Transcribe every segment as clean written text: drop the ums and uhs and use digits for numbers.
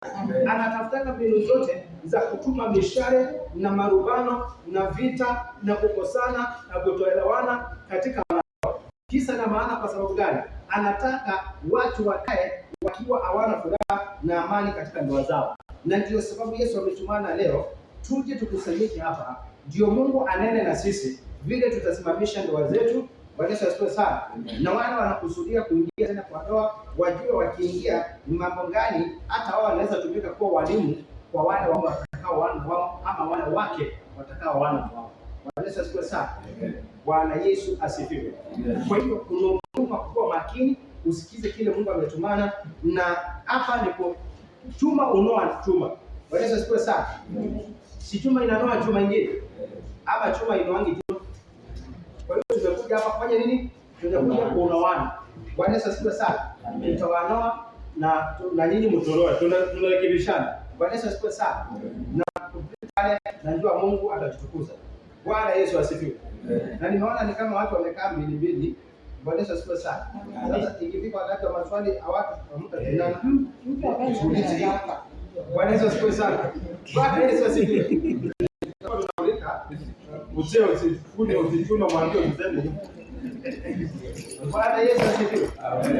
Anatafutanga mbinu zote za kutuma mishale na marubano na vita na kukosana na kutoelewana katika kisa na maana. Kwa sababu gani? Anataka watu wakae wakiwa hawana furaha na amani katika ndoa zao, na ndio sababu Yesu ametumana leo tuje tukusanyike hapa, ndio Mungu anene na sisi vile tutasimamisha ndoa zetu. Bwana Yesu asifiwe sana. Na wale wanakusudia kuingia tena kwa ndoa wajue wakiingia ni mambo gani, hata wao wanaweza tumika kuwa walimu kwa wale wao watakao wana wao ama wale wake watakao wana wao. Bwana Yesu asifiwe sana. Bwana Yesu asifiwe. Kwa hiyo kuna umuhimu wa kuwa makini, usikize kile Mungu ametumana, na hapa ni chuma unoa chuma. Bwana Yesu asifiwe sana. Si chuma inanoa chuma ingine ama chuma inoangi chuma. Kwa hiyo tumekuja hapa kufanya nini? Tumekuja kuonoana. Bwana Yesu asifiwe sana. Tutawanoa na nyinyi mtoroe, tunarekebishana. Bwana Yesu asifiwe sana. Na pale najua Mungu atatutukuza. Bwana Yesu asifiwe. Na nimeona ni kama watu wamekaa mbili mbili. Bwana Yesu asifiwe sana. Sasa ikifika wakati wa maswali hawatu hamtaendana. Bwana Yesu asifiwe sana. Bwana Yesu asifiwe. Tunaulika uzee usifune usichuna mwambie useme. Bwana Yesu asifiwe.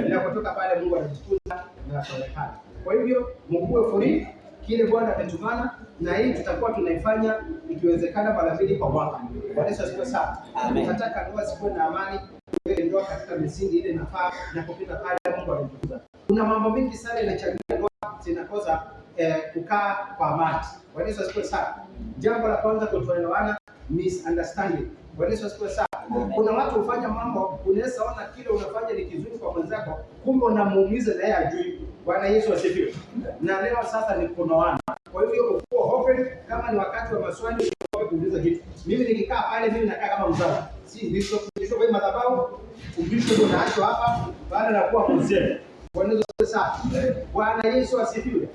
Na kutoka pale Mungu anajitukuza na ataonekana. Kwa hivyo mkuwe free kile Bwana ametumana, na hii tutakuwa tunaifanya ikiwezekana mara mbili kwa mwaka. Bwana Yesu asifiwe sana. Tunataka ndoa zikuwe na amani, iwe ndoa katika misingi ile inafaa, na kupita pale Mungu anajitukuza. Kuna mambo mengi sana yanachangia ndoa zinakosa kukaa kwa amani. Bwana Yesu asifiwe sana. Jambo la kwanza, kutoelewana, misunderstanding. Bwana Yesu asifiwe sana. Kuna watu hufanya mambo, unaweza ona kile unafanya ni kizuri kwa mwenzako, kumbe unamuumiza na yeye ajui. Bwana Yesu asifiwe. Na leo sasa ni kunoana. Kwa hivyo ukuwa open, kama ni wakati wa maswali usiogope kuuliza kitu. Mimi nikikaa pale, mimi nakaa kama mzazi, si bishop. Bishop kwa madhabahu, ubishop ndio naachwa hapa, baada ya kuwa mzee. Bwana Yesu asifiwe sana. Bwana Yesu asifiwe.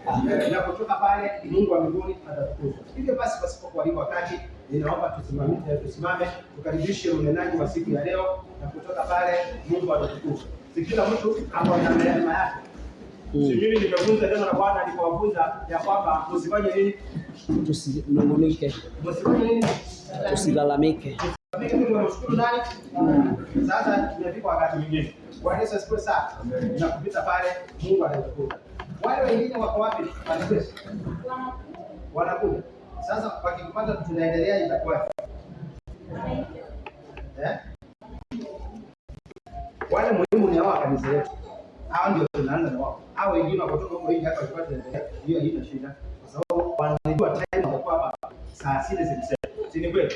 Na kutoka pale Mungu wa mbinguni atatukuzwa. Hivyo basi, pasipo kuharibu wakati, ninaomba tusimame, tusimame tukaribishe unenaji wa siku ya leo, na kutoka pale Mungu atatukuzwa. Si kila mtu ako na neema yake. Si mimi nimefunza neno la Bwana nikawafunza ya kwamba msifanye nini? Tusinung'unike, Msifanye nini? tusilalamike. Mimi tunamshukuru nani? Sasa tumefika wakati mwingine. Bwana Yesu asifiwe sana. Na kupita pale Mungu anatukuza. Wale wengine wako wapi? Wanakuja. Wanakuja. Sasa wakikupata tunaendelea itakuwa. Eh? Wale muhimu ni hawa kanisa yetu. Hao ndio tunaanza na wao. Hao wengine wakotoka huko nje hata wakipata tunaendelea. Hiyo haina shida. Kwa sababu wanajua time watakuwa hapa saa 6 zimesema. Si ni kweli?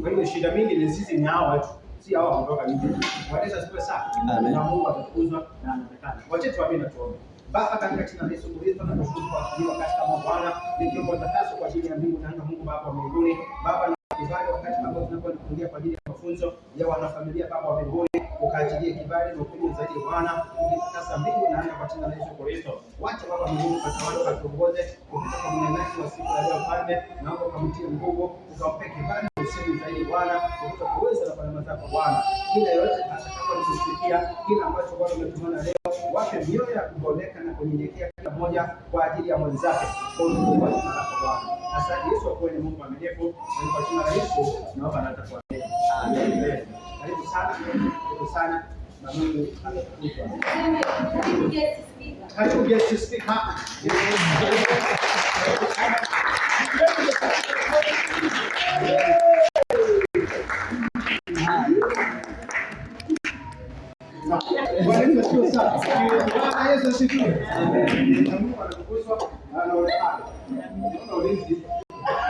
Kwa hiyo shida mingi ni sisi ni hao watu, si hao kutoka nje. Bwana Yesu asifiwe sana. Amen. Na Mungu atatukuzwa na anaonekana. Wacha tuamini na tuombe. Baba, katika jina la Yesu Kristo na kushukuru kwa ajili wakati kama Bwana, nikiomba utakaso kwa ajili ya mbingu na anga, Mungu Baba wa mbinguni, Baba na kibali wakati ambao tunakuwa tunakuingia kwa ajili ya mafunzo ya wanafamilia, Baba wa mbinguni, ukaachilie kibali na upendo zaidi Bwana, ukitakasa mbingu na anga kwa jina la Yesu Kristo. Wacha Baba mbinguni ukatawale, ukatuongoze kupita kwa mnenaji wa siku ya leo, Mfalme, naomba ukamtie nguvu, ukampe kibali na usemi zaidi Bwana, kupita kwa uwezo na kwa neema zako Bwana, kila yote atakapo kusikia kila ambacho Bwana umetumana leo, wape mioyo ya kuboleka na kunyenyekea kila mmoja kwa ajili ya mwenzake, kwa utukufu wa jina lako Bwana. Asante Yesu, kwa kuwa ni Mungu mwaminifu, na kwa jina la Yesu naomba na kuamini. Amen. Karibu sana, karibu sana na Mungu atakutukuza. Karibu guest speaker. Karibu sana. Bwana Yesu asifiwe sana. Bwana Yesu asifiwe. Na Mungu anatukuzwa na anaonekana. Naona ulinzi.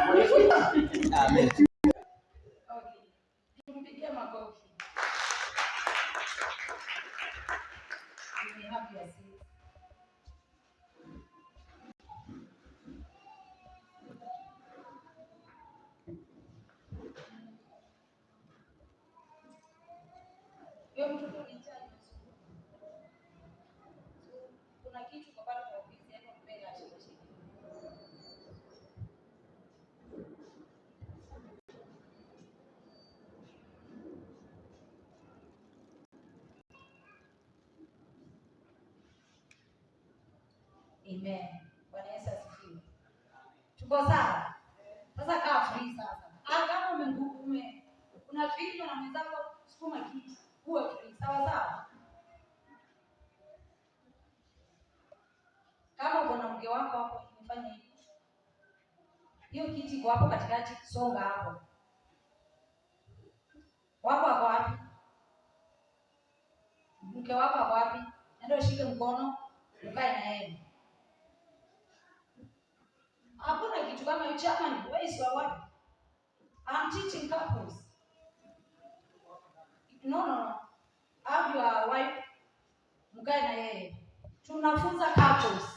Bwana Yesu. Amen. Okay. Tumpigie makofi. You may have your seat. Huyo mtoto ni chai inasumbua. So, kuna kitu kwa pale kwa ofisi yaani mpele ashike. Amen. Bwana Yesu Tuko sawa? Sasa kaa free sasa. Ah, kama unafinywa na mwenzako, sukuma kiti. Uwe free. Sawa sawa? Kama uko na mke wako hapo, ufanye hivi. Hiyo kiti iko hapo katikati, songa hapo. Wako hapo wapi? Mke wako hapo wapi? Nenda ushike mkono, ukae na yeye. Hakuna kitu kama hiyo jamani, where is your wife? I'm teaching couples. No, no, no. Have your wife, mkae na yeye. Tunafunza couples.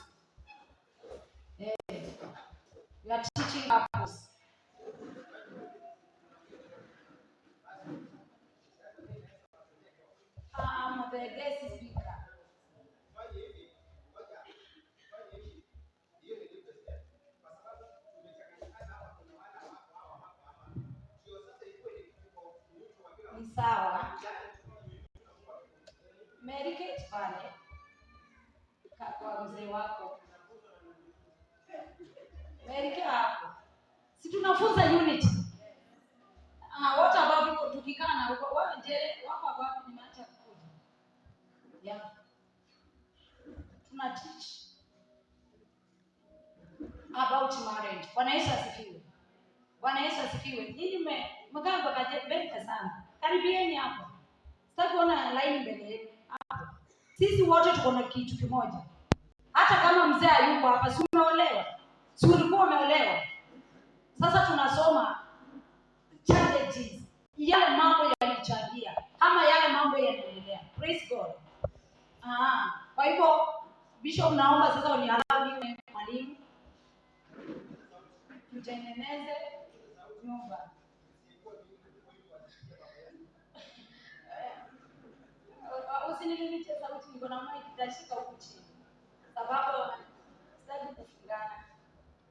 We are teaching couples. I'm the guest speaker. Ni sawa. Mary Kate pale kwa mzee wako. Mary Kate hapo. Si tunafunza unity. What about people tukikaa na huko wewe je, wako wapi nimeacha kukuja? Yeah. Tuna teach about marriage. Bwana Yesu asifiwe. Bwana Yesu asifiwe. Nyinyi mmekaa kwa mbele sana. Karibieni hapo. Sitaki kuona line mbele yenu hapo. Sisi wote tuko na kitu kimoja. Hata kama mzee hayuko hapa, si umeolewa? Si ulikuwa umeolewa? Sasa tunasoma challenges, yale mambo yalichangia ama yale mambo yanaendelea. Praise God. Kwa hivyo Bishop, naomba sasa uniallow niwe mwalimu. Tutengeneze nyumba. Usinilimitie sauti, niko na mic itashika huku chini. Sababu sitaki kufungana.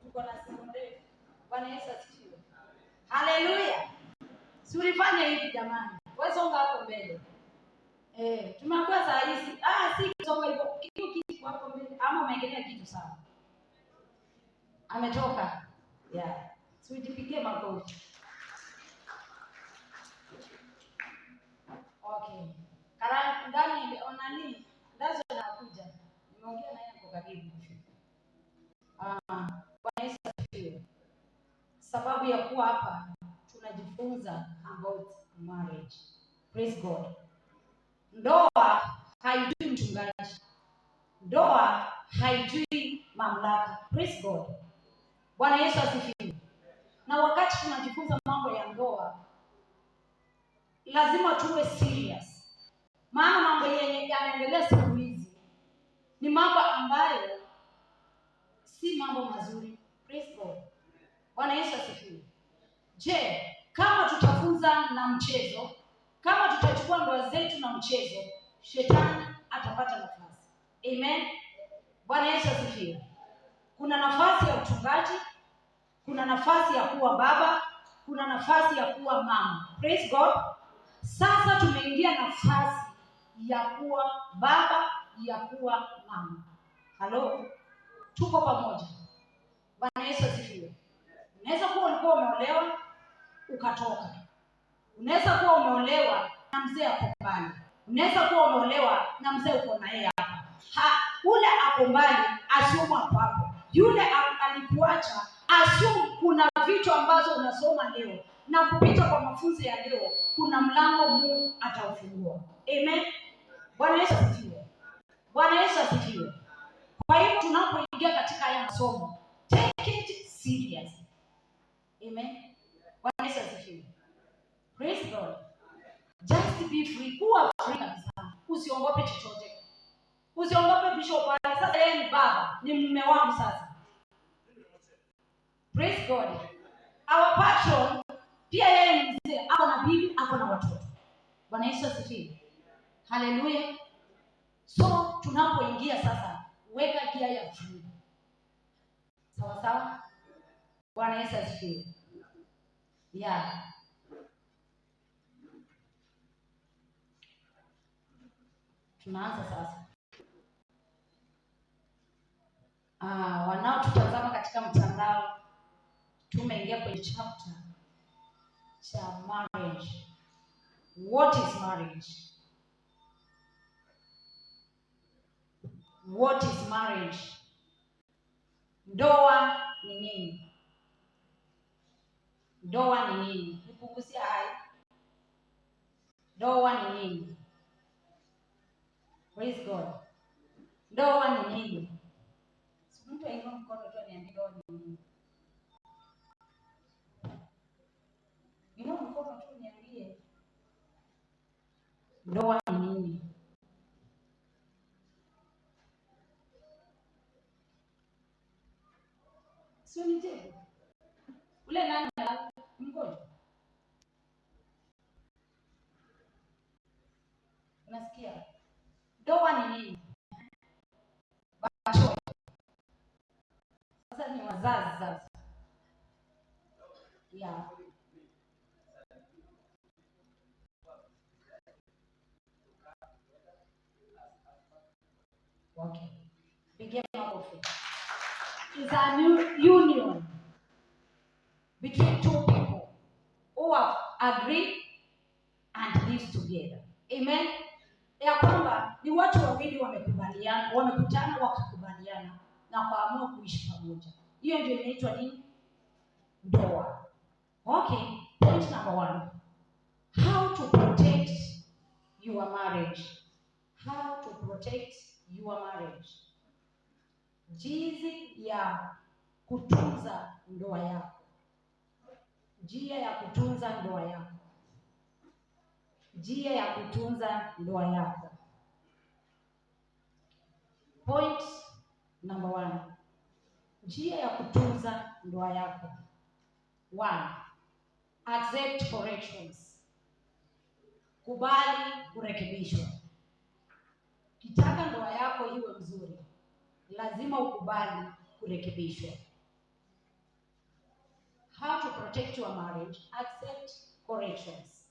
Tuko na simu ndefu. Bwana Yesu asifiwe. Haleluya. Si ulifanya hivi jamani. Wewe songa hapo mbele. Tumeambiwa saa hizi. Si songa hivyo. Kitu kitu hapo mbele ama umeegemea kitu sawa. Ametoka. Yeah. Si ujipigie makofi. Okay. Kara ndani onani ndazo anakuja. Nimeongea naye hapo karibu. Bwana Yesu asifiwe. Sababu ya kuwa hapa tunajifunza about marriage. Praise God. Ndoa haijui mchungaji. Ndoa haijui mamlaka. Praise God. Bwana Yesu asifiwe. Na wakati tunajifunza mambo ya ndoa, lazima tuwe serious. Maana mambo yenye yanaendelea siku hizi ni mambo ambayo si mambo mazuri. Praise God. Bwana Yesu asifiwe. Je, kama tutafunza na mchezo, kama tutachukua ndoa zetu na mchezo, shetani atapata nafasi. Amen. Bwana Yesu asifiwe. Kuna nafasi ya uchungaji, kuna nafasi ya kuwa baba, kuna nafasi ya kuwa mama. Praise God. Sasa tumeingia nafasi ya kuwa baba, ya kuwa mama. Hello? Tuko pamoja. Bwana Yesu asifiwe. Unaweza kuwa ulikuwa umeolewa ukatoka. Unaweza kuwa umeolewa na mzee ako mbali. Unaweza kuwa umeolewa na mzee uko na yeye hapa. Ule ako mbali, assume hapo hapo. Yule alikuacha, assume kuna vitu ambazo unasoma leo na kupita kwa mafunzo ya leo kuna mlango Mungu ataufungua. Amen. Bwana Yesu asifiwe. Bwana Yesu asifiwe. Kwa hivyo tunapoingia katika haya masomo, take it serious. Amen. Bwana Yesu asifiwe. Praise God. Just be free. Kuwa free kabisa. Usiogope chochote. Usiogope bishop pale. Sasa yeye ni baba, ni mume wangu sasa. Praise God. Our patron pia yeye ni mzee, ako na bibi, ako na watoto. Bwana Yesu asifiwe. Hallelujah. So tunapoingia sasa, weka gia ya free. Sawa sawa? Bwana Yesu asifiwe. Yeah. Tunaanza sasa. Wanaotutazama katika mtandao, Tumeingia kwenye chapter cha marriage. What is marriage? What is marriage? Ndoa ni nini? Ndoa ni nini? Nipunguzie hai. Ndoa ni nini? Praise God. Ndoa ni nini? Si mtu ainue mkono tu aniambie ndoa ni nini. Inua mkono tu niambie. Ndoa ni nini? Sio nijibu. Ule nani mgonjwa? Unasikia? Ndoa ni nini? Bacho. Sasa ni wazazi sasa. Yeah. Okay. Pigia makofi. It's a new union between two people who have agreed and live together. Amen. Ya kwamba ni watu wawili wamekubaliana, wamekutana wakakubaliana na kuamua kuishi pamoja. Hiyo ndio inaitwa nini? Ndoa. Okay, point number one. How to protect your marriage. How to protect your marriage. Jinsi ya kutunza ndoa yako. Njia ya kutunza ndoa yako. Njia ya kutunza ndoa yako. Point number one. Njia ya kutunza ndoa yako. One, accept corrections. Kubali kurekebishwa. Ukitaka ndoa yako iwe mzuri, lazima ukubali kurekebishwa. How to protect your marriage? Accept corrections.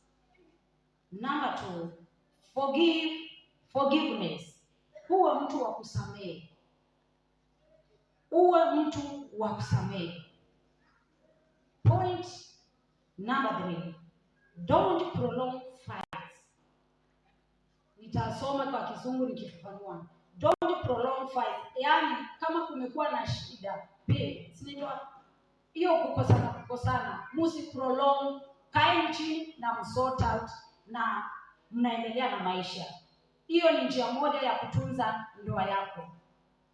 Number two, forgive, forgiveness. Uwe mtu wa kusamehe. Uwe mtu wa kusamehe. Point number three, don't prolong fights. Nitasoma kwa Kizungu nikifafanua. Don't prolong fights. Yaani kama kumekuwa na shida, pia sinaitwa hiyo kukosana kukosana, musi prolong, kaeni chini na msort out na mnaendelea na maisha. Hiyo ni njia moja ya kutunza ndoa yako.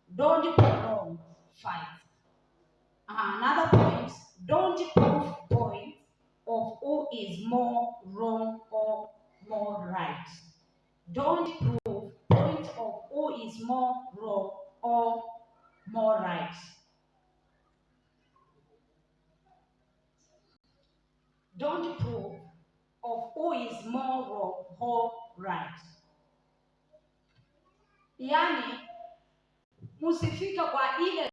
Don't prolong fights. Another point, don't prove point of who is more wrong or more right. Don't prove point of who is more wrong or more right. Don't prove of who is more wrong or right. Yaani msifika kwa ile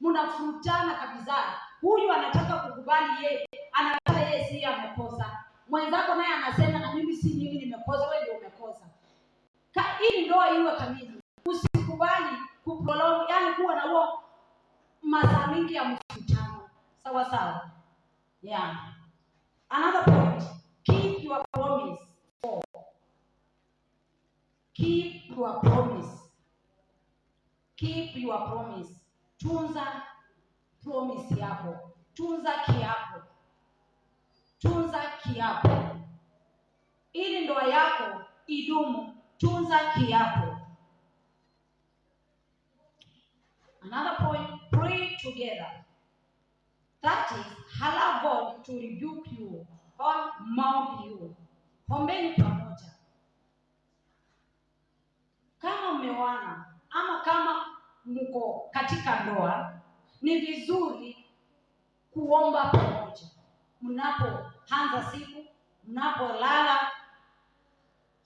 mnafurutana kabisa. Huyu anataka kukubali yeye, anataka yeye si amekosa. Mwenzako naye anasema na mimi si mimi nimekosa, wewe ndio umekosa. Ili ndoa iwe kamili, usikubali kuprolong, yani kuwa na huo masaa mingi ya mvutano. Sawa sawa. Yeah. Another point, keep your promise. Four. Keep your promise. Keep your promise. Tunza promise yako. Tunza kiapo. Tunza kiapo. Ili ndoa yako idumu, tunza kiapo. Another point, pray together. That is, allow God to rebuke you or mold you. Ombeni pamoja. Kama mmeoana ama kama mko katika ndoa, ni vizuri kuomba pamoja. Mnapoanza siku, mnapolala,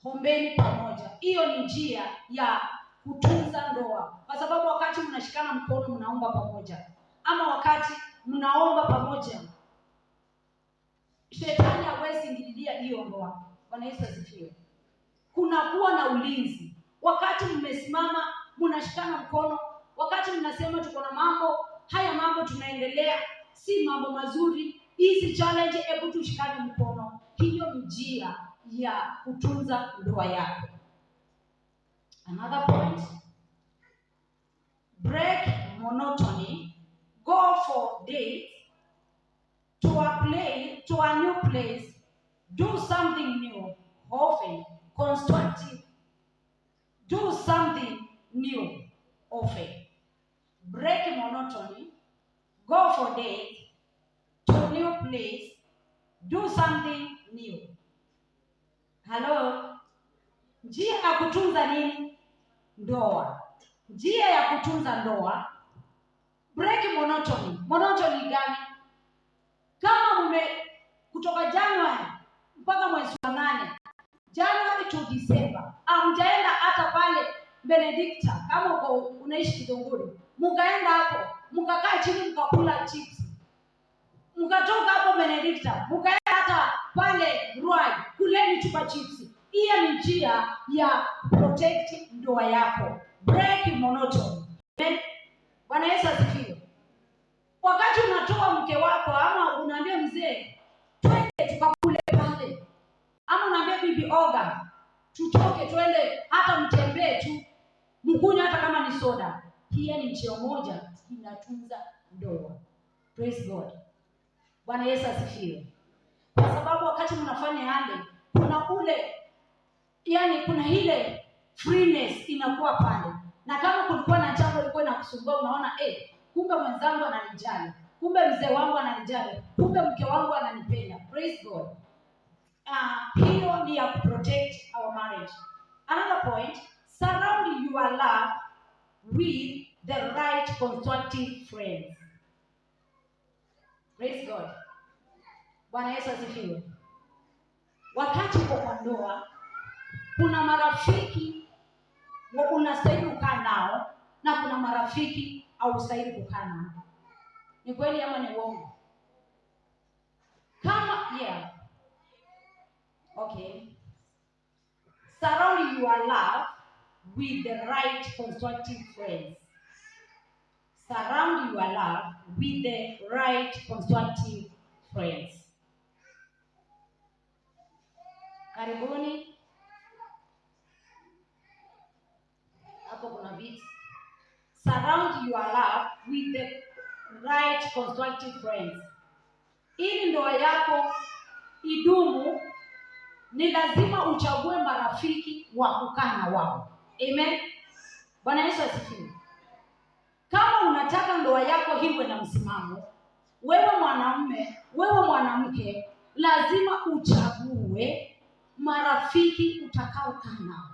ombeni pamoja. Hiyo ni njia ya kutunza ndoa, kwa sababu wakati mnashikana mkono mnaomba pamoja, ama wakati mnaomba pamoja, shetani hawezi ingililia hiyo ndoa. Bwana Yesu asifiwe. Kunakuwa na ulinzi wakati mmesimama, mnashikana mkono, wakati mnasema tuko na mambo haya, mambo tunaendelea. Si mambo mazuri hizi challenge, hebu tushikane mkono. Hiyo ni njia ya kutunza ndoa yako. Another point, break monotony, go for dates to a place, to a new place, do something new often, constructive. Do something new often. Break monotony, go for dates to new place, do something new. Hello? Njia ya kutunza nini? Ndoa. Njia ya kutunza ndoa, break monotony. Monotony gani? Kama mume kutoka January mpaka mwezi wa 8, January to December, hamjaenda hata pale Benedicta, kama uko unaishi Githunguri, mkaenda hapo mkakaa chini mkakula chips, mkatoka hapo Benedicta mkaenda hata pale Ruai, kuleni chupa chips. Hiyo ni njia ya protect ndoa yako. Break monotony. Amen. Bwana Yesu asifiwe. Wakati unatoa mke wako ama unaambia mzee, twende tukakule pale, ama unaambia bibi, oga, tutoke twende, hata mtembee tu, mkunywe hata kama ni soda. Hiyo ni njia moja inatunza ndoa. Praise God. Bwana Yesu asifiwe. Kwa sababu wakati mnafanya yale, kuna ule, yani kuna ile freeness inakuwa pale, na kama kulikuwa na jambo lilikuwa inakusumbua, unaona, kumbe mwenzangu ananijali, kumbe mzee wangu ananijali, kumbe mke wangu ananipenda. Praise God. Hiyo ni ya protect our marriage. Another point, surround your love with the right constructive friends. Praise God. Bwana Yesu asifiwe. Wakati uko kwa ndoa, kuna marafiki unastahili kukaa nao na kuna marafiki haustahili kukaa nao. Ni kweli ama ni uongo? Kama yeah. Okay. Surround your love with the right constructive friends. Surround your love with the right constructive friends. Karibuni. Hapo kuna viti. Surround your love with the right constructive friends. Ili ndoa yako idumu, ni lazima uchague marafiki wa kukaa na wao. Amen. Bwana Yesu asifiwe. Kama unataka ndoa yako iwe na msimamo, wewe mwanamume, wewe mwanamke, lazima uchague marafiki utakaokaa nao.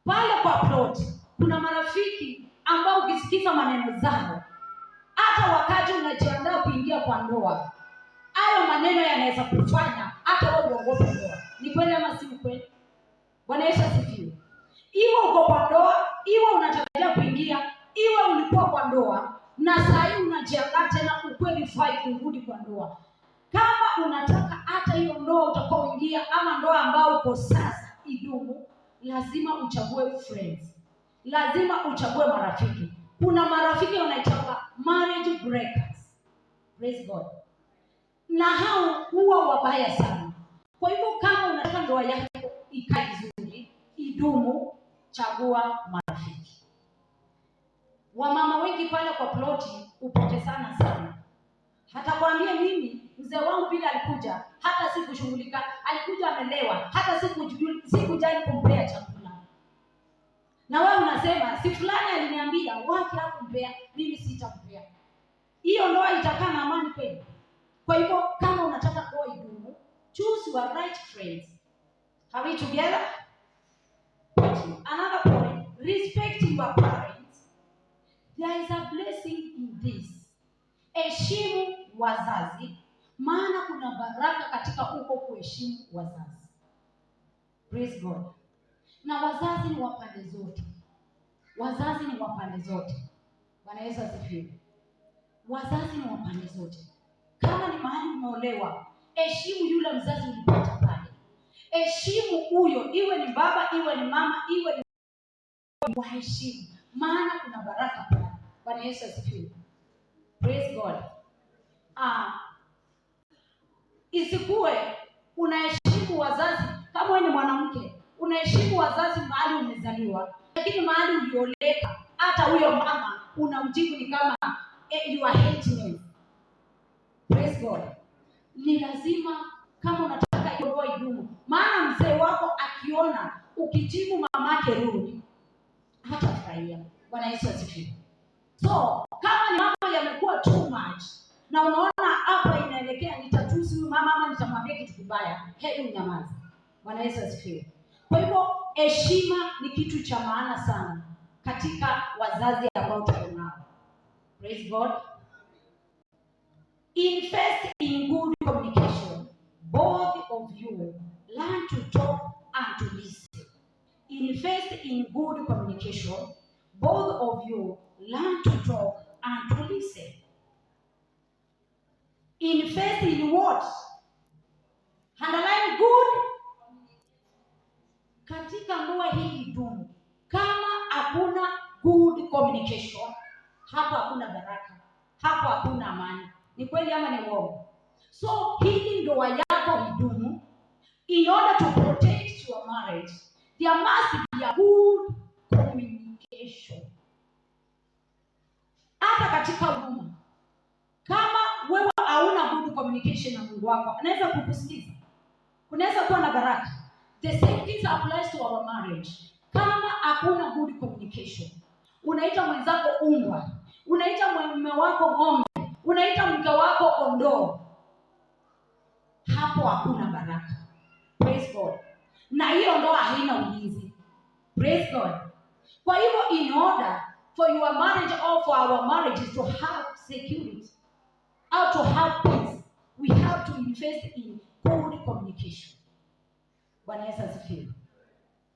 Pale kwa plot kuna marafiki ambao ukisikiza maneno zao, hata wakati unajiandaa kuingia kwa ndoa, hayo maneno yanaweza kufanya hata wewe uogope ndoa. Ni kweli ama si kweli? Bwana Yesu asifiwe. Iwe uko kwa ndoa, iwe unatarajia kuingia, iwe ulikuwa kwa ndoa na saa hii unajiandaa tena ukweli fai kurudi kwa ndoa. Kama unataka hata hiyo ndoa utakaoingia ama ndoa ambayo uko sasa idumu, lazima uchague friends. Lazima uchague marafiki. Kuna marafiki wanaitwa marriage breakers. Praise God. Na hao huwa wabaya sana. Kwa hivyo kama unataka ndoa yako ikae vizuri, idumu, chagua marafiki. Wamama wengi pale kwa ploti hupotezana sana. Hata kwambia mimi mzee wangu vile alikuja, hata sikushughulika, alikuja amelewa, hata sikujali kumpea chakula. Na wewe unasema si fulani aliniambia wake hakumpea, mimi sitampea. Hiyo ndoa itakaa na amani kweli? Kwa hivyo kama unataka ndoa idumu, choose your right friends. Are we together? Another point, respect your parents. There is a blessing in this. Heshimu wazazi, maana kuna baraka katika huko kuheshimu wazazi. Praise God. Na wazazi ni wa pande zote. Wazazi ni wa pande zote. Bwana Yesu asifiwe. Wazazi ni wa pande zote. Kama ni mahali umeolewa, heshimu yule mzazi ulipata pale. Heshimu huyo, iwe ni baba, iwe ni mama, iwe ni waheshimu, maana kuna baraka pale. Bwana Yesu asifiwe. Praise God. Isikuwe unaheshimu wazazi kama wewe ni mwanamke, unaheshimu wazazi mahali umezaliwa, lakini mahali ulioleka, hata huyo mama unamjibu ni kama you are hating. Praise God. Ni lazima kama unataka hiyo ndoa idumu, maana mzee wako akiona ukijibu mamake rude, hatafurahia. Bwana Yesu asifiwe. So kama ni mambo yamekuwa too much na unaona hapa inaelekea nitatusi huyu mama ama nitamwambia kitu kibaya, heri unyamaze. Bwana Yesu asifiwe. Kwa hivyo heshima ni kitu cha maana sana katika wazazi ambao tuko nao. Praise God. Invest in good communication. Both of you learn to talk and to listen. Invest in good communication. Both of you learn to talk and to listen. Invest in what? Underline good. Katika ndoa hii idumu, kama hakuna good communication, hapo hakuna baraka, hapo hakuna amani. Ni kweli ama ni uongo? So hili ndoa yako idumu, in order to protect your marriage, there must be a good communication. Hata katika huduma, kama wewe hauna good communication na Mungu wako, anaweza kukusikiza, kunaweza kuwa na baraka. The same thing applies to our marriage. Kama hakuna good communication, unaita mwenzako umbwa, unaita mume wako ng'ombe, unaita mke wako kondoo, hapo hakuna baraka. Praise God. Na hiyo ndoa haina ulinzi. Praise God. Kwa hivyo in order for your marriage or for our marriages to have security or to have peace, we have to invest in good communication. Bwana Yesu asifiwe.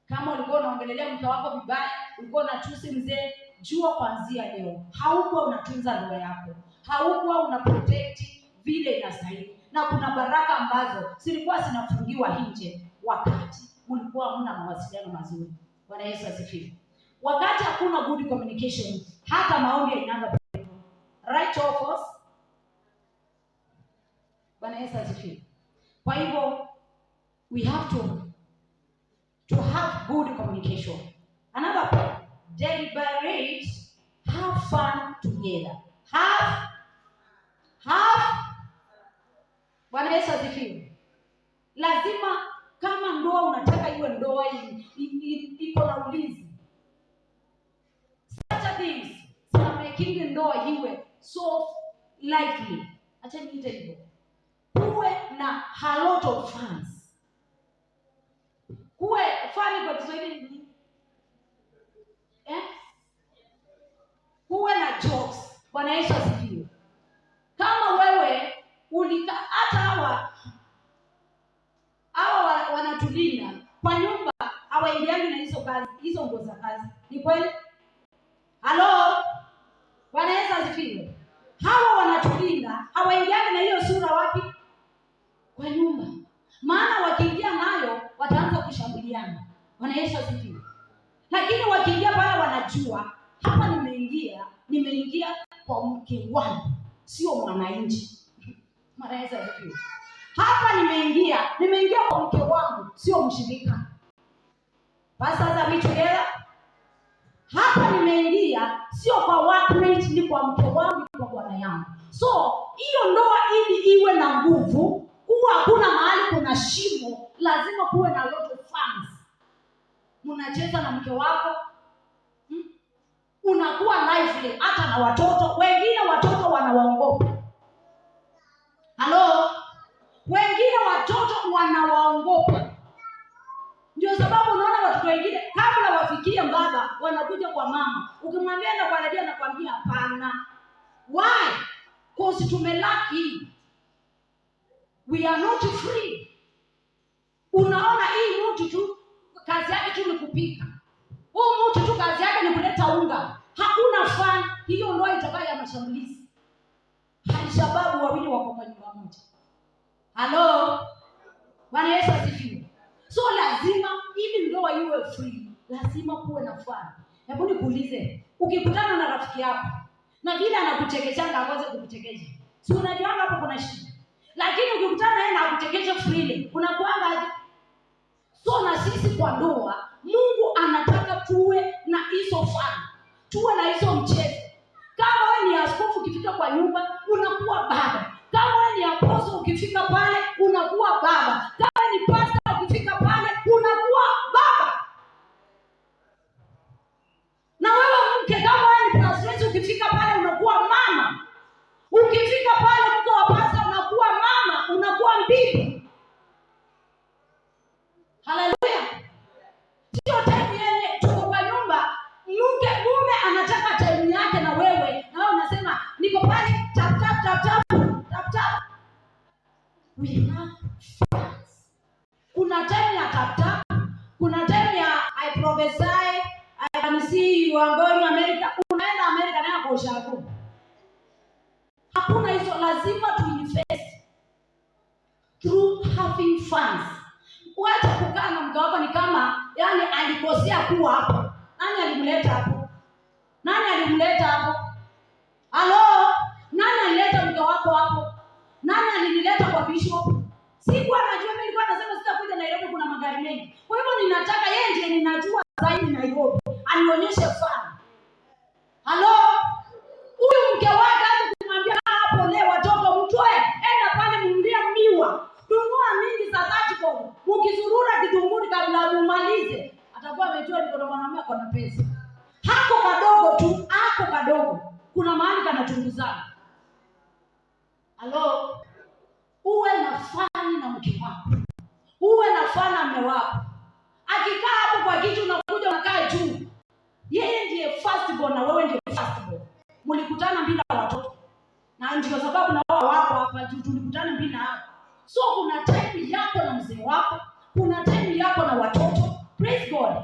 Kama ulikuwa unaongelelea mke wako vibaya, ulikuwa unatusi mzee, jua kuanzia leo haukuwa unatunza ndoa yako, haukuwa una protect vile inastahili, na kuna baraka ambazo zilikuwa zinafungiwa nje wakati mlikuwa hamna mawasiliano mazuri. Bwana Yesu asifiwe. Wakati hakuna good communication, hata maombi hainanga. Right or false? Bwana Yesu asifiwe. Kwa hivyo we have to have good communication. Another point, deliberate, have fun together. Have. Bwana Yesu asifiwe. Lazima kama ndoa unataka iwe ndoa iko na ulinzi. Such things zina making ndoa iwe so lively. Acha niite hivyo. Kuwe na a lot of fun. Kuwe fun kwa Kiswahili ni eh? Kuwe na jokes. Bwana Yesu asifiwe. Kama wewe ulika hata hawa wanatulinda kwa nyumba hawaingiani na hizo kazi, hizo nguo za kazi. Ni kweli? Halo? Bwana Yesu asifiwe. Hawa wanatulinda hawaingiani na hiyo sura wapi? Kwa nyumba. Maana wakiingia nayo wataanza kushambuliana. Bwana Yesu asifiwe. Lakini wakiingia pale wanajua hapa nimeingia, nimeingia kwa mke wangu, sio mwananchi. Bwana Yesu asifiwe. Hapa nimeingia, nimeingia kwa mke wangu, sio mshirika. Pastors, are we together? Hapa nimeingia sio kwa workmate, ni kwa mke wangu, ni kwa bwana yangu. So hiyo ndoa ili iwe na nguvu, kuwa hakuna mahali kuna shimo, lazima kuwe na lot of fun. Mnacheza na mke wako, Unakuwa lively hata na watoto wengine, watoto wanawaogopa. Halo, wengine watoto wanawaogopa. Ndio sababu unaona watoto wengine kabla wafikie baba wanakuja kwa mama. Ukimwambia na kwa redio anakuambia hapana. Why? Cause tumelack. We are not free. Unaona hii mtu tu kazi yake tu ni kupika. Huu mtu tu kazi yake ni kuleta unga. Hakuna fun. Hiyo ndoa itakuwa ya mashambulizi. Alshababu wawili wako kwa nyumba moja. Halo? Bwana Yesu asifiwe. So lazima ili ndoa iwe free, lazima kuwe na fun. Hebu nikuulize, ukikutana na rafiki yako na vile anakuchekeshanga akose kukuchekesha, si unajuanga hapo Lakini ukikutana naye na akuchekeshe freely, unakuanga aje? So na sisi kwa ndoa, Mungu anataka tuwe na hizo fun, tuwe na hizo mchezo. Kama wewe ni askofu ukifika kwa nyumba unakuwa baba. Kama wewe ni apostle ukifika pale unakuwa baba. Kama wewe ni pastor ukifika pale unakuwa baba. Na wewe mke, kama wewe ni pastor ukifika pale unakuwa mama. Ukifika pale mke wa pastor unakuwa mama, unakuwa bibi. Haleluya! Sio time yenye tuko kwa nyumba, mke mume anataka time yake na wewe, na wewe unasema niko pale tap tap tap tap tap tap. We have fans. Kuna time ya tap tap, kuna time ya I prophesy, I can see you are going America. Unaenda America naye kwa ushago. Hakuna hizo, lazima tu invest through having fun. Wacha kukaa na mke wako ni kama yani alikosea kuwa hapo. Nani alimleta hapo? Nani alimleta hapo? Halo? Nani alileta mke wako hapo? Nani alinileta kwa bishop? Sikuwa najua, mimi nilikuwa nasema sitakuja Nairobi, kuna magari mengi. Kwa hivyo ninataka yeye ndiye ninajua zaidi Nairobi, anionyeshe fun. Halo? Huyu mke wake hata kumwambia hapo leo watoto mtoe, enda pale mnunulie miwa. Nunua mingi za 30 bob. Mkizurura Githunguri kabla mumalize, atakuwa amejua niko na mwanamume ako na pesa. Hako kadogo tu, hako kadogo. Kuna mahali kanachunguzana. Halo? Uwe na fun na mke wako. Uwe na fun na mume wako. Akikaa hapo kwa kiti unakuja unakaa juu. Yeye ndiye first born na wewe ndiye first born. Mlikutana bila watoto. Na ndio sababu na wao wako hapa juu, tulikutana bila hao. So kuna time yako na mzee wako, kuna time yako na watoto. Praise God.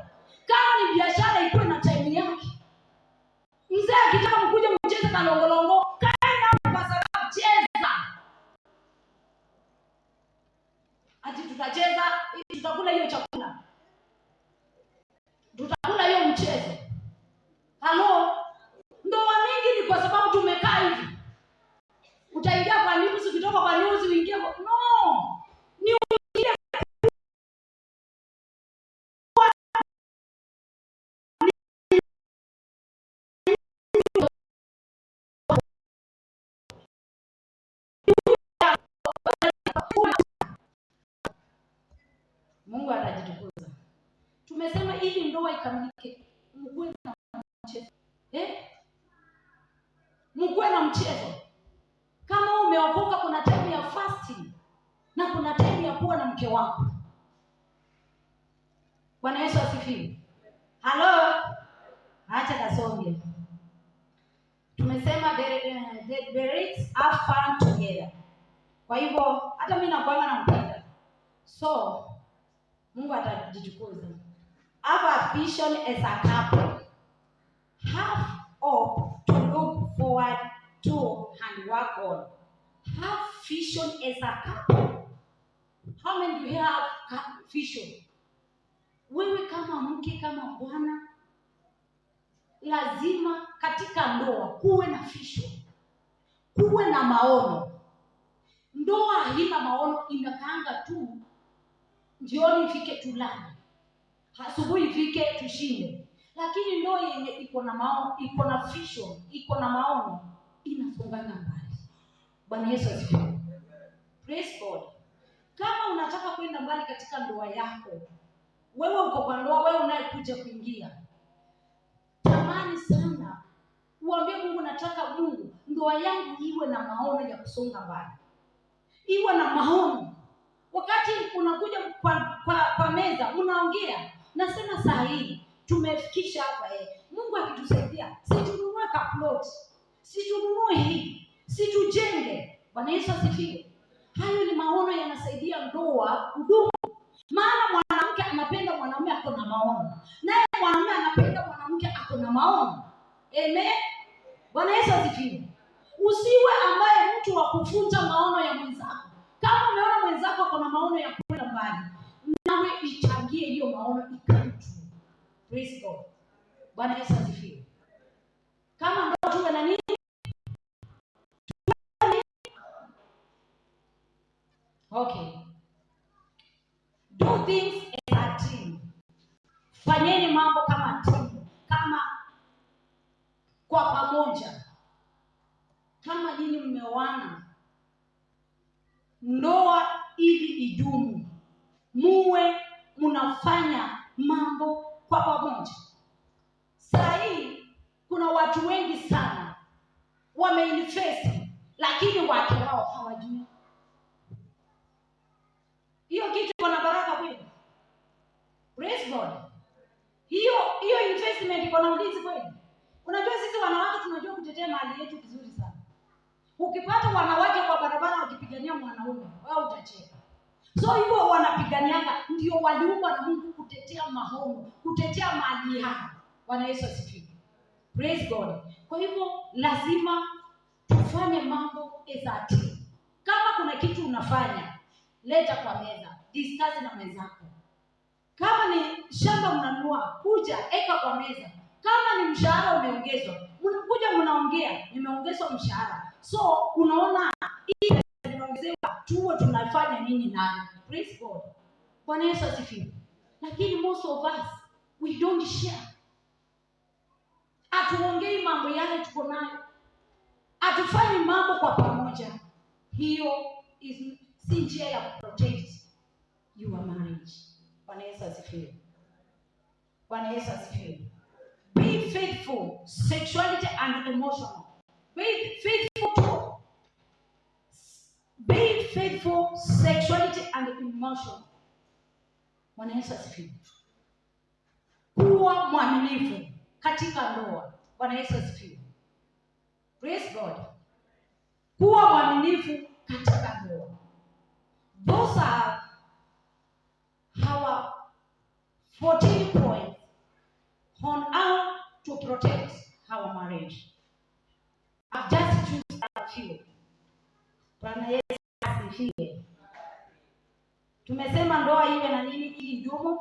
Kama ni biashara ikuwe na time yake. Mzee akitaka mkuje mcheze kalongolongo, kaeni hapo kwa sababu cheza. Ati tutacheza, tutakula hiyo chakula. Tutakula hiyo mchezo. Halo? Ndoa mingi ni kwa sababu tumekaa hivi. Utaingia kwa news, ukitoka kwa news uingie kwa... No. Ni uingie kwa Mungu atajitukuza. Tumesema ili ndoa ikamilike, mkuwe na mchezo. Eh? Mkuwe na mchezo. Kama umeokoka kuna time ya fasting na kuna time ya kuwa na mke wako. Bwana Yesu asifiwe. Halo? Acha kasonge. Tumesema the rates have fun together. Kwa hivyo hata mimi nakuanga na mpenda. So Mungu atajitukuza. Have a vision as a couple. Have hope to look forward to and work on. Have vision as a couple. How many do you have vision? Wewe kama mke, kama bwana, lazima katika ndoa kuwe na vision, kuwe na maono. Ndoa haina maono, inakaanga tu jioni ifike tulale, asubuhi ifike tushinde. Lakini ndoa yenye iko na maono, iko na vision, iko na maono, inasonganga mbali. Bwana Yesu asifiwe. Praise God. Kama unataka kwenda mbali katika ndoa yako, wewe uko kwa ndoa, wewe unayekuja kuingia, tamani sana uambie Mungu, nataka Mungu ndoa yangu iwe na maono ya kusonga mbali, iwe na maono. Wakati unakuja kwa meza unaongea, nasema saa hii tumefikisha hapa. Mungu akitusaidia, si tununue ka plot, si tununue hii, si tujenge. Bwana Yesu asifiwe. Hayo ni maono yanasaidia ndoa kudumu. Maana mwanamke anapenda mwanamume ako na maono, naye mwanamume anapenda mwanamke ako na maono. Amen. Bwana Yesu asifiwe. Usiwe ambaye mtu wa kuvunja maono ya mwenzako. Kama umeona mwenzako ako na maono ya kwenda mbali, nawe ichangie hiyo maono ikae true. Praise God. Bwana Yesu asifiwe. Kama ndoa tuwe na nini? Okay. Do things as a team. Fanyeni mambo kama team, kama kwa pamoja. Kama nyinyi mmeoana, ndoa ili idumu, muwe mnafanya mambo kwa pamoja. Saa hii kuna watu wengi sana wameinvest, lakini wake wao hawajui. Hiyo kitu iko na baraka kweli? Praise God. Hiyo investment iko na ulinzi kweli? Unajua sisi wanawake tunajua kutetea mali yetu vizuri sana. Ukipata wanawake kwa barabara wakipigania mwanaume, wewe utacheka. So hivyo wanapiganianga, ndio waliumbwa na Mungu kutetea mahono, kutetea mali yao. Bwana Yesu asifiwe. Praise God. Kwa hivyo lazima tufanye mambo as a team. Kama kuna kitu unafanya, leta kwa meza, discuss na mwenzako. Kama ni shamba mnanunua, kuja eka kwa meza. Kama ni mshahara umeongezwa, mnakuja mnaongea, nimeongezwa mshahara. So unaona hii nimeongezewa, tuwe tunafanya nini nayo? Praise God. Bwana Yesu asifiwe. Lakini most of us we don't share. Hatuongei mambo yale tuko nayo, hatufanyi mambo kwa pamoja. Hiyo si njia ya protect your marriage. Bwana Yesu asifiwe. Bwana Yesu asifiwe. Be faithful, sexuality and emotional. Be faithful, sexuality and emotional. Bwana Yesu asifiwe. Kuwa mwaminifu katika ndoa. Bwana Yesu asifiwe. Praise God. Kuwa mwaminifu katika ndoa. Those are our 14 points on how to protect our marriage. I've just chosen a few. Bwana Yesu asifiwe. Tumesema ndoa iwe na nini ili idumu?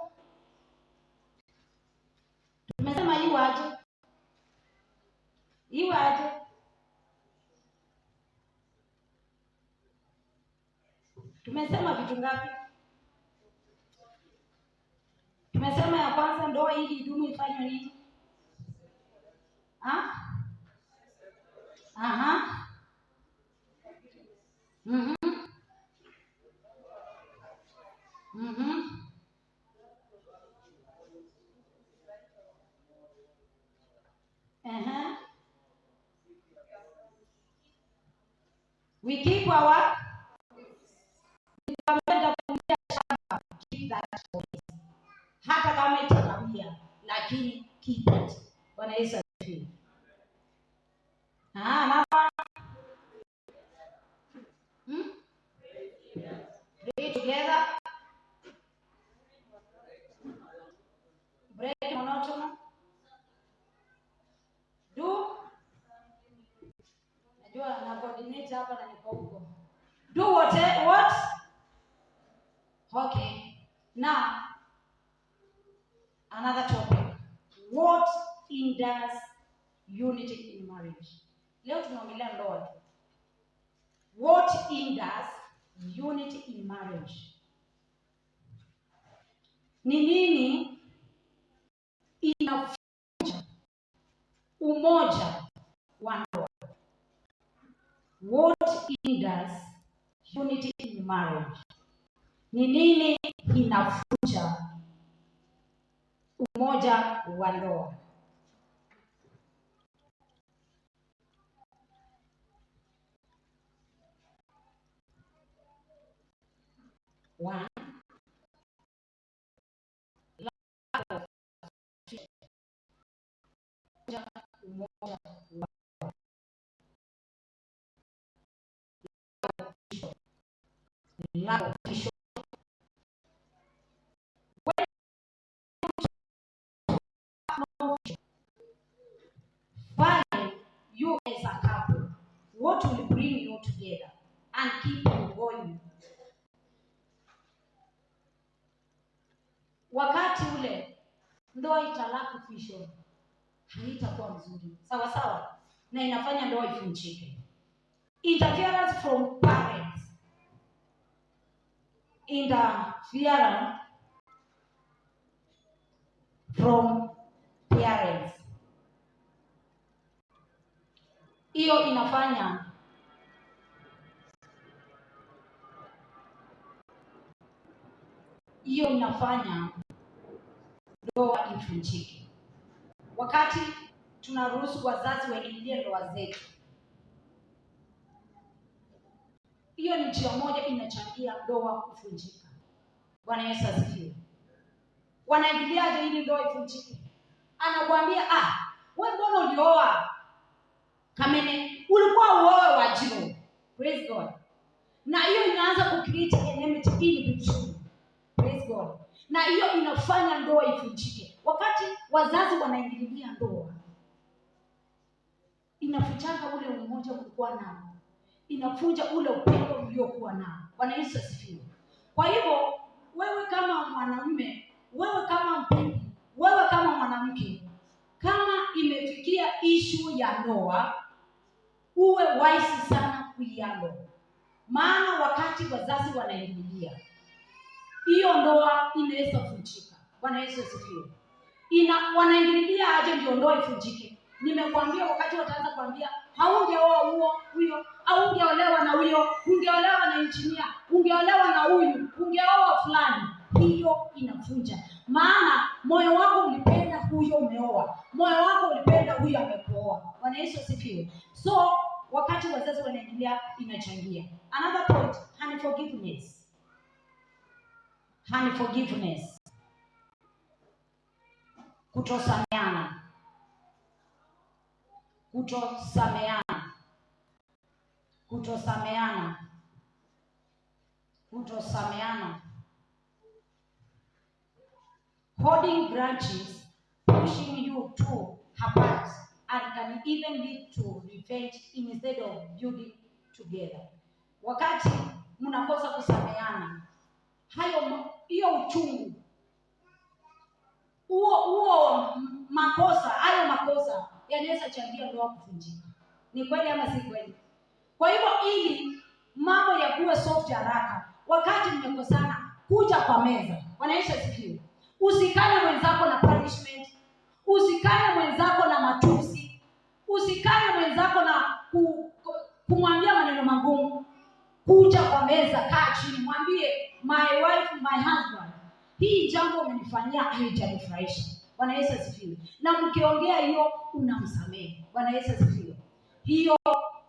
Tumesema iwe aje? Iwe aje? Tumesema vitu ngapi? Tumesema ya kwanza, ndoa ili idumu ifanywe nini? Ah? Aha. Mhm. Mhm. Uh-huh. We keep our keep that promise. Hata kama itakawia, lakini keep it. Bwana Yesu asifiwe. Ah, Pray together. Break monotony. Do. Najua na coordinate hapa na niko huko. Do what? What? Okay. Now, another topic. What hinders unity in marriage? Leo tunaongelea ndoa tu. What hinders unity in marriage? Ni nini inavunja umoja wa ndoa? What hinders unity in marriage? Ni nini inavunja umoja wa ndoa? One, umoja wa lack of vision. When you find you as a couple, what will bring you together and keep you going? Wakati ule ndoa italack vision, haitakuwa mzuri, sawa sawa, na inafanya ndoa ivunjike. Interference from parents. Interference from parents. Hiyo inafanya ndoa ivunjike. Wakati tunaruhusu wazazi waingilie ndoa zetu, hiyo ni njia moja inachangia ndoa kuvunjika. Bwana Yesu asifiwe. Wanaingiliaje ili ndoa ivunjike? Anakuambia, wewe mbona ulioa Kamene? Ulikuwa uoe Wajiro. Praise God. Na hiyo inaanza ku create enmity in between. Praise God. Na hiyo inafanya ndoa ivunjike. Wakati wazazi wanaingililia ndoa, inafunjanga ule umoja ulikuwa nao, inafunja ule upendo uliokuwa nao. Bwana Yesu asifiwe. Kwa hivyo wewe kama mwanamume, wewe kama mpipi, wewe kama mwanamke, kama imefikia ishu ya ndoa, uwe wise sana kuihandle. Maana wakati wazazi wanaingilia, hiyo ndoa inaweza kuvunjika. Bwana Yesu asifiwe. Wanaingililia aje ndio ndoa ivunjike? Nimekuambia wakati wataanza kuambia haungeoa huo huyo, haungeolewa na huyo, ungeolewa na injinia, ungeolewa na huyu, ungeoa fulani, hiyo inavunja. Maana moyo wako ulipenda huyo umeoa, moyo wako ulipenda huyo amekuoa. Bwana Yesu asifiwe. So wakati wazazi wanaingilia inachangia. Another point, unforgiveness. Unforgiveness. Kutosameana. Kutosameana. Kutosameana. Kutosameana. Holding grudges, pushing you to apart, and can even lead to revenge instead of building together. Wakati mnakosa kusameana, hayo hiyo uchungu huo makosa, hayo makosa yanaweza changia ndoa kuvunjika. Ni kweli ama si kweli? Kwa hivyo ili mambo ya kuwa soft haraka, wakati mmekosana, kuja kwa meza. Bwana Yesu asifiwe. Usikane mwenzako na punishment, usikane mwenzako na matusi, usikane mwenzako na kumwambia maneno magumu. Kuja kwa meza, kaa chini, mwambie my wife, my husband, hii jambo umenifanyia haijanifurahisha. Bwana Yesu asifiwe. Na mkiongea hiyo unamsamehe. Bwana Yesu asifiwe. Hiyo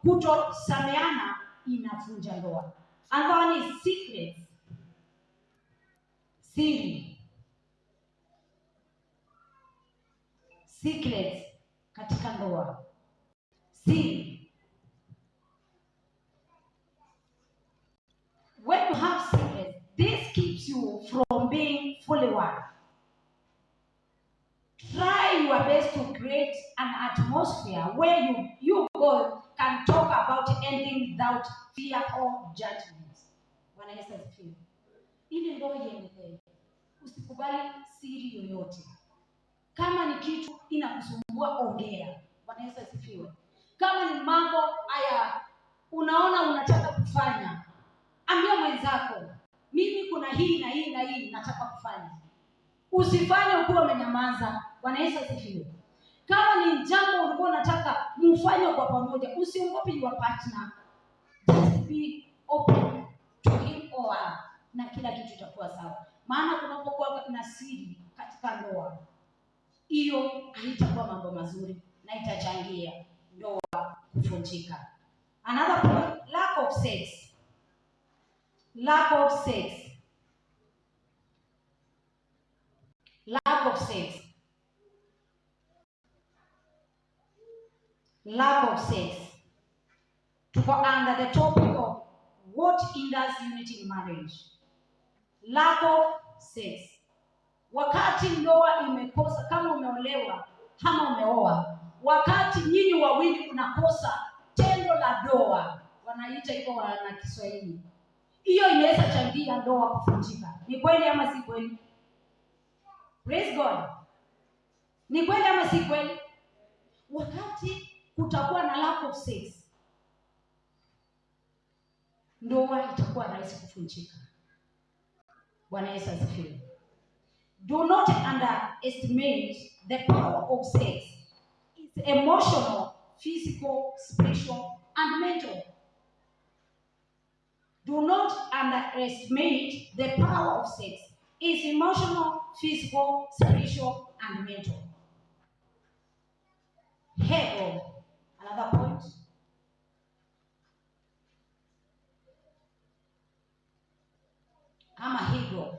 kutosameana inavunja ndoa. Another one is secrets. Siri. Secrets katika ndoa. Siri. When you have secrets, this keeps you from being fully one. Try your best to create an atmosphere where you both can talk about anything without fear or judgment. Bwana Yesu asifiwe. Ili ndoa iendelee, usikubali siri yoyote. Kama ni kitu inakusumbua, ongea. Bwana Yesu asifiwe. Kama ni mambo haya unaona unataka kufanya, ambia mwenzako, mimi kuna hii na hii na hii nataka kufanya. Usifanye ukiwa umenyamaza. Bwana Yesu asifiwe. Kama ni jambo ulikuwa unataka mfanye kwa pamoja, usiogope your partner. Just be open to him or her, na kila kitu itakuwa sawa. Maana kunapokuwa na siri katika ndoa, hiyo haitakuwa mambo mazuri na itachangia ndoa kuvunjika. Another point, lack of sex. Lack of sex. Lack of sex. Lack of sex. Tuko under the topic of what hinders unity in marriage. Lack of sex. Wakati ndoa imekosa, kama umeolewa ama umeoa, wakati nyinyi wawili unakosa tendo la ndoa, wanaita hivyo wana Kiswahili, hiyo inaweza changia ndoa kuvunjika. Ni kweli ama si kweli? Praise God. Ni kweli ama si kweli? Wakati kutakuwa na lack of sex, ndoa itakuwa rahisi kuvunjika. Bwana Yesu asifiwe. Do not underestimate the power of sex. It's emotional, physical, spiritual, and mental. Do not underestimate the power of sex. It's emotional, physical, spiritual, and mental. Hego. Another point. Ama higo.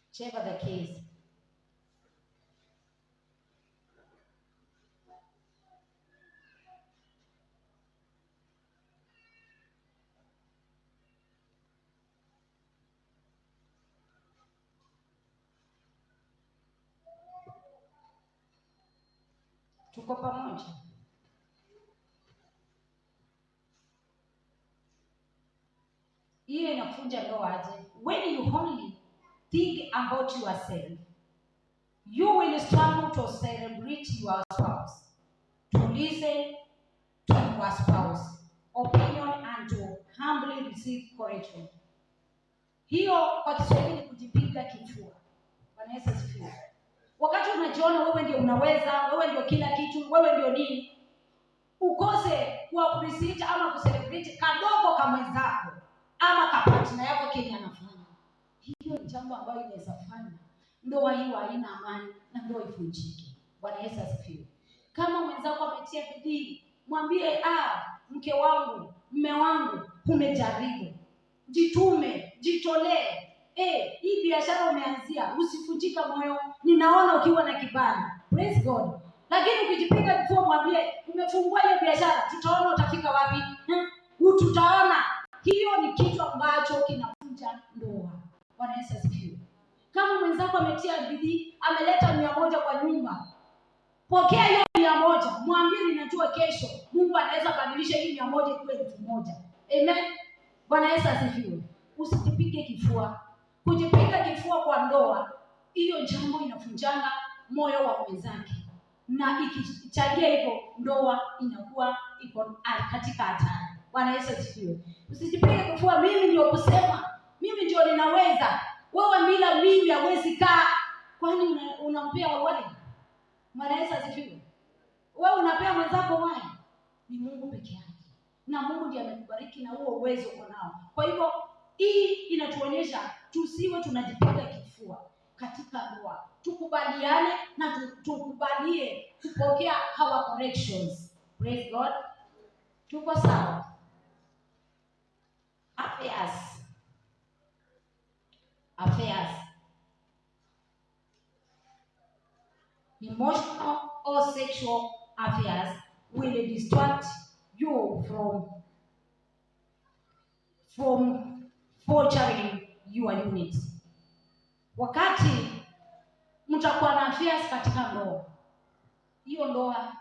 Whichever the case. Tuko pamoja. Hiyo inavunja ndoa aje? When you only think about yourself, you will struggle to celebrate your spouse, to listen to your spouse opinion and to humbly receive correction. Hiyo kwa Kiswahili ni kujipiga kifua. Bwana Yesu asifiwe. Wakati unajiona wewe ndio unaweza, wewe ndio kila kitu, wewe ndio nini, ukose kuappreciate ama kucelebrate kadogo ka mwenzako ama ka partner yako kenye anafanya, hiyo ni jambo ambayo inaweza fanya ndoa hiyo haina amani na ndoa ivunjike. Bwana Yesu asifiwe. Kama mwenzako ametia bidii, mwambie mke wangu, mme wangu, umejaribu, jitume, jitolee. Hii biashara umeanzia, usivunjike moyo, ninaona ukiwa na kibali. Praise God. Lakini ukijipiga kifua, mwambie umefungua hiyo biashara, tutaona utafika wapi. Tutaona. Hiyo ni kitu ambacho kinavunja ndoa. Bwana Yesu asifiwe. Kama mwenzako ametia bidii, ameleta 100 kwa nyumba, pokea hiyo 100, mwambie ninajua kesho Mungu anaweza badilisha hii 100 ikuwe 1000. Amen. Bwana Yesu asifiwe. Usijipige kifua. Kujipiga kifua kwa ndoa, hiyo jambo inavunjanga moyo wa mwenzake, na ikichangia hivyo ndoa inakuwa iko katika hatari. Bwana Yesu asifiwe. Usijipige kifua, mimi ndio kusema, mimi ndio ninaweza, wewe bila mimi hawezi kaa. Kwani unampea wai? Bwana Yesu asifiwe. Wewe unapea mwenzako wai? Ni Mungu peke yake, na Mungu ndiye amekubariki na huo uwezo uko nao. Kwa hivyo hii inatuonyesha tusiwe tunajipiga kifua katika ndoa, tukubaliane na tukubalie kupokea our corrections. Praise God. Tuko sawa? Affairs. Affairs. Emotional or sexual affairs will distract you from fostering your unit. Wakati mtakuwa na affairs katika ndoa, hiyo ndoa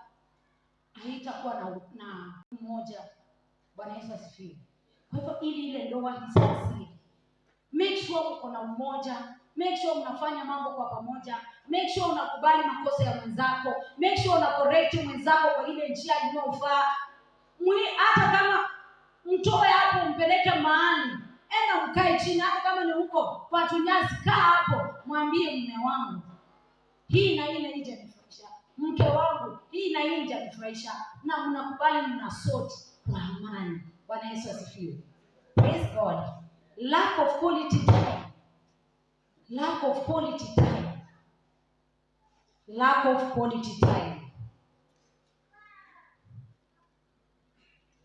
haitakuwa na umoja. Bwana Yesu asifiwe. Kwa hivyo ili ile ndoa isasiri, make sure uko na umoja, make sure mnafanya mambo kwa pamoja, make sure unakubali makosa ya mwenzako, make sure una correct mwenzako kwa ile njia inayofaa. Hata kama mtoe hapo mpeleke mahali, enda mkae chini, hata kama ni huko kwa tunyasi, kaa hapo, mwambie mume wangu hii na hii na hii haijanifurahisha, mke wangu hii na hii haijanifurahisha, na mnakubali, mna sort kwa amani. Bwana Yesu asifiwe. Praise God. Lack of quality time. Lack of quality time. Lack of quality time.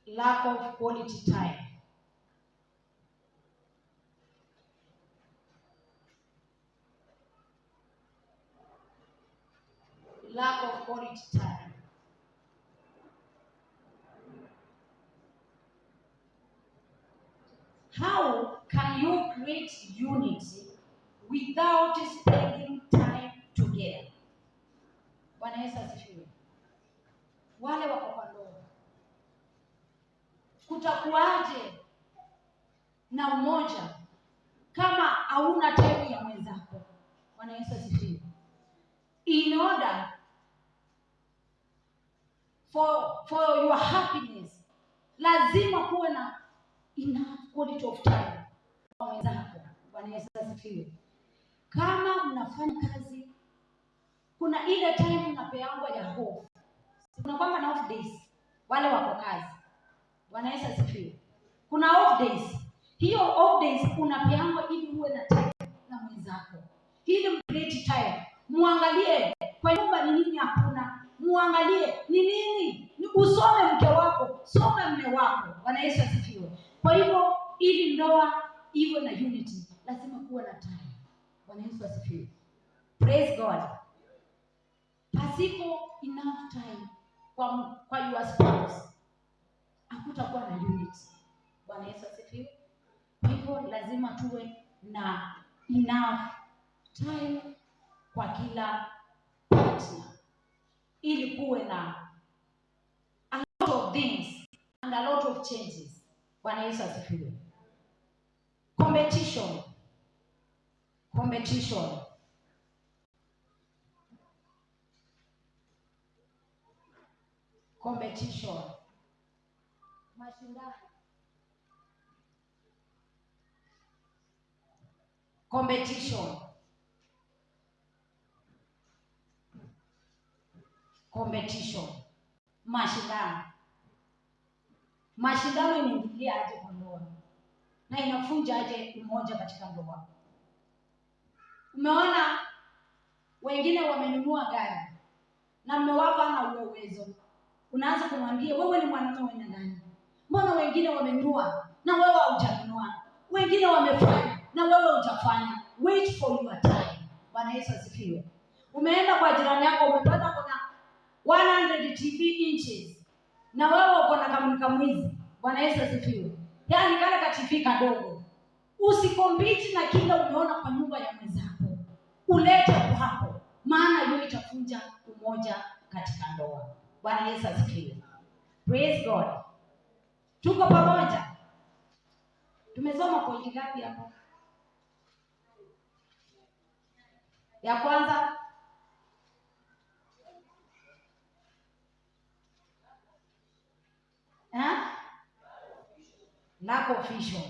Lack of quality time. Lack of quality time. How can you create unity without spending time together? Bwana Yesu asifiwe. Wale wako kwa ndoa, kutakuwaje na umoja kama hauna time ya mwenzako? Bwana Yesu asifiwe. In order for your happiness, lazima kuwe na enough quality of time kwa mwenzako. Bwana Yesu asifiwe. asifiwe. Kama mnafanya kazi, kuna ile time mnapeangwa ya off. Kuna kwamba na off days, wale wako kazi. Bwana Yesu asifiwe. Kuna off days. Hiyo off days unapeangwa ili uwe na time na mwenzako, ili mcreate time, muangalie kwa nyumba ni nini hakuna, muangalie ni nini, ni usome mke wako, some mme wako. Bwana Yesu asifiwe. Kwa hivyo ili ndoa iwe na unity, lazima kuwa na time. Bwana Yesu asifiwe. Praise God. Pasipo enough time kwa your spouse, hakutakuwa na unity. Bwana Yesu asifiwe. Kwa hivyo lazima tuwe na enough time kwa kila partner ili kuwe na a lot of things and a lot of changes. Bwana Yesu asifiwe. Competition. Competition. Competition. Mashindano. Competition. Competition. Mashindano. Mashindano inaingilia aje kwa ndoa? Na inafunja aje umoja katika ndoa? Umeona wengine wamenunua gari na mume wako hana huo uwezo. Unaanza kumwambia wewe ni mwanamume wa aina gani? Mbona wengine wamenunua na wewe haujanunua? Wengine wamefanya na wewe hujafanya. Wait for your time. Bwana Yesu asifiwe. Umeenda kwa jirani yako umepata kuna 100 TV inches na wewe uko na kamulika mwizi. Bwana Yesu asifiwe. Yaani kale ka TV kadogo. Usicompete na kile umeona kwa nyumba ya mwenzako. Ulete kwako, maana hiyo itafunja umoja katika ndoa. Bwana Yesu asifiwe. Praise God. Tuko pamoja. Tumesoma pointi ngapi hapo? Ya kwanza, ha? Lack of vision.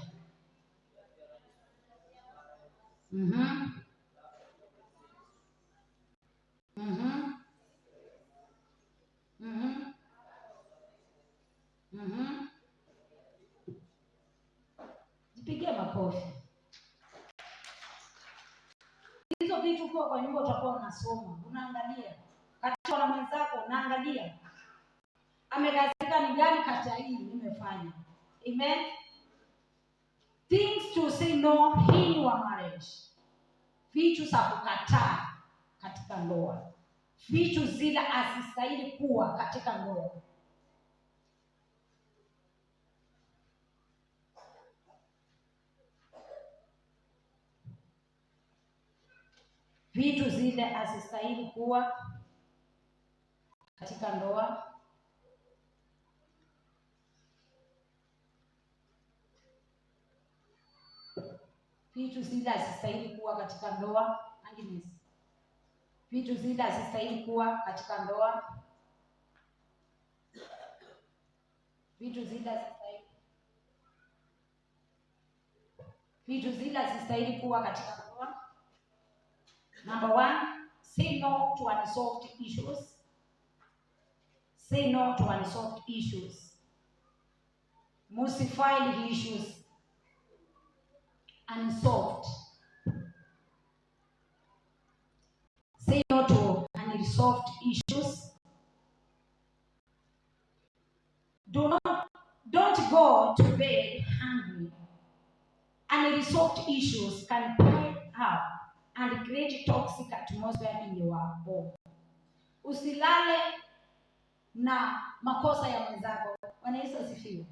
Jipigie makofi. Hizo vitu ukiwa kwa nyumba utakuwa unasoma, unaangalia. Katika na mwenzako unaangalia. Amekasirika ni gani kati ya hii nimefanya. Amen. Things to say no in your marriage. Vitu za kukataa katika ndoa. Vitu zile hazistahili kuwa katika ndoa. Vitu zile hazistahili kuwa katika ndoa. Vitu zile hazistahili kuwa katika ndoa. Agnes. Vitu zile hazistahili kuwa katika ndoa. Vitu zile hazistahili. Vitu zile hazistahili kuwa katika ndoa. Number 1, say no to unsolved issues. Say no to unsolved issues. Musifile issues unsolved. Say no to unresolved issues. Don't go to bed hungry. Unresolved issues can pile up and create toxic atmosphere in your home. Usilale na makosa ya mwenzako. Bwana Yesu asifiwe.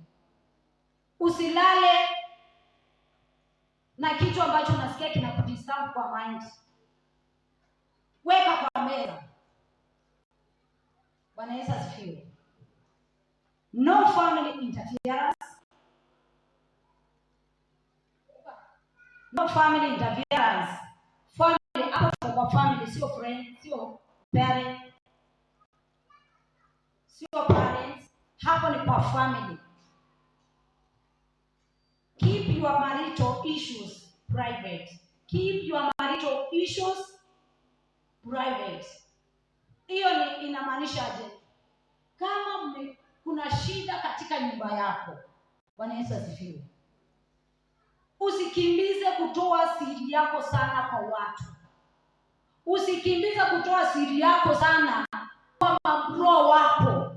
Usilale na kitu ambacho unasikia kinakudisturb kwa mind. Weka kwa meza. Bwana Yesu asifiwe. No family interference. No family interference. Family, hapo kwa family, sio friend, sio parent. Sio parents, hapo ni kwa family. Keep your marital issues private. Keep your marital issues private. Hiyo ni inamaanisha aje? Kama kuna shida katika nyumba yako, Bwana Yesu asifiwe, usikimbize kutoa siri yako sana kwa watu. Usikimbize kutoa siri yako sana kwa mabro wako.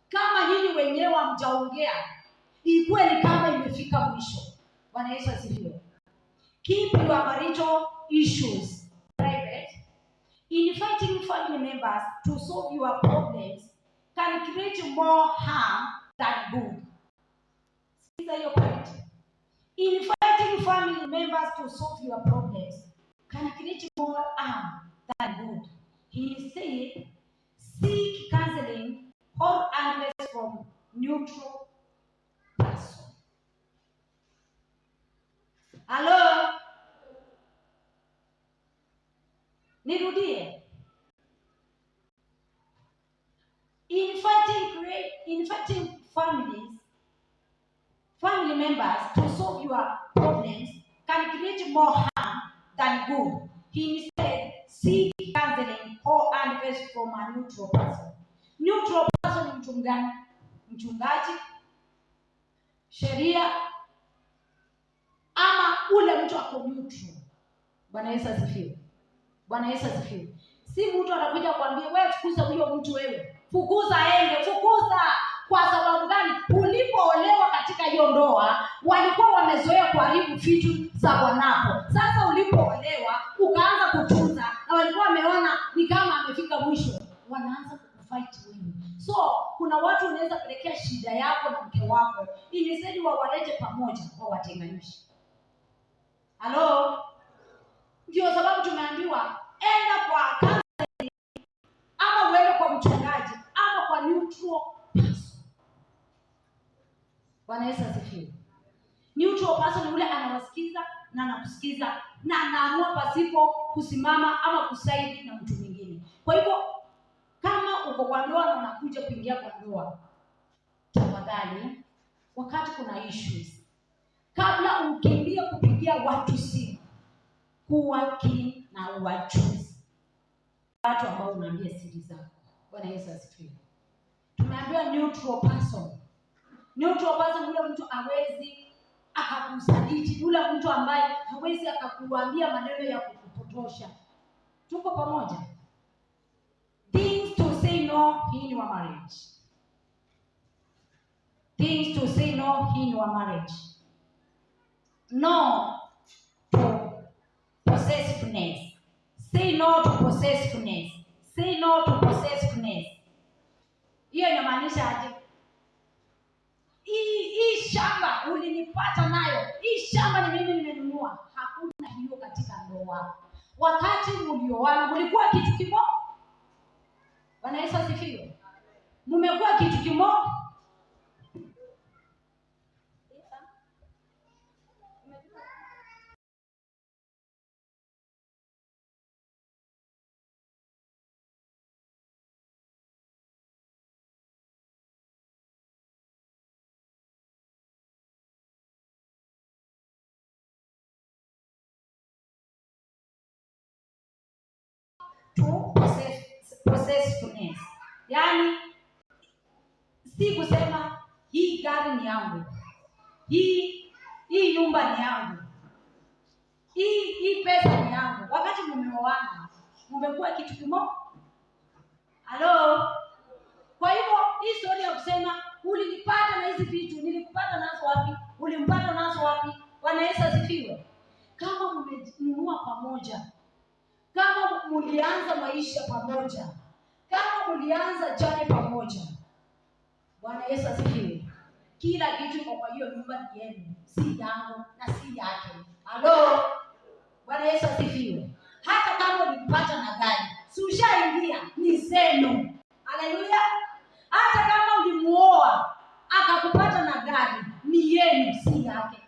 Kama nyinyi wenyewe hamjaongea, ikuwe ni kama imefika mwisho. Bwana Yesu asifiwe. Keep your marital issues private. Inviting family members to solve your problems can create more harm than good. Sikiza hiyo point. Inviting family members to solve your problems can create more harm than good. He said, seek counseling or advice from neutral person. Hello? Nirudie. Inviting family members to solve your problems can create more harm than good. He said, seek counseling or advice from a neutral person. Neutral person ni mtu gani? Mchungaji, sheria, ama ule mtu ako neutral. Bwana Yesu asifiwe. Bwana Yesu asifiwe. Si mtu anakuja kuambia wewe fukuza huyo mtu, wewe fukuza, ende fukuza. Kwa sababu gani? Ulipoolewa katika hiyo ndoa walikuwa wamezoea kuharibu vitu za bwanako. Sasa ulipoolewa ukaanza kutunza, na walikuwa wameona ni kama amefika mwisho, wanaanza kukufight wewe. So kuna watu unaweza pelekea shida yako na mke wako, ili zaidi wawalete pamoja, wawatenganishe. Halo? Ndio sababu tumeambiwa enda kwa counseling, ama uende kwa mchungaji, ama kwa neutral person. Bwana Yesu asifiwe. Neutral person ni yule anawasikiza na anakusikiza na anaamua pasipo kusimama ama kusaidi na mtu mwingine. Kwa hivyo kama uko kwa ndoa na unakuja kuingia kwa ndoa, tafadhali, wakati kuna issues, kabla ukimbie kupigia watu simu, kuwa keen na uwachoose watu ambao unaambia siri zako. Bwana Yesu asifiwe. Tumeambiwa neutral person. Neutral person, yule mtu hawezi akakusaliti, yule mtu ambaye hawezi akakuambia maneno ya kukupotosha. Tuko pamoja? Things to say no in your marriage. Things to say no in your marriage. No to possessiveness. Say no to possessiveness. Say no to possessiveness. Hiyo inamaanisha aje? Hii shamba ulinipata nayo, hii shamba ni mimi nimenunua. Hakuna hiyo katika ndoa. Wakati mlioana mlikuwa kitu kimoja. Bwana Yesu asifiwe. Mmekuwa kitu kimoja. To possessiveness. Yaani si kusema hii gari ni yangu, hii nyumba ni yangu, hii pesa ni yangu. Wakati mmeoana mmekuwa kitu kimoja. Halo? Kwa hivyo hii story ya kusema ulinipata na hizi vitu, nilikupata nazo wapi? Ulimpata nazo wapi? Bwana Yesu asifiwe. Kama mmenunua pamoja, kama mlianza maisha pamoja, kama mlianza journey pamoja, Bwana Yesu asifiwe. Kila kitu iko kwa hiyo nyumba ni yenu, si yangu na si yake. Halo? Bwana Yesu asifiwe. Hata kama ulimpata na gari, si ushaingia, ni zenu. Haleluya. Hata kama ulimuoa akakupata na gari, ni yenu, si yake.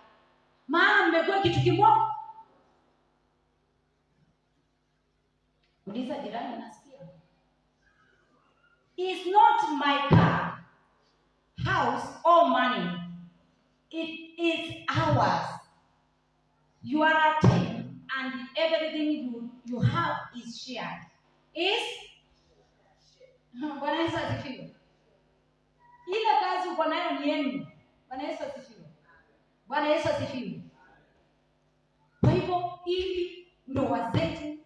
Maana mmekuwa kitu kimoja. Uliza jirani, nasikia. It's not my car, house or money. It is ours. You are a team. and everything you have is shared. Is Bwana Yesu asifiwe. Ile kazi uko nayo ni yenu. Bwana Yesu asifiwe. Bwana Yesu asifiwe. Kwa hivyo ili ndoa zetu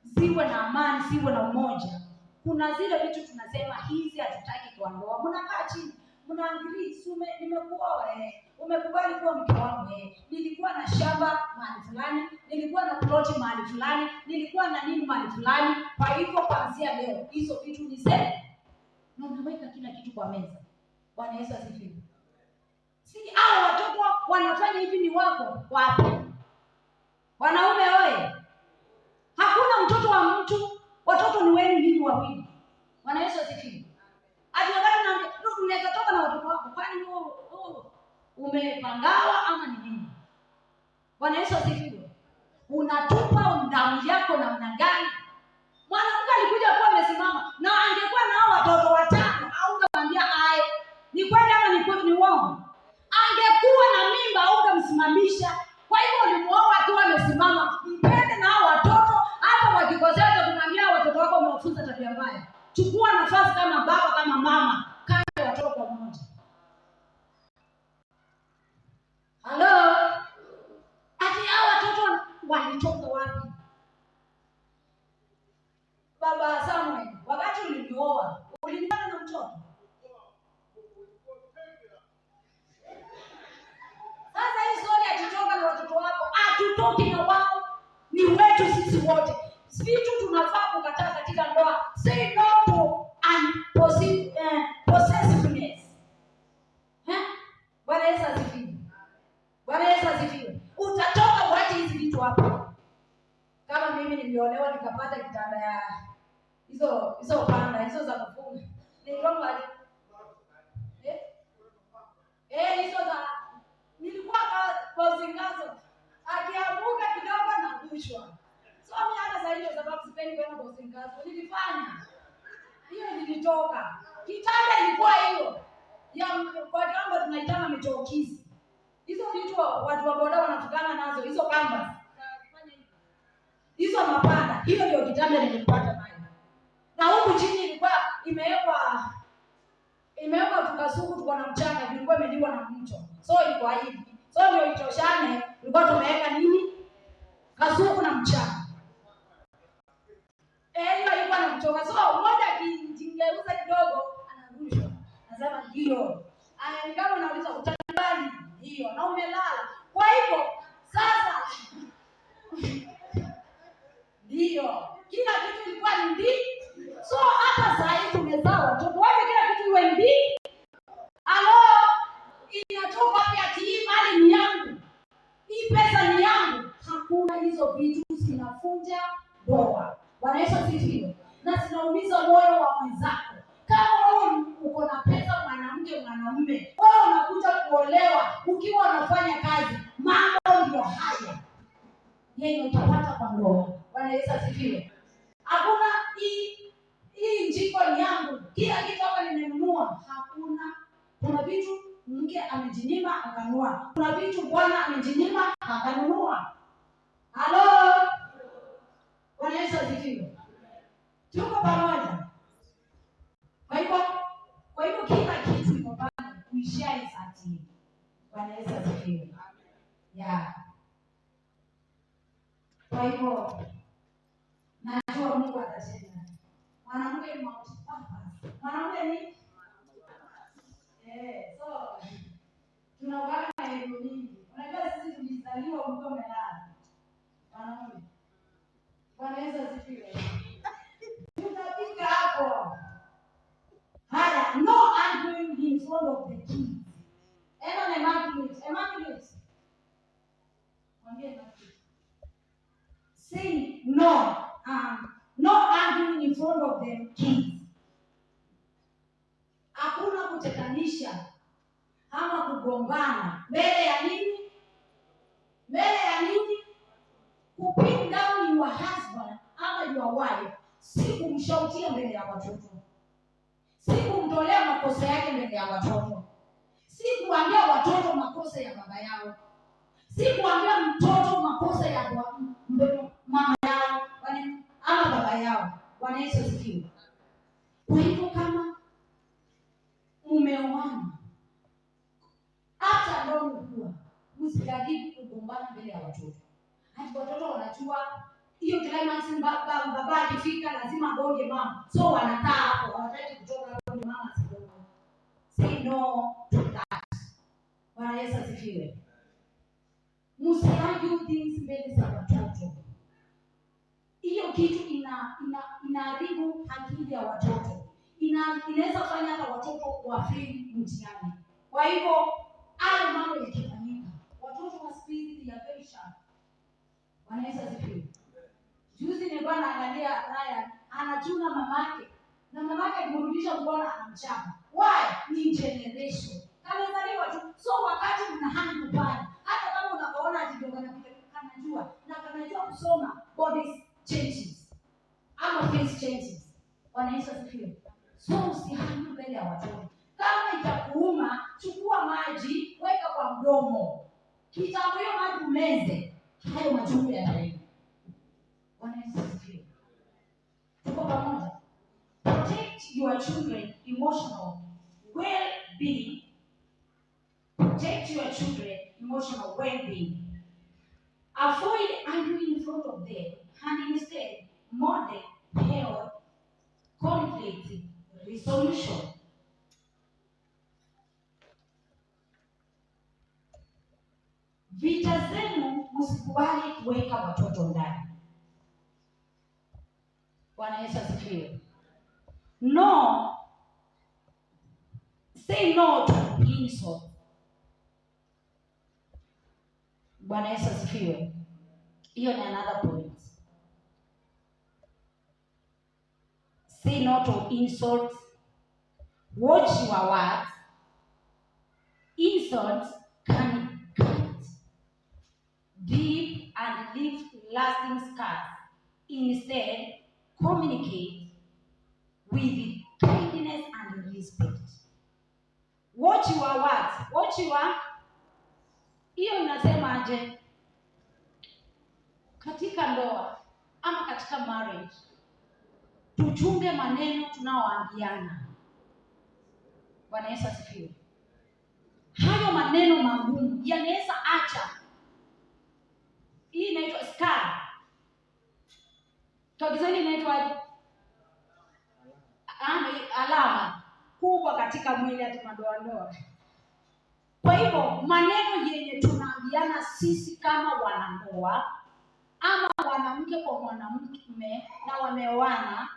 ziwe na amani, ziwe na umoja, kuna zile vitu tunasema hizi hatutaki kwa ndoa. Mnakaa chini, mnaangalia, nimekuoa umekubali kuwa mke wangu nilikuwa na shamba mahali fulani, nilikuwa na ploti mahali fulani, nilikuwa na nini mahali fulani. Kwa hivyo kuanzia leo hizo vitu ni zenu, na unaweka kila kitu kwa meza. Bwana Yesu asifiwe. Si hao watoto wanafanya hivi ni wako wapi? Wanaume oye, hakuna mtoto wa mtu, watoto ni wenu nyinyi wawili. Bwana Yesu asifiwe. Ati wakati unaambia unaweza toka na watoto wako, kwani wewe umepangawa ama ni nini? Bwana Yesu asifiwe. Unatupa damu yako namna gani? Mwanamke alikuja kuwa amesimama na angekuwa na hao watoto watano, au ungemwambia aye, ni kweli ama ni kweli ni uongo? Angekuwa na mimba ungemsimamisha. Kwa hivyo ulimuoa akiwa amesimama, mpende na hao watoto, hata wakikosea utakumwambia watoto wako umewafunza tabia mbaya. Chukua nafasi kama baba, kama mama, kama watoto pamoja. Halo? Ati hao watoto walitoka wapi? Baba Samuel, wakati ulinioa, ulinipata na mtoto? Sasa hii story atitoka na watoto wako, hatutoki na wao, ni wetu sisi wote. Vitu tunafaa kukataa katika ndoa. Say no to possessiveness. Bwana Yesu asifiwe. Bwana Yesu asifiwe. Utatoka uache hizi vitu hapo. Kama mimi niliolewa nikapata kitanda ya hizo panda, hizo za kufunga. Nilikuwa aje? Hizo za nilikuwa kwa zingazo. Akianguka kidogo na kushwa. So mimi hata sasa hiyo sababu sipendi kwenda kwa zingazo. Nilifanya. Hiyo nilitoka. Kitanda ilikuwa hiyo. Ya kwa kamba tunaitana mitokizi. Hizo vitu watu wa boda wanatukana nazo, hizo kamba. Hizo mapanda, hiyo ndio kitanda nilipata nayo. Na huku chini ilikuwa imewekwa tukasuku, tuko na mchanga, ilikuwa imeliwa na mto. So ilikuwa hivi. So ndio itoshane, ilikuwa tumeweka nini? Kasuku na mchanga. Hiyo ilikuwa na mchanga. So mmoja akijingeuza kidogo anarushwa. Anasema ndio. Ni kama unauliza utakubali hiyo na umelala. Kwa hivyo sasa ndio kila kitu ilikuwa ni ndi. So hata saa hii tumezaa watoto, wacha kila kitu iwe ndi. Alo, inatoka wapi ati hii mali ni yangu, hii pesa ni yangu? Hakuna hizo vitu, zinafunja ndoa. Bwana Yesu asifiwe. Na zinaumiza moyo wa mwenzako. Kama wewe uko na pesa, mwanamke, mwanamume, wewe unakuja kuolewa ukiwa unafanya kazi, mambo ndio haya yenye utapata kwa ndoa. Bwana Yesu asifiwe. Hakuna hii njiko ni yangu, kila kitu hapa nimenunua. Hakuna. Kuna vitu mke amejinyima akanunua, kuna vitu bwana amejinyima akanunua. Halo, Bwana Yesu asifiwe. Tuko pamoja. Kwa hivyo kila kitu iko pale kuishia isati. Bwana Yesu asifiwe. Yeah. Kwa hivyo najua Mungu atatenda. Mwanamke ni multi-purpose. Mwanamke ni so tunakuwa na elimu nyingi. Unajua sisi tulizaliwa mko umelala. Wanaume. Bwana Yesu asifiwe. Tutafika hapo. Haya, no arguing in front of the kids. Enda na Immaculate. Immaculate. Mwambie Immaculate. Say no. No arguing in front of the kids. Hakuna kutetanisha ama kugombana mbele ya nini? Mbele ya nini? Kupin down your husband ama your wife si kumshautia mbele ya watoto, si kumtolea makosa yake mbele ya watoto, si kuambia watoto makosa ya baba yao, si kuambia mtoto makosa ya mama yao ama baba yao. Bwana Yesu asifiwe. Kwa hivyo kama mumeoana, hata ndoa kuwa, msijaribu kugombana mbele ya watoto. Hadi watoto wanajua hiyo climax, baba akifika lazima agonge mama, so wanakaa hapo, hawataki kutoka hapo ndio mama asigonge. Say no to that. Bwana Yesu asifiwe. Msiargue things mbele za watoto. Hiyo kitu inaharibu akili ya watoto, inaweza fanya hata watoto wafeli mtihani. Kwa hivyo hayo mambo yakifanyika, watoto wa siku hizi they are very sharp. Bwana Yesu asifiwe. Juzi nilikuwa naangalia Ryan anachuna mamake na mamake akimrudisha mkono anamchapa. Why? Ni generation. Kamezaliwa tu. So wakati mna handle pale, hata kama unakaona ati ndio kanajua na kanajua kusoma body changes ama face changes. Bwana Yesu asifiwe. So usiargue mbele ya watoto. Kama itakuuma, chukua maji, weka kwa mdomo. Kitambo hiyo maji umeze, hayo machungu yataenda. Bwana Yesu asifiwe. Tuko pamoja. Protect your children emotional well-being. Protect your children emotional well-being. Avoid arguing in front of them and instead model health conflict resolution. Vita zenu msikubali kuweka watoto ndani. Bwana Yesu asifiwe. No, say no to insult. Bwana Yesu asifiwe. Hiyo ni another point. Say no to insults. Watch your words. Insults can cut deep and leave lasting scars. Instead, communicate with kindness and respect. Watch your words. Watch your, hiyo inasema aje? Katika ndoa ama katika marriage, tuchunge maneno tunaoambiana. Bwana Yesu asifiwe. Hayo maneno magumu yanaweza acha, hii inaitwa scar. Kwa Kiswahili inaitwa alama kubwa katika mwili, hata madoadoa. Kwa hivyo maneno yenye tunaambiana sisi kama wanandoa ama mwanamke kwa mwanamume na wameoana,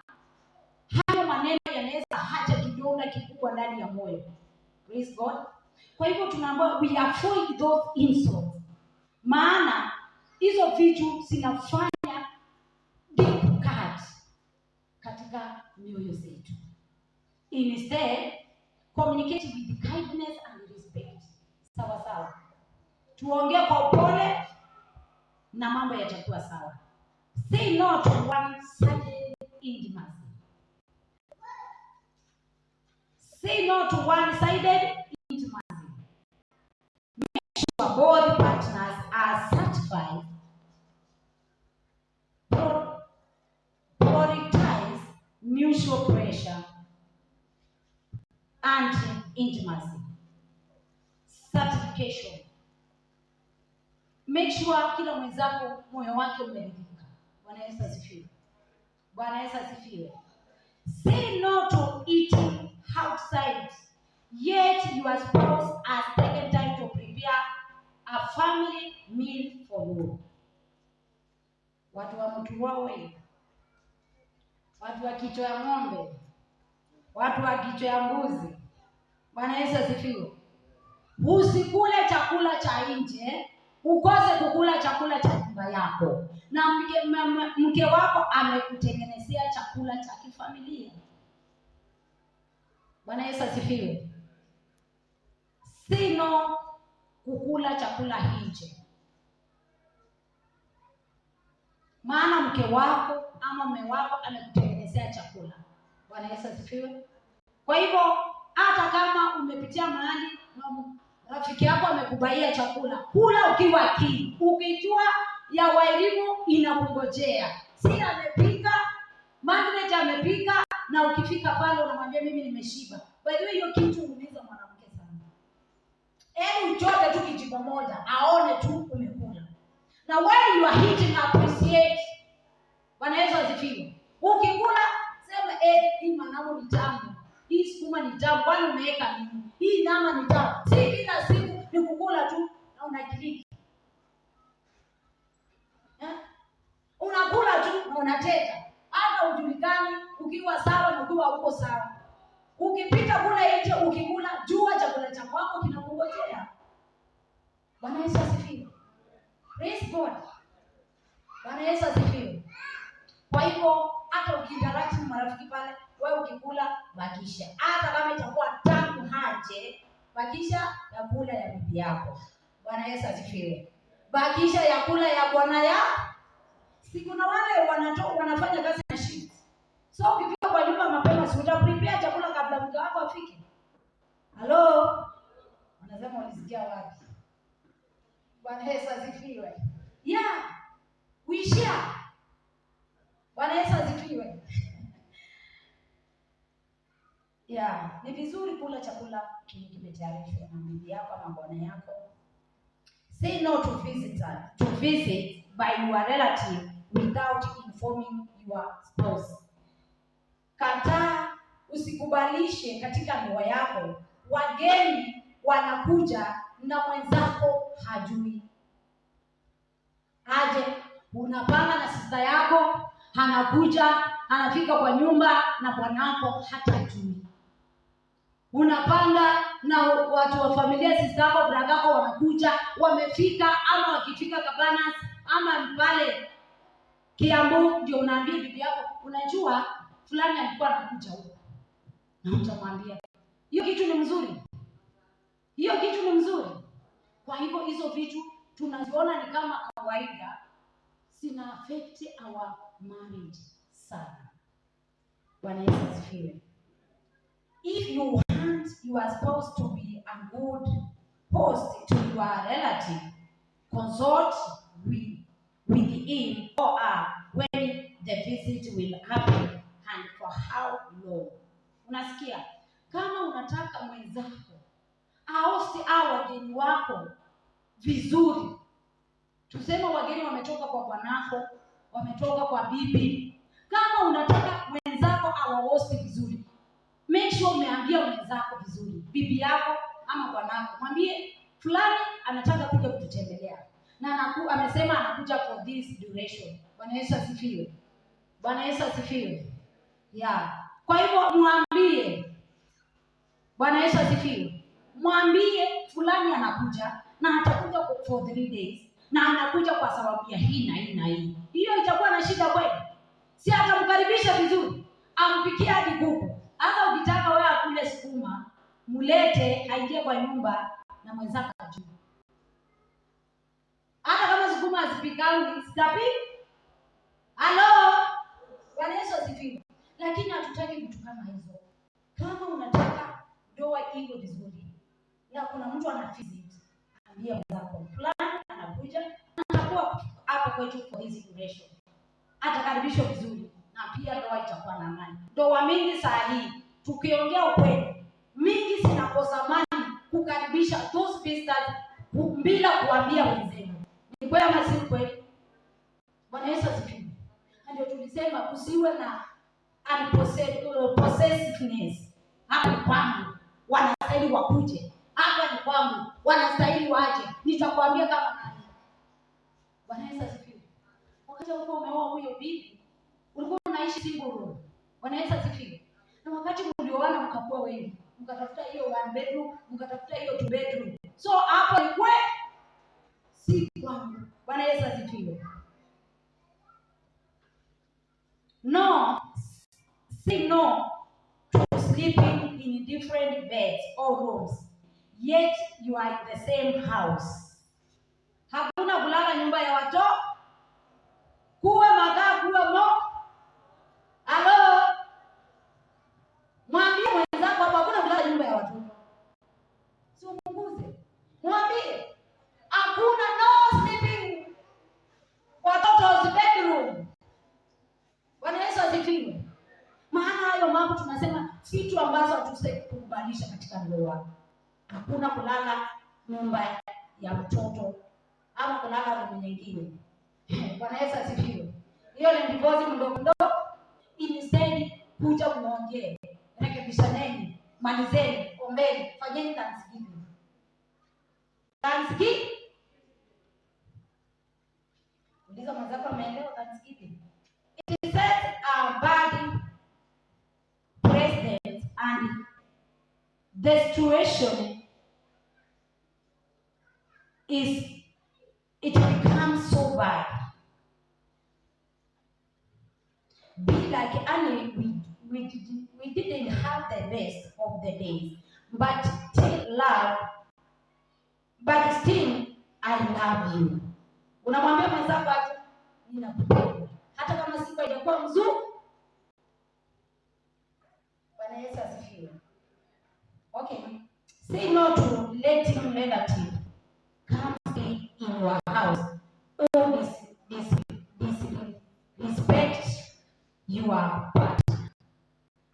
hayo maneno yanaweza acha kidonda kikubwa ndani ya moyo. Praise God. Kwa hivyo tunaambiwa we avoid those insults, maana hizo vitu zinafanya deep cut katika mioyo zetu. Instead, communicate with kindness and respect. Sawa sawa, tuongee kwa upole na mambo yatakuwa sawa. Say no to one-sided intimacy. Say no to one-sided intimacy. Make sure both partners are satisfied. Prioritize mutual pleasure and intimacy. Satisfaction. Make sure kila mwenzako moyo wake umeridhika. Bwana Yesu asifiwe. Bwana Yesu asifiwe. Say no to eating outside, yet your spouse has taken time to prepare a family meal for you. Watu wa mtuwawe, watu wa kichwa ya ng'ombe, watu wa kichwa ya mbuzi. Bwana Yesu asifiwe. Usikule chakula cha nje, ukose kukula chakula cha nyumba yako, na mke wako amekutengenezea chakula cha kifamilia. Bwana Yesu asifiwe. Sino kukula chakula nje, maana mke wako ama mume wako amekutengenezea chakula. Bwana Yesu asifiwe. Kwa hivyo hata kama umepitia mahali na rafiki yako amekubaia chakula, kula ukiwa keen, ukijua ya Wairimu inakungojea. Si amepika, Margaret amepika, na ukifika pale unamwambia mimi nimeshiba. By the way, hiyo kitu huumiza mwanamke sana. Yaani uchote tu kijiko moja, aone tu umekula. Na when you are eating, appreciate. Bwana Yesu asifiwe. Ukikula sema hii managu ni tamu, hii sukuma ni tamu, kwani umeweka nini? Hii nyama ni tamu. Si kila siku ni kukula tu na unakiliki. Eh? Unakula tu na unateta. Hata ujulikani ukiwa sawa na ukiwa uko sawa. Ukipita kule nje ukikula, jua chakula cha kwako kinakungojea. Bwana Yesu asifiwe. Praise God. Bwana Yesu asifiwe. Kwa hivyo hata ukiinteract na marafiki pale, wewe ukikula bakisha, hata kama itakuwa tamu haje, bakisha ya kula ya bibi yako. Bwana Yesu asifiwe. Bakisha ya kula ya bwana ya si kuna wale wanafanya kazi na shift. So ukifika kwa nyumba mapema, si uta prepare chakula kabla mke wako afike? Halo? Wanasema walisikia wapi? Bwana Yesu asifiwe. Yeah. We share. Bwana Yesu asifiwe. Yeah, ni vizuri kula chakula kenye kimetayarishwa na bibi yako ama bwana yako. Say no to visitor, to visit by your relative without informing your spouse. Kataa, usikubalishe katika ndoa yako wageni wanakuja na mwenzako hajui. Aje, unapanga na sister yako, anakuja, anafika kwa nyumba na bwanako hata hajui. Unapanga na watu wa familia, sister yako, brother yako wanakuja, wamefika ama wakifika Cabanas ama pale Kiambu, ndio unaambia bibi yako, unajua fulani alikuwa anakuja huko, na utamwambia hiyo kitu ni mzuri, hiyo kitu ni mzuri. Kwa hivyo hizo vitu tunaziona ni kama kawaida, zina affect our marriage sana. Bwana Yesu asifiwe. If you want your spouse to be a good host to your relative, consult with him or her when the visit will happen and for how long. Unasikia? Kama unataka mwenzako ahost au wageni wako vizuri, tuseme wageni wametoka kwa bwanako, wametoka kwa bibi. Kama unataka mwenzako awahost vizuri, make sure umeambia mwenzako vizuri, bibi yako ama bwanako, mwambie fulani anataka kuja kututembelea na amesema anakuja for this duration. Bwana Yesu asifiwe. Bwana Yesu asifiwe. Yeah. Kwa hivyo mwambie. Bwana Yesu asifiwe. Mwambie fulani anakuja na atakuja for 3 days na anakuja kwa sababu ya hii na hii na hii. Hiyo itakuwa na shida kweli? Si atamkaribisha vizuri, ampikie hadi kuku. Hata ukitaka wewe akule sukuma, mulete aingie kwa nyumba na mwenzako ajue. Hata kama sukuma hazipikangi, sitapi. Halo? Bwana Yesu asifiwe. Lakini hatutaki vitu kama hizo. Kama unataka ndoa iwe vizuri na kuna mtu ana visit, ambia mwenzako fulani anakuja, atakuwa hapa kwetu for this duration, atakaribishwa vizuri na pia ndoa itakuwa na amani. Ndoa mingi saa hii, tukiongea ukweli, mingi zinakosa amani kukaribisha those visitors bila kuambia wenzenu. Ni kweli ama si kweli? Bwana Yesu asifiwe. Na ndio tulisema kusiwe na possessiveness. Hapa ni kwangu, wanastahili wakuje. Hapa ni kwangu, wanastahili waje. Nitakwambia kama nani. Bwana Yesu asifiwe. Wakati ulikuwa umeoa huyo bibi, ulikuwa unaishi single room. Bwana Yesu asifiwe. Na wakati mlioana mkakuwa wengi, mkatafuta hiyo 1 bedroom, mkatafuta hiyo 2 bedroom. So hapo ni kwe si kwangu. Bwana Yesu asifiwe. No, say no to sleeping in different beds or rooms, yet you are in the same house. Hakuna kulala nyumba ya watoto. Kuwe makaa, kuwe mo. Halo? Mwambie mwenzako hapo hakuna kulala nyumba ya watoto. Si upunguze. Mwambie hakuna no sleeping tutakubalisha katika ndoa. Hakuna kulala nyumba ya mtoto ama kulala room nyingine. Bwana Yesu asifiwe. Hiyo ni divorce mdogo mdogo. Instead kuja muongee, rekebishaneni, malizeni, ombeni, fanyeni thanksgiving. Thanksgiving. Uliza mwenzako ameelewa thanksgiving. It sets a bad precedent and the situation is it becomes so bad. Be like Annie, we didn't have the best of the days, but still love, but still I love you. Unamwambia mwenzako aje, ninakupenda hata kama siku haijakuwa mzuri. Bwana Yesu asifiwe. Okay, say no to letting relative come stay in your house or disrespect your partner.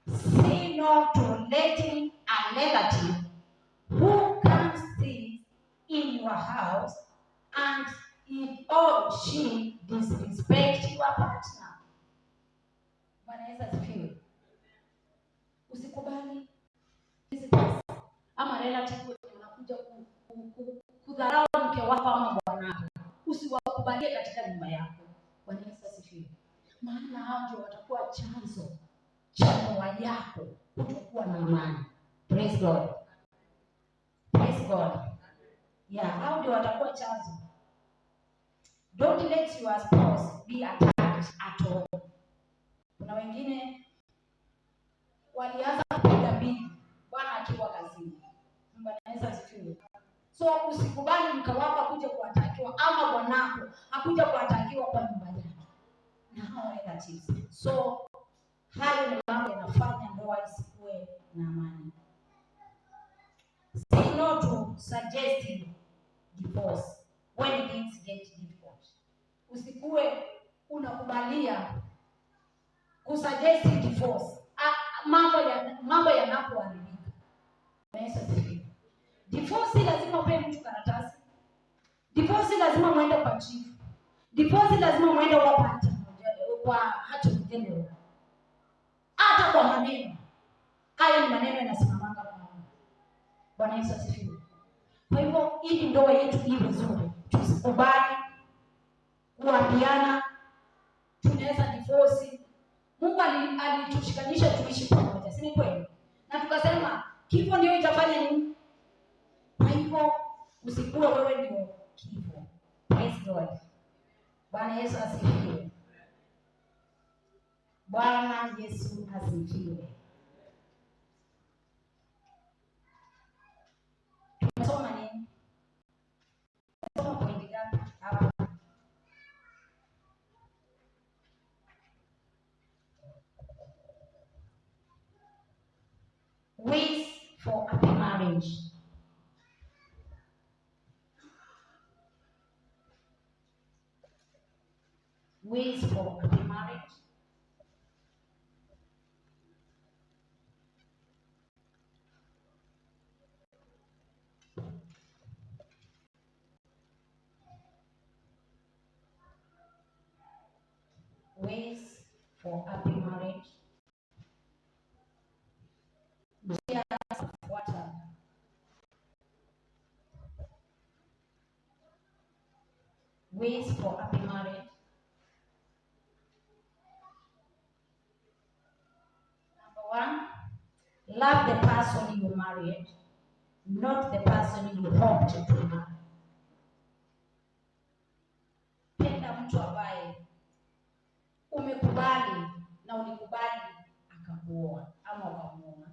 Say no to letting a relative who comes stay in your house and he or she disrespect your partner. Bwana Yesu asifiwe. Usikubali visitors ama relative wenye wanakuja kudharau mke wako ama bwanako, usiwakubalie katika nyumba yako. Bwana Yesu asifiwe. Maana hao ndio watakuwa chanzo cha ndoa yako kutokuwa na amani. Praise God. Praise God. Yeah, hao ndio watakuwa chanzo. Don't let your spouse be attacked at all. Kuna wengine walianza kupiga mbili bwana akiwa kazini. Bwana Yesu asifiwe. So usikubali mke wako akuje kuatakiwa ama bwanako akuje kuatakiwa kwa nyumba yake na hao relatives. So hayo ni mambo yanafanya ndoa isikuwe na amani. Say no to suggesting divorce when things get difficult. Usikuwe unakubalia kusuggest divorce mambo yanapoharibika. Bwana Yesu asifiwe. Divorce si lazima upe mtu karatasi. Divorce si lazima muende kwa chief. Divorce si lazima muende kwa attorney general. Hata kwa maneno. Hayo ni maneno yanasimamanga kwa Mungu. Bwana Yesu asifiwe. Kwa hivyo ili ndoa yetu iwe nzuri, tusikubali kuambiana tunaweza divorce. Mungu alitushikanisha tuishi pamoja, si ni kweli? Na tukasema kifo ndio itafanya nini? Kwa hivyo usikuwe wewe ndio kifo. Praise God. Bwana Yesu asifiwe. Bwana Yesu asifiwe. Tumesoma nini? Tumesoma pointi ngapi hapo? Ways for happy marriage. Ways for happy marriage. Ways for happy marriage. Njia za kufuata. Ways for happy marriage. Number one, love the person you married, not the person you hoped to marry. Penda mtu ambaye umekubali na ulikubali akakuoa ama ukamuoa.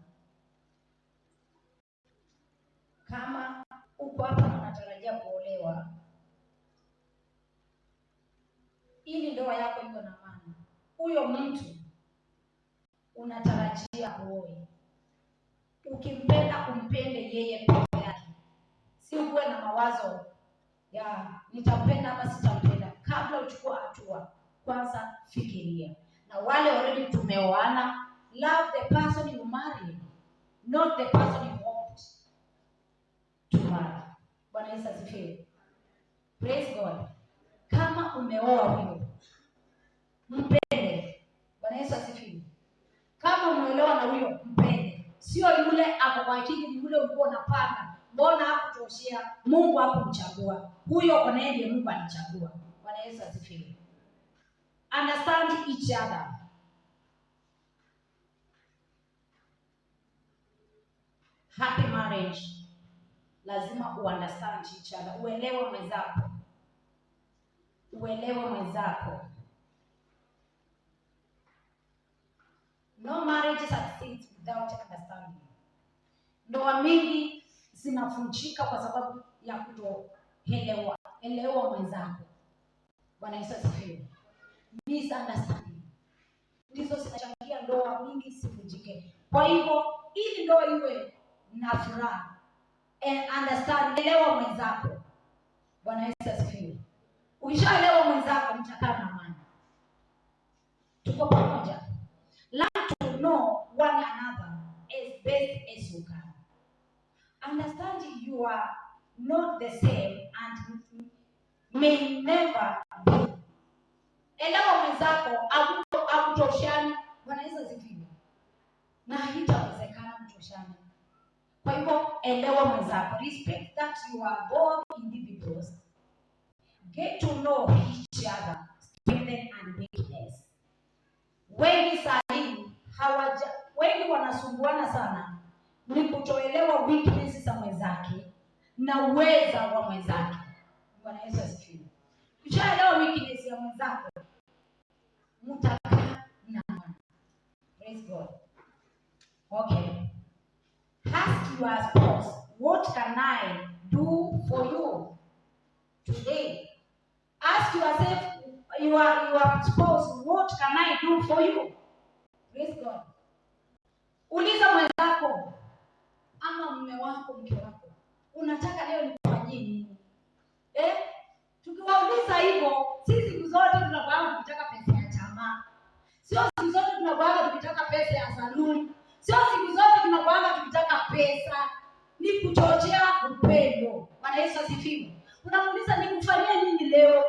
Kama uko hapa na unatarajia kuolewa, ili ndoa yako iwe na amani, huyo mtu unatarajia kuoe, ukimpenda umpende yeye peke yake, si uwe na mawazo ya nitampenda ama sitampenda. Kabla uchukua hatua, kwanza fikiria. Na wale already tumeoana, love the person you marry, not the person you Praise God. Kama umeoa huyo, mpende. Bwana Yesu asifiwe. Kama umeolewa na huyo, mpende. Sio yule ako kwa akili, ni yule ulikuwa unapanga. Mbona hakutoshea? Mungu hakumchagua. Huyo kwa naye ndiye Mungu alichagua. Bwana Yesu asifiwe. Understand each other. Happy marriage. Lazima uunderstand each other. Uelewe mwenzako. Uelewe mwenzako. No marriage succeeds without understanding. Ndoa mingi zinavunjika kwa sababu ya kutoelewa. Elewa mwenzako. Bwana Yesu asifiwe. Misunderstanding ndizo zinachangia ndoa mingi zivunjike. Kwa hivyo ili ndoa iwe na furaha, understand, elewa mwenzako. Bwana Yesu asifiwe. Ukishaelewa mwenzako mtakaa na amani. Tuko pamoja. Learn to know one another as best as you can. Understand you are not the same and may never be. Elewa mwenzako, hakutoshani. Bwana Yesu asifiwe. Na haitawezekana mtoshane. Kwa hivyo elewa mwenzako. Respect that you are both individuals. Get to know each other, strength and weakness. Wengi sahi hawaja, wengi wanasumbuana sana ni kutoelewa weakness za mwenzake na uweza wa mwenzake. Bwana Yesu asifiwe. Ukishaelewa weakness ya mwenzako, mtakaa na amani. Praise God. Okay. Ask your spouse, what can I do for you today? Ask yourself, your spouse, what can I do for you? Praise God. Uliza mwenzako ama mume wako, mke wako, unataka leo nikufanyie nini? Tukiwauliza hivyo, sisi siku zote tunakuwa tukitaka pesa ya chama. Sio siku zote tunakuwa tukitaka pesa ya saluni. Sio siku zote tunakuwa tukitaka pesa. Ni kuchochea upendo. Bwana Yesu asifiwe. Unamuuliza nikufanyie nini leo?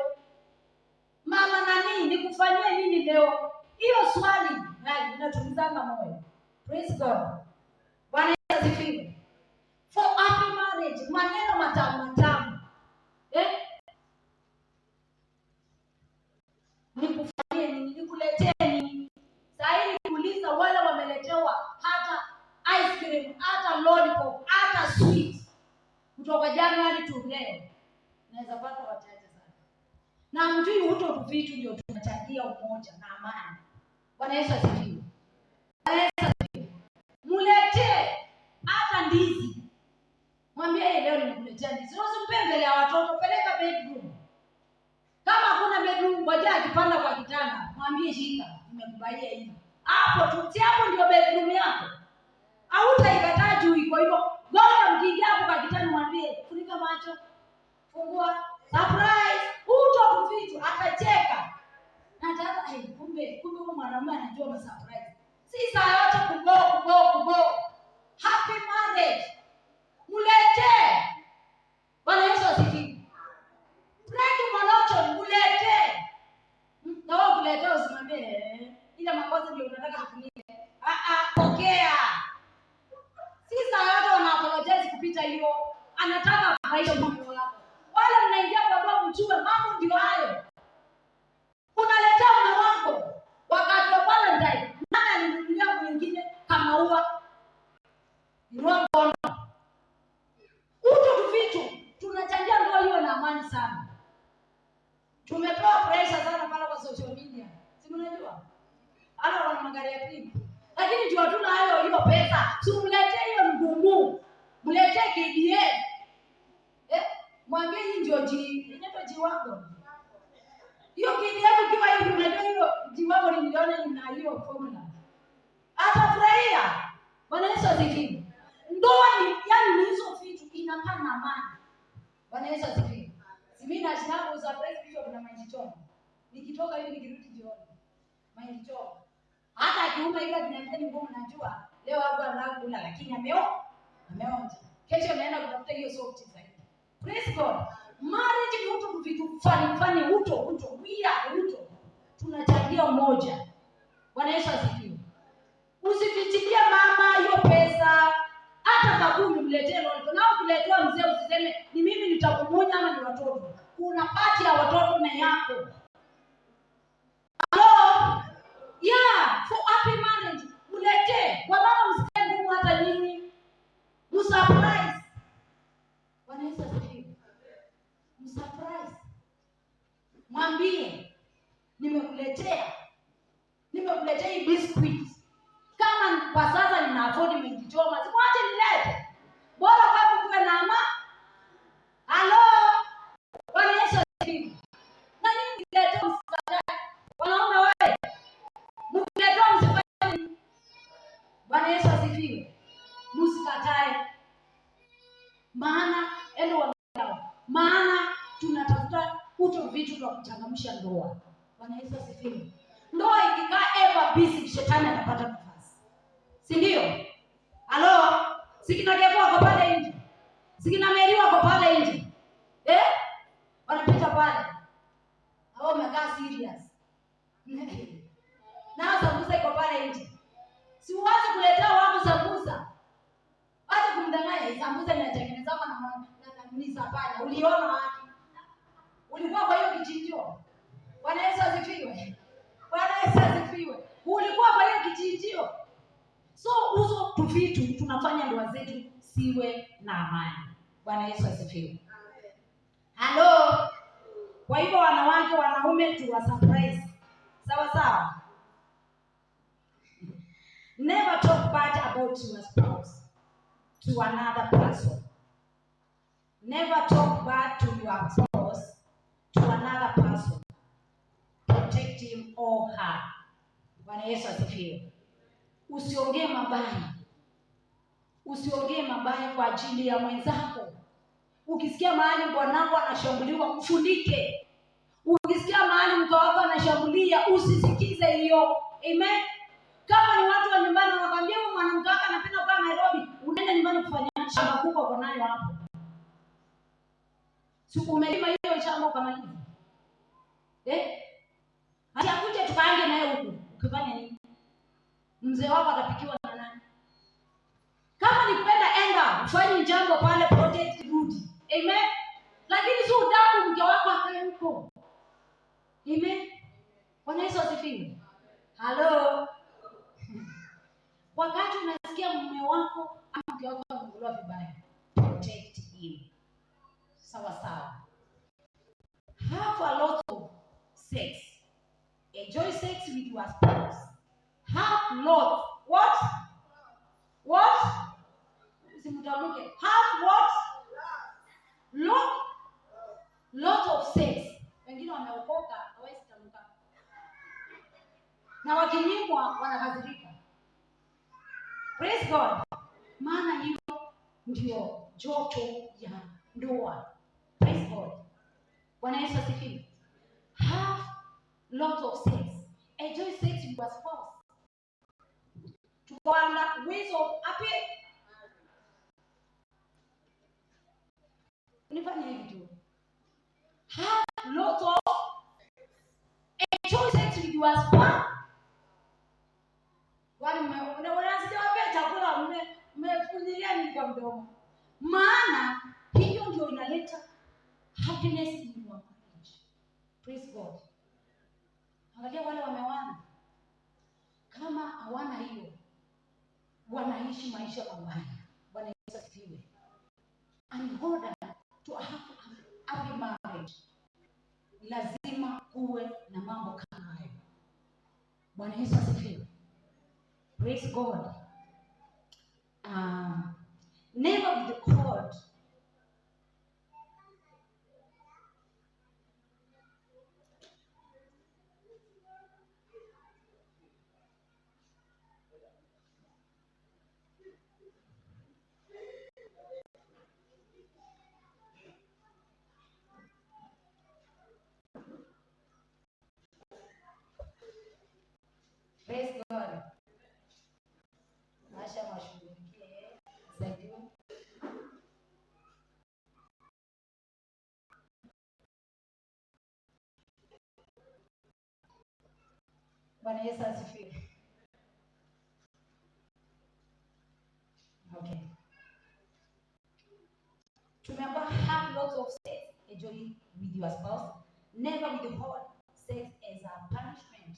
Mama nani, nikufanyie nini leo? Hiyo swali inatulizanga moyo. Praise God. Bwana Yesu asifiwe. For happy marriage, maneno matamu matamu. Nikufanyie nini? Nikuletee nini? Saa hii nikuuliza wale wameletewa hata ice cream, hata lollipop, hata sweet kutoka January to leo. Naweza pata wachache sana. Na mjui huto vitu ndio tunachangia umoja na amani. Bwana Yesu asifiwe. Bwana Yesu asifiwe. Muletee hata ndizi. Mwambie leo nimekuletea ndizi. Usimpe mbele ya watoto, peleka bedroom. Kama hakuna bedroom, ngoja akipanda kwa kitanda, mwambie shika, nimekubaia hii. Hapo tu, si hapo ndio bedroom yako. Hautaikataa juu iko hivyo. Ngoja mkiingia hapo kwa kitanda mwambie, funika macho, fungua, surprise, huto vitu, atacheka. Na ataanza, hey, kumbe huyu mwanamume anajua ma surprise. Si saa yote kugo kugo kugo. Happy marriage. Muletee. Bwana Yesu asifiwe. Break monotony, muletee. Na wewe ukiletea usimwambie, ile makosa ndio unataka kutumia. Pokea. Si saa yote wana apologize kupita hiyo. Anataka afurahishe moyo wako. Wale mnaingia kwa ndoa mchue, mambo ndio hayo. Unaletea mume wako wakati wa Valentine, nani alinunulia mwingine kama ua? Inua mkono. Utu vitu tunachangia ndoa hiyo na amani sana. Tumepewa pressure sana pale kwa social media. Si mnajua? Hata wana magari ya pili. Lakini juu hatuna hayo hiyo pesa, si mletee hiyo mgumu. Mletee KDF. Mwambie hii ndio G, inaitwa G wagon. Hiyo KDF ukiwa hivi unajua hiyo G wagon niliona ina hiyo formula. Atafurahia. Bwana Yesu asifiwe. Ndoa ni yani ni hizo vitu inakaa na amani. Bwana Yesu asifiwe. Si mimi na shinangu surprise kichwa kuna mahindi choma. Nikitoka hivi nikirudi jioni. Mahindi choma. Hata akiuma hivi akiniambia ni ngumu najua leo hapo anakula lakini ameonja. Kesho naenda kutafuta hiyo soft zaidi. Praise God. Marriage ni mtu Funny funny uto uto we are uto. Tunachangia umoja. Bwana Yesu asifiwe. Usifichilie mama hiyo pesa hata kakumi mletee lolote. Na ukiletewa mzee usiseme ni mimi nitakumunya ama ni watoto. Kuna pati ya watoto na yako. Hello? Yeah, for happy marriage mletee. Wamama msikae ngumu hata nyinyi. Msurprise. Bwana Yesu asifiwe. Msurprise. Mwambie nimekuletea. Nimekuletea hii biscuit. Kama kwa sasa nina afford mahindi choma, simwache nilete. Bora kwangu kuwe na ama. Halo? Bwana Yesu asifiwe. Na nyinyi mkiletewa msikatae. Wanaume wewe, mkiletewa msifanye nini? Bwana Yesu asifiwe. Msikatae. Maana endo wa maana tunatafuta uto vitu vya kuchangamsha ndoa. Bwana Yesu asifiwe. Ndoa ikikaa ever busy, shetani atapata nafasi, si ndio? Halo, sikina Kevo wako pale nje, sikina Meri wako pale nje, eh? Wanapita pale, hao wamekaa serious na sambusa iko pale nje. Si uanze kuletea wako sambusa, acha kumdanganya. Sambusa inatengenezwa na misapanya. Uliona wapi? Ulikuwa kwa hiyo kichinjio? Bwana Yesu asifiwe. Bwana Yesu asifiwe. Ulikuwa kwa hiyo kichinjio? So uzo tuvitu tunafanya ndoa zetu siwe na amani. Bwana Yesu asifiwe. Halo. Kwa hivyo wanawake, wanaume tuwa surprise. Sawa sawa. Never talk bad about your spouse to another person. Never talk bad to your spouse to another person. Protect him or her. Bwana Yesu asifiwe. Usiongee mabaya. Usiongee mabaya kwa ajili ya mwenzako. Ukisikia mahali bwanako anashambuliwa, mfunike. Ukisikia mahali mke wako anashambulia, usisikize hiyo. Amen. Kama ni watu wa nyumbani wanakwambia huyu mwanamke wako anapenda kukaa Nairobi, unaenda nyumbani kufanya shamba kubwa uko nayo hapo. Si umelima hiyo shamba ukamaliza? Eh? Hata akuje tukaange naye huku, ukifanya nini? Mzee wako atapikiwa na nani? Kama ni kwenda, enda ufanye jambo pale, project rudi. Amen. Lakini si udaku mke wako akae huko. Amen. Bwana Yesu asifiwe. Hello. Wakati unasikia mume wako ama mke wako ameongolewa vibaya, protect him. Sawa sawa. Have a lot of sex. Enjoy sex with your spouse. Have lot. What? What? Simtamke. Have what? Lot. Lot of sex. Wengine wameokoka hawezi tamka. Na wakinyimwa wanakasirika. Praise God. Maana hiyo ndio joto ya ndoa. Praise God. Bwana Yesu asifiwe. Have lot of sex. Enjoy sex with your spouse. Tuko under ways of happy. Unifanye hivi tu. Have lot of enjoy sex with your spouse. Wale unasikia chakula mmefunyilia nini kwa mdomo? Maana hiyo ndio inaleta happiness in your marriage. Praise God. Angalia wale wameoana, kama hawana hiyo wanaishi maisha mabaya. Bwana Yesu asifiwe. And in order to have a happy marriage, lazima kuwe na mambo kama hayo. Bwana Yesu asifiwe. Praise God. Never be the called Praise God. Asha washughulikie, saidiwe. Bwana Yesu asifiwe. Okay. Tumeambiwa have lots of sex, enjoy with your spouse. Never withhold sex as a punishment.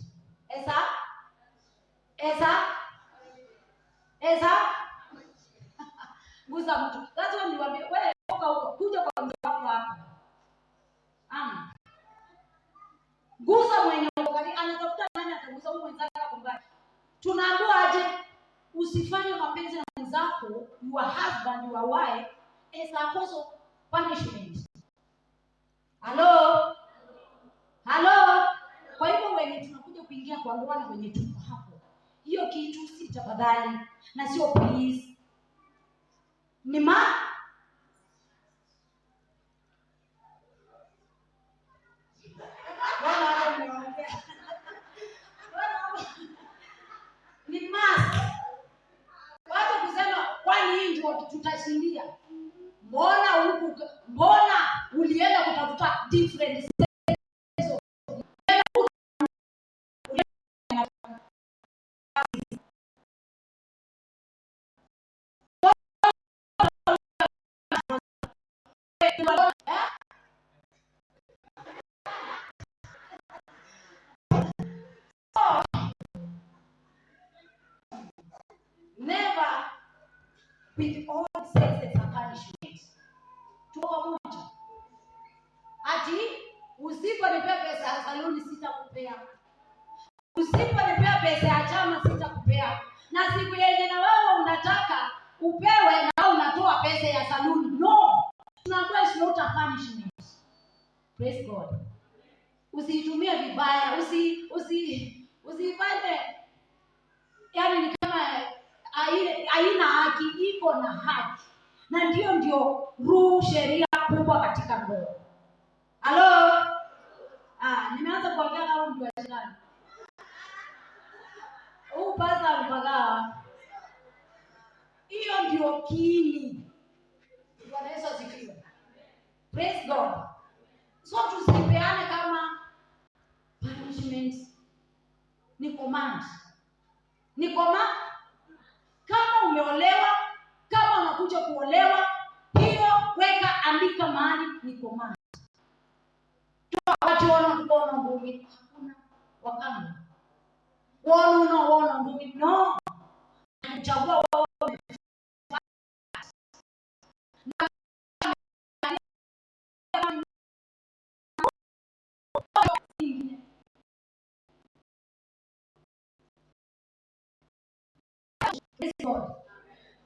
As a as a as a guza mtu. That's why niwaambie wewe toka huko kuja kwa mtu wako hapa. Ama guza mwenye ukali anatafuta nani ataguza huyu mwenzake hapo mbali. Tunaambiwa aje usifanye mapenzi na mwenzako, your husband, your wife as a cause of punishment. Hello? Hello? Kwa hivyo wenye tunakuja kuingia kwa ndoa na wenye tuko hapo, hiyo kitu si tafadhali na sio please, ni ma Bwana hapo mnaongea. Bwana hapo ni must. Wacha kusema kwani hii ndio tutashindia. Mbona huku, mbona ulienda kutafuta different sets of Eh? So, never withhold sex as a punishment. Tuko pamoja? Ati usiponipea pesa ya saluni sitakupea, usiponipea pesa ya chama sitakupea, na siku yenye na wewe unataka upewe na wewe unatoa pesa ya saluni. No, tunaambiwa it's not a punishment. Praise God. Usiitumie vibaya, usifanye yani ni kama haina haki, iko na haki, na ndio rule, sheria kubwa katika ndoa. Halo? Nimeanza kuongea kama mtu wa jirani. Huu pasa mpagawa. Hiyo ndio kiini. Bwana Yesu asifiwe. Praise God. So tusipeane kama punishment. Ni command. Ni command. Kama umeolewa, kama unakuja kuolewa, hiyo weka, andika mahali ni command. Watu wana kuona ngumi, hakuna wakamba. Wona unaona ngumi, no. Chagua wewe.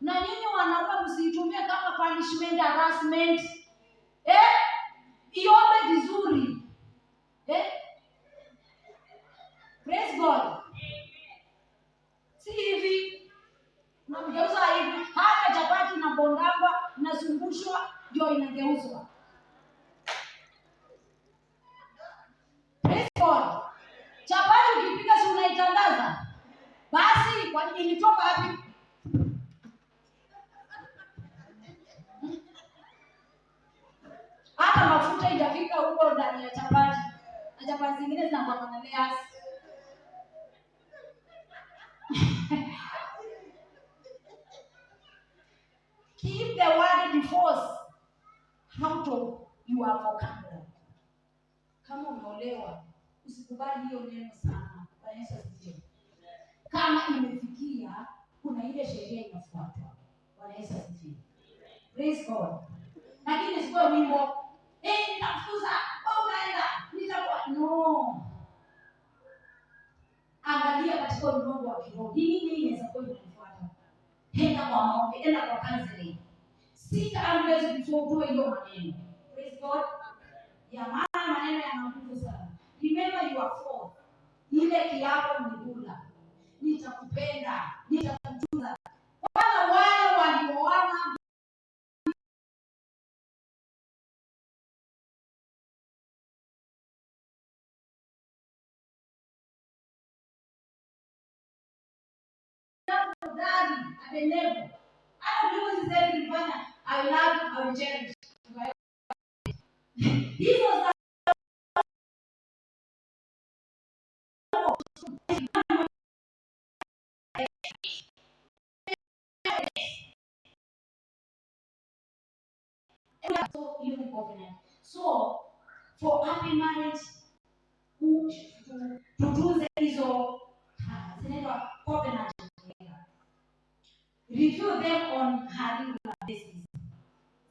Na nyinyi wanaume msiitumie kama punishment, harassment. Iombe vizuri. Praise God. Si hivi. Unamgeuza hivi. Hata chapati inabondangwa, inazungushwa, ndio inageuzwa. Praise God. Chapati ukipika si unaitandaza? Basi kwa nini ilitoka wapi? Hata mafuta haijafika huko ndani ya chapati. Na chapati zingine zinakuwa na layers. Keep the word divorce out of your vocabulary. Kama umeolewa, usikubali hiyo neno sana. Bwana Yesu asifiwe. Kama imefikia, kuna ile sheria inafuatwa. Bwana Yesu asifiwe. Praise God. Lakini sio wimbo, nitafukuza, wewe unaenda, nitakuwa. No. Angalia katika ulimwengu wa kiroho, ni nini inaweza kuwa inakufuata? Enda kwa maombi, enda kwa counseling. Sika amwezi kutoa hiyo maneno. Praise God. Ya maana maneno yana nguvu sana. Remember your fourth. Ile kiapo mlikula. Nitakupenda, nitakutunza. Kwanza wale walioana Daddy, Abednego. Hata kuliko sisi zetu tulifanya, I love you, I will cherish. Hizo za So hiyo ni covenant. So for happy marriage tutunze hizo zinaitwa covenant. Review them on a regular basis.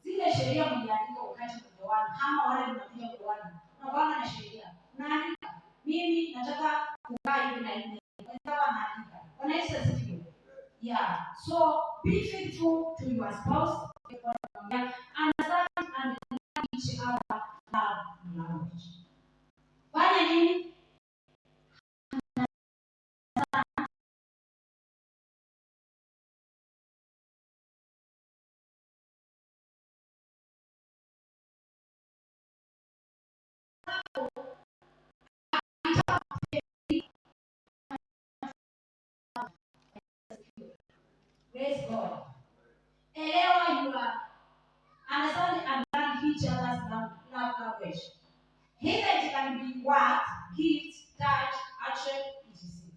Zile sheria mliandika wakati mlioana ama wale mnakuja kuoana, unakuanga na sheria, unaandika mimi nataka kukaa hivi na hivi, wenzako anaandika. Bwana Yesu asifiwe. Yeah, so be faithful to your spouse, understand and love each other love language. Fanya nini? Praise God. Elewa you are understand and learn each other's love language. Either it can be word, gift, touch, action, etc.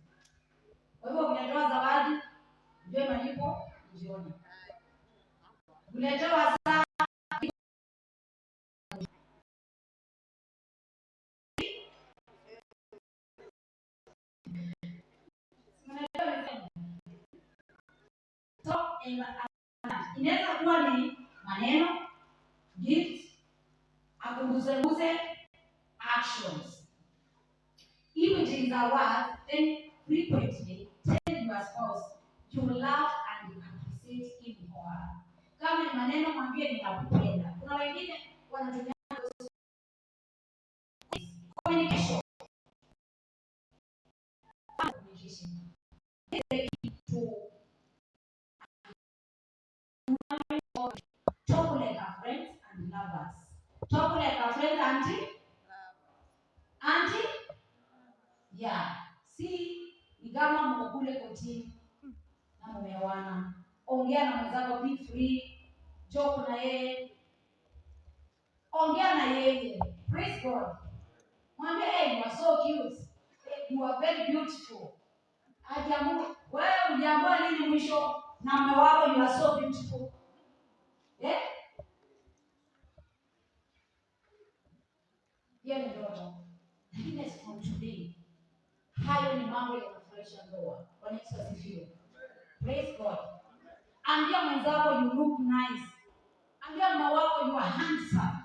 Kwa hivyo ukiletewa zawadi, ujue malipo jioni. Ukiletewa saa, so inaweza kuwa ni maneno, gift, akuguzeguze, actions. If it is a word, then frequently tell your spouse you love and you appreciate him or her. Kama ni maneno, mwambie ninakupenda. Kuna wengine wanatumia communication. Communication. To talk like our friends and lovers. Talk like our friends and auntie? Yeah. Si ni kama mko kule kotini na mumeoana. Ongea na mwenzako, be free. Joke na yeye. Ongea na yeye. Praise God. Mwambie, hey, you are so cute. Hey, you are very beautiful. Ajamu, wewe uliambiwa nini mwisho na mume wako you are so beautiful? Eh? Hiyo ni ndoto. Lakini as from today, hayo ni mambo yanafurahisha ndoa. Bwana Yesu asifiwe. Praise God. Ambia mwenzako you look nice. Ambia mume wako you are handsome.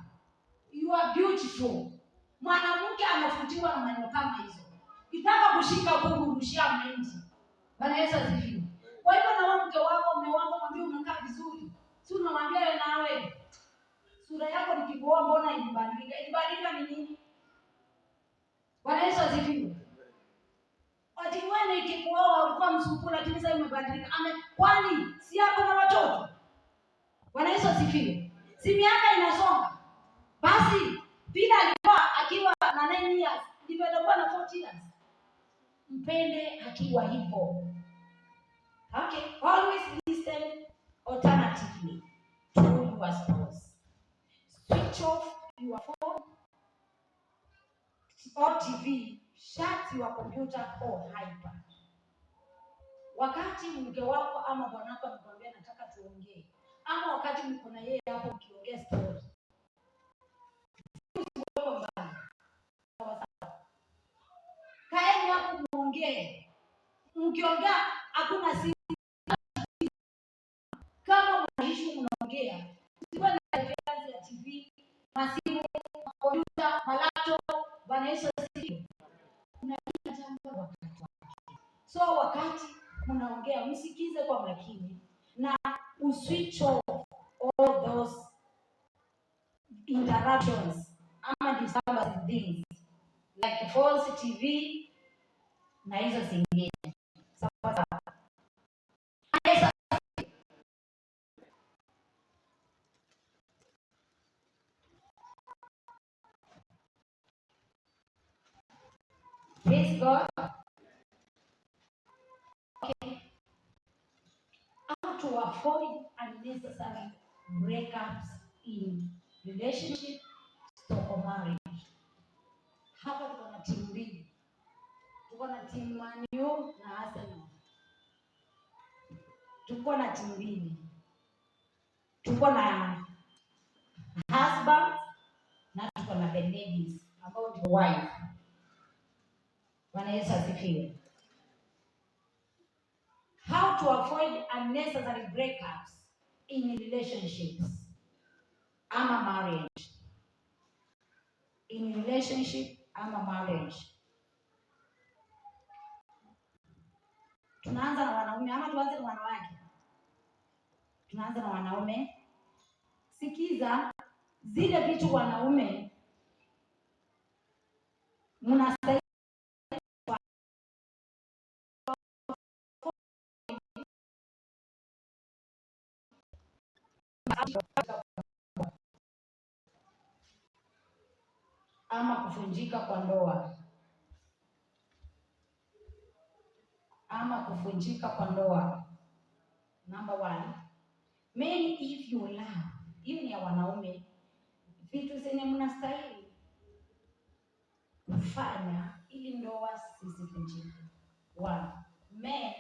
You are beautiful. Mwanamke anavutiwa na maneno kama hizo. Kitaka kushika bubu rushia mwenzi. Bwana Yesu asifiwe. Kwa hivyo na wewe mke wako, mume wako mwambie umekaa vizuri. Si unamwambia wewe nawe sura yako nikikuoa mbona ilibadilika? Ilibadilika ni nini? Bwana Yesu asifiwe. Ati wewe nikikuoa ulikuwa msupu lakini sasa umebadilika. Ame kwani si yako na watoto? Bwana Yesu asifiwe. Si miaka inasonga. Basi bila alikuwa akiwa na 9 years, ndivyo atakuwa na 40 years. Mpende akiwa hivyo. Okay, always listen alternatively to your spouse. Switch off your phone or TV, shut your computer or iPad. Wakati mke wako ama bwanako amekwambia nataka tuongee, ama wakati mko na yeye hapo mkiongea story, usiweke mbali. Sawa sawa. Kaeni hapo muongee. Mkiongea hakuna simu. Kama mna issue mnaongea. Usikuwe na reference ya TV, masimu, kompyuta, malaptop. Bwana Yesu asifiwe. Kuna kila jambo wakati wake. So wakati mnaongea msikize kwa makini na uswitch off all those interruptions ama disturbance things like phones, TV na hizo zingine. Sawa sawa. Yesu Praise God. Okay. How to avoid unnecessary breakups in relationship or marriage. Hapa tuko na timu mbili. Tuko na team Man U na Arsenal. Tuko na timu mbili. Tuko na husband na tuko na the ladies ambao ndio wife. Bwana Yesu asifiwe. How to avoid unnecessary breakups in relationships ama marriage. In relationship ama marriage. Tunaanza na wanaume ama tuanze na wanawake? Tunaanza na wanaume. Sikiza zile vitu wanaume mnastahili. Ama kuvunjika kwa ndoa, ama kuvunjika kwa ndoa. Number one, men, if you love, hiyo ni ya wanaume, vitu zenye mnastahili kufanya ili ndoa zisivunjike. One, men.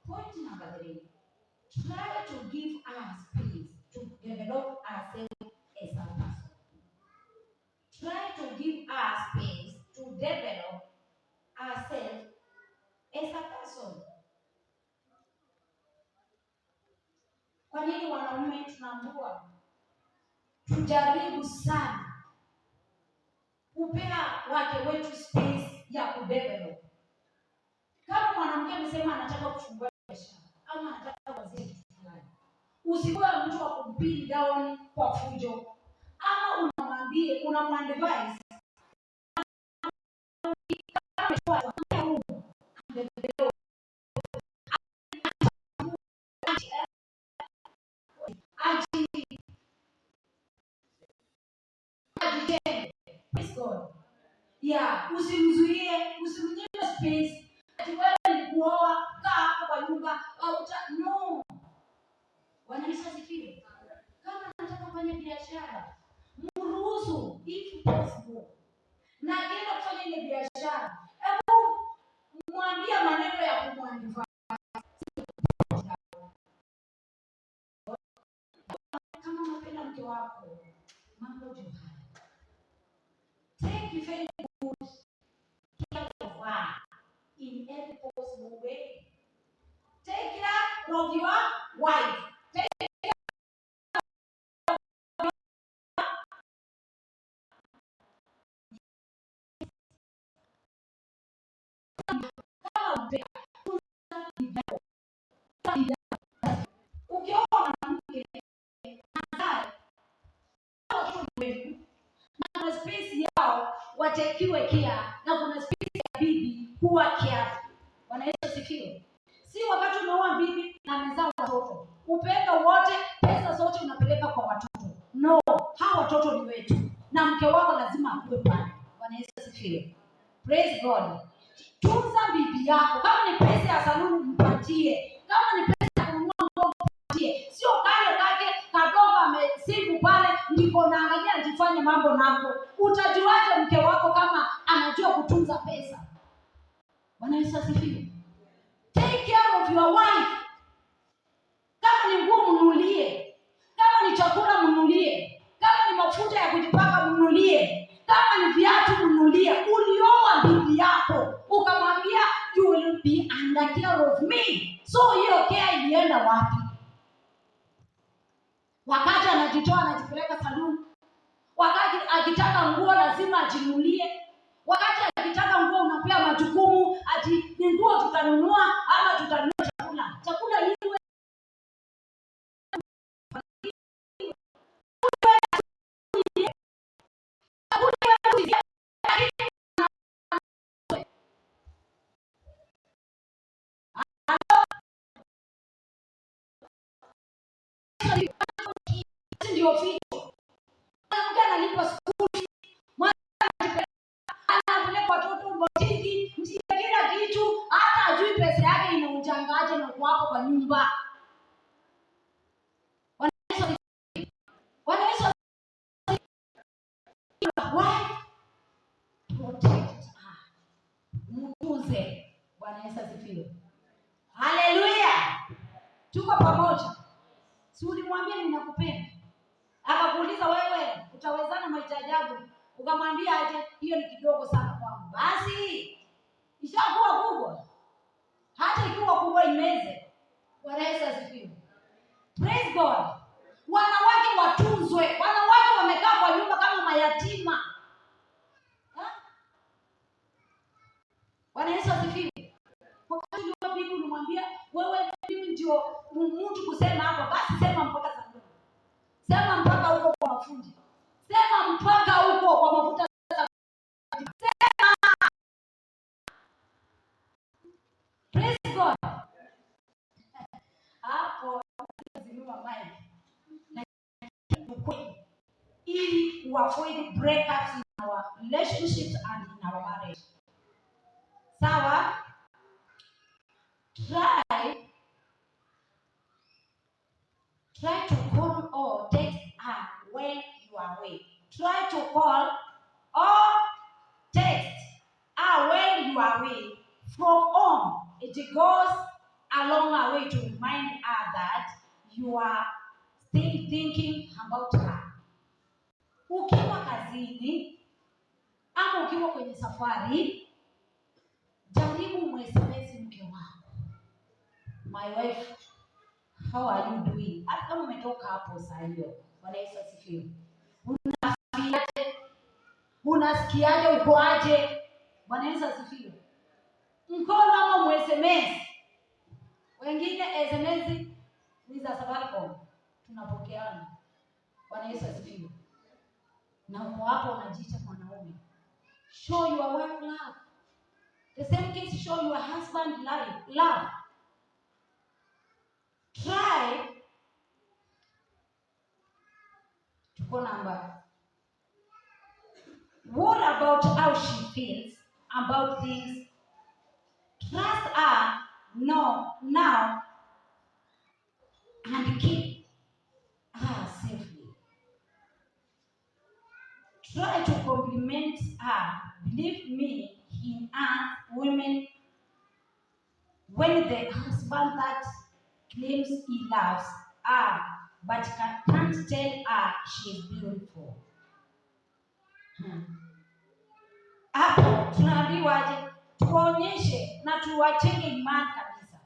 Point number three, try to give us space to develop ourselves as a person. Try to give us space to develop ourselves as a person. Kwa nini wanaume tunaambiwa tujaribu sana kupea wake wetu space ya kudevelop? Kama mwanamke amesema anataka kufungua biashara ama anataka kuanzisha kitu fulani, usikuwe mtu wa kumpin down kwa fujo, ama unamwambie, unamuadvise. Ajijenge. Praise God. Yeah, usimzuie, usimnyime space. Ati wewe nilikuoa, kaa hapo kwa nyumba, au no. Bwana Yesu asifiwe. Kama anataka kufanya biashara, mruhusu if possible. Na akienda kufanya ile biashara, hebu mwambie maneno ya kumuadvise. Kama unapenda mke wako, mambo ndio haya. Take very good care of her in every possible way. Take care of your wife. Take care of kama umpenda, ukioa mwanamke watoto wetu na kuna space yao watekiwe care na kuna space ya bibi kuwa careful. Bwana Yesu asifiwe. Si wakati umeoa bibi na amezaa watoto, upendo wote, pesa zote unapeleka kwa watoto. No, hawa watoto ni wetu na mke wako lazima akuwe pale. Bwana Yesu asifiwe. Praise God. Tunza bibi yako. Kama ni pesa ya saluni mpatie, kama ni pesa ya kununua nguo mpatie, sio kale kake kadogo amesimu pale ndiko naangalia ajifanye mambo nako. Utajuaje mke wako kama anajua kutunza pesa? Bwana Yesu asifiwe. Take care of your wife. Kama ni nguo mnunulie, kama ni chakula mnunulie, kama ni mafuta ya kujipaka mnunulie, kama ni viatu mnunulie. Ulioa bibi yako ukamwambia, "You will be under care of me." So hiyo care ilienda wapi? Wakati anajitoa anajipeleka saluni, wakati akitaka nguo lazima ajinunulie, wakati akitaka nguo unapea majukumu ati ni nguo tutanunua ama tutanunua chakula. Chakula iwe ndio vitu. Mwanamke analipwa school fees, mwanamke anapeleka watoto botiki, ndiye kila kitu, hata ajui pesa yake inaunjangaje na uko hapo kwa nyumba. Bwana Yesu asifiwe. Bwana Yesu asifiwe. Wife, protect her. Mtunze. Bwana Yesu asifiwe. Haleluya. Tuko pamoja. Si ulimwambia ninakupenda? Akakuuliza wewe utawezana mahitaji yangu? Ukamwambia aje? Hiyo ni kidogo sana kwangu. Basi ishakuwa kubwa. Hata ikiwa kubwa imeze. Bwana Yesu asifiwe. Praise God. Wanawake watunzwe. Wanawake wamekaa kwa nyumba kama mayatima. Ha? Bwana Yesu asifiwe. Wakati ulioa bibi ulimwambia wewe, mimi ndio mtu kusema hapa, basi sema mpaka saluni. Sema mpaka huko kwa mafundi. Sema mpaka huko kwa mafuta. Sema. Praise God. Hapo zinua mic. Na ukweli. Ili avoid breakups in our relationships and in our marriage. Sawa? Try to call or text her when you are away. Try to call or text her when you are away from home. It goes a long way to remind her that you are still thinking about her. Ukiwa kazini ama ukiwa kwenye safari, jaribu msms mke wako. "My wife, how are you doing?" Hata kama umetoka hapo saa hiyo. Bwana Yesu asifiwe. Unasikiaje? Unasikiaje? Uko aje? Bwana Yesu asifiwe. Mkono ama mu-SMS. Wengine SMS ni za Safaricom, tunapokeana. Bwana Yesu asifiwe. Na uko hapo unajiita mwanaume. Show your wife love. The same case, show your husband love. Try tuko number. What about how she feels about things? Trust her no now and keep her safely. Try to compliment her. Believe me, in us women, when the husband that claims he loves her but can't tell her she is beautiful. Hapo tunaambiwaje? Tuwaonyeshe na tuwajenge imani kabisa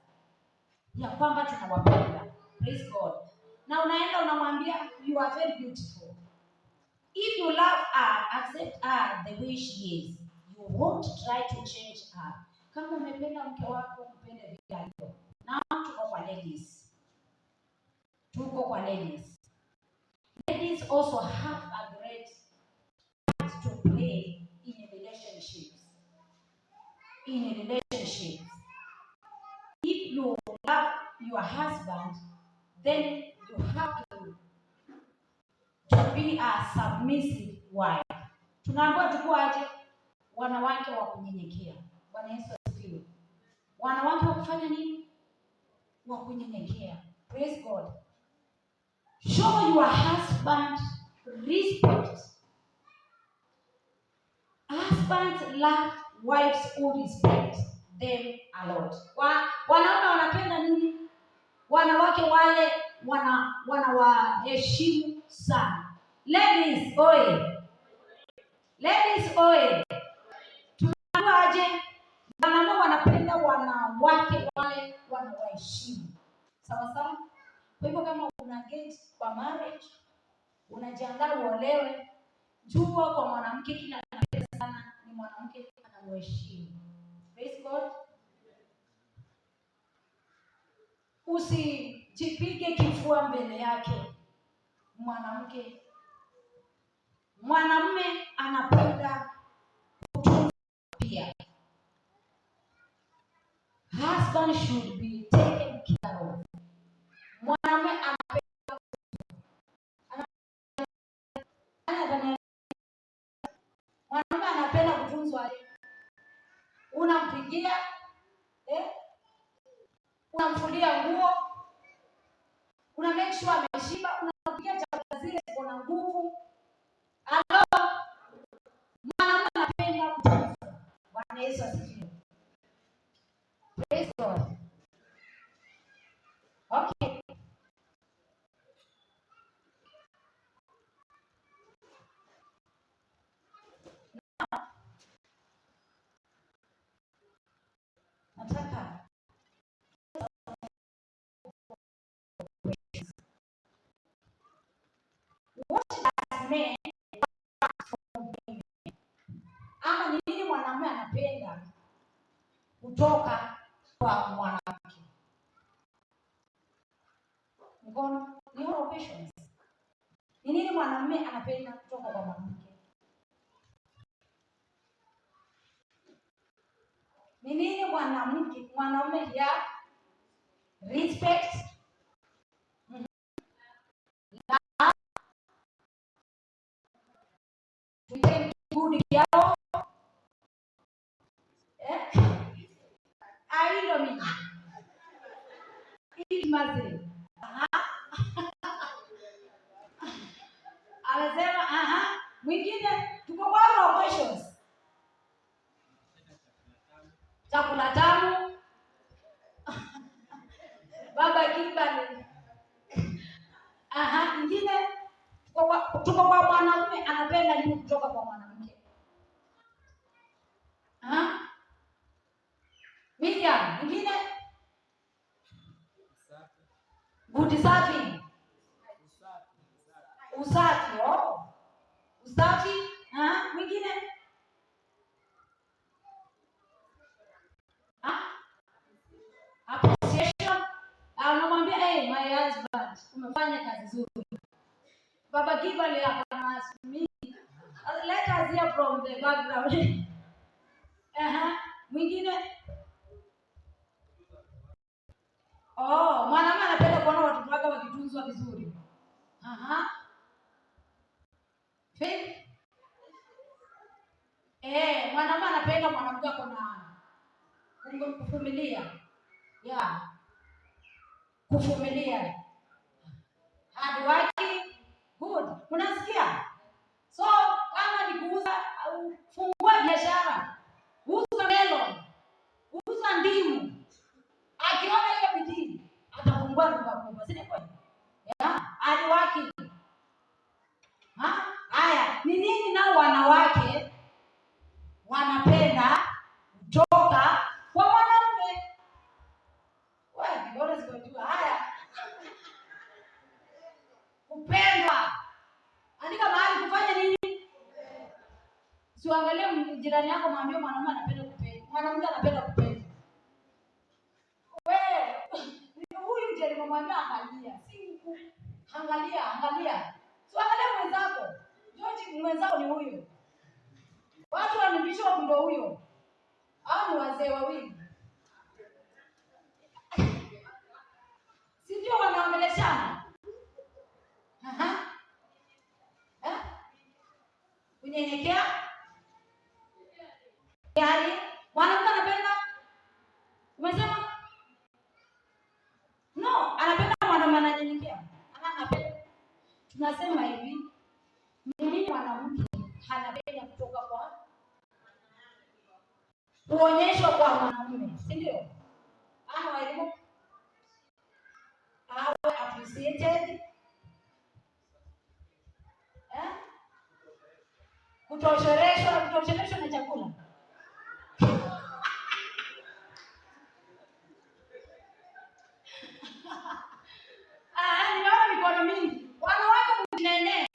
ya kwamba tunawapenda. Praise God. Na unaenda unamwambia, "You are very beautiful." If you love her, accept her the way she is. You won't try to change her. Kama umependa mke wako, mpende vile alivyo. Now tuko kwa ladies. Tuko kwa ladies. Ladies also have a great part to play in relationships. In relationships. If you love your husband, then you have to be a submissive wife. Tunaambiwa tukuwa aje? Wanawake wa kunyenyekea. Bwana Yesu asifiwe. Wanawake wa kufanya nini? Wa kunyenyekea. Praise God. Show your husband respect. Husbands love wives who respect them a lot. Wanaume wanapenda nini? Wanawake wale wanawaheshimu sana. Ladies, oye. Ladies, oye. Tunajua aje? Wanaume wanapenda wanawake wale wanawaheshimu. Sawa sawa? Kwa hivyo kama una get kwa marriage, unajiandaa uolewe, jua kwa mwanamke kila anapenda sana ni mwanamke anamheshimu. Praise God. Usijipige kifua mbele yake mwanamke. Mwanamume anapenda kutunza pia. Husband should be taken care of. Mwanamume anapenda kutunzwa. Mwanamume anapenda kutunzwa. Unampigia, eh? Unamfulia nguo, una make sure ameshiba, unampikia chakula zile ziko na nguvu. Halo, mwanamume anapenda kutunzwa. Bwana Yesu asifiwe. Praise God. Okay. Now, nataka what does men want from women? Ama ni nini mwanamume anapenda kutoka kwa mwanamke? Mkono, ni all questions. Ni nini mwanamume anapenda kutoka kwa mwanamke? Ni nini mwanamke, mwanaume ya respect, love, to take good care of, eh? Ailo Intimacy. Aha. Anasema aha, mwingine tuko kwa questions. Chakula tamu. Baba Kimberly. Aha, mwingine tuko kwa mwanamume anapenda nini kutoka kwa mwanamke? Aha. Miriam, mwingine? Good safi. Usafi, oh. Usafi, ha? Mwingine? Ha? Appreciation. Anamwambia, hey, my husband, umefanya kazi nzuri. Baba Kimberly hapa na me. Let us hear from the background. Aha, mwingine? Oh, mwanamume anapenda kuona watoto wake wakitunzwa vizuri. Aha. Faith? Mwanamume anapenda mwanamke ako na kuvumilia. Yeah. Kuvumilia. Hard working, good. Unasikia? So, kama ni kuuza, fungua biashara. Uza melon. Uza ndimu. Akiona hiyo bidii, atafungua duka kubwa. Si ni kweli? Yeah, hard working. Ha? Haya, ni nini nao wanawake wanapenda kutoka kwa mwanamume? Wewe, mbona sikujua? Haya. Kupendwa. Andika mahali kufanya nini? Usiangalie jirani yako mwambie mwanamume anapenda kupendwa. Mwanamke anapenda kupendwa. Wewe, huyu ndiye nimemwambia angalia. Si huku. Angalia, angalia. Usiangalie mwenzako. George mwenzako ni huyo. Watu wa bishop ndio huyo. Hao ni wazee wawili. Si ndio wanaongeleshana? Aha. Eh? Kunyenyekea? Yaani mwanamke anapenda Kuonyeshwa kwa mwanamume, si ndio? Ana walimu awe appreciated, eh? Kutosheleshwa, kutosheleshwa na chakula. Ah, nimeona mikono mingi. Wanawake mjinene.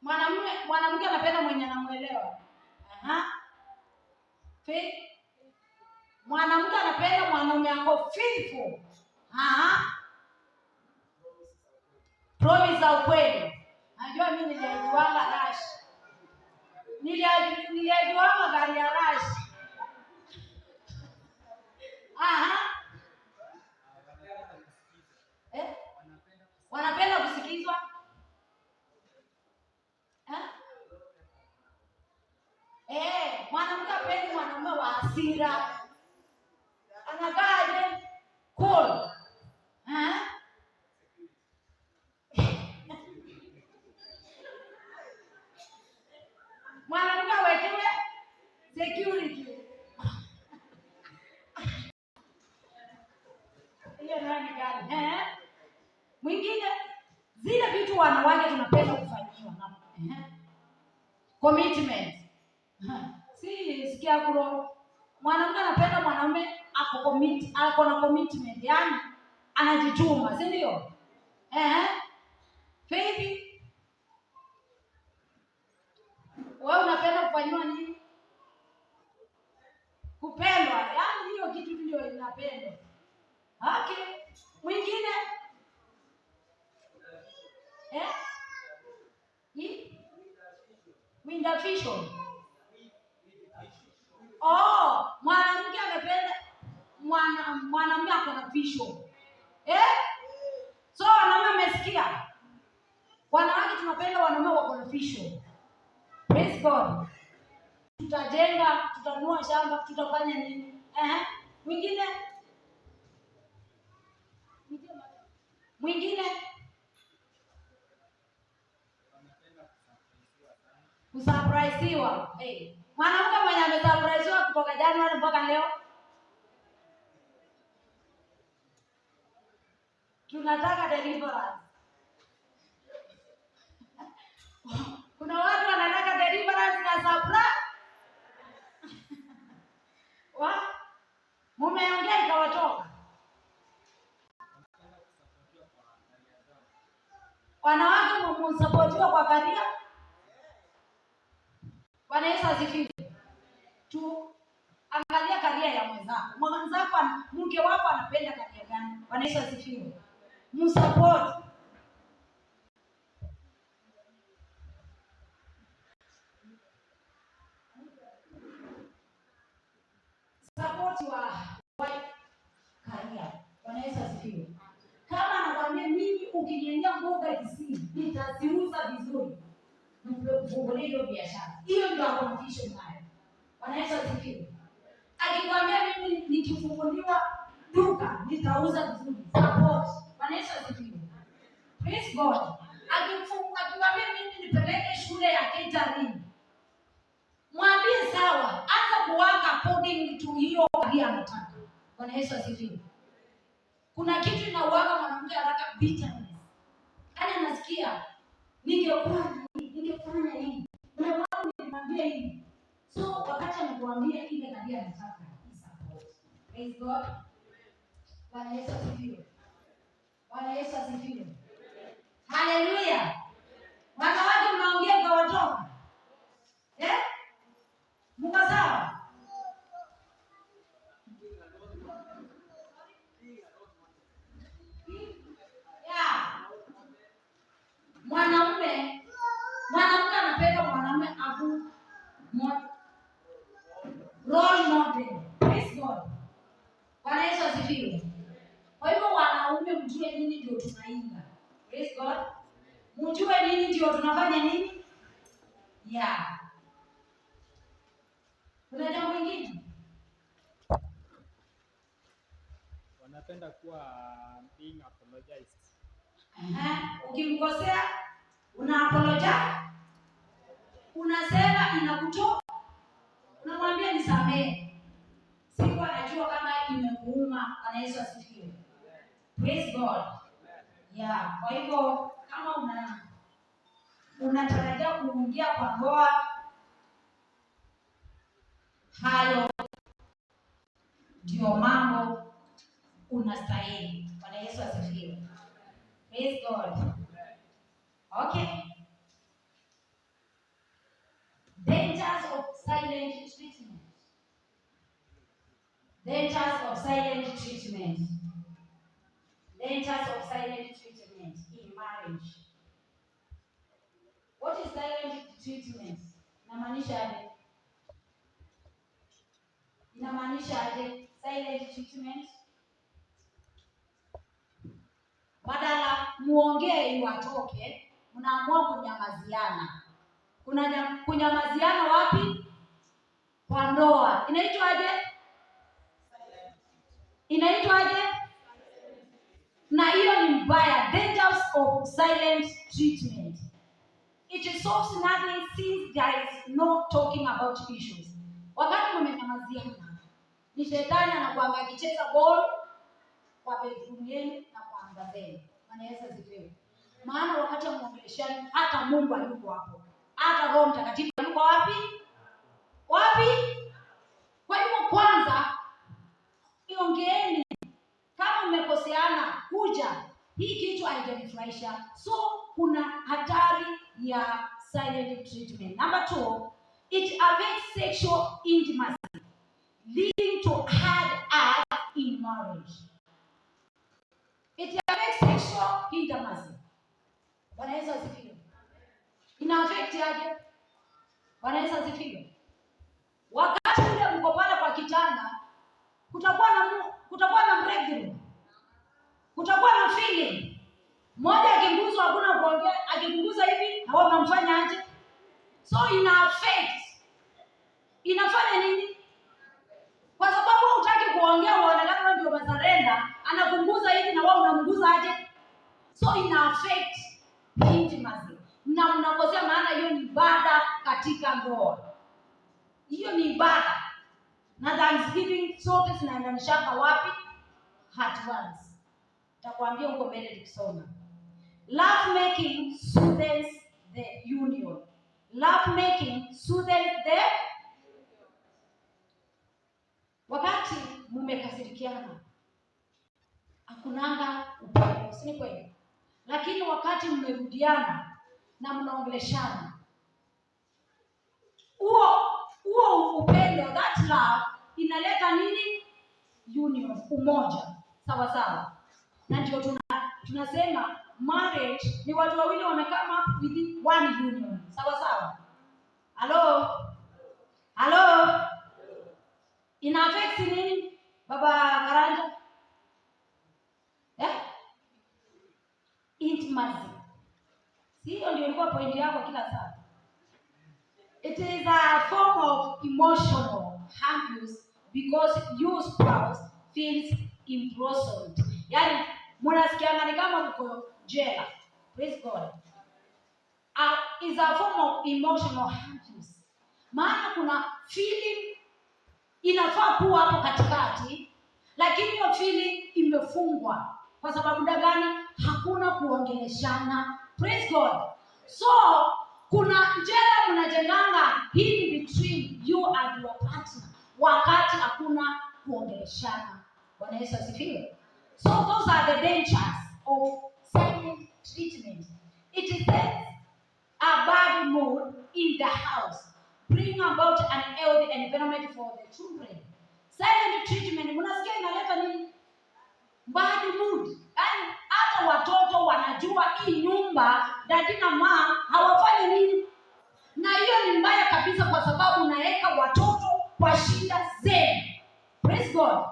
Mwanamume, mwanamke anapenda mwenye anamuelewa. Aha. Faith. Mwanamke anapenda mwanaume ako faithful. Aha. Promise za ukweli. Najua mimi niliajiwanga rush. Niliajiwanga gari ya rush. Aha. Eh? Wanapenda kusikizwa. Eh? Eh, mwanamke hapendi mwanaume wa hasira. Anakaaje? Cool. Eh? Mwanamke awekewe security. Hiyo nani gani? Eh? Mwingine, zile vitu wanawake tunapenda kufanyiwa na eh? Commitment. Si sikia kuro. Mwanamke anapenda mwanaume ako commit, ako na commitment, yani anajituma, si ndio? Eh? Faith, wewe unapenda kufanyiwa nini? Kupendwa, yani hiyo kitu ndio inapendwa. Okay. Mwingine? Eh? Window. Oh, mwanamke amependa mwanamume ako na vision. Eh? So wanaume mmesikia? Wanawake tunapenda wanaume wako na vision. Praise God. Tutajenga, tutanunua shamba, tutafanya nini? Eh? Mwingine? Mwingine? Kusurpriseiwa. Hey. Mwanamke mwenye amesurpriseiwa kutoka Januari mpaka leo, tunataka deliverance. Kuna watu wanataka deliverance na surprise. Wa? Mumeongea ikawatoka. Wanawake msapotiwa kwa career. Bwana Yesu asifiwe. Tu angalia career ya mwenzako. Mwenzako, mke wako anapenda career gani? Bwana Yesu asifiwe. Msupport. Support wa wife career. Bwana Yesu asifiwe. Kama anakuambia mimi ukiniendea mboga Kisii nitaziuza vizuri, mfungulie hiyo biashara. Hiyo ndio ako na vision nayo. Bwana Yesu asifiwe. Akikwambia mimi nikifunguliwa duka nitauza vizuri, support. Bwana Yesu asifiwe. Praise God. Akikwambia mimi nipeleke shule ya catering, mwambie sawa, anza kuwork according to hiyo career anataka. Bwana Yesu asifiwe. Kuna kitu inauaga mwanamke haraka, bitterness. Yaani anasikia ningekuwa ningefanya hivi, mume wangu nilimwambia hivi. So wakati anakuambia ile career anataka, support. Praise God. Bwana Yesu asifiwe. Bwana Yesu asifiwe. Haleluya. Wanawake mnaongea kwa watoto. Eh? Mko sawa? Yeah. Mwanamume, mwanamke anapenda mwanamume abu role model. Praise God. Bwana Yesu asifiwe. Kwa hivyo wanaume mjue nini ndio tunaiga. Praise God. Mjue nini ndio tunafanya nini? Yeah. Kuna jambo lingine? Wanapenda kuwa being apologized. Ukimkosea una apologize. Unasema inakutoka. Unamwambia nisamehe, sikuwa najua kama imekuuma. Bwana Yesu asifiwe. Praise God. Yeah, kwa hivyo kama unatarajia kuingia kwa ndoa, hayo ndio mambo unastahili. Bwana Yesu asifiwe. Praise God. Okay. Dangers of silent treatment. Dangers of silent treatment. Dangers of silent treatment in marriage. What is silent treatment? Inamaanisha aje? Inamaanisha aje silent treatment? Badala muongee iwatoke, mnaamua kunyamaziana. Kuna kunyamaziana wapi? Kwa ndoa. Inaitwaje? Inaitwaje? Na hiyo ni mbaya. Dangers of silent treatment. It solves nothing since there is no talking about issues. Wakati mmenyamaziana, ni shetani anakuanga akicheza ball kwa bedroom yenu na kwa anga zenu. Bwana Yesu asifiwe. Maana wakati hamuongeleshani, hata Mungu hayuko hapo, hata Roho Mtakatifu hayuko wapi? Wapi? Kwa hivyo kwanza iongeeni. Kama mmekoseana, kuja, hii kitu haijanifurahisha. So kuna hatari ya silent treatment. Number two, it affects sexual intimacy, leading to hard acts in marriage. It affects sexual intimacy. Bwana Yesu asifiwe. Ina affect aje? Bwana Yesu asifiwe. Wakati ule mko pale kwa kitanda, kutakuwa na breakthrough, kutakuwa na feeling. Mmoja akiguswa hakuna kuongea, akikugusa hivi na wewe unamfanya aje? So ina affect. Inafanya nini? Kwa sababu wewe hutaki kuongea, uonekane wewe ndio umesarenda, anakugusa hivi na wewe unamgusa aje? So ina affect intimacy. Na mnakosea, maana hiyo ni ibada katika ndoa. Hiyo ni ibada. Na thanksgiving zote zinaendanishaka wapi? At once. Nitakwambia huko mbele tukisoma. Love making soothes the union. Love making soothes the. Wakati mmekasirikiana, hakunanga upendo, si ni kweli? Lakini wakati mmerudiana na mnaongeleshana, huo upendo, that love inaleta nini? Union, umoja, sawa sawa. Na ndio tunasema marriage ni watu wawili wame come up with one union, sawa sawa. Halo, halo, ina affect nini, baba Karanja? Eh? Intimacy. Si hiyo ndio ilikuwa point yako kila saa? It is a form of emotional abuse because your spouse feels imprisoned. Yaani mnasikianga ni kama mko jela. Praise God. Is a form of emotional abuse. Maana kuna feeling inafaa kuwa hapo katikati, lakini hiyo feeling imefungwa. Kwa sababu gani? Hakuna kuongeleshana. Praise God. So kuna jela mnajenganga hii between you and your partner, wakati hakuna kuongeleshana. Bwana Yesu asifiwe. So those are the dangers of silent treatment. It sets a bad mood in the house, bring about an unhealthy environment for the children. Silent treatment, mnasikia inaleta nini? Bad mood. Yaani hata watoto wanajua hii nyumba daddy na mum hawafanyi nini, na hiyo ni mbaya kabisa, kwa sababu unaweka watoto kwa shida zenu. Praise God.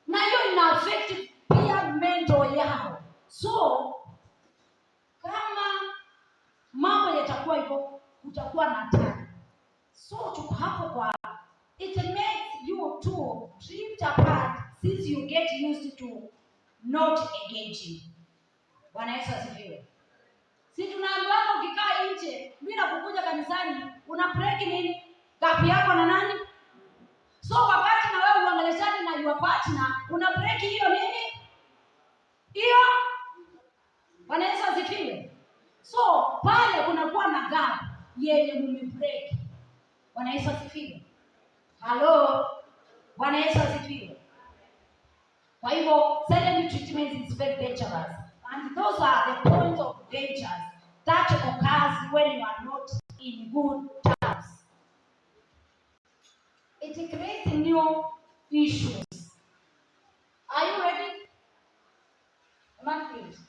Na hiyo ina affect pia mental yao. So kama mambo yatakuwa hivyo, kutakuwa na hatari. So tuko hapo kwa it makes you to drift apart since you get used to not engaging. Bwana Yesu asifiwe. Si tunaambiwa ukikaa nje bila kukuja kanisani una break nini? Gap yako na nani? So wakati na wewe uongeleshani na your partner, una break hiyo nini hiyo. Bwana Yesu asifiwe. So pale kunakuwa na gap yenye mumebreak. Bwana Yesu asifiwe. Halo, Bwana Yesu asifiwe. Kwa hivyo silent treatment is very dangerous, and those are the points of dangers that occurs when you are not in good terms. It creates new issues. Are you ready? Man, please.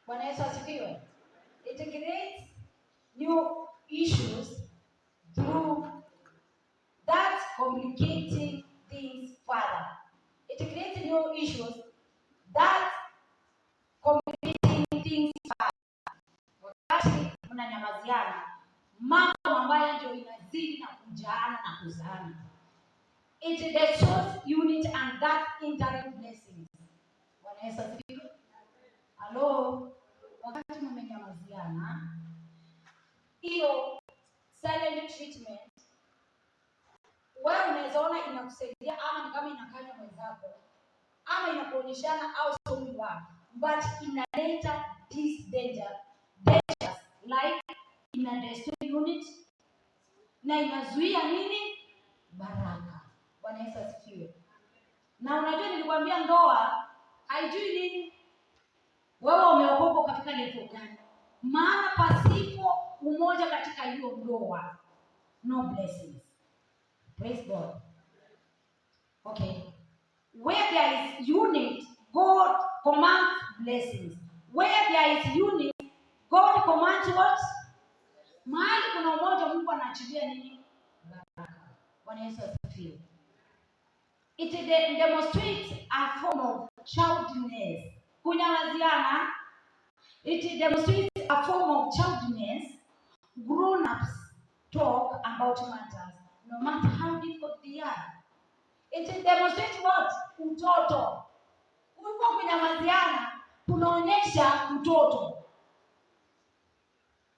Bwana Yesu asifiwe. It creates new issues through that complicating things further. It creates new issues that complicating things further. Wakati mnanyamaziana, mambo ambayo ndio inazidi na kujaana na kuzaana. It destroys unity and that hindering blessings. Bwana Yesu asifiwe. Halo, wakati mmenyamaziana, hiyo silent treatment, wewe unaweza ona inakusaidia ama ni kama inakanya mwenzako ama inakuonyeshana au so you are, but inaleta this dangers like ina destroy unit na inazuia nini? Baraka. Bwana Yesu asifiwe. Na unajua nilikwambia ndoa haijui nini, wewe umeokoka ukafika level gani? Maana pasipo umoja katika hiyo ndoa, no blessings. Praise God. Okay. Where there is unity, God commands blessings. Where there is unity, God commands what? Mahali kuna umoja, Mungu anaachilia nini? Baraka. Bwana Yesu asifiwe. It demonstrates a form of childishness. Kunyamaziana, it demonstrates a form of childishness. Grown-ups talk about matters, no matter how difficult they are. It demonstrates what? Utoto. Huko kunyamaziana kunaonyesha utoto.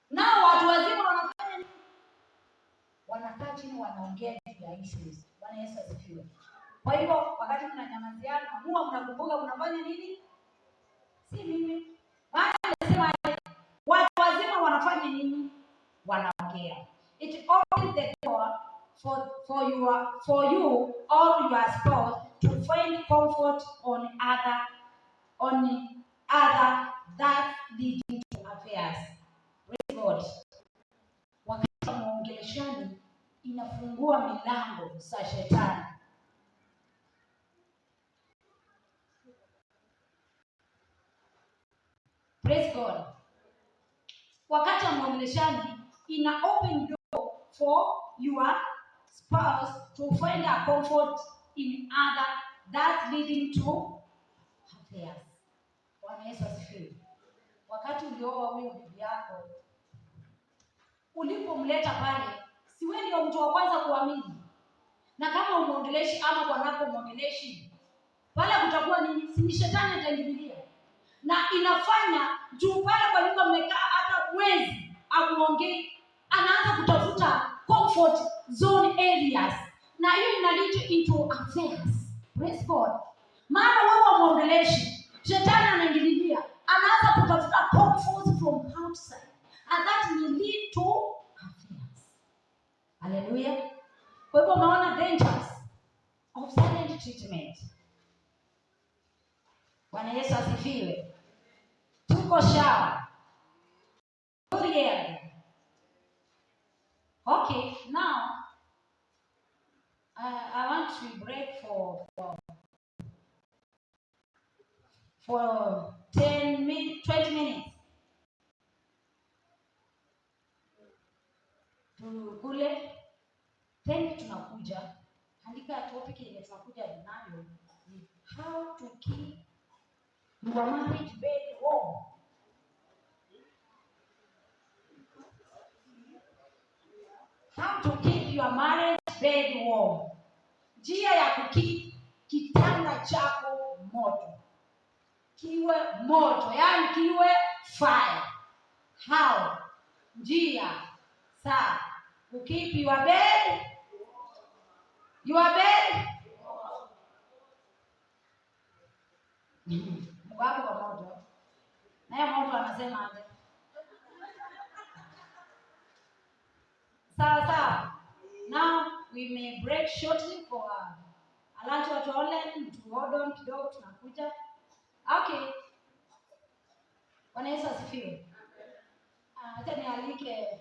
Nao watu wazima wanafanya nini? Wanakaa chini wanaongea juu ya issues. Bwana Yesu asifiwe. Kwa hivyo wakati mnanyamaziana, huwa mnakumbuka mnafanya nini? Si mimi. Maana anasema watu wazima wanafanya nini? Wanaongea. It opens the door for you or your spouse to find comfort on other that leading to affairs. Praise God. Wakati muongeleshani inafungua milango za shetani. Praise God. Wakati wa muongeleshani ina open door for your spouse to find a comfort in other that leading to affairs. Bwana Yesu asifiwe. Wakati ulioa huyo bibi yako, ulipomleta pale, si wewe ndio mtu wa kwanza kuamini? Na kama umuongeleshi ama bwanako umuongeleshi, pale kutakuwa nini? Si ni shetani ataingililia. Na inafanya juu pale kwa nyumba mmekaa hata mwezi amuongei, anaanza kutafuta comfort zone areas, na hiyo ina lead into affairs. Praise God. Maana wewe wamuongeleshi, shetani anaingililia, anaanza kutafuta comfort from outside, and that will lead to affairs. Hallelujah. Kwa hivyo umeona dangers of silent treatment. Bwana Yesu asifiwe. Tuko sawa. Yeah. Okay, now I want to break for 10 minutes, 20 minutes. Tukule then tunakuja andika topic yenye tunakuja nayo ni how to keep your marriage bed warm. How to keep your marriage bed bed warm. Njia ya kukeep kitanda chako moto. Kiwe moto, yani kiwe fire. How? Njia za kukeep your bed, your bed. Mko hapo kwa moto. Naye moto anasema aje? Sawa sawa. Now we may break shortly for a lunch watu online, to hold on kidogo tunakuja. Okay. Bwana Yesu asifiwe. Acha nialike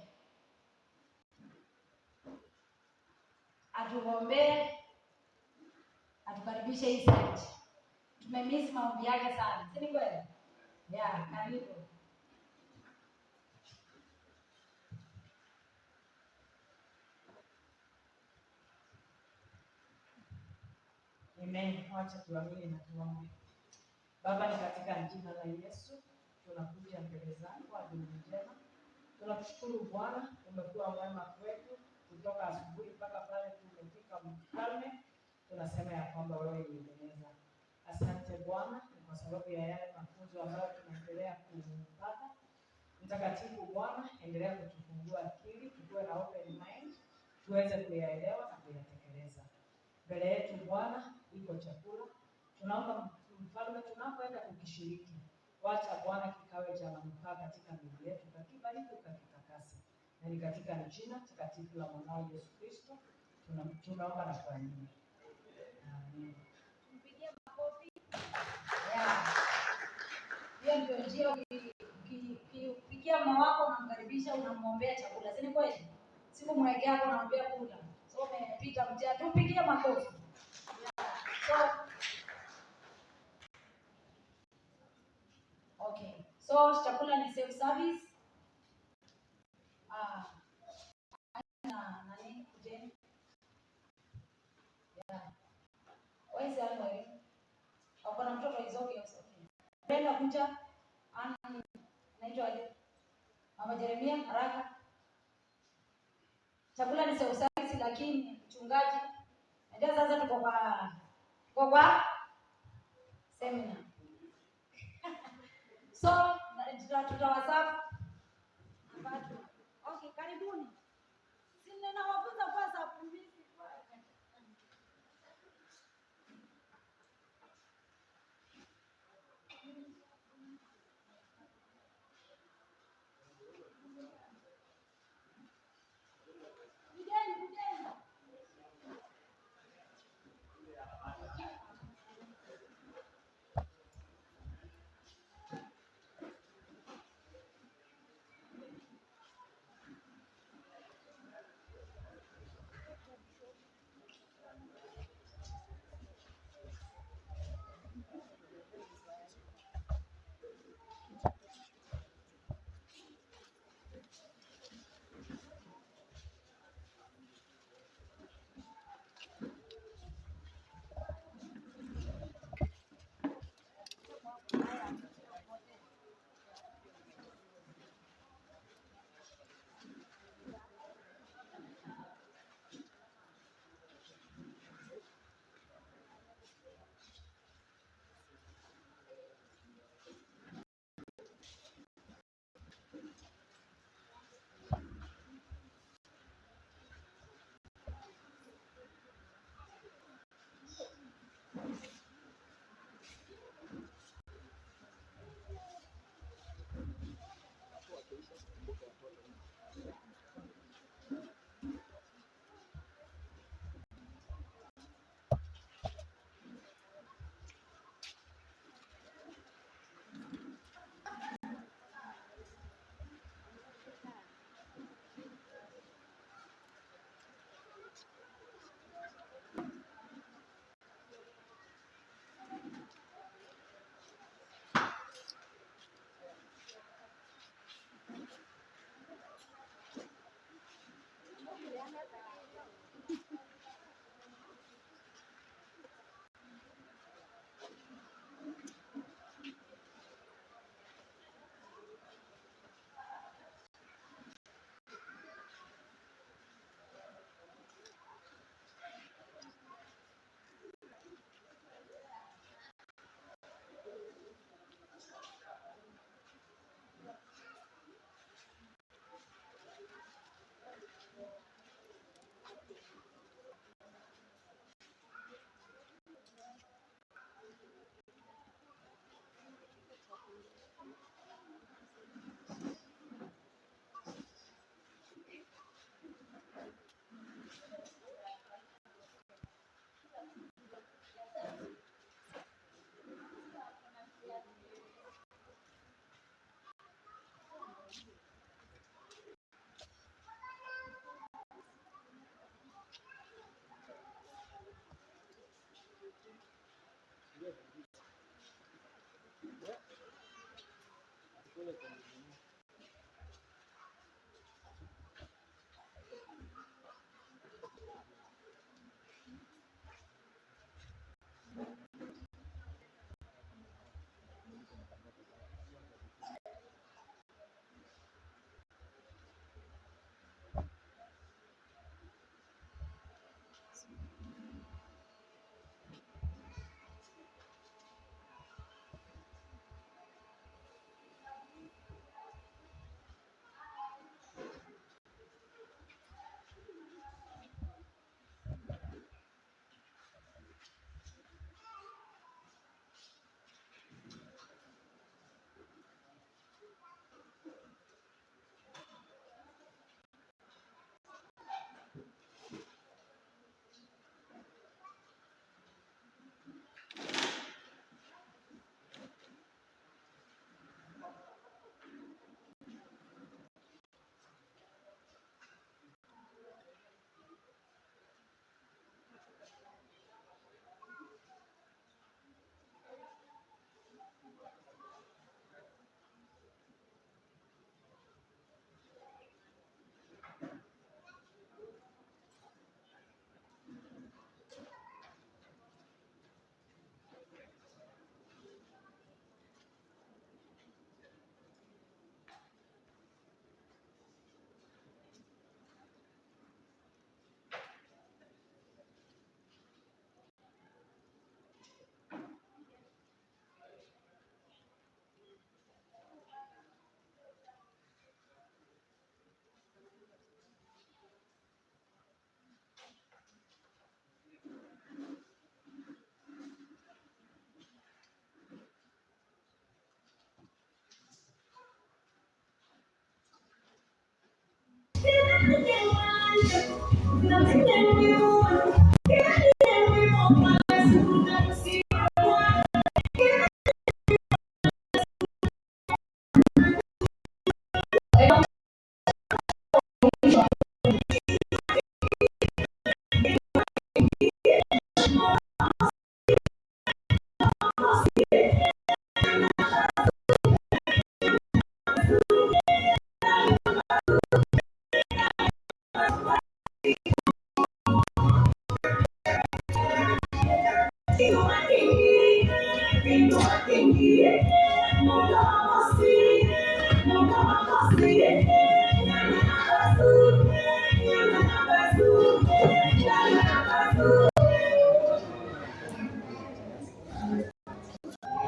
atuombee, atukaribishe hii site. Tumemiss maombi yake sana, si ni kweli? Yeah, karibu. Amen. Wacha tuamini na tuombe. Baba, ni katika jina la Yesu tunakuja mbele zako, adui njema. Tunakushukuru Bwana, umekuwa mwema kwetu kutoka asubuhi mpaka pale tumefika. Mfalme, tunasema ya kwamba wewe ni Ebeneza. Asante Bwana kwa sababu ya yale mafunzo ambayo tunaendelea kupata. Mtakatifu Bwana, endelea kutufungua akili, tukuwe na open mind, tuweze kuyaelewa na kuyatekeleza. Mbele yetu Bwana iko chakula. Tunaomba Mfalme, tunapoenda kukishiriki, wacha Bwana kikawe cha manufaa katika miili yetu, kakibariki ukakitakase, na ni katika jina takatifu la mwanao Yesu Kristo tunaomba na kuamini. Amen. Tumpigie makofi. Yeah. Hiyo ndio njia ukipikia mume wako unamkaribisha, unamwombea chakula, si ni kweli? Sikumwekea hapo unamwambia kula. So umepita mtihani. Tumpigie makofi. Yeah. So okay. So chakula ni self service. Na nani kujeni? Yeah. Where is Anwar? Wako na mtoto is okay, is okay. Brenda kuja. Anaitwa aje? Mama Jeremia haraka. Chakula ni self service lakini mchungaji najua sasa tuko kwa seminar. So tutawasafu. Okay, karibuni. Si ninawafunza kwa safu mbili. Kujeni, kujeni.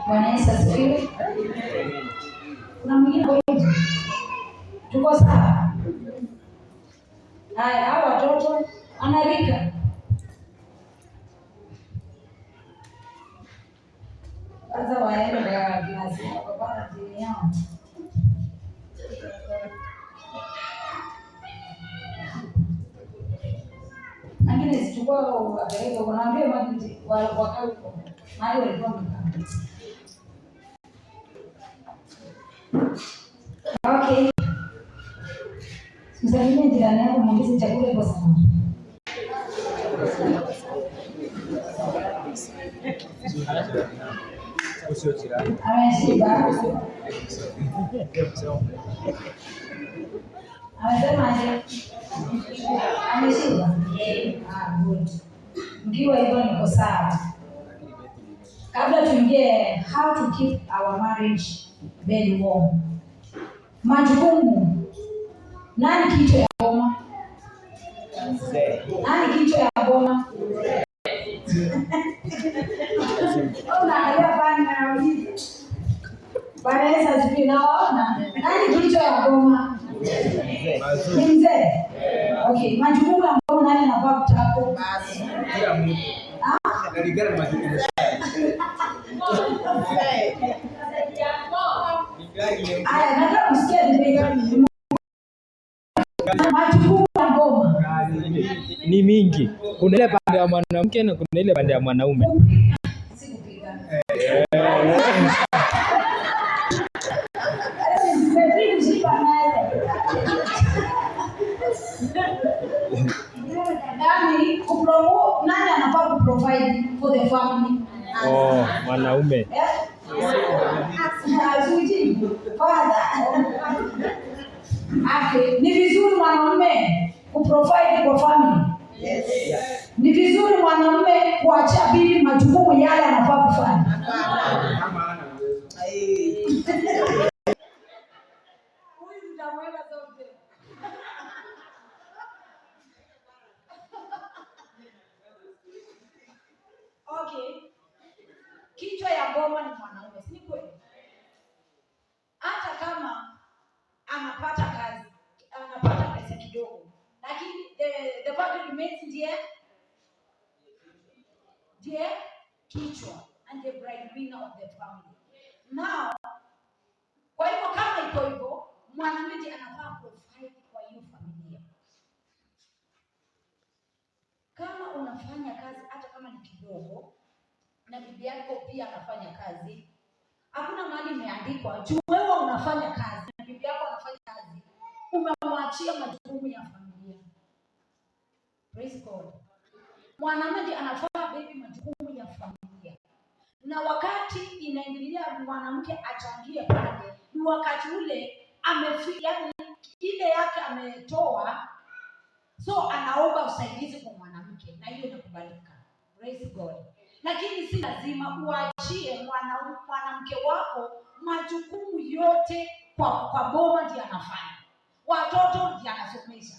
Bwana Yesu asifiwe. Kuna mwingine hapo nje? Tuko sawa? Haya, hao watoto wanarika. Kwanza waende kwa glasi kwa ajili yao. Lakini zichukua wapeleke, unaambia maji wakae huko mahali walikuwa wamekaa. Okay. Msalimie jirani yako, muulize chakula iko sawa. Ameshiba. Amesema aje? Ameshiba. Ah, good. Mkiwa hivyo niko sawa. Kabla tuingie how to keep our marriage bed warm. Majukumu. Nani kichwa ya boma? Nani kichwa ya boma? Unaangalia pale na nauliza. Bwana Yesu asifiwe. Nawaona. Nani kichwa ya boma? Ni mzee. Okay, majukumu ya boma nani anafaa kutackle? Ah? Kulingana na majukumu. Aya, nataka kusikia debate. Majukumu ya boma. Ni mingi. Kuna ile pande ya mwanamke na kuna ile pande ya mwanaume. Sikupika. Kushiba naye. Yaani nani anafaa kuprovide for the family? Oh, mwanaume. Eh? Asuji, father. Okay, ni vizuri mwanaume kuprovide kwa family. Ni vizuri mwanaume kuachia bibi majukumu yale anafaa kufanya. Kama hana uwezo. Huyu tutamweka sote. Okay. Kichwa ya boma ni mwanaume, si ni kweli? Hata kama anapata kazi, anapata pesa kidogo, lakini the fact remains ndiye kichwa and the breadwinner of the family. Now, kwa hivyo kama iko hivyo, mwanamke ndiye anafaa provide kwa hiyo familia. Kama unafanya kazi hata kama ni kidogo, na bibi yako pia anafanya kazi, hakuna mahali imeandikwa juu wewe unafanya kazi na bibi yako anafanya kazi, umemwachia majukumu ya familia. Praise God. Mwanamume ndiye anafaa bebe majukumu ya familia, na wakati inaingilia mwanamke achangie pale, ni wakati ule yani ile yake ametoa, so anaomba usaidizi kwa mwanamke, na hiyo inakubalika. Praise God. Lakini si lazima uachie mwanamke wako majukumu yote kwa boma ndiye anafanya, watoto ndiye anasomesha,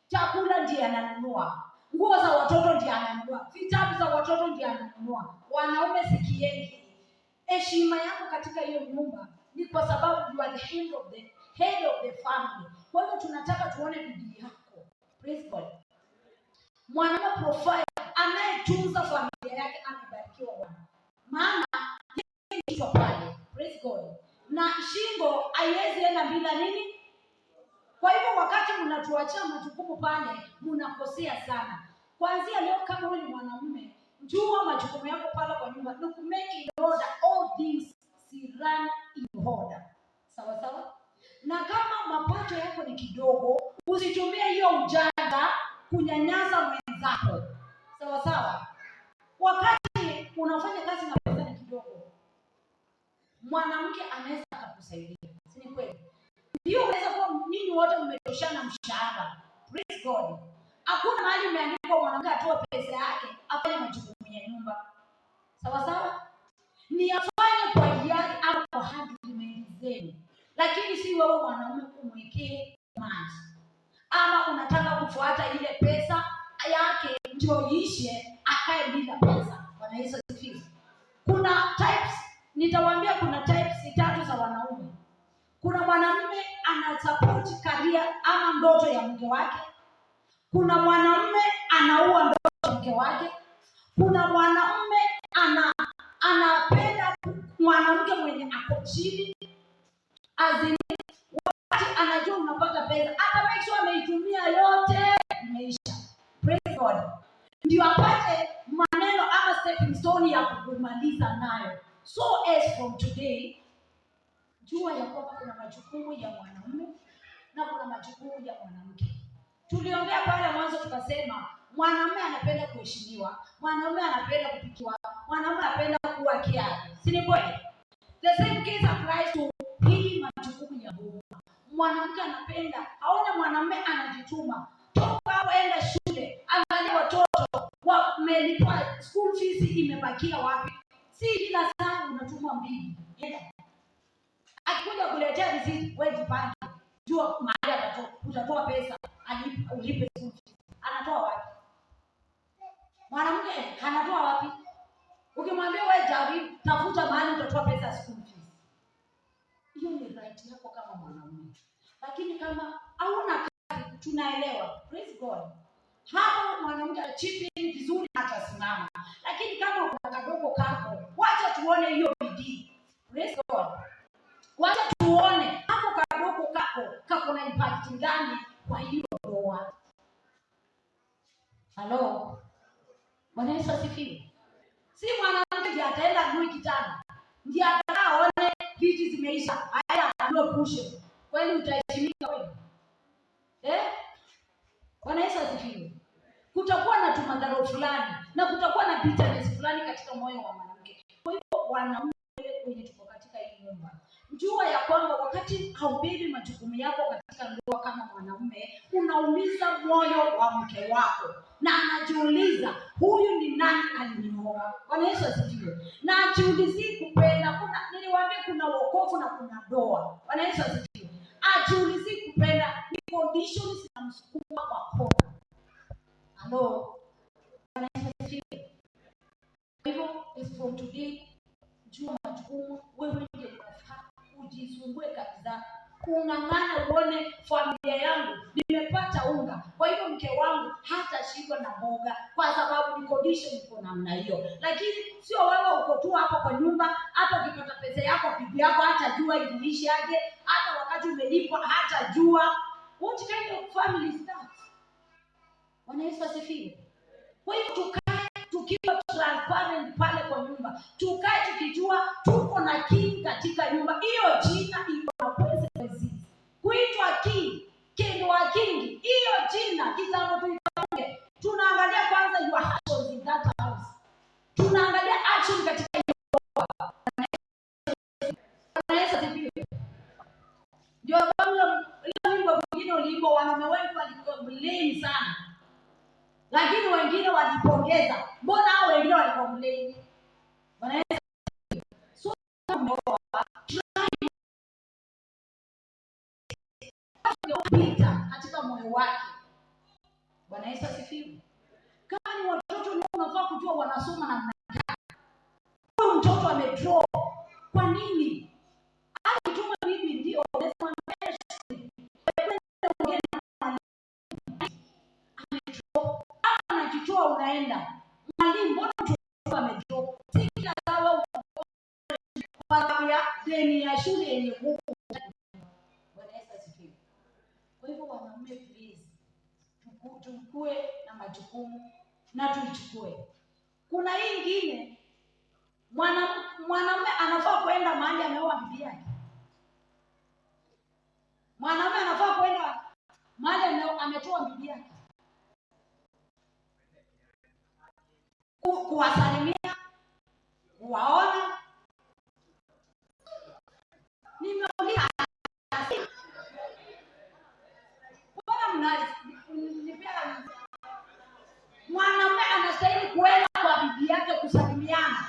chakula ndiye ananunua, nguo za watoto ndiye ananunua, vitabu za watoto ndiye ananunua. Wanaume sikieni hii, heshima yako katika hiyo nyumba ni kwa sababu you are the head of the family. Kwa hivyo tunataka tuone bidii yako. Praise God. Mwanaume profile anayetunza familia yake amebarikiwa Bwana, maana yeye ni kichwa pale. Praise God. Na shingo haiwezi enda bila nini? Kwa hivyo wakati mnatuachia majukumu pale, mnakosea sana. Kuanzia leo, kama wewe ni mwanamume, jua majukumu yako pale kwa nyumba ni ku make in order all things si run in order. Sawa sawa? Na kama mapato yako ni kidogo, usitumie hiyo ujanja kunyanyasa mwenzako. Sawa sawa? Wakati unafanya kazi na pesa ni kidogo, mwanamke anaweza akakusaidia, si ni kweli? Ndio, unaweza kuwa nyinyi wote mmetoshana mshahara. Praise God. Hakuna mahali imeandikwa mwanamke atoe pesa yake afanye majukumu ya nyumba. Sawa sawa, ni afanye kwa hiari au kwa agreement zenu, lakini si wewe mwanaume umwekee maji ama unataka kufuata ile pesa yake ndio iishe, akae bila pesa. Bwana Yesu asifiwe. Kuna types, nitawaambia kuna types tatu za wanaume. Kuna mwanamume ana support career ama ndoto ya mke wake. Kuna mwanamume anaua ndoto ya mke wake. Kuna mwanamume anapenda mwanamke mwenye ako chini, azini wakati anajua unapata pesa, ata make sure ameitumia yote, imeisha. Praise God, ndio apate maneno ama stepping stone ya kukumaliza nayo. So as from today, jua ya kwamba kuna majukumu ya mwanamume na kuna majukumu ya mwanamke. Tuliongea pale mwanzo tukasema mwanamume anapenda kuheshimiwa, mwanamume anapenda kupikiwa, mwanamume anapenda kuwa cared. Si ni kweli? The same case applies to hii majukumu ya boma. Mwanamke anapenda aone mwanamume anajituma, toka hapo enda shule, angalia watoto wamelipwa school fees, imebakia wapi? Si kila saa unatumwa mbili. Enda. Akikuja kuletea receipt, wewe jipange, jua mahali atatoa, utatoa pesa ulipe school fees. Anatoa wapi? Mwanamke anatoa wapi? Ukimwambia wewe jaribu, tafuta mahali utatoa pesa ya school fees. Hiyo ni right yako kama mwanamume, lakini kama hauna kazi, tunaelewa. Praise God. Hapo mwanamke achip in vizuri atasimama, lakini kama kuna kadogo kako, wacha tuone hiyo bidii. Praise God. Wacha tuone hapo kadogo kako kako na impact gani kwa hiyo ndoa. Halo, Bwana Yesu asifiwe. Si mwanamke ndiye ataenda anunue kitanda, ndiye atakaa aone viti zimeisha, haya anunue cushion. Kweli utaheshimika kweli? Eh? Bwana Yesu asifiwe. Kutakuwa na tumadharau fulani na kutakuwa na bitterness fulani katika moyo wa mwanamke. Kwa hivyo wanaume wenye tuko katika hii nyumba, jua ya kwamba wakati haubebi majukumu yako katika ndoa kama mwanaume, unaumiza moyo wa mke wako, na anajiuliza huyu ni nani alinioa. Bwana Yesu asifiwe. Na ajiulizii kupenda. Kuna niliwaambia kuna wokovu na kuna ndoa. Bwana Yesu asifiwe. Ajiulizii kupenda, ni conditions zinamsukuma kwa kona. Halo, Bwana Yesu asifiwe. Kwa hivyo is from today, jua majukumu, wewe ndiye unafaa ujisumbue kabisa, ung'ang'ana uone familia yangu nimepata unga, kwa hivyo mke wangu hatashindwa na mboga, kwa sababu ni condition iko namna hiyo. Lakini sio wewe uko tu hapo kwa nyumba, hata ukipata pesa yako bibi yako hatajua iliishi aje, hata wakati umelipwa hatajua. What kind of family is that? Bwana Yesu asifiwe. Kwa hiyo tukae tukiwa transparent pale kwa nyumba, tukae tukijua tuko na king katika nyumba hiyo. Jina iko na consequences. Kuitwa king, king wa king, hiyo jina kitambo tuitamke, tunaangalia kwanza your actions in that house, tunaangalia action katika hiyo ndoa. Bwana Yesu asifiwe. Ndio sababu ile wimbo mwingine uliimbwa, wanaume wengi walicomplain sana, lakini wengine walipongeza. Mbona hao wengine walicomplain? Bwana Yesu asifiwe. So umeoa, try pita katika moyo wake. Bwana Yesu asifiwe. Kama ni watoto ni unafaa kujua wanasoma namna gani. Huyu mtoto amedraw. Kwa nini? Hata ukituma bibi ndio unaweza mwambia shule. Wewe ongea na mwalimu. Amedraw. Kama unajitoa unaenda. Mwalimu, mbona mtoto amedraw? Si kila sawa kwa sababu ya deni ya shule yenye nguvu. Bwana Yesu asifiwe. Kwa hivyo wanaume, please, tukue na majukumu na tuichukue. Kuna hii ingine, mwanamume anafaa kwenda mahali ameoa bibi yake. Mwanamume anafaa kwenda mahali ametoa bibi yake kuwasalimia, kuwaona. Nimeuliza, mbona mnanipea? Mwanamume anastahili kuenda kwa bibi yake kusalimiana?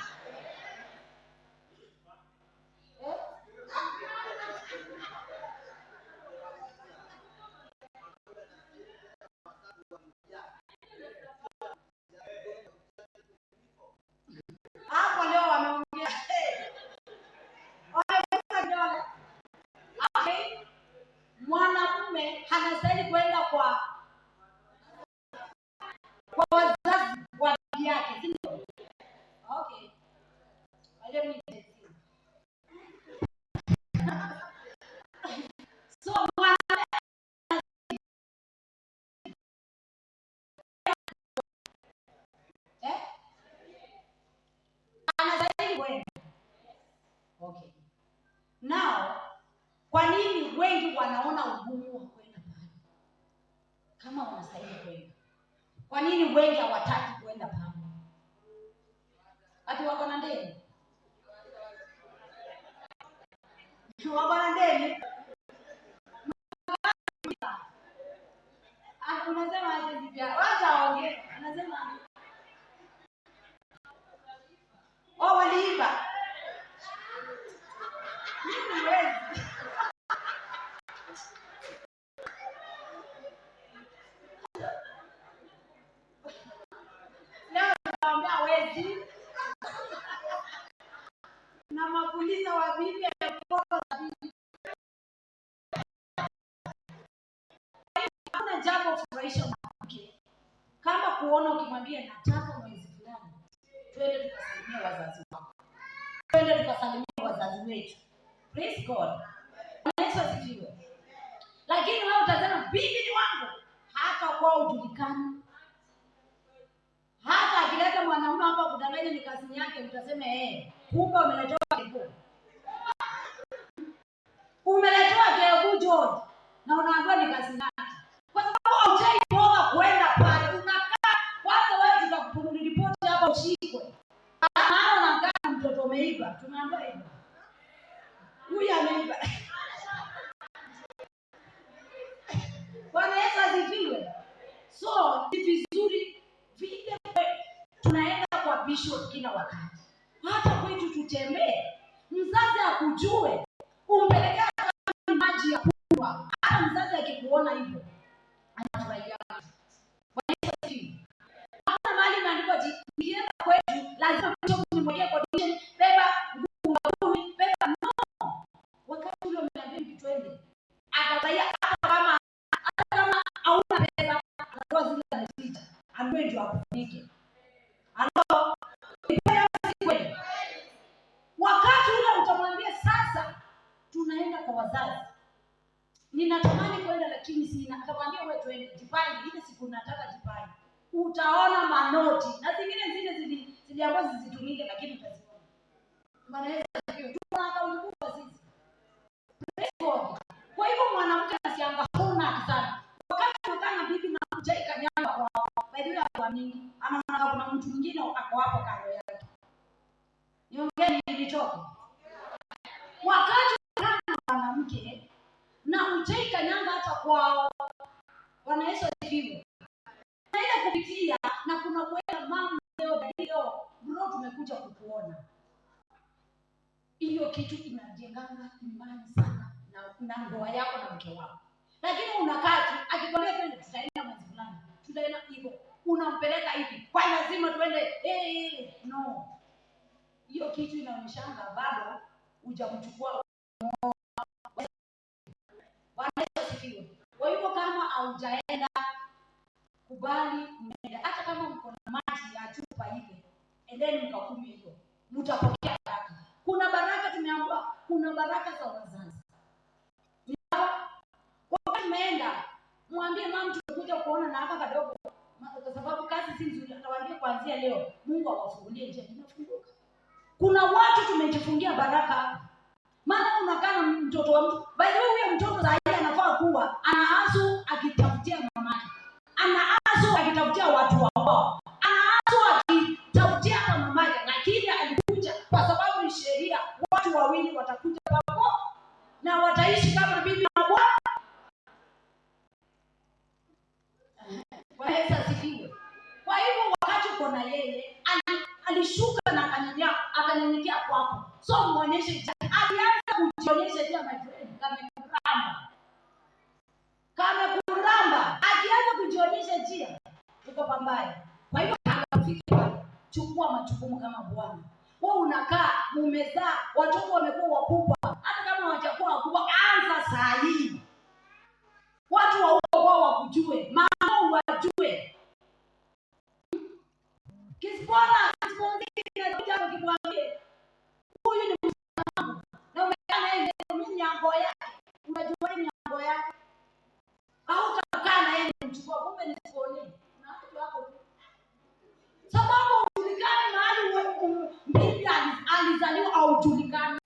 Nao kwa nini wengi wanaona ugumu wa kwenda pale kama wanastahili kwenda? Kwa nini wengi hawataki kwenda pale? Ati wako na deni? Wako na deni? Unasema aje bibi? Wacha aongee. Anasema aje? Oh, waliiba. Mimi siwezi. Leo naambia wezi na mapolisa wa bibi 70,000. Hakuna jambo furahisha mwanamke kama kuona ukimwambia nataka mwezi fulani twende tukasalimia wazazi wako, twende tukasalimia wazazi wetu. Praise God. Bwana Yesu asifiwe. Lakini wewe utasema bibi ni wangu, hata kwao hujulikani. Hata akileta mwanamume hapa kudanganya ni kazi yake, utasema kumbe umeletewa kebu. Umeletewa kebu George na unaambiwa ni kazi yake. Kwa sababu haujaioga kwenda pale, unakaa kwanza wewe tutakuripoti hapa ushikwe. Maana unakaa na mtoto umeiba, tunaambiwa hivyo. Huyu ameiba. Bwana Yesu asifiwe. So ni vizuri vile tunaenda kwa bishop kila wakati, hata kwetu tutembee, mzazi akujue, umpelekea maji ya kunywa. Hata mzazi akikuona hivyo anafurahia. Bwana Yesu asifiwe. Hakuna mahali imeandikwa ati nikienda kwetu lazima bishop nimwekee condition, beba nguo 10, beba no. Wakati ule umeambia mtu twende, atafurahia hata kama hauna pesa, atatoa zile ameficha, ambaye ndio akufunike. Halo, ni kweli au si kweli? Wakati ule utamwambia sasa tunaenda kwa wazazi, ninatamani kwenda lakini sina, atakwambia wewe twende, jipange, ile siku nataka jipange. Utaona manoti na zingine zile ziliambiwa zisitumike, lakini utaziona. Bwana Yesu asifiwe. Tuna akaunti kubwa sisi. Praise God. Kwa hivyo mwanamke asianga huna sana. Wakati unakaa na bibi na hujai kanyanga kwao, by the way hakuamini, anaona kuna mtu mwingine ako hapo kando yake. Niongee nilichoka. Wakati unakaa na mwanamke na hujai kanyanga hata kwao, Bwana Yesu asifiwe. Na ile kupitia na kuna kwenda mama leo leo bro tumekuja kukuona. Hiyo kitu inajenganga imani sana na ndoa yako na mke wako. Lakini unakaa tu akikwambia twende tutaenda mwezi fulani, tutaenda hivyo, unampeleka hivi, kwa lazima twende. No. Hiyo kitu inaonyeshanga bado hujamchukua. Bwana Yesu asifiwe. Kwa hivyo kama haujaenda, kubali mnaenda. Hata kama mko na maji ya chupa ile, endeni mkakunywe hiyo, mtapokea baraka. Kuna baraka tumeambiwa, kuna baraka za wazazi. Wakati tumeenda, mwambie mama tumekuja kuona na haka kadogo, kwa sababu kazi si nzuri. Atawaambia kuanzia leo Mungu awafungulie njia, inafunguka. Kuna watu tumejifungia baraka. Maana unakaa na mtoto wa mtu. By the way, huyo mtoto saa hii anafaa kuwa anaasu akitafutia mamake, anaasu akitafutia watu wa kwao, anaasu akitafutia hata mamake, lakini alikuja kwa sababu ni sheria, watu wawili watakuja pamoja na wataishi kama bibi na bwana. Bwana Yesu asifiwe. Kwa hivyo wakati uko na yeye, alishuka na akanyenyekea kwako. So muonyeshe njia. Alianza kujionyesha njia, my friend, kamekuramba. Kamekuramba. Akianza kujionyesha njia, uko pambaya. Kwa hivyo akafika pale, chukua majukumu kama bwana. Wewe unakaa, mumezaa, watoto wamekuwa wakubwa. Hata kama hawajakuwa wakubwa, anza saa hii. Watu wa huko kwao wakujue, mama wajue. Kisipona, kisipona ukimwambie huyu ni mwanangu na umekaa naye mimi nyango yake, unajua ni nyango yake. Au utakaa na yeye mchukua, kumbe ni siponi. Na watu wako tu. Sababu hujulikani mahali bibi alizaliwa au hujulikani.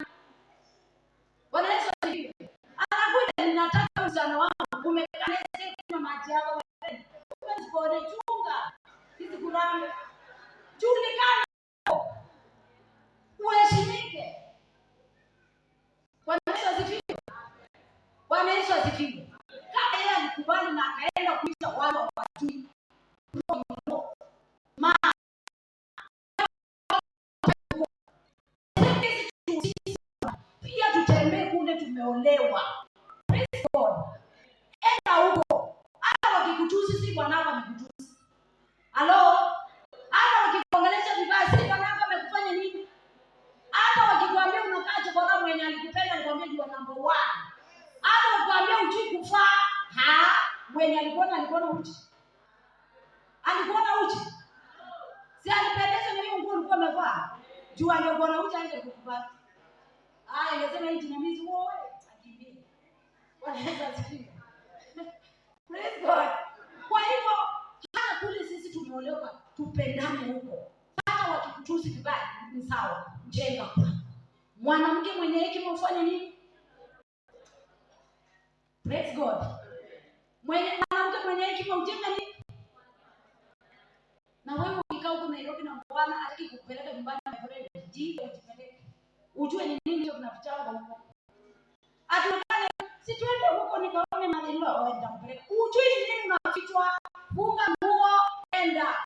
tumeolewa. Praise God. Enda huko, hata wakikutusi si bwanako amekutusi. Halo, hata wakikuongelesha vibaya si bwanako amekufanya nini? Hata wakikwambia unakaa chokora, mwenye alikupenda alikwambia you are number one. Hata wakikwambia hujui kufaa, ha, mwenye alikuona alikuona uchi, alikuona uchi, si alipendezwa na hiyo nguo ulikuwa umevaa? Juu angekuona uchi angekukubali. Ah, ingesema hii jinamizi wewe, akimbie. Bwana Yesu asifiwe. Praise God. Kwa hivyo hata kule sisi tumeolewa, tupendane huko. Hata wakikutusi vibaya ni sawa, jenga kwako. Mwanamke mwenye hekima ufanye nini? Praise God. Mwanamke mwenye hekima ujenga nini? Na wewe ukikaa huko Nairobi na bwana hataki kukupeleka nyumbani na friend, jipe ujipeleke. Ujue ni nini hicho kinafichangwa huko. Atukane si tuende huko nikaone mother-in-law, oh, nitampeleka. Ujue ni nini unafichwa? Funga nguo, enda.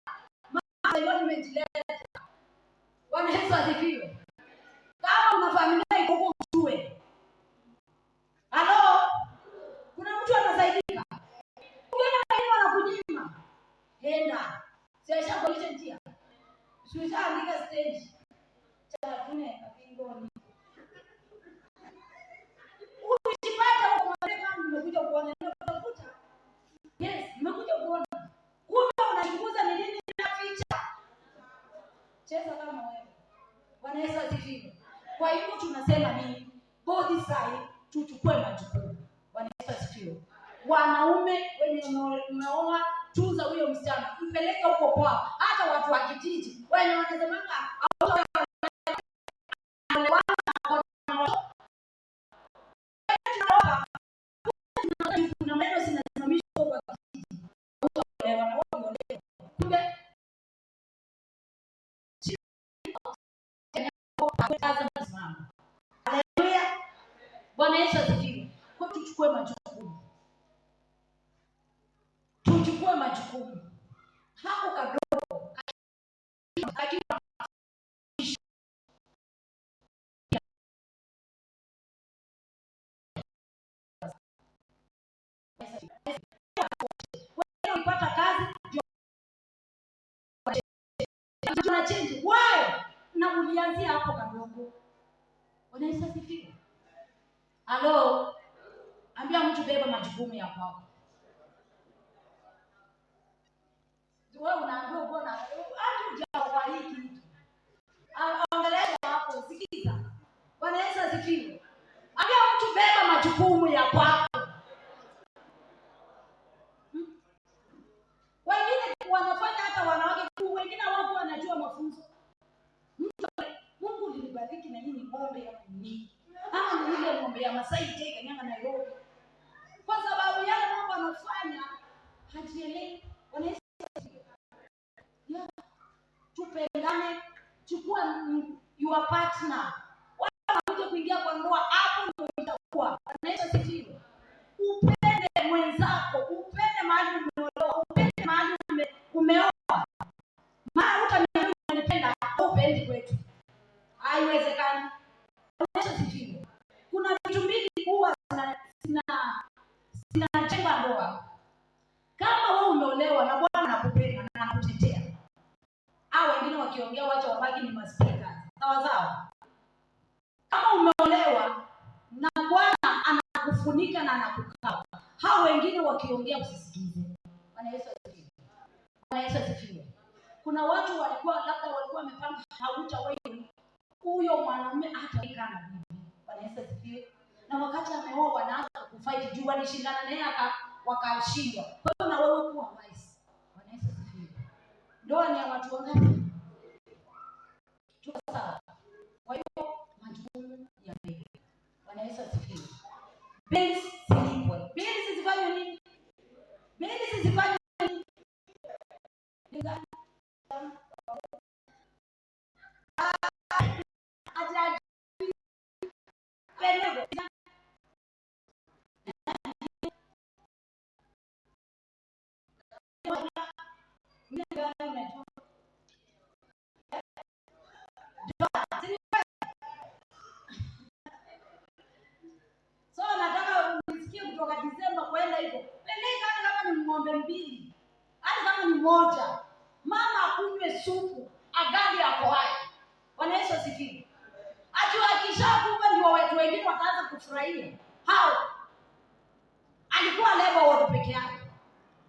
Mother-in-law nimejileta. Bwana Yesu asifiwe. Kama una familia iko huko ujue. Halo? Kuna mtu anasaidika. Ukiona wengine wanakunyima, enda. Si ashakuonyesha njia. Si ushaandika stage. Cha tune kapingoni. Ukijipata huko mwambie kama nimekuja kuona, nimekutafuta. Yes, nimekuja kuona. Kumbe unachunguza ni nini naficha. Cheza kama wewe. Bwana Yesu asifiwe. Kwa hivyo tunasema nini? Both side tuchukue majukumu. Bwana Yesu asifiwe. Wanaume wenye umeoa, tunza huyo msichana, mpeleke huko kwao. Hata watu wa kijiji wenye wanasemanga kuna maneno zinasimamishwa kwa kijiji. Hautaolewa na wewe umeolewa. Kumbe Haleluya. Bwana Yesu asifiwe. Kwa tuchukue majukumu. Tuchukue majukumu. Hako kadogo. Lakini ukipata kazi ndio una change. Why? Na ulianzia hapo kadogo. Bwana Yesu asifiwe. Halo, ambia mtu beba majukumu ya kwako. Wewe unaambiwa uko na hata hujaoa hii kitu. Angalia hapo, sikiza. Bwana Yesu asifiwe. Ambia mtu beba majukumu ya kwako. Wengine wanafanya hata wanawake, wengine hawakuwa wanajua mafunzo. Mtu, Mungu ulinibariki na hii ni ng'ombe ya nini? Ama ni ile ng'ombe ya Masai je kanyanga Nairobi. Kwa sababu yale mambo anafanya hajielewi. Bwana Yesu asifiwe. Yeah. Tupendane, chukua your partner. Wala wanakuja kuingia kwa ndoa, hapo ndio itakuwa. Bwana Yesu asifiwe. Upende mwenzako, upende mahali umeolewa, upende mahali umeoa. Maana hutaniambia unanipenda, hupendi kwetu. Haiwezekani. Bwana Yesu asifiwe. Kuna vitu mbili huwa zinajenga ndoa. Kama wewe umeolewa na Bwana anakupenda na anakutetea, hao wengine wakiongea wacha wabaki ni maspika. Sawa sawa. Kama umeolewa na Bwana anakufunika na anakukava, hao wengine wakiongea usisikize. Bwana Yesu asifiwe. Bwana Yesu asifiwe. Kuna watu walikuwa labda walikuwa wamepanga hautawahi huyo mwanamume hatakaa na bibi. Bwana Yesu asifiwe. Na wakati ameoa wanaanza kufight juu walishindana naye wakashindwa. Kwa hiyo na wewe kuwa wise. Bwana Yesu asifiwe. Ndoa ni ya watu wangapi? Tuko sawa. Kwa hiyo majukumu ya mbele. Bwana Yesu asifiwe. Bills zilipwe. Bills zifanywe nini? Bills zifanywe nini? Ni gani? Acha Pelego. mmoja, mama akunywe supu agali ako hai. Bwana Yesu asifiwe. Ati akishakufa ndio watu wengine wakaanza kufurahia. Hao alikuwa labor ward peke yake.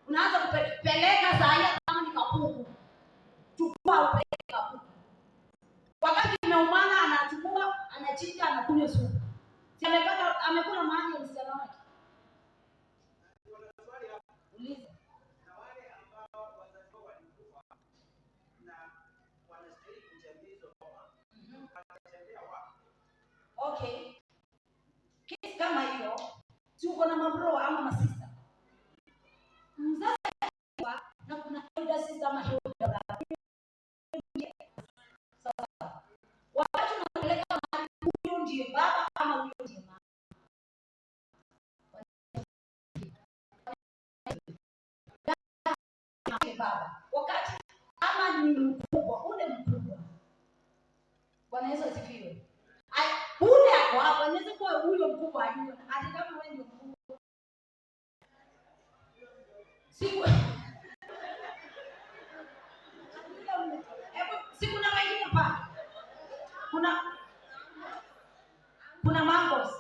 Unaanza kupeleka saa hii kama ni kakuku, chukua upeleke kakuku. Wakati kimeumana, anachukua anachinja, anakunywa supu. Si amepata, amekula mahali ya msichana wake. Uliza. Na wale ambao wazazi wao walikufa na wanastahili kutembea hizo boma, watatembea wapi? Okay, kesi kama hiyo, si uko na mabro ama masista, mzazi akiwa na kuna elder sister ama elder brother. Sasa wakati unapeleka mahali, huyo ndiye baba ama huyo ndiye mama. Ndiye baba wakati ama ni mkubwa, ule mkubwa. Bwana Yesu asifiwe. Ule ako hapo, anaweza kuwa huyo mkubwa hayuko, hata kama wewe ndio mkubwa. Siku Hebu, si kuna wengine pale, kuna mangos,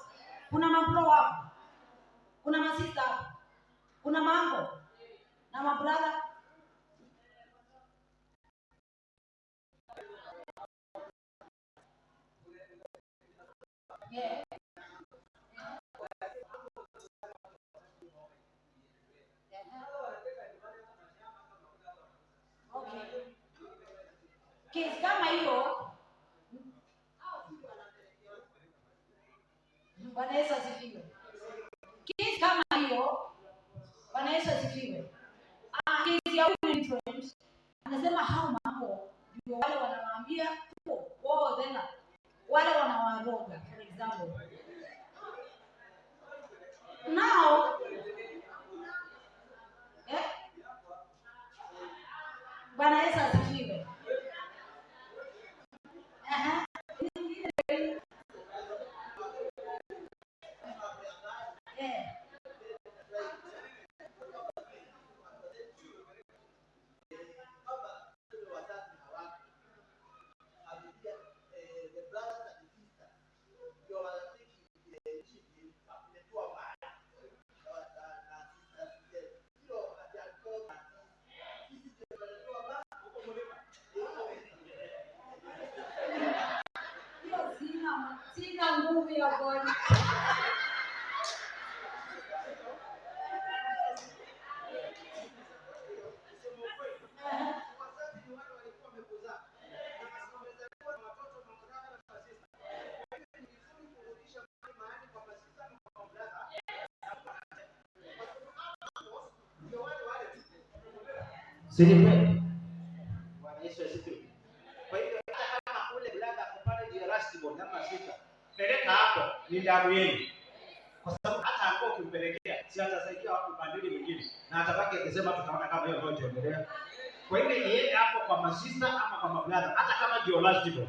kuna mabro hapo, kuna masista hapo, kuna mango na mabrother. Yeah. Okay. Kesi kama hiyo, Bwana Yesu asifiwe. Kesi kama hiyo, Bwana Yesu asifiwe. Ah, kesi ya huyu different. Anasema hao mambo ndio wale wanawaambia wao tena wale wanawaroga, for example. Now, eh? Bwana Yesu asifiwe. Aha. Eh. Wazazi hawako, abiria, the brothers and sisters ndio wanatiki imekuwa mbaya na sisters zetu, sio ati alikuwa sisi ndio tunaletewa mbaya huko mlima. Hiyo sina nguvu ya kuona. Wazazi ni wale walikuwa wamekuzaa na wamezaliwa na watoto mabrother na masista. Kwa hiyo ni vizuri kurudisha mali mahali kwa masista na kwa mabrother, kwa sababu hapo ndio wale wale tu. Si ni kweli? Bwana Yesu asifiwe. Kwa hiyo hata kama ule brother ako pale ndiye last born ama sister, peleka hapo, ni damu yenu, kwa sababu hata hapo ukimpelekea si atasaidia upande mwingine, na atabaki akisema tutaona kama hiyo ndio itaendelea. Kwa hiyo iende hapo kwa masista ama kwa mabrother, hata kama ndio last born,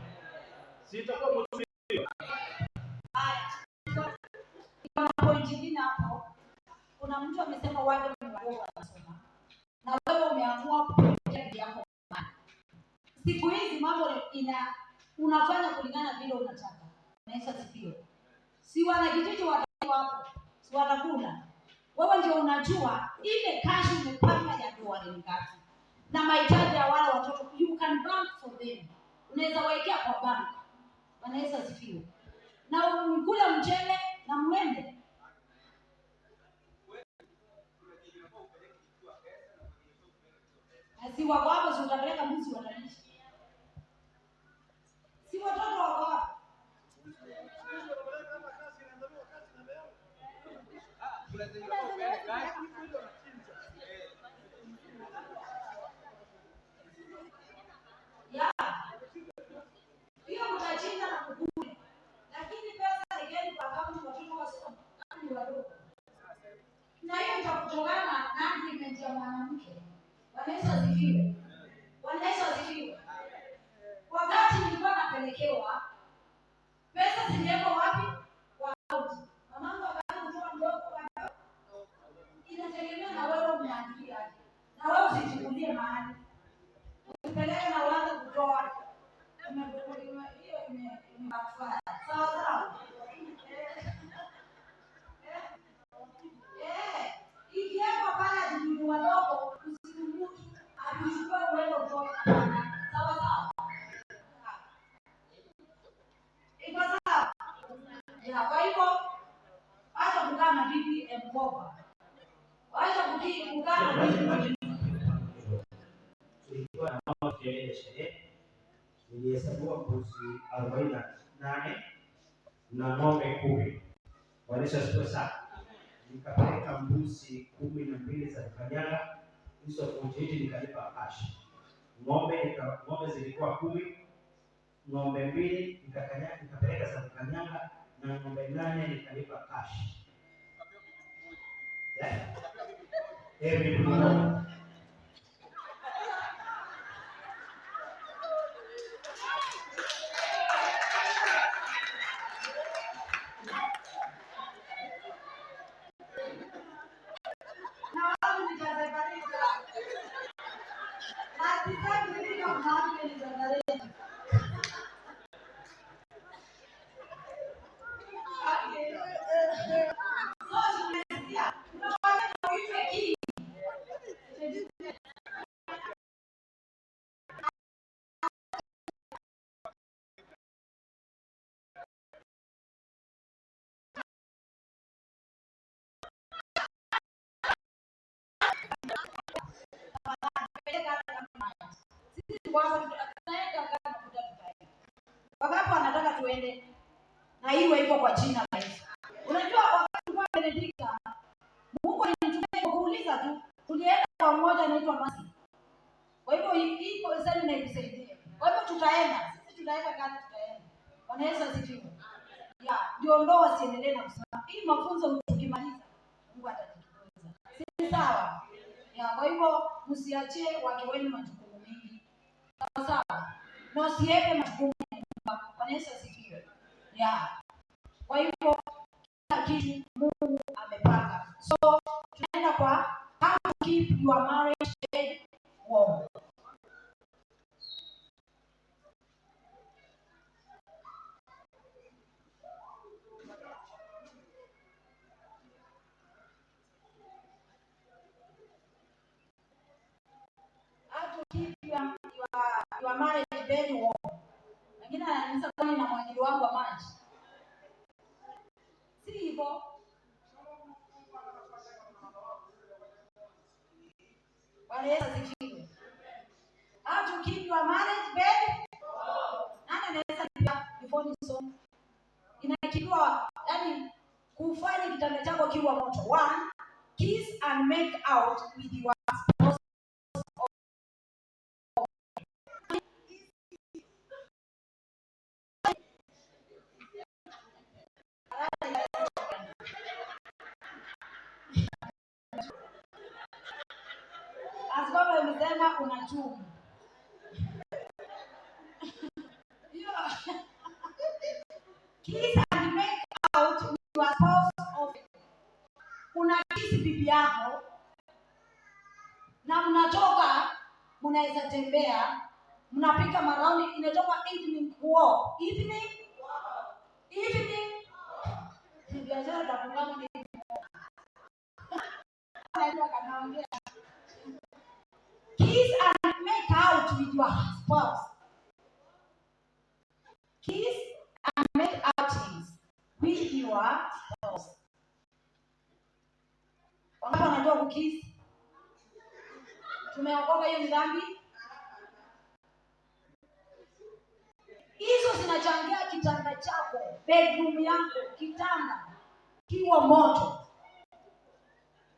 si itakuwa mzuri? Haya. Kuna point nyingine hapo. Kuna mtu amesema wale ni wadogo wanasoma, na wewe umeamua kupelekea bibi yako mali. Siku hizi mambo ina unafanya kulingana vile unataka. Bwana Yesu asifiwe. Si wanakijiji watakuwa hapo, si watakula. Wewe ndio unajua ile cash umepanga ya ndoa ni ngapi na mahitaji ya wale watoto, you can bank for them, unaweza waekea kwa bank. Bwana Yesu asifiwe. Na mkule mchele na mwende. Na si wako hapo, si utapeleka mbuzi watalisha. Si watoto wako hapo? Ya. Hiyo mtachinja na kukula. Lakini pesa igeni kwa akaunti watoto wasome kama ni wadogo. Na hiyo itakutokana na agreement ya mwanamke. Bwana Yesu asifiwe. Bwana Yesu asifiwe. Wakati nilikuwa napelekewa pesa ziliwekwa wapi? Kwa akaunti. Mamangu akaanza kutoa mdogo wadogo. Inategemea na wewe umeandikia aje. Na wewe usichukulie mahali. Backfire. Sawa sawa. Eh. Eh, ikiwekwa pale ati ni wadogo, usikumbuki, ati uchukue uende utoke. Hapana. Sawa sawa. Iko sawa? Ya, kwa hivyo acha kukaa na bibi mkoba. Acha kukaa na bibi. Tulikuwa na mama tukienda sherehe, nilihesabiwa mbuzi 48 na ng'ombe 10. Bwana Yesu asifiwe sana. Nikapeleka mbuzi 12 za Kanyanga, hizo kujiji nikalipa cash. Ng'ombe zilikuwa 10, ng'ombe 2 nikapeleka za Kanyanga na ng'ombe 8 nikalipa cash. Bibi mmoja. Wangapi wanataka tuende na iwe hivyo kwa jina la Yesu? Unajua wakati kwa Benedikta, Mungu alinitumia kuuliza tu, tulienda kwa mmoja anaitwa Masi. Kwa hivyo hii semina ikusaidie. Kwa hivyo tutaenda, sisi tutaenda kazi, tutaenda. Bwana Yesu asifiwe. Ya, ndio ndoa siendelee na kusema. Hii mafunzo tukimaliza Mungu atatukuza. Si sawa? Ya, kwa hivyo msiachie wake wenu majukumu mengi. Sawa sawa. Na usiweke majukumu ya nyumba. Bwana Yesu asifiwe. Ya. Kwa hivyo kila kitu Mungu amepanga. So tunaenda kwa how to keep your marriage bed warm. How to keep your marriage bed warm. Wengine ananiuliza kwani na mwajiri wangu wa maji? Si hivyo. Bwana Yesu asifiwe. How to keep your marriage bed? Nani anaweza kulipa before nisome? Inakiwa, yani kufanya kitanda chako kiwa moto. 1, kiss and make out with your spouse. Askofu amesema unachunga. Kiss and make out with your spouse of. Una kiss bibi yako na mnatoka, mnaweza tembea, mnapiga maraundi, inatoka evening walk. Evening? Evening? Ni biashara za kungana ni evening walk. Najua kanaongea. Kiss and make out with your spouse. Kiss and make outings with your spouse. Wangapi wanajua kukiss? Tumeokoka, hiyo ni dhambi? Hizo zinachangia kitanda chako, bedroom yako, kitanda kiwa moto.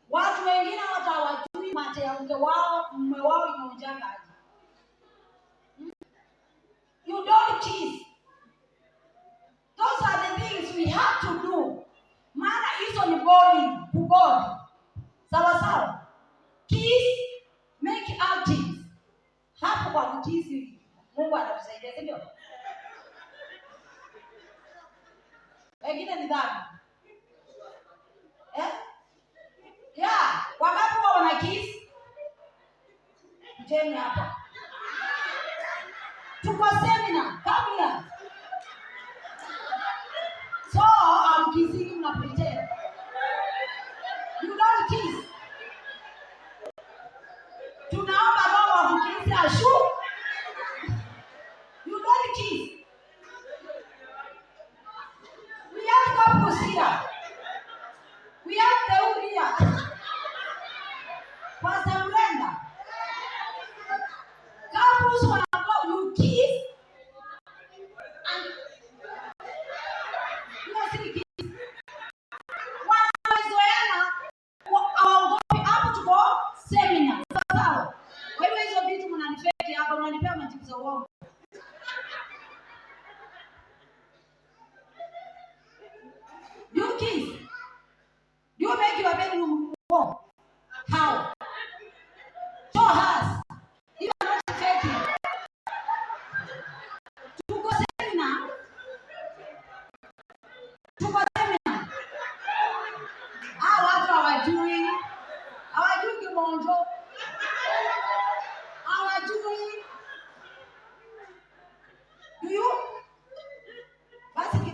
Watu wengine hata hawajui mate ya mke wao, mume wao inaonjanga aje. You don't kiss. Those are the things we have to do. Maana hizo ni bonding, kubond. Sawa sawa. Kiss, make outings. Hapo kwa kukiss Mungu atatusaidia, si ndio? Wengine ni dhambi. Yeah, wangapi huwa wana kiss? Mteni hapa. Tuko seminar, come here.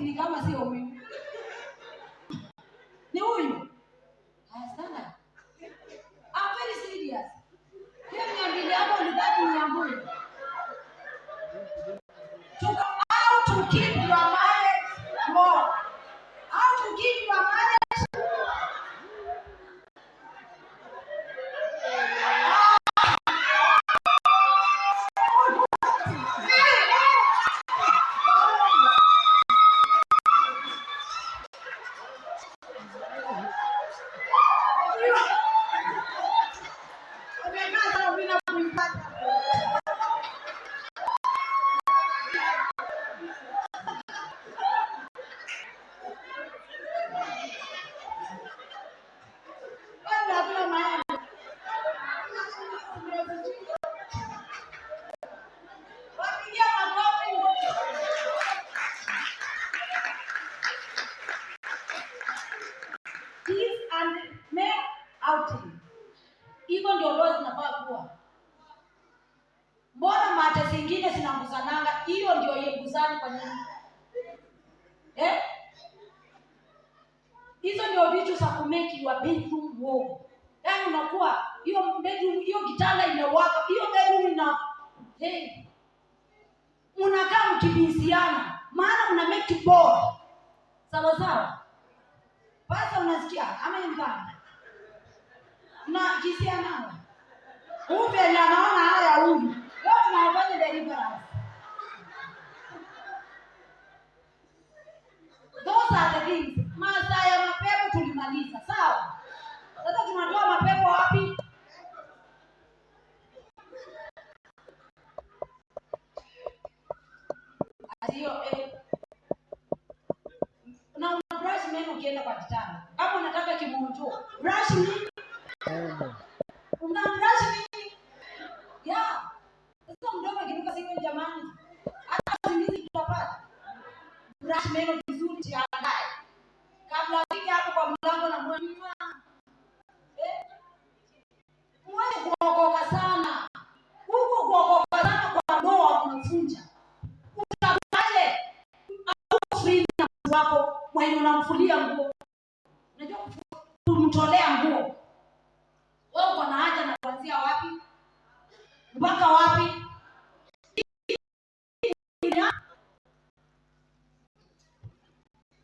Ni kama sio huyu. Ni huyu. Haya sana. I'm very serious. Hiyo 200 yako ulidhani ni ya mbuyu. How to keep your marriage more. How to keep your marriage. Umekaa sana bila kuipata. Kwani hakuna maembe? Wapigia makofi. Peace and male outing. Hivyo ndio ndoa zinafaa kuwa. Mbona mate zingine zinanguzananga? Hiyo ndio ienguzani kwa nini? Eh? Hizo ndio vitu za kumake your bedroom warm. Yaani unakuwa hiyo bedroom, hiyo kitanda imewaka, hiyo bedroom ina hey. Mnakaa mkibisiana, maana mna make bond. Sawa sawa. Sasa unasikia ama ni mgani? Na kisiana. Huyu penye anaona haya huyu. Leo tunafanya deliverance. Those are the things. Masaa ya mapepo tulimaliza, sawa? Sasa tunatoa mapepo wapi? Ati hiyo. Na una brush meno ukienda kwa kitanda. Kama unataka kimunju, brush nini? Una brush nini? Yeah. Sasa mdomo ikinuka siku jamani. Hata usingizi tutapata. Brush meno vizuri, jiandae. Kabla afike hapo kwa mlango na mwa. Mwache kuokoka sana. Huko kuokoka sana kwa ndoa kunavunja. Utakuwaje? Au free na mtu wako mwenye unamfulia nguo. Unajua kumtolea nguo. Wewe uko na haja na kuanzia wapi? Mpaka wapi?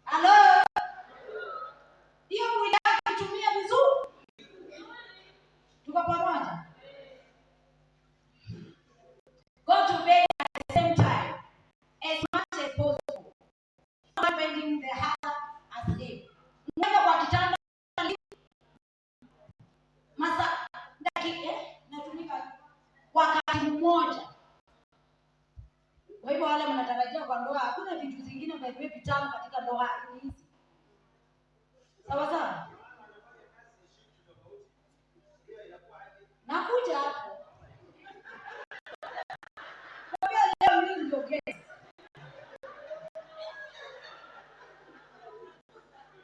Halo? Hiyo mwili yako itumie vizuri. Tuko pamoja? Go to bed at the same time as much as possible. Not finding the other asleep. Mwende kwa kitanda masa dakika natumika wakati mmoja. Kwa hivyo wale mnatarajia kwa ndoa, hakuna vitu zingine by the way vitamu katika ndoa hizi. Sawa sawa? Nakuja hapo. Kwa leo mimi ndio guest.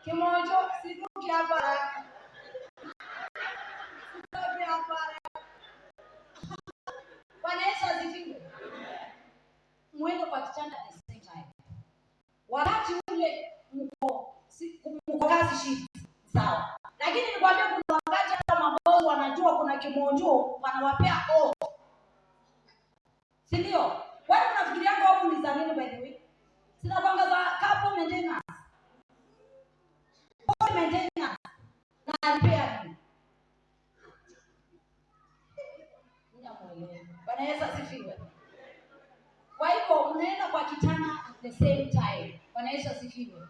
Kimojo sitoki hapa haraka. Sitoki hapa haraka. Bwana Yesu asifiwe. Mwende kwa kitanda at the same time. Wakati ule mko kazi shift, sawa. Lakini nikwambie kuna wakati hata mabosi wanajua kuna kimonjo wanawapea off. Si ndio? Wewe unafikiria off ni za nini by the way? Sina kwanga za couple maintenance. Body maintenance na repair. Bwana Yesu asifiwe. Kwa hivyo mnaenda kwa kitanda at the same time. Bwana Yesu asifiwe.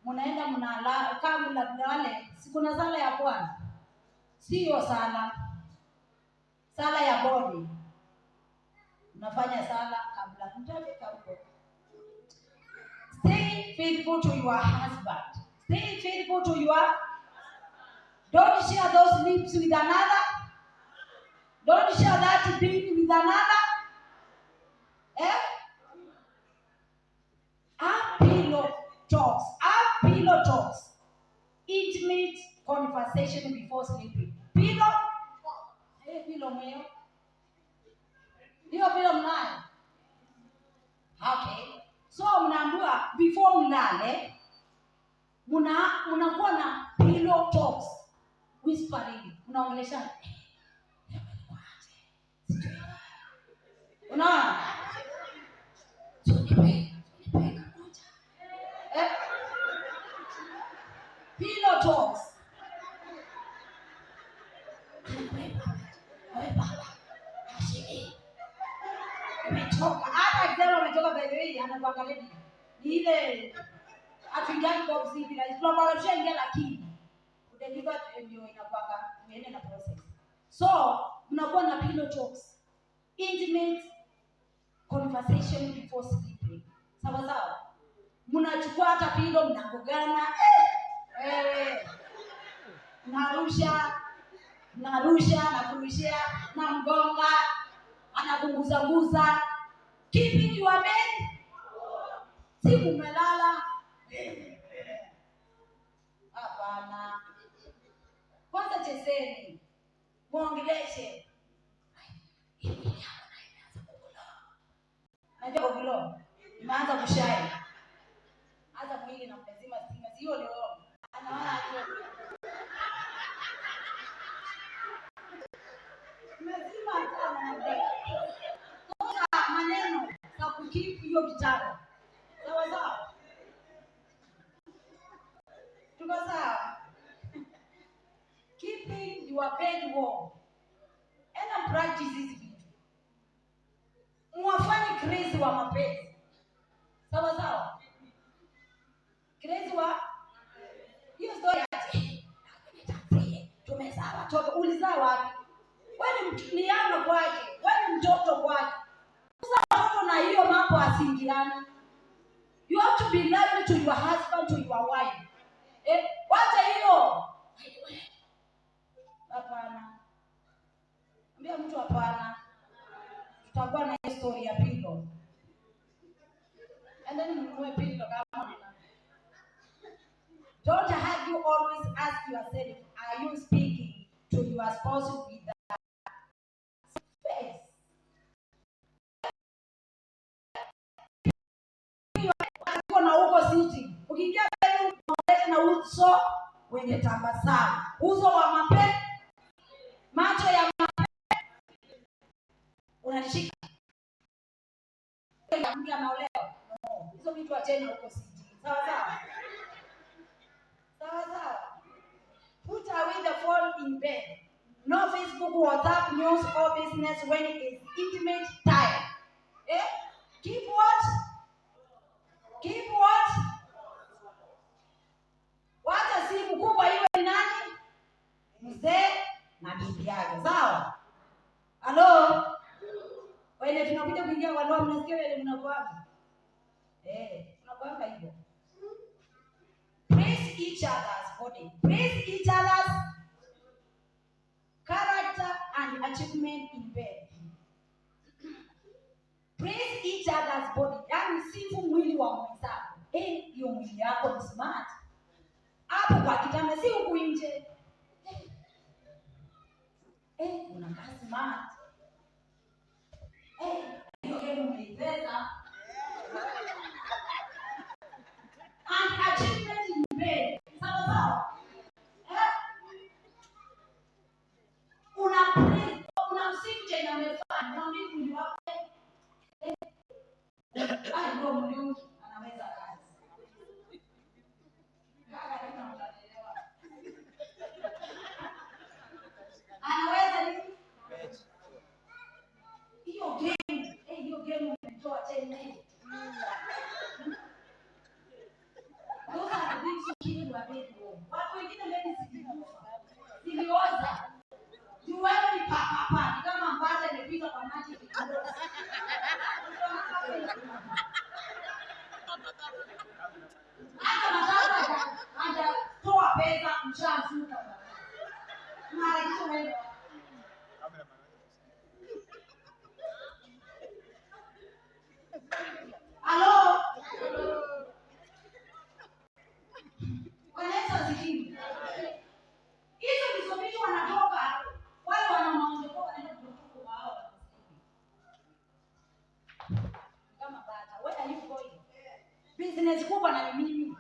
Mnaenda mnalala kama mnalale, si kuna sala ya Bwana? Sio sala. Sala ya body. Mnafanya sala kabla mtafika huko. Stay faithful to your husband. Stay faithful to your. Don't share those lips with another. Don't share that being with another. Eh? Have pillow talks. Have pillow talks. Intimate conversation before sleeping. Pillow? Eh, pillow mwenyewe. Hiyo pillow mnayo? Okay. So mnaambiwa before mlale mnakuwa na pillow talks, whispering, mnaongeleshana. Unaona? Nipe kamoja. Eh? Pillow talks. Wewe baba, ashiki. Umechoka. Hata akisema umechoka, by the way, anakuangalia hivi. Ni ile hatuingiangi box hivi na tunakuwa tushaingia, lakini kudeliver ndio inakuanga muende na process. So mnakuwa na pillow talks, intimate conversation before sleeping. Sawa sawa. Mnachukua hata pillow mnagogana, wewe mnarusha mnarusha na kurushia na mgonga anakunguza nguza. Keeping your bed, si mumelala. Hapana, kwanza chezeni, muongeleshe. Hii mwili yako na imeanza kuglow. Najua kuglow, imeanza kushine. Hata mwili na mlazima stima, sio leo. Anaona hiyo. Mezima hata toka maneno za kukeep hiyo kitanda. Sawa sawa. Tuko sawa? Keeping your bed warm. Enda practice hizi vitu. Muwafanye crazy wa mapenzi. Sawa sawa. Crazy wa hiyo story ati tumezaa watoto. Ulizaa wapi? Wewe ni ni yano kwake, wewe ni mtoto kwake. Kuzaa watoto na hiyo mambo asiingiliane. You have to be lovely to your husband, to your wife. Eh, wacha hiyo. Hapana. Ambia mtu hapana. Tutakuwa na hiyo story ya pillow. And then mnunue pillow kama mna. Don't have you always ask yourself, are you speaking to your spouse with the face? Uko na uko sitting. Ukiingia mbele unaonyesha na uso wenye tabasamu, uso wa mape, macho ya mape, unanishika. Mke anaolewa. No, hizo vitu acheni huko sitting. Sawa sawa. Sawa sawa. Put away the phone in bed. No Facebook, WhatsApp, news or business when it's intimate time. Eh? Keep what? Keep what? Wacha simu kubwa iwe ni nani? Mzee na bibi yake. Sawa? Halo? Wale tunakuja kuingia kwa ndoa, mnasikia wale mnakuanga? Eh, tunakuanga hivyo. Praise each other's body. Praise each other's character and achievement in bed. Praise each other's body. Yaani sifu mwili wa mwenzako. Eh, hiyo mwili yako ni smart. Hapo kwa kitanda, si huku nje. Eh, unakaa smart. Eh, hiyo game umeiweza. And achievement in bed. Sawa sawa. Eh? Una praise, unamsifu chenye amefanya, unamwambia mwili wako. Eh, ah, ndio Mliuki anaweza kazi. Kaka, kama mtanielewa. Anaweza nini? Hiyo game, eh, hiyo game umetoa tena. Those are the things you keep your bed warm. Watu wengine maybe zilikufa. Zilioza. Juu wewe ni pa pa pa, ni kama mbata imepita kwa maji ikioza. Hata matata hajatoa pesa, mshazuka bwana. Mara wewe. Halo? Bwana Yesu asifiwe. Hizo ndizo vitu wanatoka wale wana maonjo wanaenda kutoka kwa hao. Kama bata, where are you going? Business kubwa na ni mimi.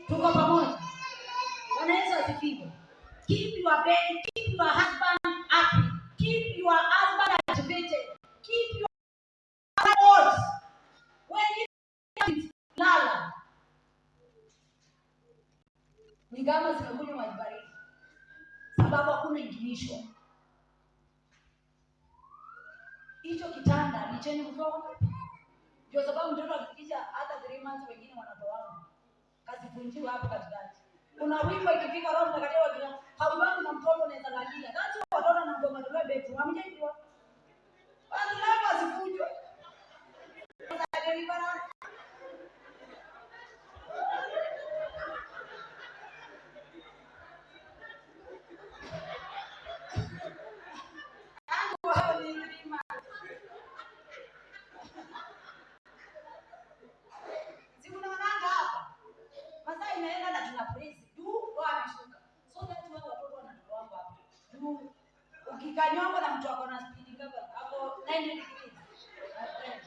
Tuko pamoja. Bwana Yesu asifiwe. Keep your bed, keep your husband happy, keep your husband activated, keep your husband when you lala. Ni kama zimekunywa maji baridi, sababu hakuna ignition. Hicho kitanda ni chenye mvua wangapi? Ndio sababu mtoto akifikisha hata 3 months wengine wanatoana, kazivunjiwa hapo katikati. Kuna wimbo ikifika Roho Mtakatifu akija, haujuani na mtoto unaweza lalia. That's why watoto na mgongo ndio bedroom. Hamjaijua. Wazilala wasivunjwe. Sasa deliverance. Wao ni 3 months. Si unaonanga hapa? Masaa inaenda na tuna praise. Juu roho ameshuka. So that's why watoto wanatolewa hapa. Juu ukikanyongwa na mtu ako na speed kama ako 90 degrees. My friend.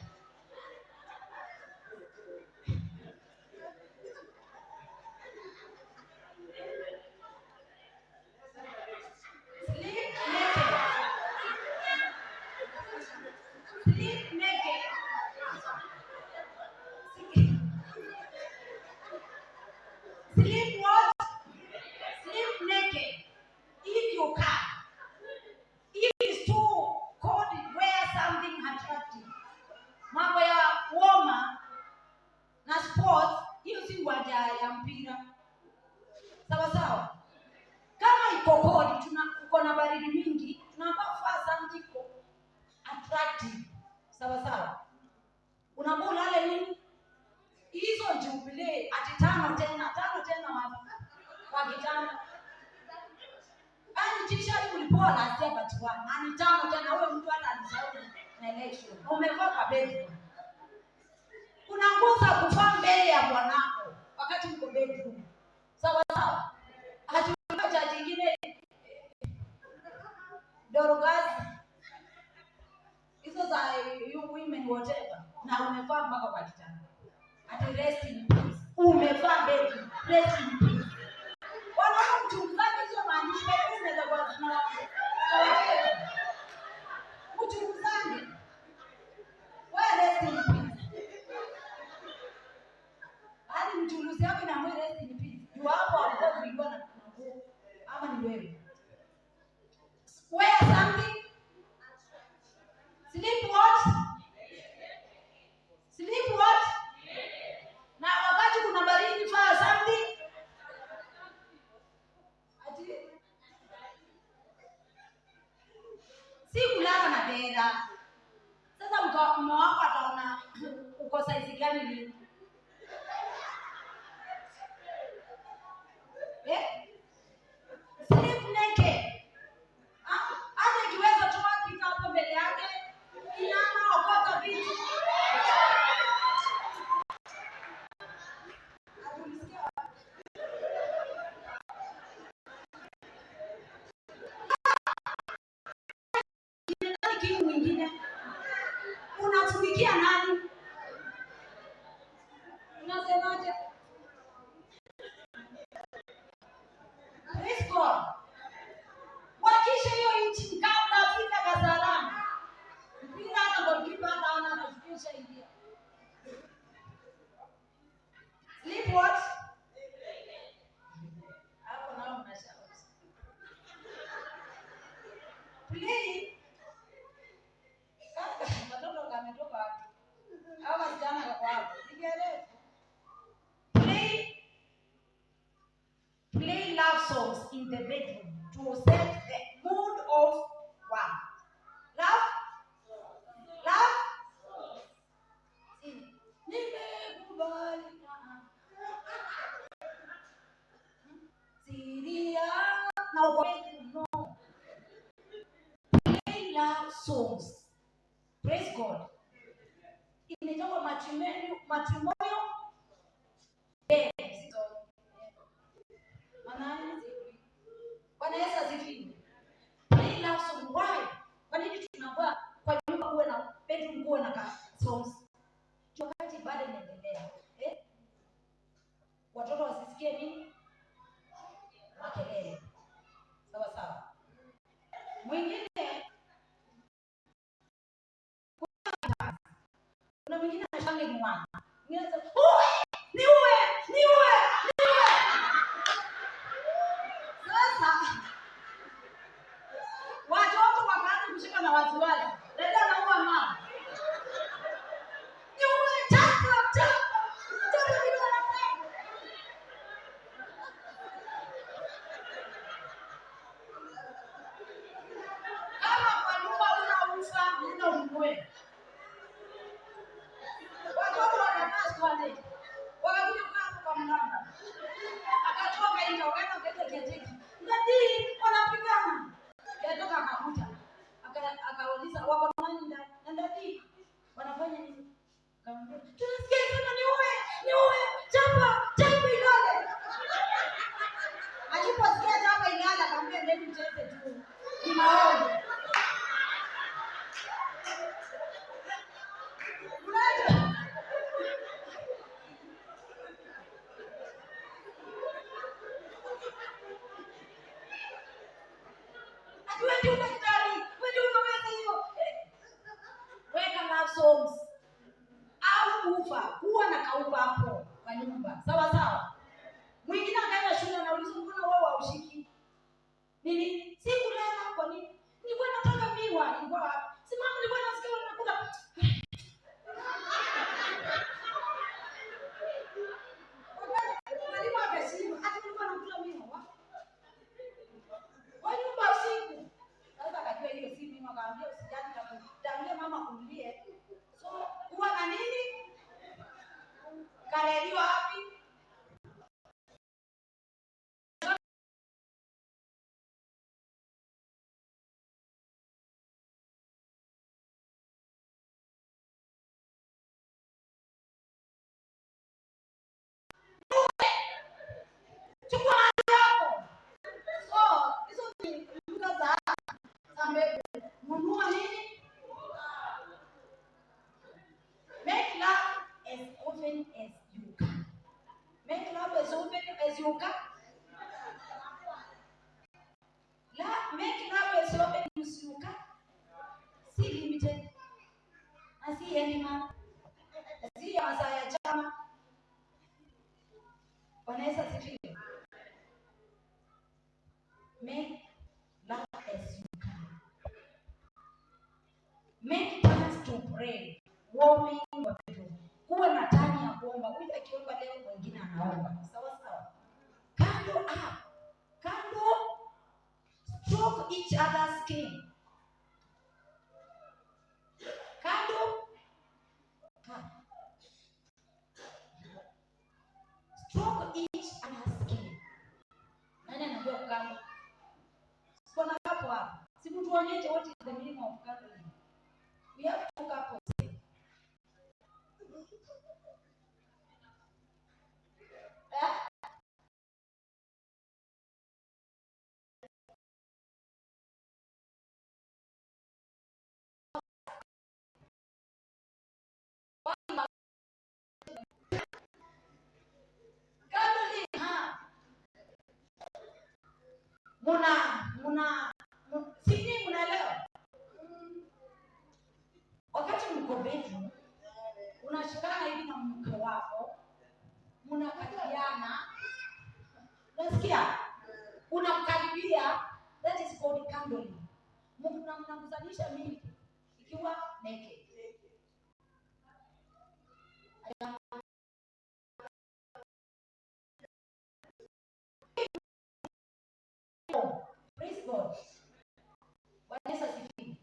Sleep naked. Sleep naked. Sleep what? Sleep naked. If you can. If it's too cold, wear something attractive. Mambo ya warmer na sports, hiyo si uwanja ya mpira. Sawa sawa. Kama iko cold, tuna uko na baridi mingi, tunaomba vaa something attractive. Sawa sawa. Unaambia ulale nini? Hizo Jubilee ati tano tena, tano tena wapi? Kwa kitanda. Yaani t-shirt ulipewa last year but one. Na ni tano tena, huyo mtu hata alisahau na election. Umevaa kwa bedroom. Kuna nguo za kuvaa mbele ya bwanako wakati mko bedroom. Sawa sawa. Ati cha jingine dorogazi hizo za you women whatever, na umevaa mpaka kwa kitanda. Ati rest in peace. Umevaa bedroom, rest in peace. Wanaona mchunguzaji hizo maandishi wewe unaweza kuwa zina mchunguzaji. Wewe rest in peace. Hadi mchunguzi yako inaamua rest in peace. Juu hapo alikuwa kulikuwa na nguo ama ni wewe. Wear something. Sleep what? Sleep what? Na wakati kuna baridi vaa something. Ati si kulala na dera. Sasa mume wako ataona uko saizi gani lini? Eh? Sleep naked. Ah, hata ikiweza toa kitu hapo mbele yake, inama, okota vitu. Atulisikia wapi? Nani kitu mwingine? Unatumikia nani? Unasemaje? Praise God. Wakisha hiyo nchi kabla Afrika Kasarani. Mpira hata goalkeeper hata hana anafikisha ingia. Sleep what? Hapo nao mnashauri. Play. Kaka, watoto kametoka wapi? Hao wasichana wako hapo. Sijaelewa. Play love songs in the bedroom to set the mood of one. Love? Love? Nimekubali. Siria na uko bedroom, no. Play love songs. Praise God. Inaitwa matrimonial bed. Maana Bwana Yesu asifiwe. Play love song. Why? Kwa nini tunakuwa kwa nyumba kuwe na bedroom kuwe na ka songs? Wakati ibada inaendelea, eh? Watoto wasisikie nini? Makelele. Sawa sawa. Mwingine, kuna mwingine anashangaa ni wana. Mwingine anasema, "Uwe, niue, niue, niue." Sasa watoto wakaanza kushika na wasiwasi. Dada anaua mama. Niue, chapa, chapa. Chapa vidole vyako. Kama kwa nyumba una ufa, nenda ununue. Watoto wakakaa swali. Wakakuja kukaa hapo kwa mlango. Akatoka nje, wakaenda wakaita caretaker. Daddy, wanapigana. Caretaker akakuja. Akauliza wako nani ndani? Na daddy, wanafanya nini? Akamwambia, tunasikia sema niue, niue, chapa, chapa ilale. Aliposikia chapa ilale, akamwambia ndeni mcheze tu. Ni maombi. Unajua? Ati wewe ndio daktari, wewe ndio unaweza hiyo. Weka love songs. Au ufa, kuwa na kaufa hapo kwa nyumba. Sawa sawa. Mwingine akaenda shule anauliza mbona wewe haushiki? Nini? Sikulala kwa nini? Nilikuwa nataka miwa, nilikuwa wapi? Si mama nilikuwa nasikia unakula. Mwalimu akashindwa, ati nilikuwa nakula miwa wapi? Kwa nyumba usiku. Sasa akajua hiyo si mimi, akamwambia usijali, nitaambia mama akununulie. So kuwa na nini? Kareliwa wapi? Chukua mali yako. So hizo ni lugha za mbegu. Nunua nini? Make love as often as you can. Make love as often as you can. Make love as often as you can. Si limited. Na si animal. Si ya masaa ya chama. Bwana Yesu asifiwe. Make love as you can. Make plans to pray. Warming your bedroom. Kuwa na tani ya kuomba. Huyu akiomba leo, mwingine anaomba. Sawa sawa. Cuddle up. Cuddle. Stroke each other's skin. Cuddle up. Stroke each other's skin. Nani anajua kucuddle? Kuna hapo hapo. Si mtu tuonyeshe what is the meaning of cuddling. We have two couples here. Eh? Cuddling, ha. Muna, muna, sijui mnaelewa? Wakati mko bedroom, unashikana hivi na mke wako, mnakaribiana, unasikia? Unamkaribia, that is called cuddling. Mnakusanyisha milk ikiwa naked. Praise God. Bwana Yesu asifiwe.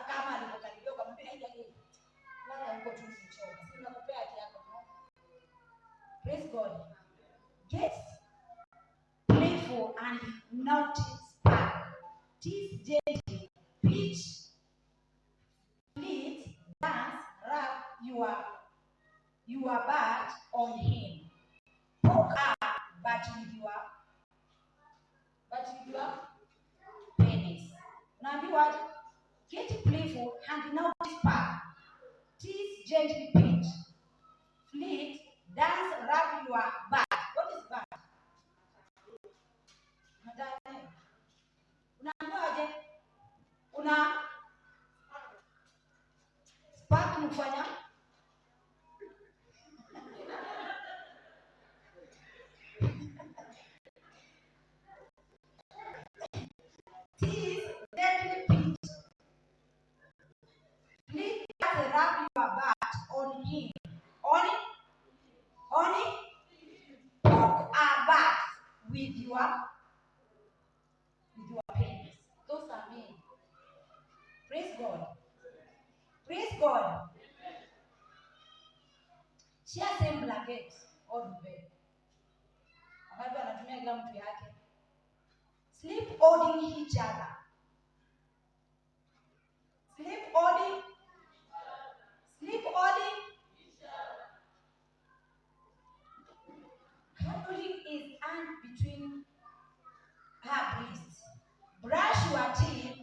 Kama alivyokaribia ukamwambia, hey, hey, lala huko tu usichoke. Si nakupea haki yako, no? Praise God. Get playful and naughty spark. Tease gently, pitch, please dance, rub your butt on him. Poke up, but with your penis. Unaambiwa aje? Get playful and now spark. Tease gently pinch. Fleet, dance, rub your back. What is back? Madame. Unaambiwa aje? Una spark ni kufanya tease gently pinch. Please just rub your butt on him. On it. On it. Poke a butt with your penis. Those are men. Praise God. Praise God. Share same blanket or duvet. Wakati wanatumia kila mtu yake. Sleep holding each other. Sleep holding. Sleep holding. Cuddling is hand between her breasts. Brush your teeth.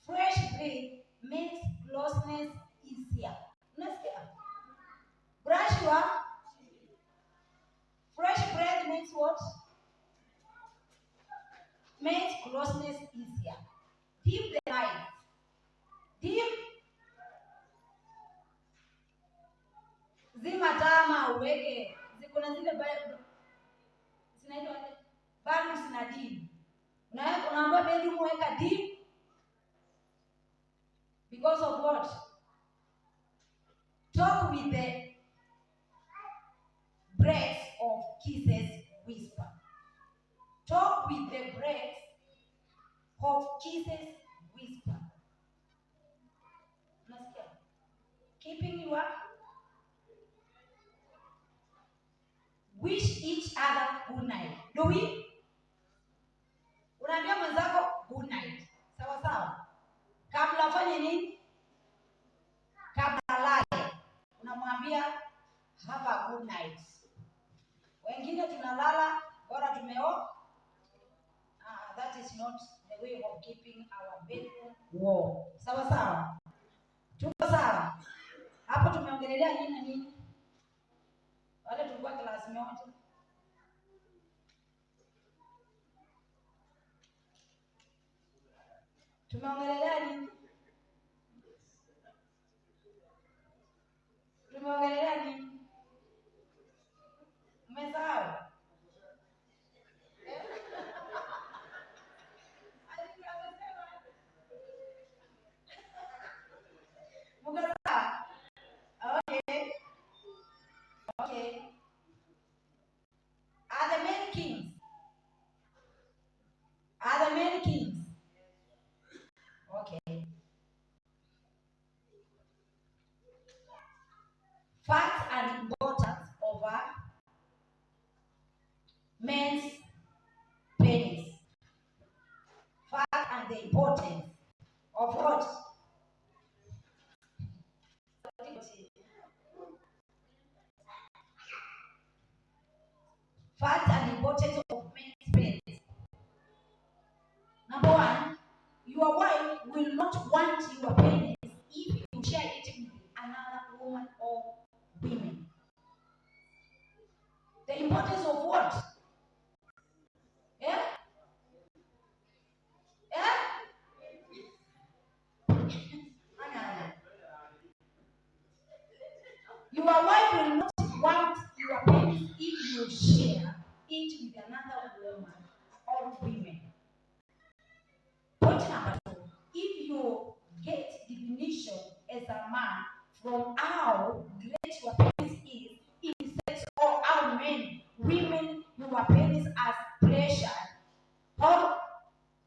Fresh breath makes closeness easier. Unasikia? Brush your fresh breath makes what? Makes closeness easier. Dim the light. Dim. Zima taa uweke. Kuna zile zinaitwa balance na dim. Unaweka, unaambiwa bedroom weka dim because of what? Talk with the breath of kisses whisper. Talk with the breath of kisses whisper. Unasikia? Keeping your wish each other good night. Do we? Unaambia mwenzako good night. Sawa sawa. Kabla afanye nini? Kabla alale. Unamwambia have a good night. Wengine tunalala bora tumeo. Ah, that is not the way of keeping our bedroom warm. Sawa sawa. Tuko sawa. Hapo tumeongelelea nini na nini? Wale tulikuwa class moja. Tumeongelelea nini? Tumeongelelea nini? Mmesahau? Mko sawa? Okay. Okay. Are the men kings? Are the men kings? Okay. Facts and importance of a men's penis. Fact and the importance of what? Facts and importance of men's penis. Number one, your wife will not want your penis if you share it with another woman or women. The importance of what? Yeah? Yeah? Ana. Your wife will not want your penis if you share it with another woman or women. Point number two, if you get definition as a man from how great your penis is in sex or how men, women, your penis as pleasure, or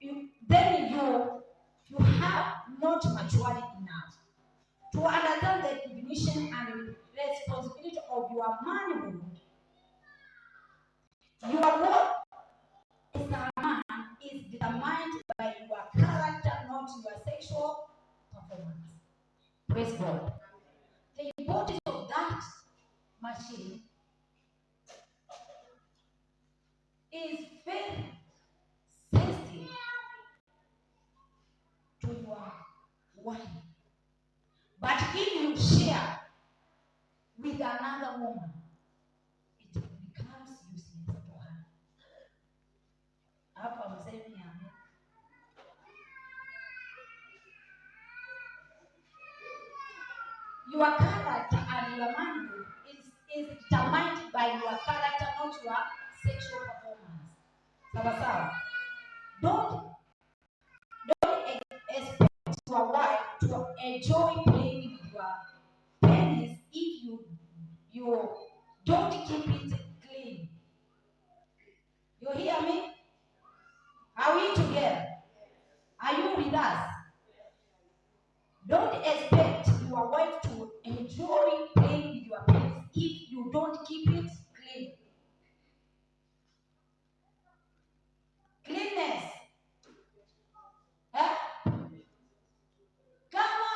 you, then you have not matured enough to understand the definition and responsibility of your manhood. Your worth as a man is determined by your character, not your sexual performance. Praise God. The importance of that machine is very sensitive to your Why? But if you share with another woman, it becomes useless to her. Hapa msemi amen. Your character and your manhood is determined by your character, not your sexual performance. Sawa sawa. Don't expect your wife to enjoy playing with your penis if you don't keep it clean. You hear me? Are we together? Are you with us? Don't expect your wife to enjoy playing with your penis if you don't keep it clean. Cleanness. Eh? Kama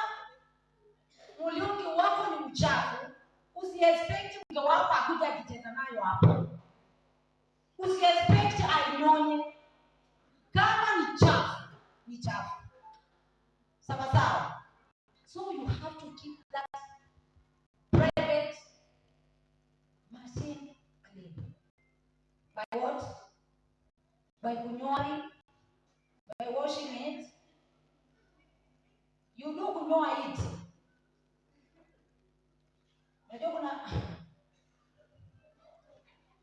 muliungi wako ni mchafu, usiexpect mke wako akuja akicheza nayo hapo. Usiexpect ainyonye. Kama ni chafu, ni chafu. Sawa sawa. So you have to keep that private machine clean. By what? By kunyoa, by washing it. You do kunyoa it. Unajua kuna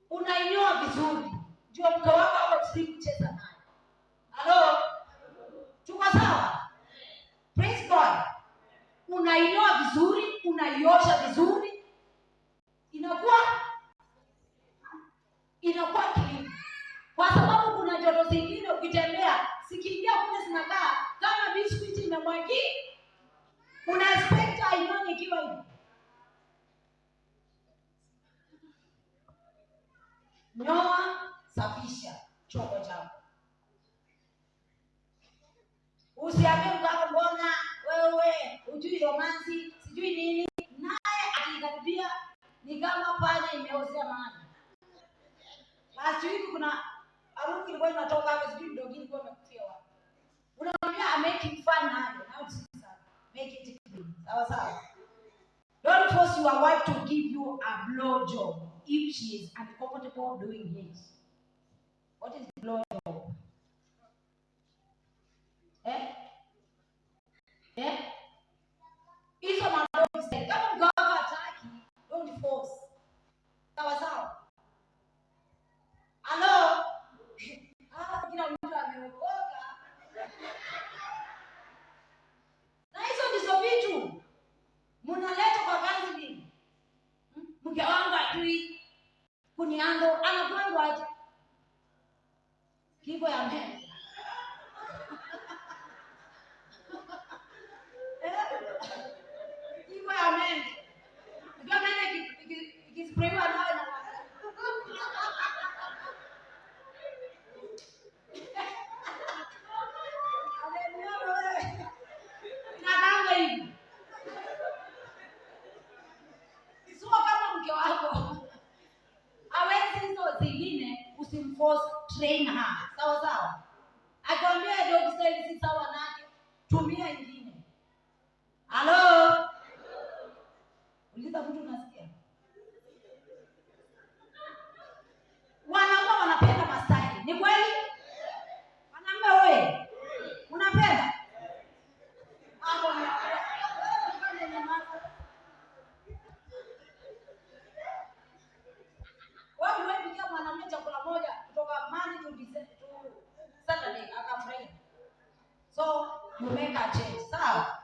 unainyoa vizuri, ndio mke wako awe free kucheza naye. Halo? Tuko sawa? Praise God. Unainyoa vizuri, unaiosha vizuri, inakuwa clean. Kwa sababu kuna joto zingine ukitembea, zikiingia kule zinakaa kama biscuit imemwagika. Una expect ainyonye ikiwa hivi. Nyoa, safisha chombo chako. Usiambie mkako mbona wewe hujui romansi, sijui nini. Naye akikaribia ni kama panya imeozea maji. Last week kuna harufu ilikuwa inatoka hapa, sijui dog ilikuwa imekufia wapi. Unamwambia I'm making fun nayo. Now it's sana. Make it clean. Sawa sawa. Don't force your wife to give you a blow job if she is uncomfortable doing it. What is blow job? Eh? Eh? Hizo madogo style. Kama mke wako hataki, don't force. Sawa sawa. Hello? Ah, kila mtu ameokoka. Na hizo ndizo vitu mnaleta kwa counseling. Mke wangu ajui kuniando, anakuanga aje? Kifo ya meno. Kifo ya meno. Unajua meno ikisprayiwa nayo na Inakaanga hivi. Sio kama mke wako hawezi hizo zingine, usimforce, train her. Sawa sawa. Akikwambia dog style si sawa nake, tumia ingine. Halo? Uliza mtu unasikia? Wanaume wanapenda mastyle. Ni kweli? Wanaume wewe, unapenda? Hapo ni nyamaza. Wewe umepikia mwanamume chakula moja kutoka Monday to December to Saturday akafurahia. So you make a change. Sawa?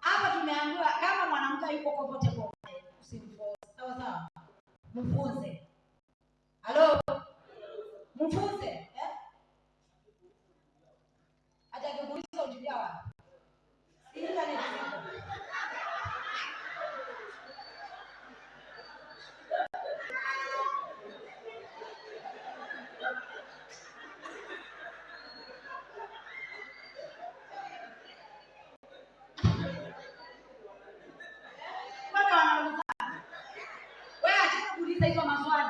Hapa tumeambiwa kama mwanamke yuko comfortable usimforce. Sawa sawa? Mfunze. Halo? Mfunze, eh? Acha kuuliza ujibia wapi? Si internet ziko. Bado wanaulizana. Wewe acha kuuliza hizo maswali.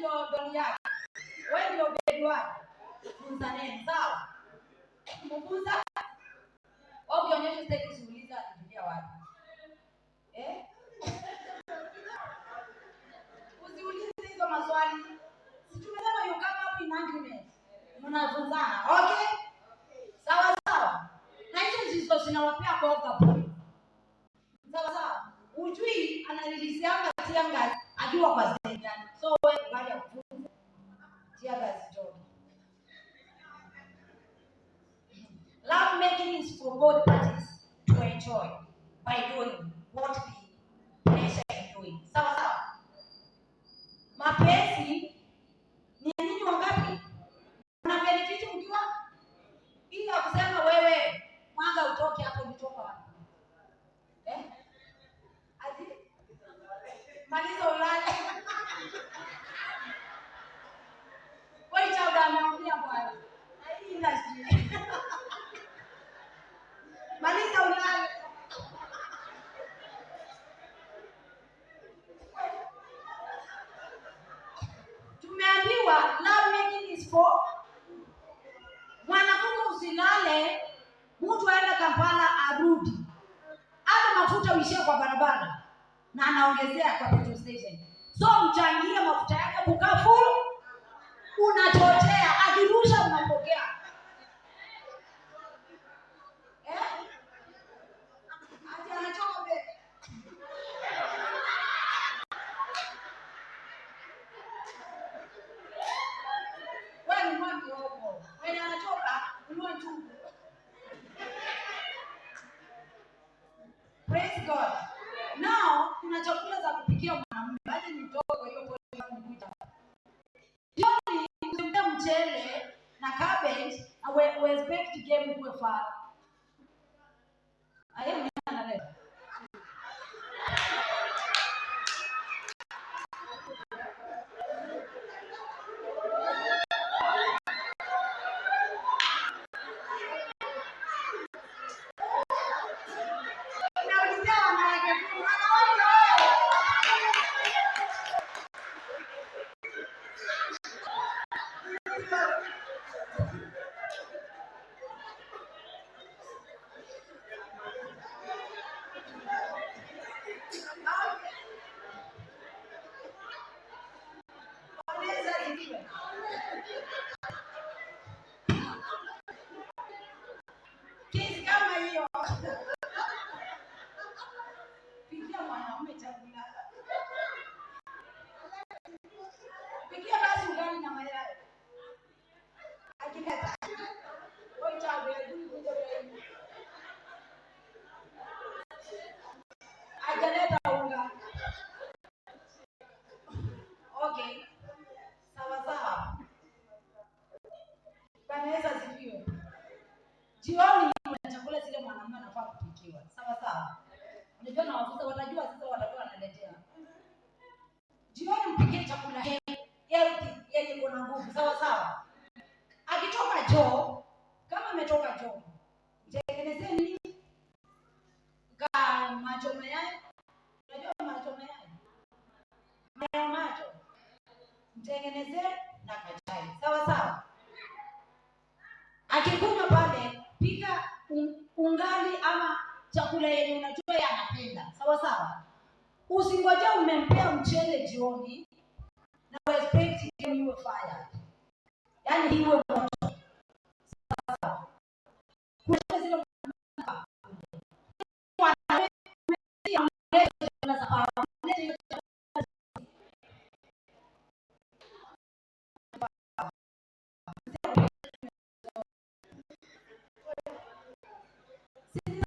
ndio doli yake, wewe ndio baby wake. Funzaneni, sawa? Mfunza wewe, ukionyesha sitaki kuuliza alijulia wapi? Eh? Usiulize hizo maswali. Si tumesema you come up in argument. Mnafunzana, okay? Sawa sawa. Na hizo ndizo zinawapea boga point. Sawa sawa. Ujui anareleasianga tear gas akiwa kwa stage gani. So wewe baada ya kufunza tear gas itoke. Love making is for both parties to enjoy by doing what the pleasure in doing. Sawa sawa. Mapenzi ni ya nyinyi wangapi? Mna benefit mkiwa bila kusema wewe mwanga utoke hapo, ulitoka wapi? Eh? Ati? Maliza ulale. Wewe cha ameongea bwana. Na hii industry. Maliza ulale. Tumeambiwa love making is for mwanamke. Usilale, mtu aenda Kampala arudi, hata mafuta uishie kwa barabara na anaongezea kwa petrol station. So mchangie mafuta yake kukaa full, unachochea, akirusha unapokea. Eh? Ati anachoka mbele. Wewe nunua mihogo. Mwenye anachoka nunua njugu. Praise God. Now kuna chakula za kupikia mwanamume. Acha nitoke kwa hiyo point nikuja. Jioni usimpe mchele na cabbage na we expect game kuwe far. Aye mwenyewe analeta. Naulizia wanawake kumi, wanawake wewe. Bwana Yesu asifiwe. Kesi kama hiyo. Pikia mwanaume chakula. Pikia basi ugali na mayai. Akileta. Wewe chawe hajui kuja kwa hajaleta unga. Okay. Sawa sawa. Bwana Yesu asifiwe. Jioni kuna chakula zile mwanamume anafaa kupikiwa. Sawa sawa. Unajua na wafuza watajua sasa watakuwa wanaletea. Jioni mpikie chakula healthy yenye kuna nguvu. Sawa sawa. Akitoka choo, kama ametoka choo, mtengenezee nini? Ka macho mayai. Unajua macho mayai? Mayai macho. Mtengenezee na kachai. Sawa sawa. Akikunywa pale, pika ungali ama chakula yenye unajua yeye anapenda. Sawa sawa. Usingoje umempea mchele jioni na expect game iwe fire. Yaani iwe moto. Sawa sawa. Kuna zile chakula za power.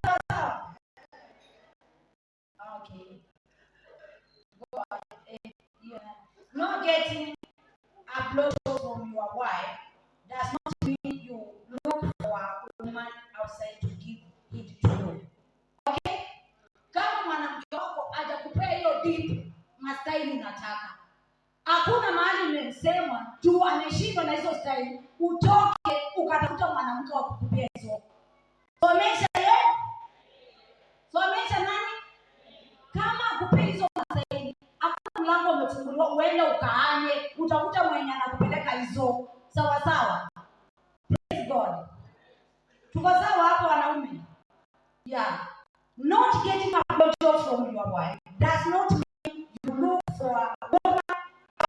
Sawa sawa. Okay. Go ahead. Yeah. Not getting a blow from your wife does not mean you look for a woman outside to give it to you. Okay? Kama mwanamke wako hajakupea hiyo deep mastyle unataka, hakuna mahali imesema juu ameshindwa na hizo style utoke ukatafuta mwanamke wa kukupea hizo. Somesha ye, somesha nani? Kama akupea hizo mastyle, hakuna mlango umefunguliwa uende ukaanye, utakuta mwenye anakupeleka hizo. Sawa sawa. Praise God. Tuko sawa hapo wanaume? Yeah. Not getting a blowjob from your wife does not mean you look for a woman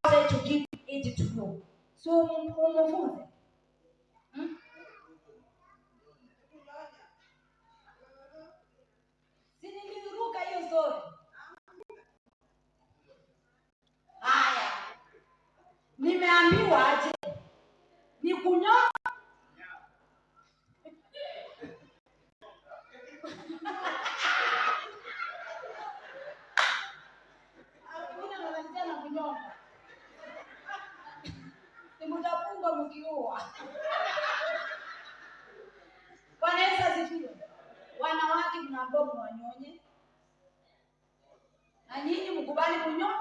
outside to give it to you. So umufunze. Hmm? Si niliruka hiyo story. Haya. Nimeambiwa aje? Ni kunyoa. Hakuna mwanamke na kunyonga. Ni mtafungwa mkiua. Bwana Yesu asifiwe. Wanawake mnaambiwa mwanyonye. Na nyinyi mkubali kunyonya.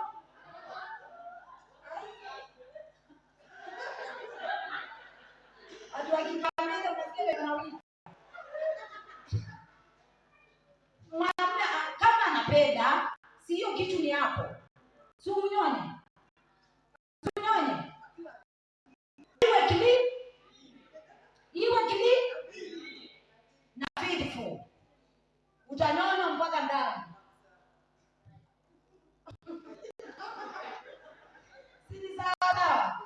Watu wakikamata unasikia wanawiki. Mwanamume kama anapenda, si hiyo kitu ni hapo. Si unyonye. Si unyonye. Iwe clean. Iwe clean na faithful. Utanyonywa mpaka ndani. Si ni sawa sawa?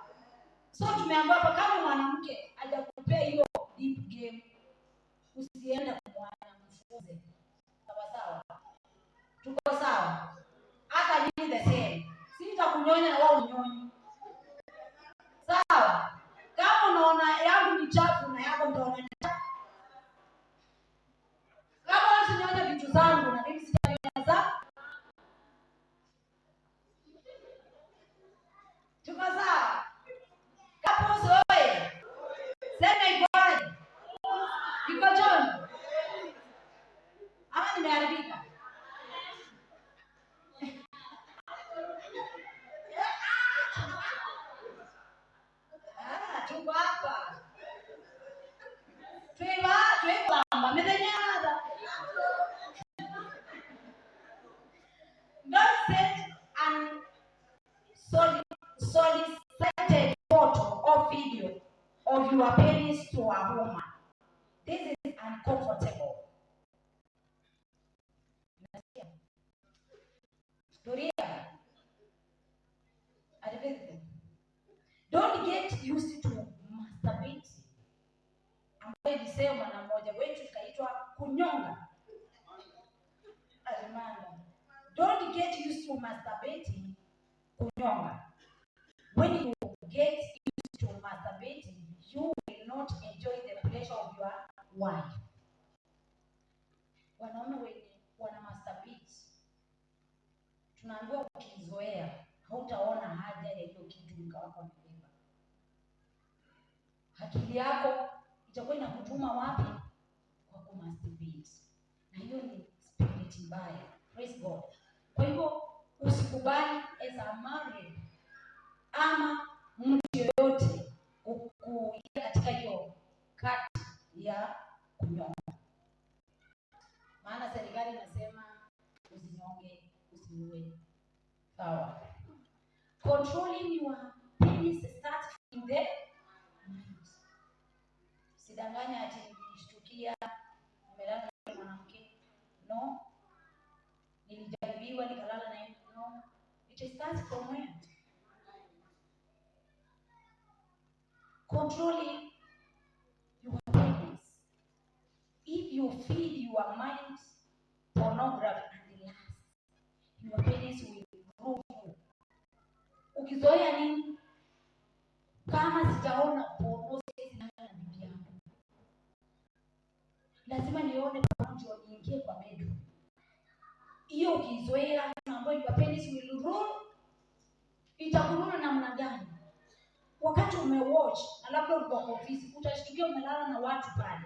So tumeambiwa hapa kama mwanamke hajakupea hiyo deep game, usiende kumwana, mfunze. Sawa sawa? Tuko sawa? Hata nyinyi the same. Sitakunyonya na wewe unyonyi. Sawa? Kama unaona yangu ni chafu na yako ndio ni chafu. Kama wewe usinyonya vitu zangu na mimi sitanyonya za. Tuko sawa? Couples oye. Sema ikoje? Iko John? Ama nimeharibika? Ah, tuko hapa. Tuiva, tuiva, mithenya. Don't send unsolicited photo or video of your penis to a woman. This is uncomfortable. Nasikia? Tulia. Advise. Don't get used to masturbate, ambayo ilisema na mmoja wetu ikaitwa kunyonga. Alimanda. Don't get used to masturbating, kunyonga. When you get used to masturbating, you will not enjoy the pleasure of your wife. Wanaume wenye wana masturbate, tunaambiwa ukizoea hautaona haja ya hiyo kitu mke wako amebeba. Akili yako itakuwa inakutuma wapi? Kwa kumasturbate. Na hiyo ni spirit mbaya. Praise God. Kwa hivyo usikubali as a married ama mtu yoyote kuingia katika hiyo kati ya kunyonga. Maana serikali inasema usinyonge, usiue. Sawa. Controlling your penis starts in the mind. Usidanganya ati nilishtukia nimelala na mwanamke. No. Nilijaribiwa nikalala naye. No. It starts from where? Controlling your penis. If you feed your mind pornography and lust, your penis will grow you. Ukizoea nini? Kama sijaona porno siwezi lala na bibi yangu. Lazima nione porno ndio niingie kwa bedroom. Hiyo ukizoea, ambayo your penis will rule, itakuruna namna gani? Wakati umewatch na labda ulikuwa kwa ofisi, utashtukia umelala na watu pale.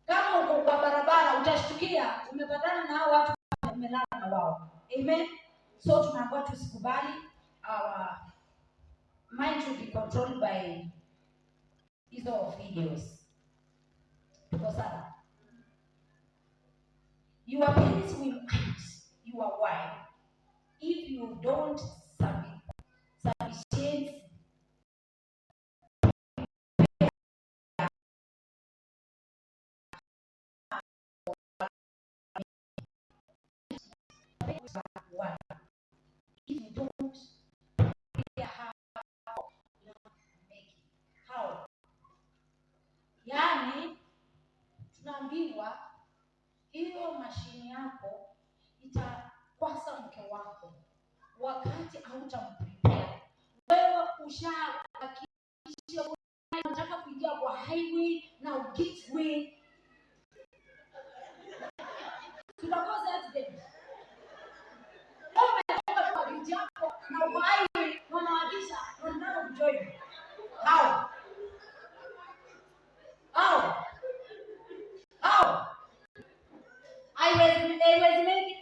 Kama uko kwa barabara, utashtukia umepatana na hao watu pale, umelala na wao. Amen. So tunaambiwa tusikubali our mind to be controlled by hizo videos. Tuko sawa? Your penis will hurt your wife if If you don't sufficient one, if you don't prepare her for love making, how? Yaani tunaambiwa hiyo mashini yako itakwasa mke wako wakati hautamprepare. Wewe ushahakikisha unataka kuingia kwa highway na gateway, tutakosa accident. Wewe umetoka tu kwa gate yako na uko highway na unawakisha na unataka kujoin. How? How? How? Haiwezi, haiwezi make it.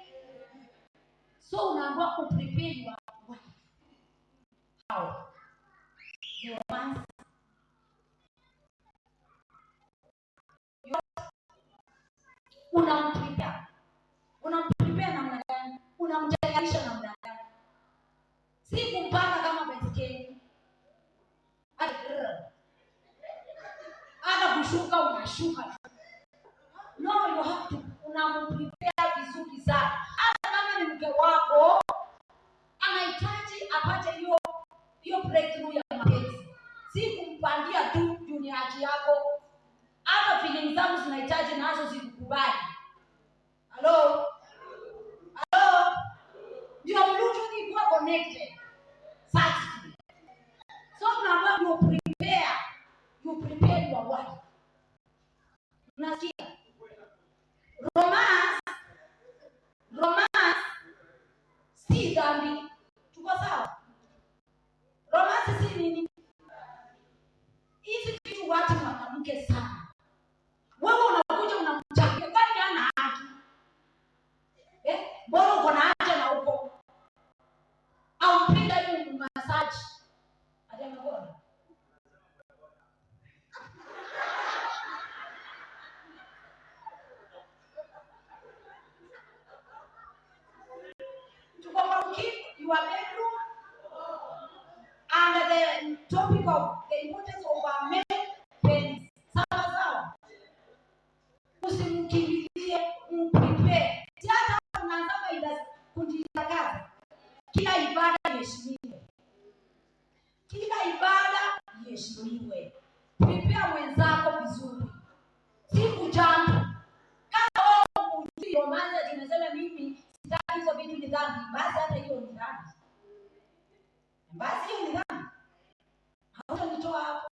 So unaambiwa uprepare your wife. How? Romance. Unamprepare. Unamprepare namna gani? Unamtayarisha namna gani? Si kumpanda kama baiskeli. Hata kushuka unashuka tu. No, you have to unamprepare vizuri sana. Hata kama ni mke wako anahitaji apate hiyo hiyo breakthrough ya mapenzi. Si kumpandia tu juu ni haki yako. Hata feelings zangu zinahitaji nazo zikukubali. Hello? Hello? Ndio Bluetooth ikuwa connected. Successfully. So tunaambiwa you prepare. You prepare your wife. Unasikia? Romance, romance si dhambi. Tuko sawa? Romance si nini? Hizi vitu watu mwanamke sana. Wewe unakuja unamchangia, kwani hana haki? Eh? Mbona uko na haja na uko? Au mpiga hiyo massage. Hadi amepona. Tuko kwa keep your bedroom under the topic of the importance of our men penis. Sawa sawa. Usimkimbilie, mprepare. Si hata unaanza kujitakasa. Kila ibada iheshimiwe. Kila ibada iheshimiwe. Prepare mwenzako vizuri. Si kujump. Kama wewe hujui romance tunasema mimi sitaki hizo vitu ni dhambi, basi hata hiyo ni dhambi. Basi hiyo ni dhambi. Hautanitoa hapo.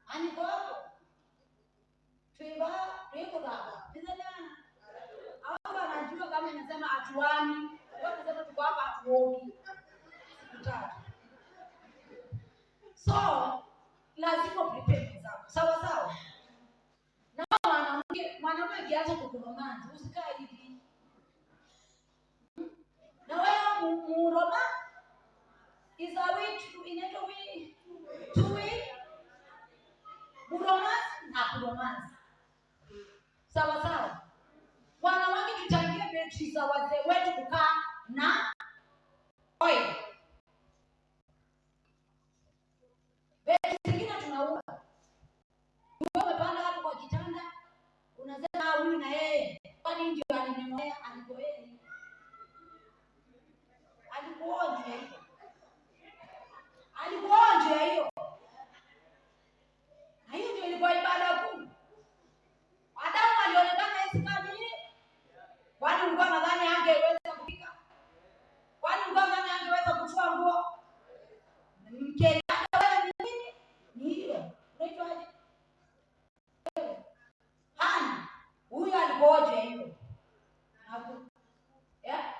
Aniko hapo. Tuiba, tuiko baba. Nizana. Hawa wanajua kama inasema hatuani. Wao wanasema tuko hapa hatuogi. Siku tatu. So, lazima prepare mwenzako. Sawa sawa. Na mwanamke, mwanamume akianza kukuromance, usikae hivi. Na wewe muroma is a way to inaitwa we to we kuromance na kuromance. Sawa sawa. Wanawake tuchangie betri za wazee wetu kukaa na oil. Betri zingine tunaua. Wewe umepanda hapo kwa kitanda unasema huyu na yeye kwani ndio alinioa, alikuoa. Alikuoa juu ya hiyo. Alikuoa juu ya hiyo. Na hiyo ndio ilikuwa ibada kuu. Adamu alionekana Yesu kama nini? Kwani ulikuwa nadhani angeweza kupika? Kwani ulikuwa nadhani angeweza kufua nguo? Mke yake wewe ni nini? Ni hiyo. Unaitwaje? Hana. Huyu alikuwa juu ya hiyo. Yeah?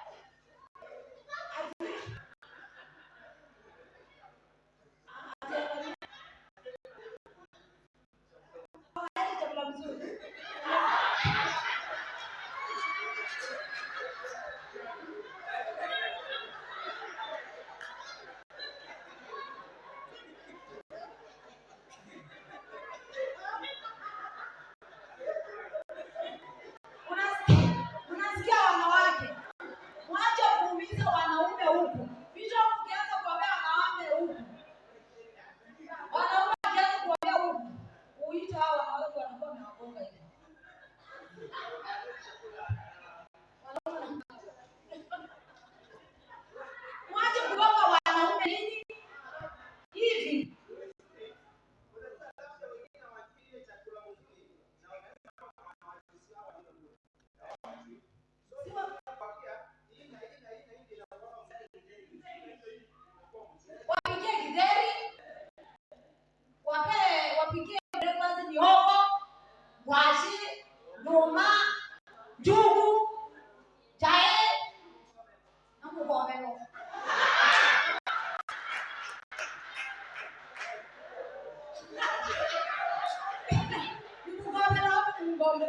mgombe.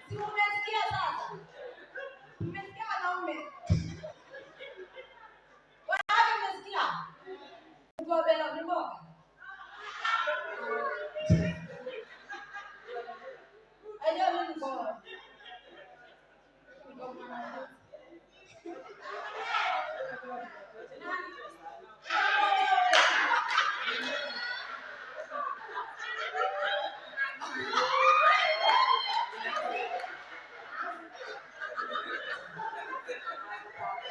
Si umesikia sasa? Umesikia wanaume? Wanawake mmesikia? Mgombe ni mboga. Ajua mimi niko mwanafunzi. Nani?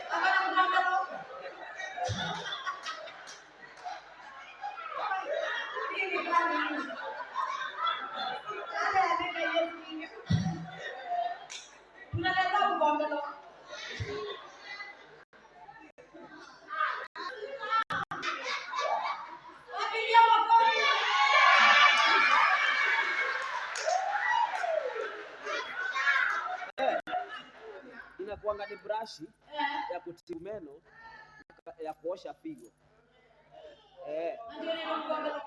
Hapana mgombelo. Hii ni gani hii? Hata andika Yesu mimi. Tunaleta mgombelo. Wapigie makofi. Inakuanga ni brashi ya kutibu meno, ya kuosha figo. Na ndio neno mgombelo.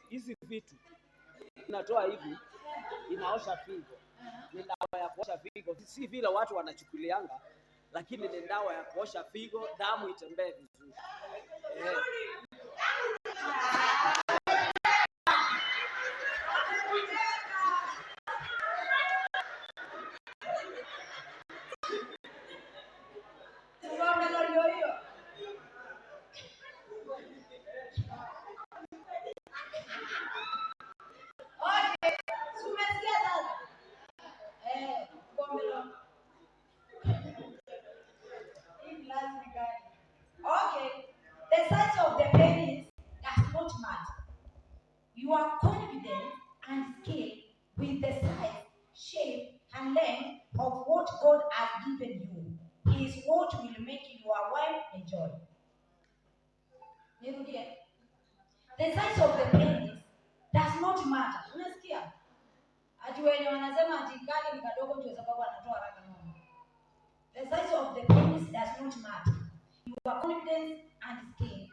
Hizi vitu inatoa hivi, inaosha figo. Ni dawa ya kuosha figo, si vile watu wanachukulianga, lakini ni dawa ya kuosha figo, damu itembee vizuri. Mgombelo ndio hiyo. Okay, si umesikia sasa? Mgombelo. Hii class ni gani? Okay, the size of the penis does not matter. Your confidence and skill with the size, shape, and length of what God has given you is what will make your wife enjoy. Nirudie. The size of the penis does not matter. Unasikia? Ati wenye wanasema ati kale ni kadogo ndio sababu anatoa haraka nono. The size of the penis does not matter. Your confidence and skill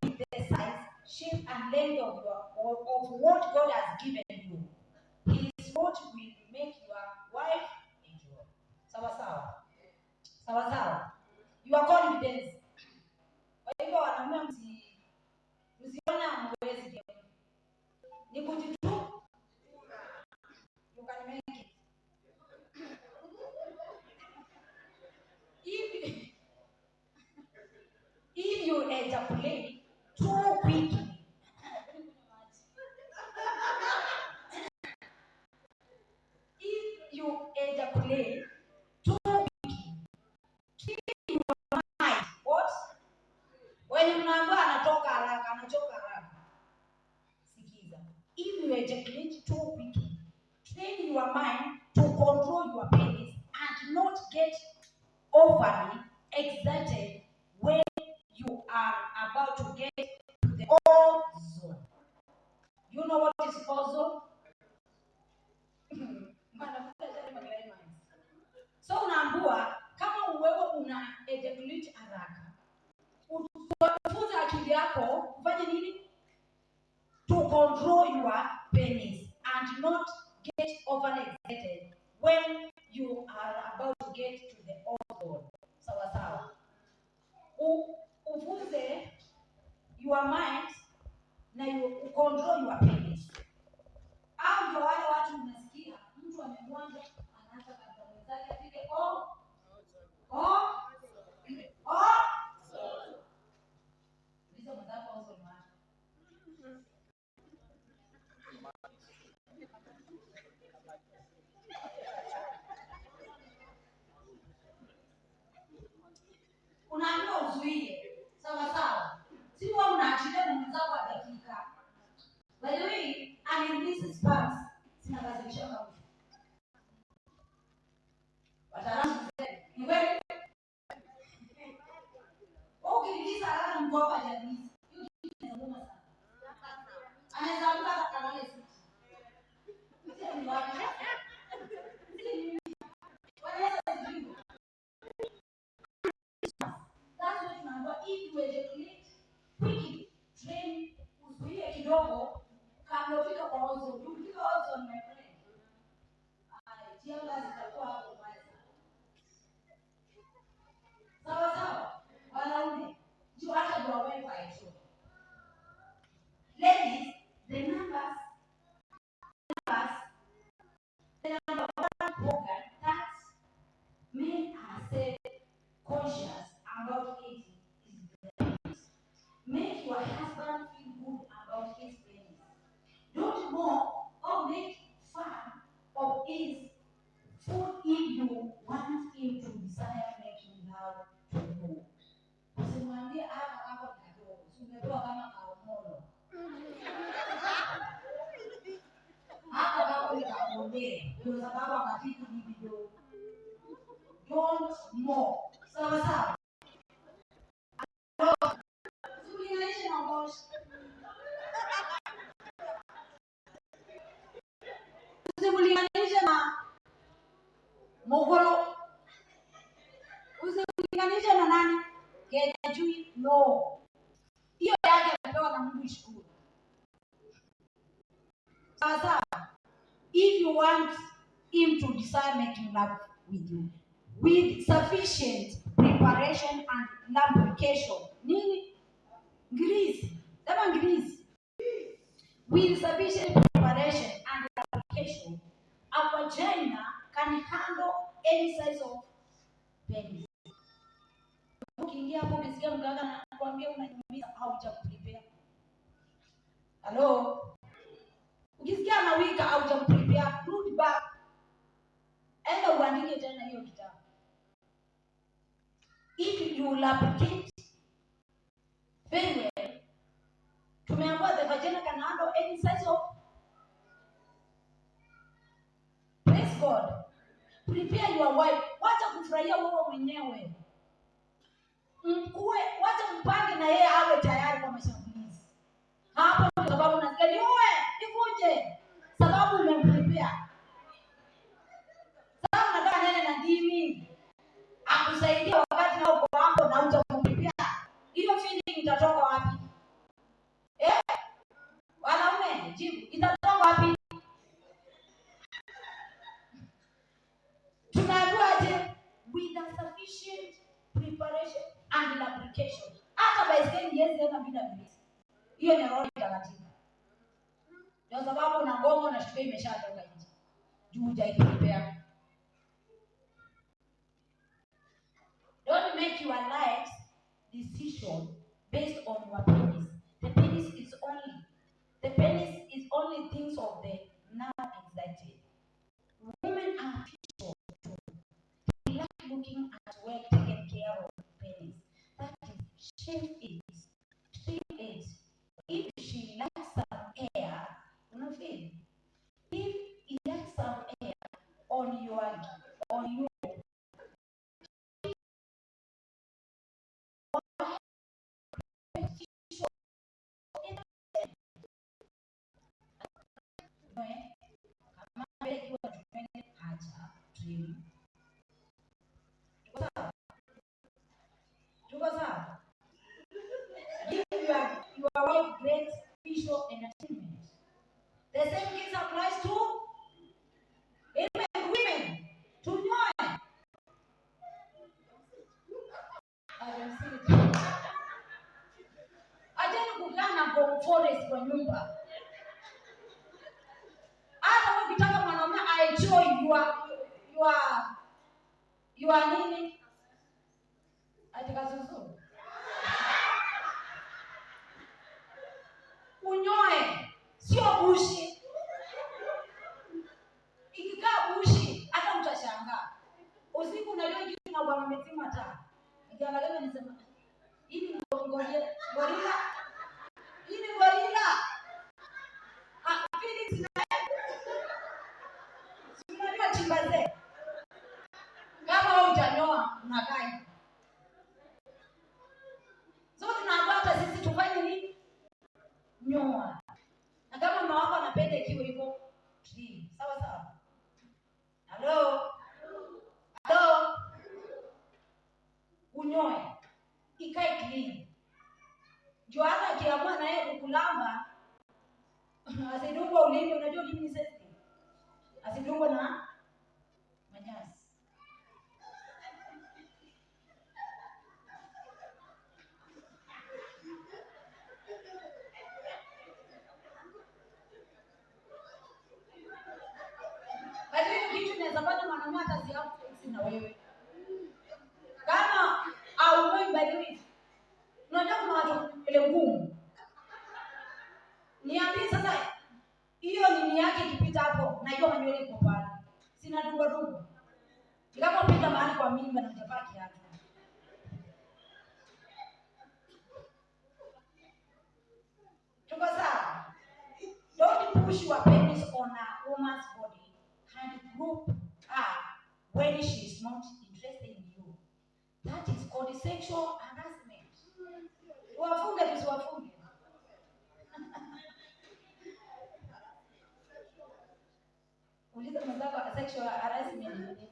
with the size, shape, and length of what God has given you is what will make your wife enjoy. Sawa sawa. Sawa sawa. Your confidence. Kwa hivyo wanaume msione hamwezi game. Ni kujitu. You can make it. If you ejaculate too quickly, if you ejaculate too quickly, keep your mind. What? Wenye mnaambiwa anatoka haraka, anachoka haraka. Sikiza. If you ejaculate too quickly, train your mind to control your penis and not get overly excited when you are about to get to the ozone. You know what is ozone? So unaambiwa kama wewe una ejaculate haraka, ufunze akili yako ufanye nini? To control your penis and not get overly excited when you are about to get to the ozone. Sawa sawa. Ufunze your mind na you control your penis. Au ndio wale watu mnasikia mtu amemwanja anaanza kabla mwenzake afike o o o. Uliza mwenzako ozone wapi? Unaambiwa uzuie. Sawa sawa. Si wewe unaachilia na mwenzako hajafika. By the way, unreleased sperms zinakasirisha Tear zitakuwa hapo mbaya sana. Sawa sawa, wanaume, juu hata your wife aisho. Ladies, the numbers, the number one organ that men are self-conscious about it is the penis. Make your husband feel good about his penis. Don't mock or make fun of his food if you want him to desire making love to you. Usimwambie hapa kako ni kadogo, si umepewa kama kaomolo. Hapa kako ni kaombe, ndio sababu akafiki libido. Don't mock. Sawa sawa. Usilinganishe na Ogosh. Usimlinganishe na Mogolo. Usimlinganishe na nani? Kenya Chui. No. Hiyo yake amepewa na Mungu, ishukuru. Sawa sawa. If you want him to desire making love with you with sufficient preparation and lubrication. Nini? Grease. Sema grease. With sufficient preparation and lubrication, a vagina can handle any size of penis. Ukiingia hapo ukisikia mganga anakuambia unaniumiza, haujaprepare. Hello? Ukisikia anawika haujaprepare, rudi back. Enda uandike tena hiyo kitabu. If you lubricate very well, tumeambiwa the vagina can handle any size of. Praise God. Prepare your wife. Wacha kufurahia wewe mwenyewe. Mkuwe, wacha mpange na yeye awe tayari kwa mashambulizi. Hapo ndio sababu nasikia niue, nikuje. Sababu umemprepare. Sasa unataka nene na ndimi akusaidia wakati na uko hapo na hujamprepare. Hiyo feeling itatoka wapi? Wanaume, jibu, itatoka wapi? Tunaambiwa aje? With a sufficient preparation and lubrication. Hata baiskeli haiwezi enda bila grease. Hiyo ni roho takatifu. Ndio sababu unagonga na shuka imeshatoka nje. Juu hujaiprepare. Don't make your life's decision based on your penis. The penis is only things of the now excited. Women are visual too. They like looking at well taken care of penis. That is, shave it, trim it. If she likes some air, you feel. If he likes some air on your, on you. Kama ikiwa tumene haja trim. Tuko sawa? Tuko sawa? Give your wife great visual entertainment. The same case applies to even women. Tunyoe. I can see it. Acheni kukaa na Ngong Forest kwa nyumba. Hata wewe ukitaka mwanaume aenjoy your nini? Ati kasusu. Unyoe, sio bushi. Ikikaa bushi hata utashangaa. Usiku unajua kitu na bwana amezima taa. Nikiangalia nisema hii ni gorila. Hii ni gorila. Ah, Felix na si unajua chimbaze. Kama wewe hujanyoa unakaa hivi. So tunaambiwa hata sisi tufanye nini? Nyoa. Na kama mama wako anapenda ikiwa hivyo, trim. Sawa sawa. Hello? Hello? Unyoe. Ikae clean. Ndio hata akiamua na yeye kukulamba, asidungwe ulimi, unajua ulimi ni sensitive. Asidungwe na inaweza fanya mwanamume hata si have sex na wewe. Kama haumoi, by the way. Unajua kuna watu wana nywele ngumu. Niambie sasa, hiyo nini yake ikipita hapo na hiyo manywele iko pale. Sina dunga dunga. Ni kama upita mahali kwa mimba na hujavaa kiatu. Tuko sawa? Don't push your penis on a woman's body and group her when she is not interested in you. That is called sexual harassment. Wafunge tusiwafunge? Uliza mwenzako sexual harassment ni nini?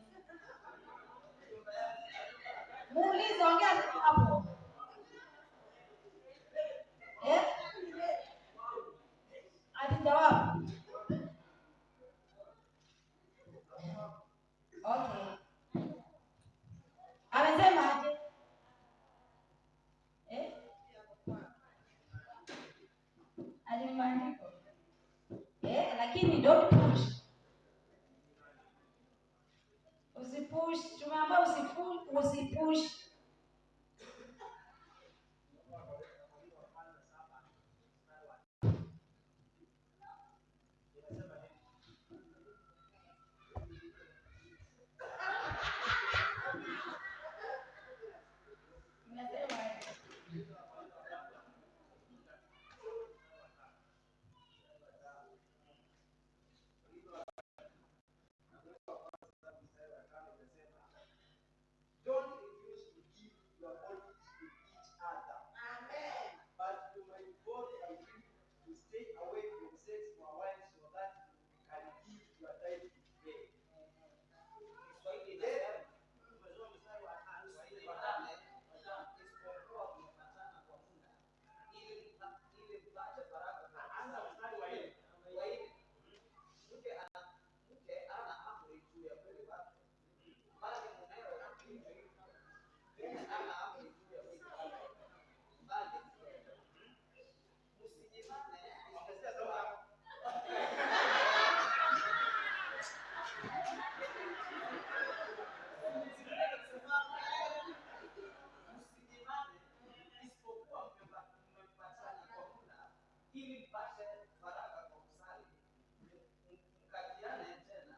Muulize, ongea hapo. Eh? Ati jawabu. Okay. Amesema aje? Eh? Alimaandiko. Eh, lakini don't push. Usipush, tumeambiwa usipush, usipush. Inasema aje? Don't refuse to give your bodies to each other. But you might both agree to stay away from sex for a while so that you can give your time to pray. Kiswahili inasema, umesoma mstari wa Kiswahili wa nane, isipokuwa mmepatana kwa muda ili mpate baraka kwa Anza mstari wa nne. wa nne. Mke ana amri juu ya mwili wake, bali mumewe vivyo hivyo. Mume hana amri juu ya mwili wake, bali mkewe. Msinyimane Ongezea isipokuwa sauti hapo. Msinyimane isipokuwa mmepatana kwa muda ili mpate baraka kwa kusali, mkatiane tena,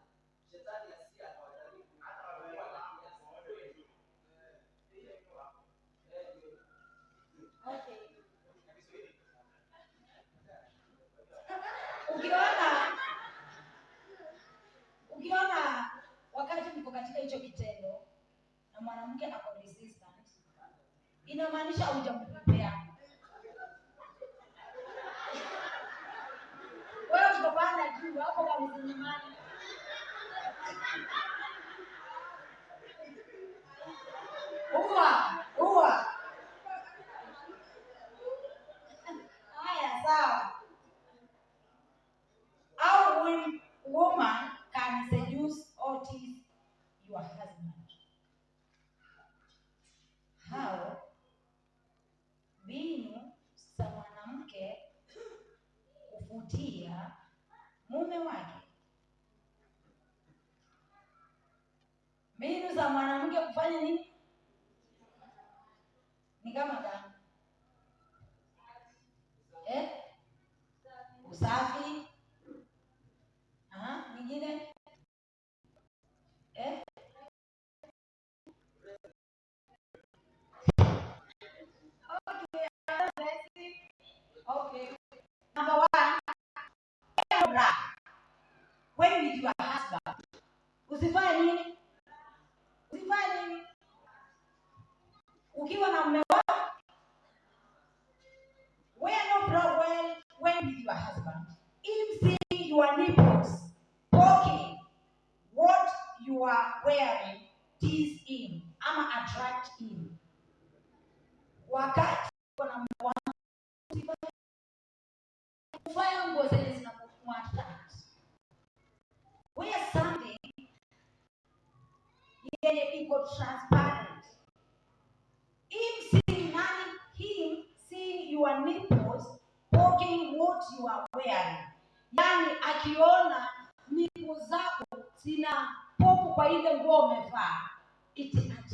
shetani asije akawajaribu kuwa na kiasi kwenu. Eh, ndio. Okay. Ukiona wakati mko katika hicho kitendo na mwanamke ako resistant, inamaanisha hujamprepare. Wewe uko pale juu hapo kwa msinyimani. Ua, ua. Haya, sawa. How woman can seduce or tease your husband? How mbinu za mwanamke kuvutia mume wake. Mbinu za mwanamke kufanya nini? Ni kama gani? Eh? Usafi. Aha, mwingine? Eh? Okay, okay. Number one, wear bra when with your husband. Usivae nini? Usivae nini? Ukiwa na mume wako, wear no bra when with your husband. If seeing your nipples poking what you are wearing, tease him ama attract him. Wakati uko na mume wako, uvae nguo zenye zinakuattract. Wear something yenye iko transparent. Him seeing nani, him seeing your nipples poking what you are wearing. Yani akiona nipples zako zina pop. kwa ile nguo umevaa, it attract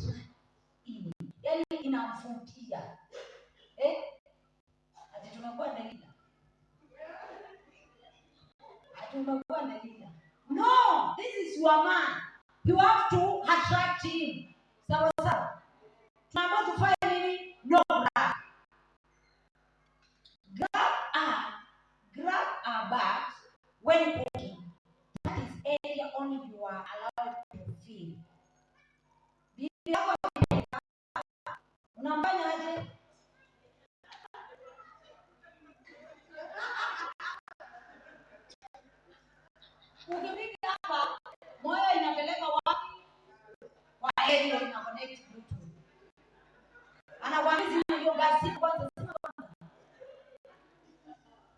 him, yaani inamvutia. Eh? Ati tumekuwa Delila, ati umekuwa Delila. No, this is your man, you have to attract him. Sawa sawa, tunaambiwa tufanye nini? No grab. Grab a grab a bat when cooking. That is area only you are allowed to feel. Bibi yako akipika, unamfanya aje? Ukipika hapa, moyo inapeleka wapi? Kwa area ina connect Bluetooth. Anakuambia zima hiyo gasi kwanza, zima kwanza.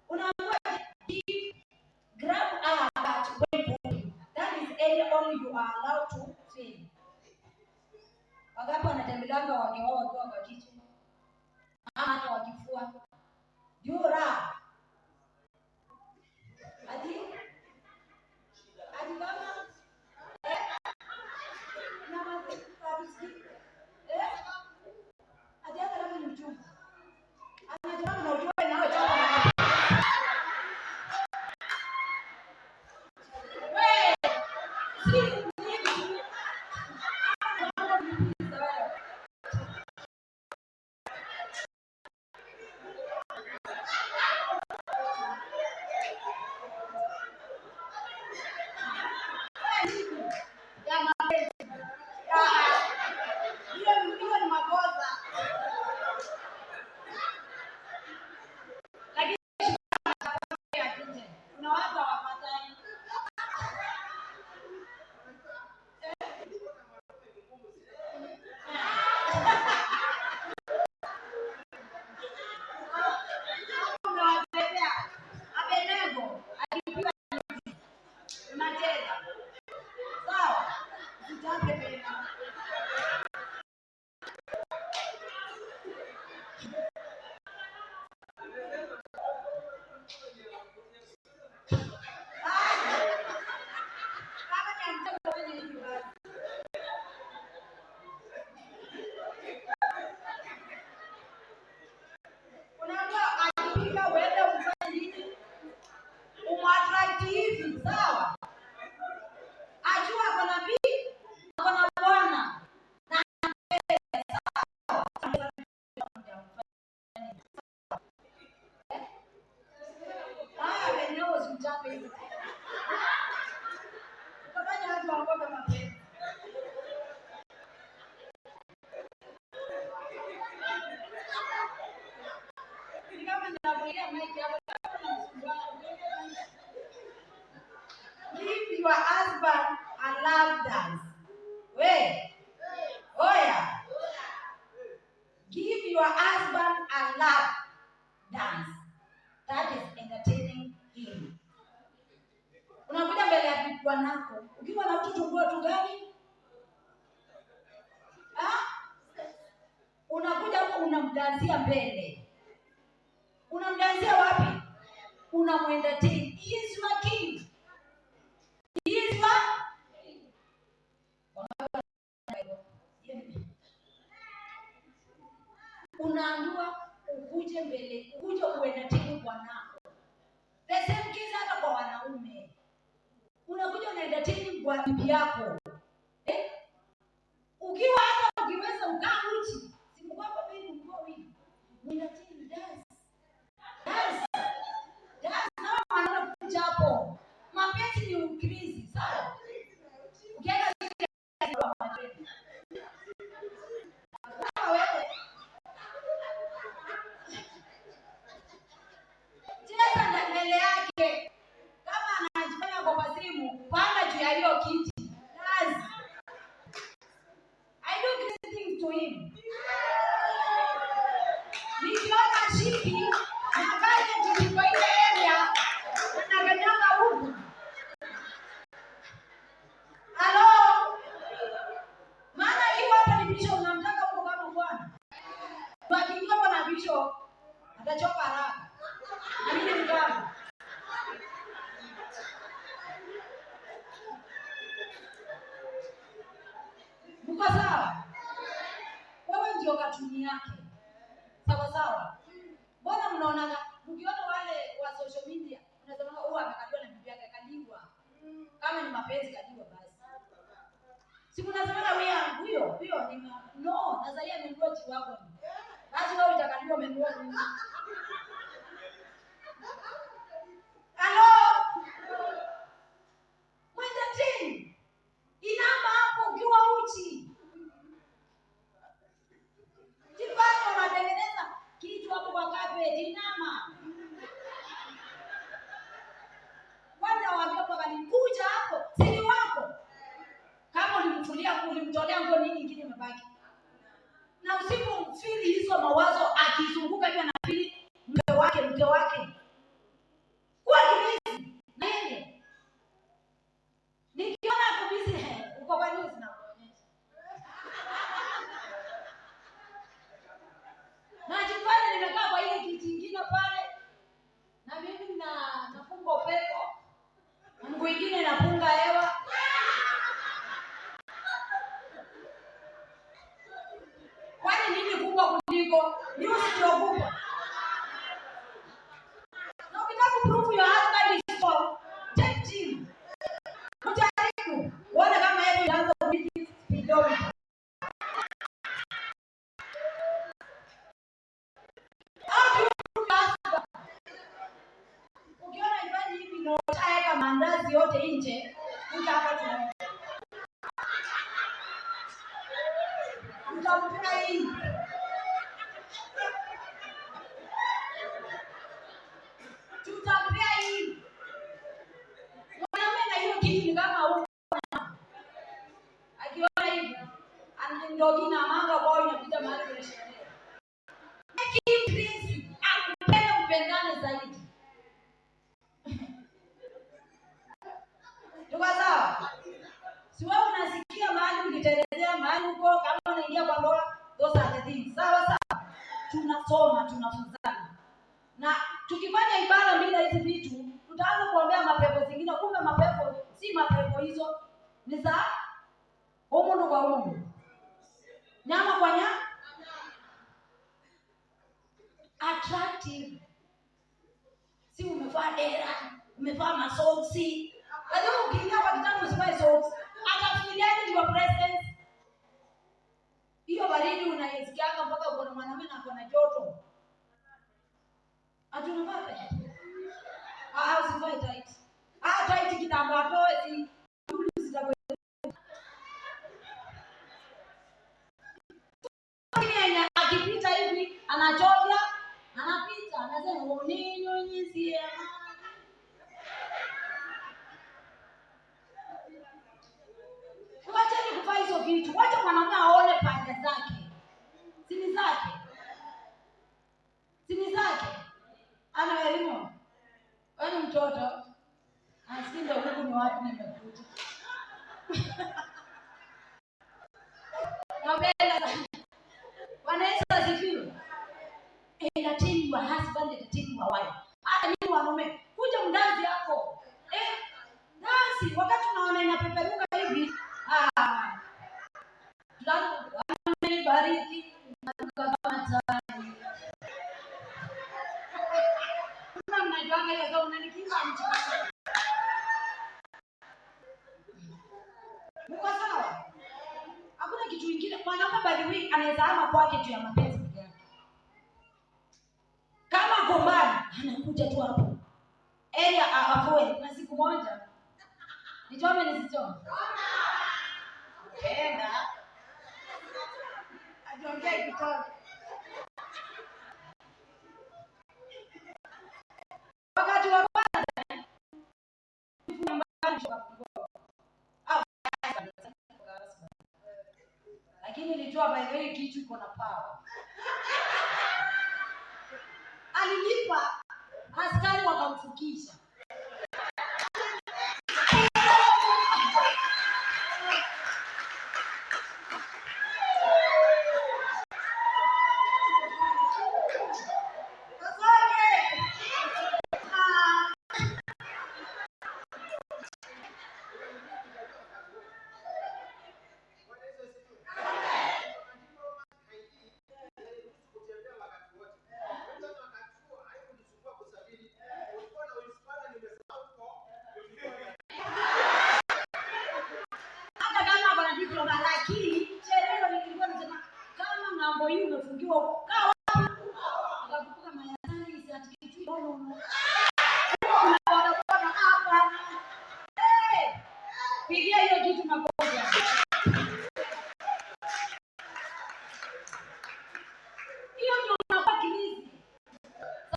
Unaambiwa give grab a bat when cooking. That is area only you are allowed to feel. Wangapi wanatembeleanga wake wao wakiwa kwa kitchen ama hata wakifua? Jura ati ati kama eh, na eh, ati hata kama ni mchungu anachoma na ujue nawe choma na we si mimi mambo ni wewe. Ya mapenzi. Ah, hiyo ni makosa. Lakini ya kitchen. Kuna watu hawapatani. Hapo umewatetea. Abenego akipika unacheza. Sawa? Usichape tena. Kama ni ya mchezo fanya hivi basi. Unaambiwa akipika uende ufanye nini? Umattract hivi, sawa? Ajua ako na bibi, ako na bwana. Na sawa. Ah, wenyewe usimchape hivi. Utafanya watu waogope mapenzi. Ni kama ninavulia mic hapo, kama namsumbua. Give your husband a love dance. We, oya. Give your husband a love dance. That is entertaining him. Unakuja mbele ya bwanako ukiwa na mtoto nguo tu gani? Ah? Unakuja hapo unamdansia mbele. Unamdansia wapi? Unamuentertain. He is your king. He is your Unaambiwa ukuje mbele, ukuje uentertain bwanako. The same case hata kwa wanaume. Unakuja unaentertain kwa bibi yako. Eh? Ukiwa hata ukiweza ukaa uchi, simu kwako mimi mko wingi. Entertain, dance. Dance. Dance na mwanaume kuja hapo. Mapenzi ni ukrizi, sawa? Ukienda kama wewe cheza na mbele yake. Kama anajifanya kwa simu, panda juu ya hiyo kiti. Dance. I do crazy things to him. Nikiona shiki nafanya juu kwa ile area nakanyaga huku. Halo? Maana akiwa hapa ni bishop unamtaka huko kama bwana. Akiingia hapa na bishop atachoka haraka. Na mimi ni mganga. Tuko sawa? Wewe ndio katuni yake. Sawa sawa. Mbona mnaonaga mkiona wale wa social media unasema huyu amekaliwa na bibi yake kaliwa. Kama ni mapenzi kaliwa basi. Si mnasemaga huyo huyo huyo ni no, na sasa amenunua chiwago. Basi wewe utakaliwa umenunua nini? Halo? Mwenda chini. Inama hapo ukiwa uchi. Jifanye unatengeneza kitu hapo kwa carpet, inama. Kwanza waambie kwa alikuja hapo, si ni wako. Kama ulimfulia, ulimtolea nguo, nini ingine imebaki? Na usipomfili hizo mawazo akizunguka hivi anafili mke wake, mke wake. Kuwa kibisi na yeye. Nikiona ako busy, uko kwa news na kuonyesha. Najifanya nimekaa kwa ile kiti ingine pale na mimi na napunga upepo na mguu ingine napunga hewa. Kwani nini kubwa kuliko news ndio kubwa? Na ukitaka kuprove your husband is strong, take gym. Mjaribu uone kama yeye anaanza kupita speedometer. How do you prove your husband? Ukiona ifanye hivi na utaweka maandazi yote nje, kuja hapa tunaona. Utampea hii. Tutampea hii. Mwanaume na hiyo kitu ni kama huko. Akiona hivi, ndio kina manga kwao inapita mahali kuna sherehe. Make him crazy. Akupende mpendane zaidi. Tuko sawa? Si wewe unasikia mahali ukitelezea mahali huko kama unaingia kwa ndoa, those are the things. Sawa sawa. Tunasoma, tunafunzana. Na tukifanya ibada bila hizi vitu, tutaanza kuombea mapepo zingine, kumbe mapepo si mapepo hizo. Ni za umundu kwa umundu. Nyama kwa nyama. Attractive. Si umevaa dera, umevaa masoksi. Lazima ukiingia kwa kitanda usivae socks. Atafikiriaje your presence? Hiyo baridi unaisikianga mpaka uko na mwanamume na uko na joto. Ati unavaa tight. Ah, usivae tight. Ah, tight kitambaa toe si zitakuwa. Akipita hivi anachovya, anapita, anasema uninyunyizie maji. Wacheni kuvaa hizo vitu. Wacha mwanamume aone pande zake. Sini zake. Sini zake. Ana elimu. Wewe ni mtoto. Asindo huku ni wapi nimekuja. Napenda sana. Bwana Yesu asifiwe. Entertain your husband, entertain your wife. Hata nyinyi wanaume, kuja mdansi hapo. Dansi wakati unaona inapeperuka hivi. Amenibariki kama tai. Kama mnajuanga hiyo song, unanikinga mtu. Mko sawa? Hakuna kitu kingine. Mwanaume by the way anaweza ama kwake juu ya mapenzi peke yake. Kama ako mbali, anakuja tu hapo. Area afoe na siku moja. Nichome nisichome? Penda. Ajiongee kitoke. Wakati wa kwanza lakini nilijua by the way kitu iko na power. Alilipa askari wakamfukisha. Nilikuwa kaa wapi? Nikakumbuka mayasani isiatikitwi. No, no, no. Kuna bodaboda hapa. Hey! Pigia hiyo kitu makofi. Hiyo ndio unakuwa kilizi.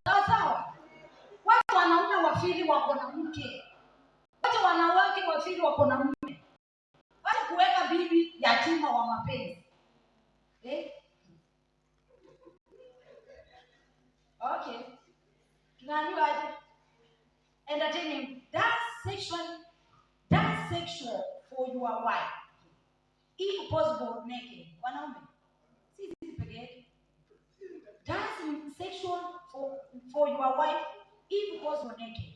Sawa sawa. Wacha wanaume wafeel wako na mke. Wacha wanawake wafeel wako na mume. Wacha kuweka bibi yatima wa mapenzi. Eh? Okay. Tunaambiwa aje? Entertaining. That's sexual for your wife. If possible, naked. Wanaume. Si sisi peke yetu. That's sexual for your wife, if possible, naked.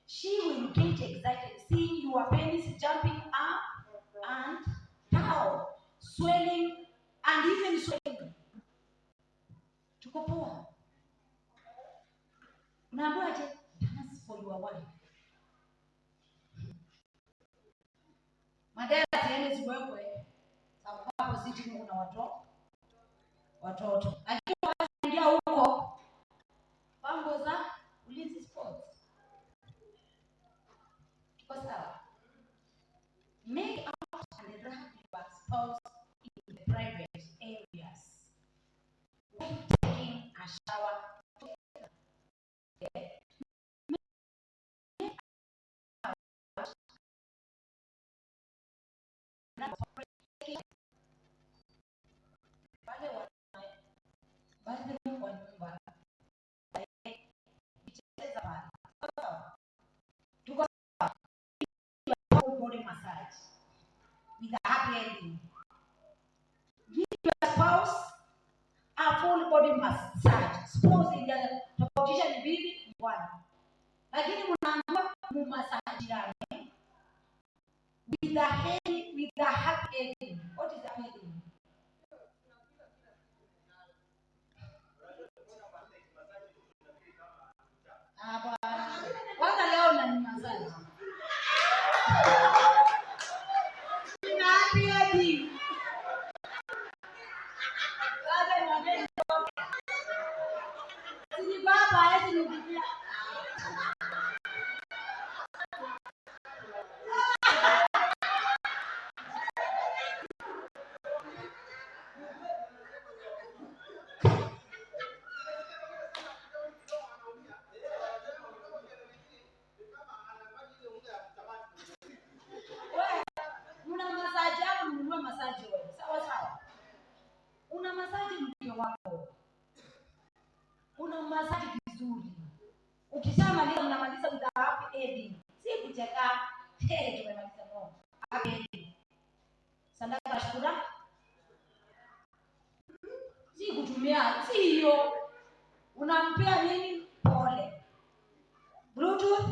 She will get excited seeing your penis jumping up and down, swelling and even swelling. Tuko poa. Unaambiwa aje? Dance for your wife. Madera ziende ziwekwe sababu hapo sitting kuna watoto. Lakini wakiingia huko pambo za Ulinzi Sports. Tuko sawa? Make out and rub your spouse in the private areas while taking a shower together. Yeah. Make out taking wale wa bathroom kwa nyumba cheza pale. Sawa? Tuko sawa? Full body massage with a happy ending. Give your spouse a full body massage. Spouse tofautisha ni bibi ni bwana, lakini mnaambiwa mumasajiane with a happy ending. What is happy ending? Hapana. Kwanza leo na massage. Nina happy ending. Kwanza niambie nitoke. Si niko hapa hawezi nipigia. Wewe, una massage yako, nunua massage wewe. Sawa sawa. Una massage mke wako. Una massage vizuri. Ukishamaliza mnamaliza with a happy ending. Si kucheka. Hey, tumemaliza no. Happy ending. Sadaka ya shukrani. Si kutumia, si hiyo. Unampea nini? Pole. Bluetooth.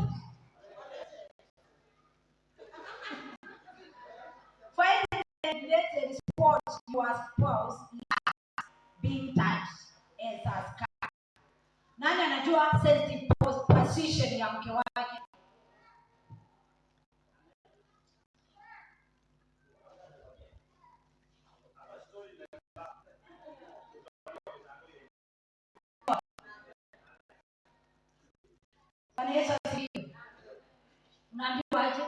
Find the related spot your spouse likes being touched as a scar. Nani anajua sensitive position ya mke wake? Bwana Yesu asifiwe. Unaambiwa aje?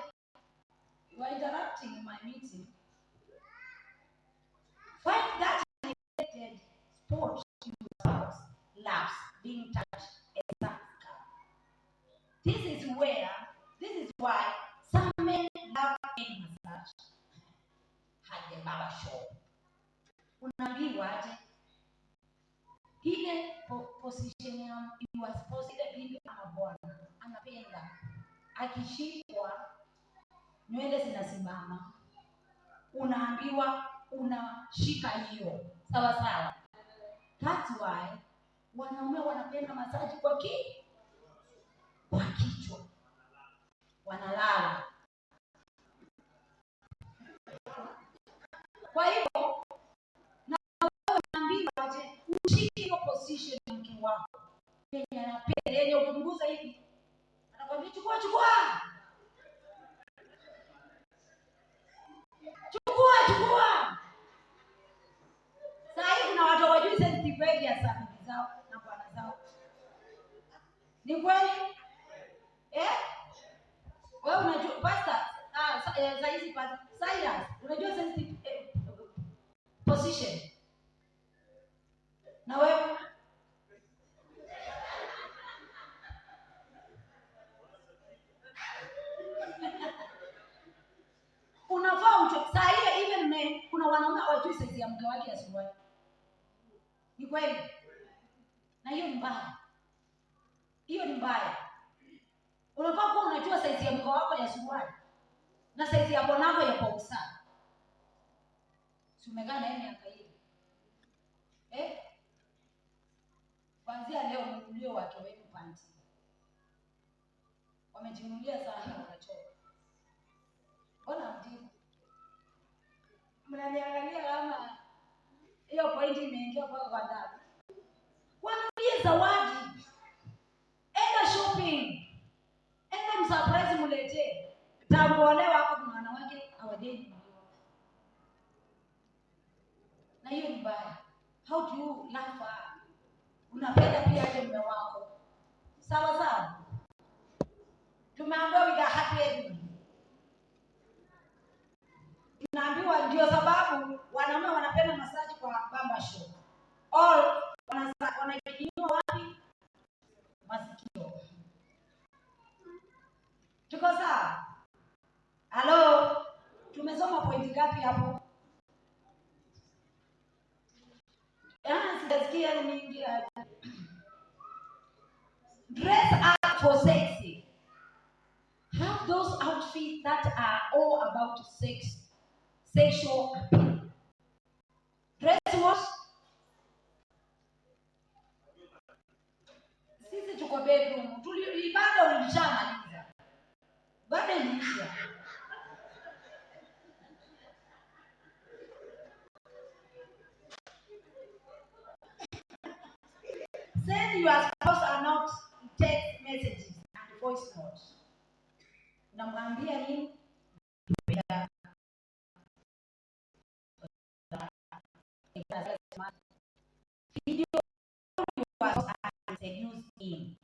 You are interrupting my meeting. Find that neglected spot your spouse loves being touched as a scar. This is why some men love head massage at the barber shop. Unaambiwa aje? Ile position ya your spouse, ile bibi ama bwana anapenda akishikwa nywele zinasimama, unaambiwa unashika hiyo, sawa sawa. That's why wanaume wanapenda massage kwa kichwa, wanalala. Kwa hivyo na wewe unaambiwa aje, ushike hiyo position ya mke wako yenye anapenda, yenye ukimgusa hivi anakwambia chukua, chukua, chukua, chukua. Saa hii kuna watu hawajui behavior za bibi zao na bwana zao. Ni kweli? Eh? Wewe unajua pastor, saa hizi pastor Cyrus, unajua sensitive position. Na wewe unafaa ucho saa hiyo, even men, kuna wanaume hawajui size ya mke wake ya suruali. Ni kweli? Na hiyo ni mbaya, hiyo ni mbaya. Unafaa kuwa unajua size ya mke wako ya suruali na size ya bwanako ya boxer. Si umekaa na yeye miaka hiyo, eh? Kuanzia leo mnunulie wake wenu panty. Wamejinunulia sana, wanachoka. Mbona mjibu? Mnaniangalia kama hiyo pointi imeingia mpaka kwa ndani. Wanunulie zawadi, enda shopping, enda msurprise, mletee. Tangu olewa hapo, kuna wanawake hawajai, na hiyo ni mbaya. How do you love her? Unapenda pia aje mume wako? Sawa sawa. Tumeambiwa with a happy ending. Tunaambiwa ndio sababu wanaume wanapenda massage kwa barber shop. All wanajinyua wapi? Masikio. Tuko sawa? Halo, tumesoma pointi ngapi hapo? Ah, sijasikia mingi aje. Dress up for sexy. Have those outfits that are all about sex, sexual appeal. Dress what? Sisi tuko bedroom. Tuli ibada ulishamaliza. Ibada iliisha. Send your spouse a note, text messages and voice notes. Unamwambia nini? Video your spouse and seduce him.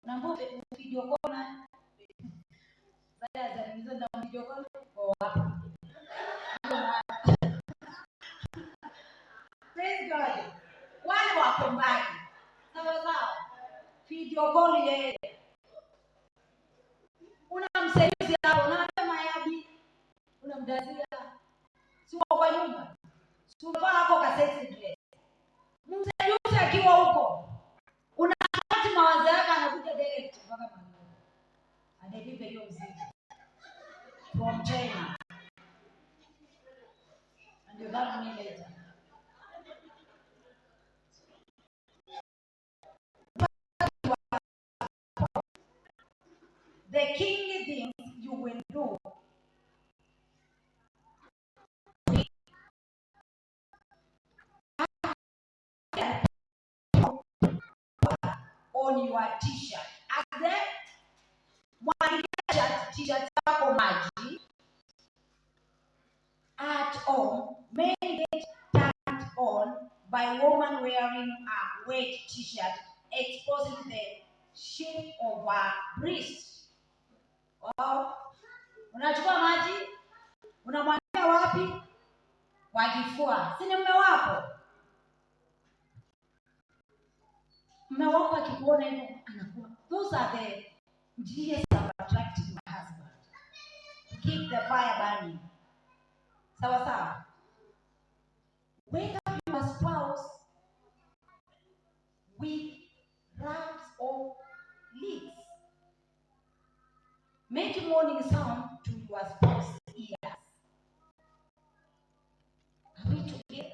Unaambia video call na sasa hizo na video call kwa wapi? Praise God. Wale wako mbali. Sawa sawa. Video call yeye. Unamseduce hapo, unaambia mayabi. Unamdazia. Si uko kwa nyumba. Si umevaa hapo ka sexy dress. Mseduce akiwa huko. Unakati mawazo yake, anakuja direct mpaka mahali. Adeliver hiyo mzigo. From China. And you thank me later. The kinky things you will do. On your t-shirt. At mwagilia t-shirt yako maji. At home, men get turned on by woman wearing a wet t-shirt exposing the shape of her breast. Wow. Unachukua maji, unamwagia wapi? Kwa kifua. Si ni mume wako? Mume wako akikuona hivyo anakuwa. Those are the njia za attracting your husband. Keep the fire burning. Sawa sawa. Wake up your spouse with rubs or licks. Make morning sound to your spouse's ears. Are we together?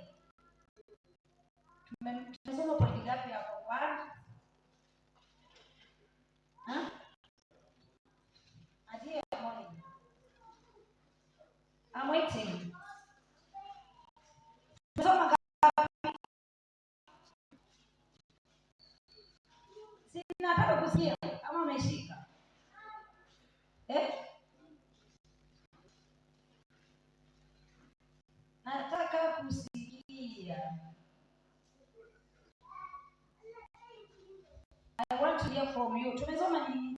Tumesoma pointi ngapi hapo? One? Huh? Idea morning. I'm waiting. Tumesoma ngapi? Sinataka kusikia kama umeshika. Eh? Nataka kusikia. hear from you. Tumesoma nini?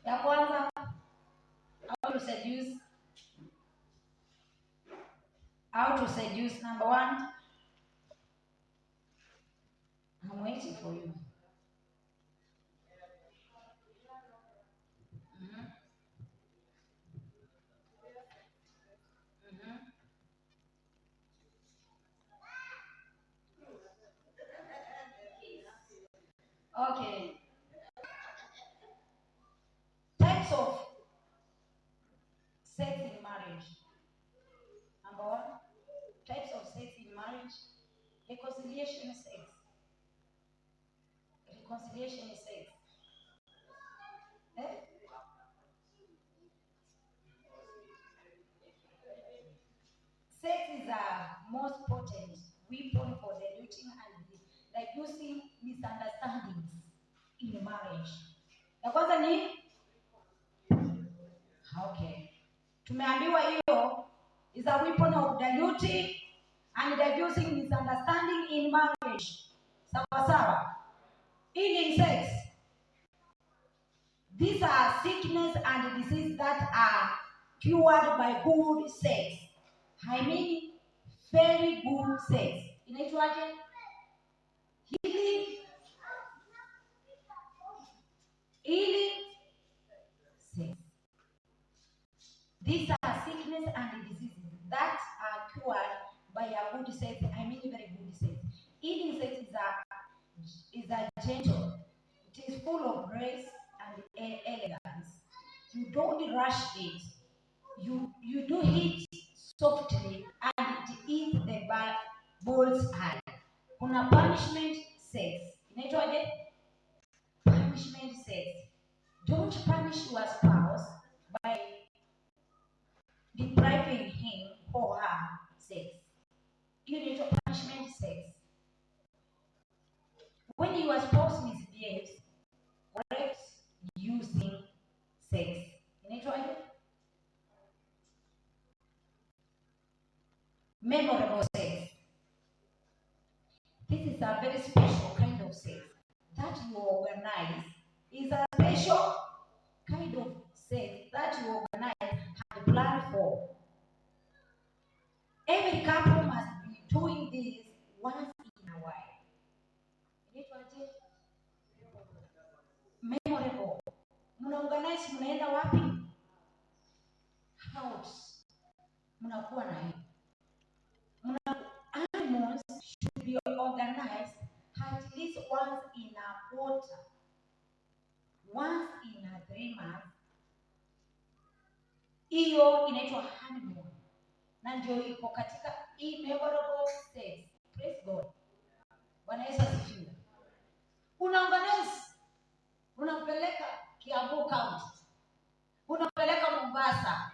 Ya kwanza, how to seduce. How to seduce number one. I'm waiting for you. Mhm. Mhm. Okay. Types of sex in marriage. Number one, types of sex in marriage. Reconciliation sex. Reconciliation sex. Eh? Sex is a most potent weapon for diluting and reducing misunderstandings in marriage. Ya kwanza ni okay. Tumeambiwa hiyo is a weapon of diluting and reducing misunderstanding in marriage. Sawa sawa. Healing sex. These are sickness and disease that are cured by good sex. I mean very good sex. Inaitwaje? Healing. Healing sex. These are sickness and diseases that are cured by a good sex. I mean very good sex. Healing sex is a gentle. It is full of grace and elegance. You don't rush it. You do it softly and it hits the bull's eye. Kuna punishment sex. Inaitwaje? Punishment sex. Don't punish your spouse by depriving him or her sex. Hiyo inaitwa punishment sex. When your spouse misbehaves, correct using sex. Inaitwaje? Memorable sex. This is a very special kind of sex that you organize. Is a special kind of sex that you organize and plan for. Every couple must be doing this once in a while. Inaitwaje? Memorable. Mna organize, mnaenda wapi? House. Mnakuwa na hiyo. Mna honeymoons should be organized at least once in a quarter, once in a 3 months. Hiyo inaitwa honeymoon na ndio iko katika hii memorable sex. Praise God. Bwana Yesu asifiwe. Unaorganize, unampeleka Kiambu County, unampeleka Mombasa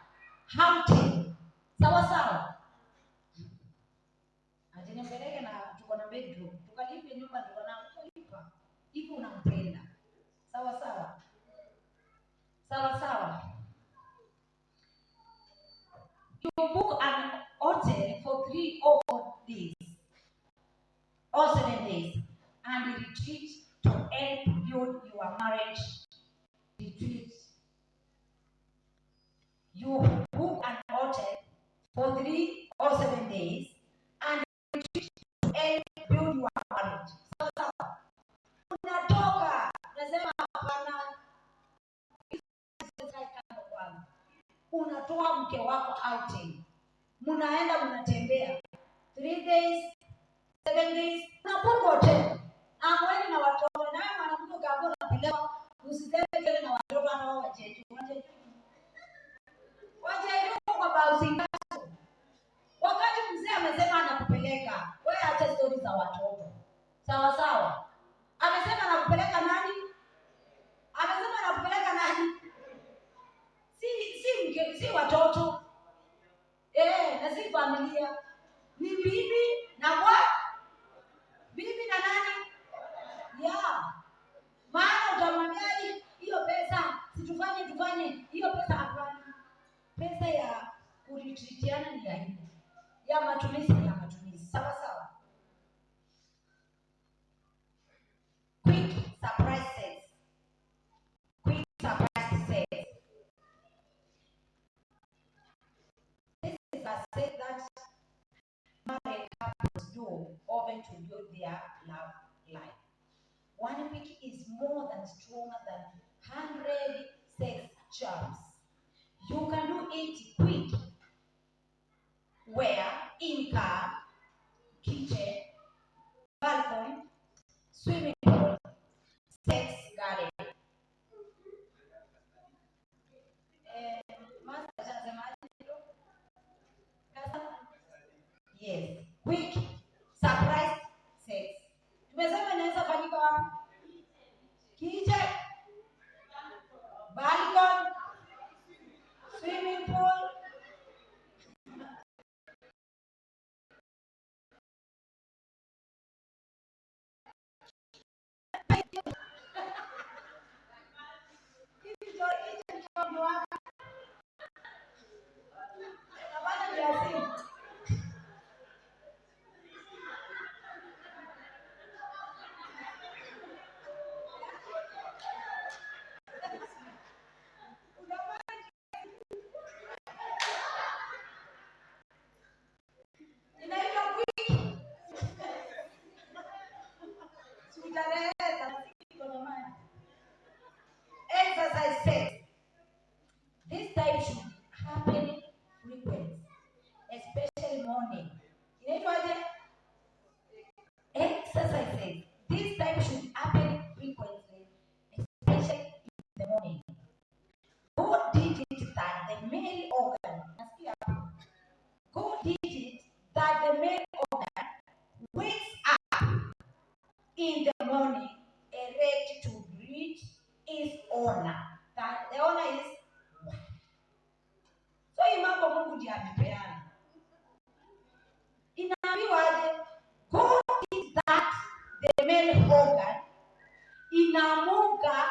outing, sawa sawa. Ati nimpeleke na tuko na bedroom, tukalipe nyumba tuko na utalipa. Hivi unampenda. Sawa sawa. Sawa sawa. You book an hotel for 3 or 4 days or 7 days and retreat to help build your marriage. Retreat. You book an hotel for 3 or 7 days and retreat to help build your marriage. Sawa sawa. Unatoka unasema hapana, kando kwanza. Unatoa mke wako outing, mnaenda mnatembea 3 days, 7 days, unabook hotel amweni na watoto. Nawe mwanamke ukaambiwa unapelekwa, usiseme tena na watoto hata wao wacheche, wacheche wacheche kwa bouncing castle. Wakati mzee amesema anakupeleka, wewe acha stori za watoto. Sawa sawa. Amesema anakupeleka nani? Amesema anakupeleka nani? Si mke, si watoto. Eh, na si familia. Ni bibi na bwana. Bibi na nani? Yeah. Maana utamwambia hiyo pesa situfanye tufanye hiyo pesa hapana. Pesa ya kuretreatiana ni ya hivi. Ya matumizi ni ya matumizi. Sawa sawa. more than stronger than 100 sex charms. You can do it quick. Where? In car, kitchen, balcony, swimming pool, sex garden. Master anasemaje? Kasa? Yes. Quick surprise sex. Tumesema inaweza fanyika wapi? Kitchen, balcony, swimming pool. Hicho ni wapi? Hapana, ni asili. Inaitwa quick. Si utaleta, iko na maji. Exercise sex. This type should happen frequent, especially morning. Inaitwaje? Exercise sex. This type should happen frequently, especially in the morning. God did it that the male organ, nasikia hapo. God did it that the male organ wakes up in the morning erect to greet his owner. That the owner is wife. So hii mambo Mungu ndiye amepeana. Inaambiwaje? God did that the male organ inaamuka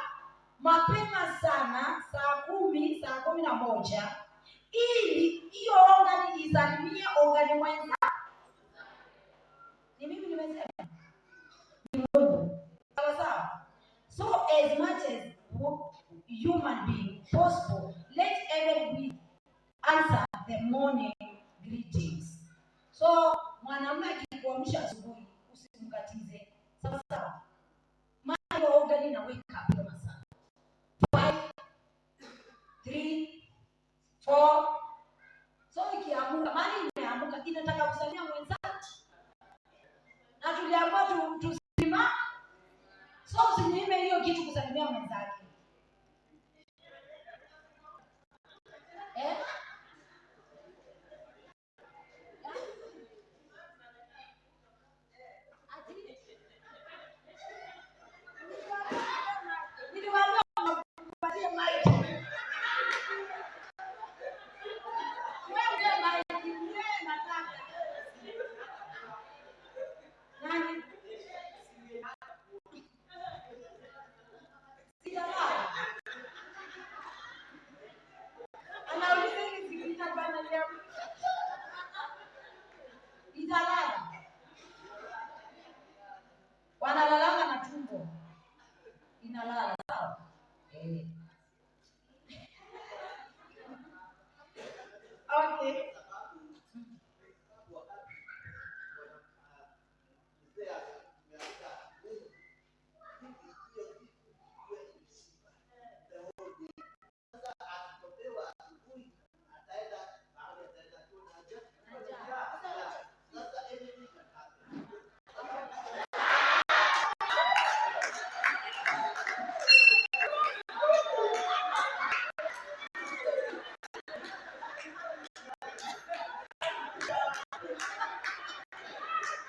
mapema sana saa 10, saa 11 ili hiyo organ izalimie organ mwenza. Ni mimi nimesema? Ni Mungu. Sawa sawa. So as much as human being possible, let every answer the morning greetings. So mwanamume akikuamsha asubuhi usimkatize. Sawa sawa. Maana hiyo organ ina wake up hiyo masaa. 5, 3, 4. So ikiamuka, maana imeamuka inataka kusalimia mwenzake. Na tuliambiwa tusimame. So usinyime hiyo kitu kusalimia mwenzake. Eh? Ati? Niliwaambia mpatie mic. Wewe mic, wewe nataka. Nani? Sijalala. Anauliza hili sikiliza bwana leo. Italala. Wanalalanga na tumbo. Inalala sawa. Eh. Okay.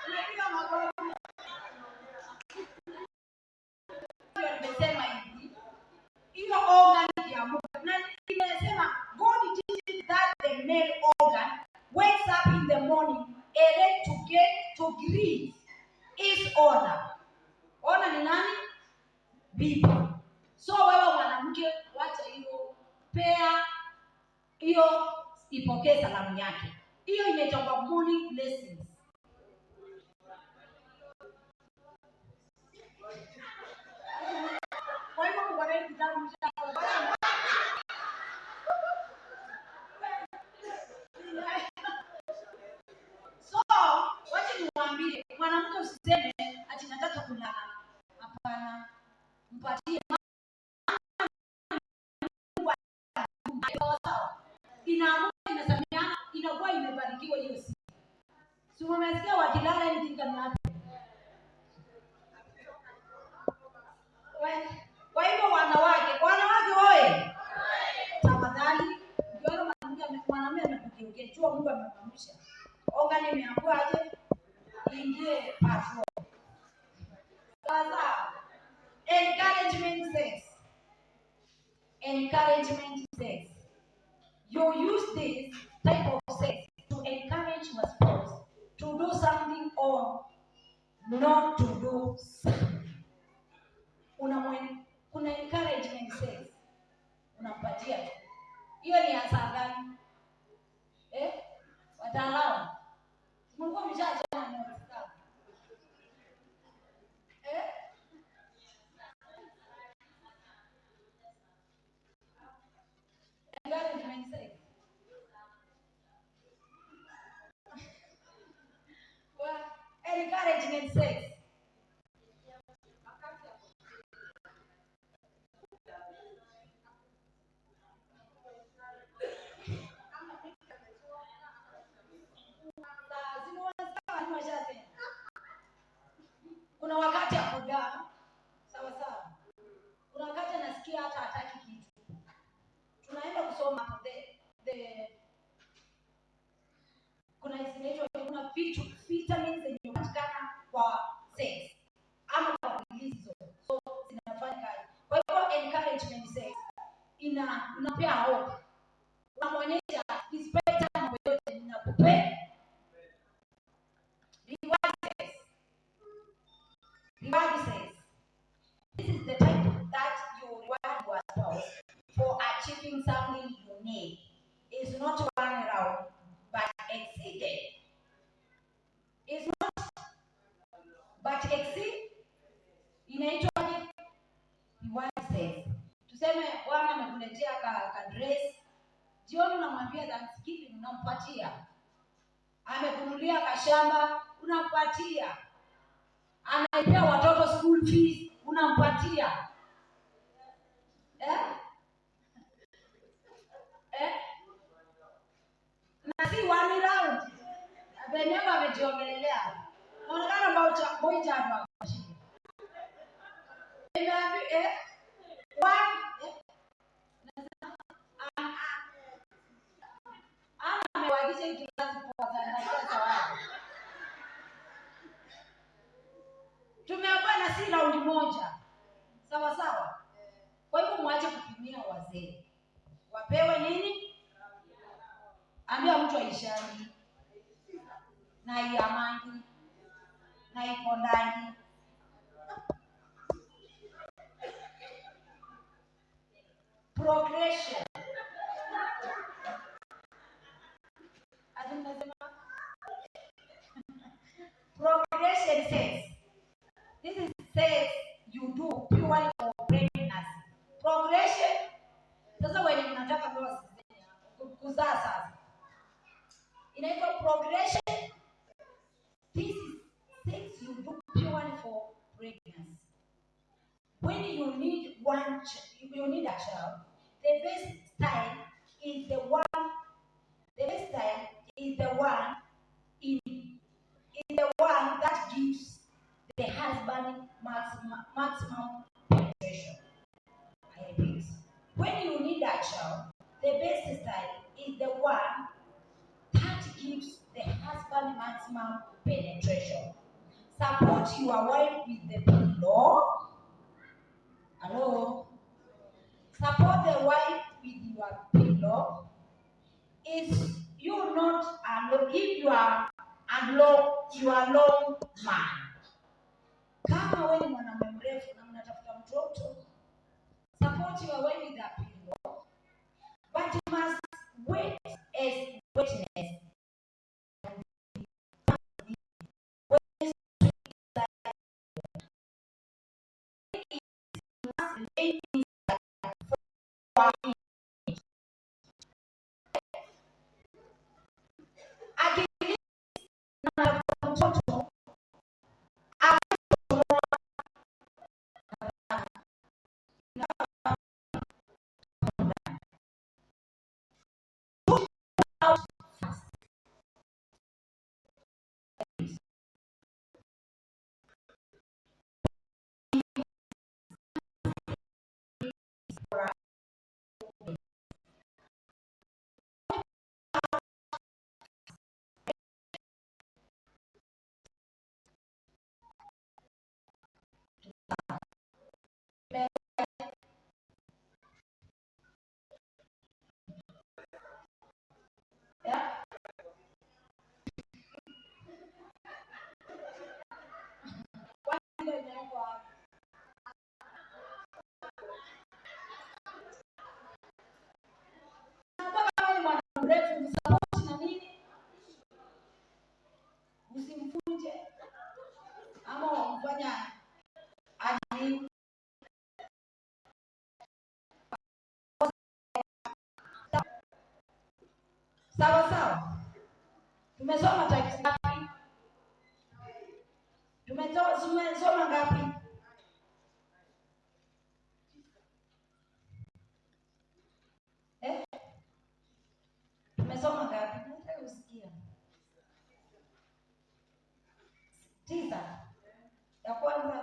Umepiga magoti. Ndio nimesema hivi. Hiyo organ ikiamuka na imesema God did that the male organ wakes up in the morning erect to get to greet his owner. Owner ni nani? Bibi. So wewe mwanamke, wacha hiyo, pea hiyo, ipokee salamu yake. Hiyo inaitwa morning blessings. Kwa hivyo mko na hii kitabu mshaanza. So, wacha niwaambie, mwanamke usiseme ati nataka kulala. Hapana. Mpatie Inaamka, inasalimiana, inakuwa imebarikiwa hiyo siku. Si umesikia wakilala anything can happen. Kwa hivyo wanawake, wanawake oye! Tafadhali ukiona mwanamume amekugeukia, jua Mungu amemwamsha. Organ imeambiwa aje ingie patrol. Sawa sawa. Encouragement sex. Encouragement sex. You use this type of sex to encourage your spouse to do something or not to do something. Kuna encouragement sex. Unampatia tu. Hiyo ni ya saa gani? Eh? Wataalamu. Mlikuwa mshasoma notes zangu. Eh? Encouragement sex. Well, encouragement sex. Kuna wakati akudaa, sawa sawa. Kuna wakati anasikia hata hataki kitu. Tunaenda kusoma hapo kuna zinaitwa, kuna vitu vitamins zenye hupatikana kwa sex ama kwa hizo, so zinafanya kazi. Kwa hivyo encouragement sex unapea hope, unamwonyesha despite mambo yote ninakupenda. Reward sex. Reward sex. This is the type that you reward your spouse for achieving something unique. It's not one round, but exceeded. It's not, but exceed. Inaitwaje? Reward sex. Tuseme bwana amekuletea ka dress, jioni unamwambia Thanksgiving, unampatia. Amekununulia kashamba, unampatia. Anaipea watoto school fees, unampatia. Eh? Eh? Na si one round. Benyewe amejiongelelea. Naonekana boy child wa Imeambi, eh? One, eh? Ana amewagisha hii kizazi kwa Tanzania zawadi. Tumeambiwa na si raundi moja. Sawa sawa. Kwa hivyo mwache kupimia wazee. Wapewe nini? Ambia mtu aishangi na iamangi na ikondangi. Progression. Ati mnasema progression sex. This is sex you do purely for pregnancy. Progression. Sasa wenye mnataka ndoa sikizeni hapo, kuzaa sasa. Inaitwa progression. This is sex you do purely for pregnancy. When you need one, you need a child, the best time is the one. The best time is the one in is the one that gives the husband maximum penetration. I repeat, when you need a child, the best style is the one that gives the husband maximum penetration. Support your wife with the pillow. Hello? Support the wife with your pillow. If you not alone, if you are alone, you are long man. Kama wewe ni mwanamume mrefu na mnatafuta mtoto, support your wife with a pillow, but you must wait as witness. Akili na mtoto mrefu, msupport na nini, usimvunje ama wamfanya ani. Sawa sawa. Tumesoma types ngapi? Tumesoma ngapi? Eh? Tumesoma ngapi? Nataka kusikia. 9. Ya kwanza.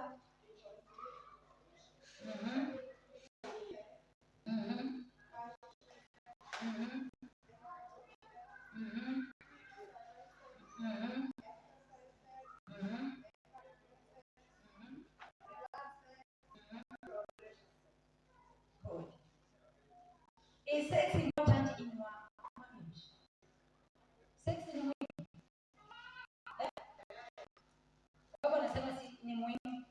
Good. Is sex important in your marriage? Sex ni muhimu. Eh? Baba anasema si ni muhimu.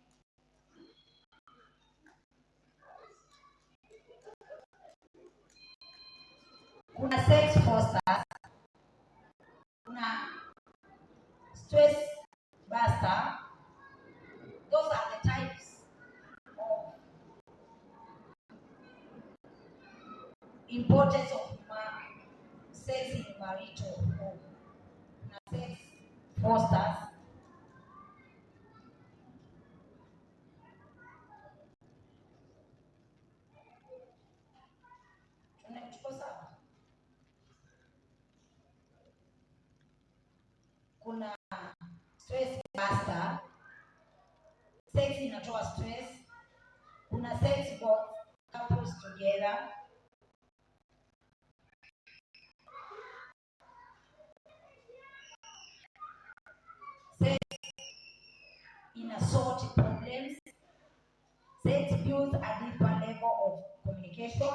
Kuna sex fosters, kuna stress buster. Those are the types of importance of sex in marital home. Kuna sex fosters. Tuko sawa? Kuna stress buster. Sex inatoa stress. Kuna sex both couples together. Sex ina sort problems. Sex builds a deeper level of communication.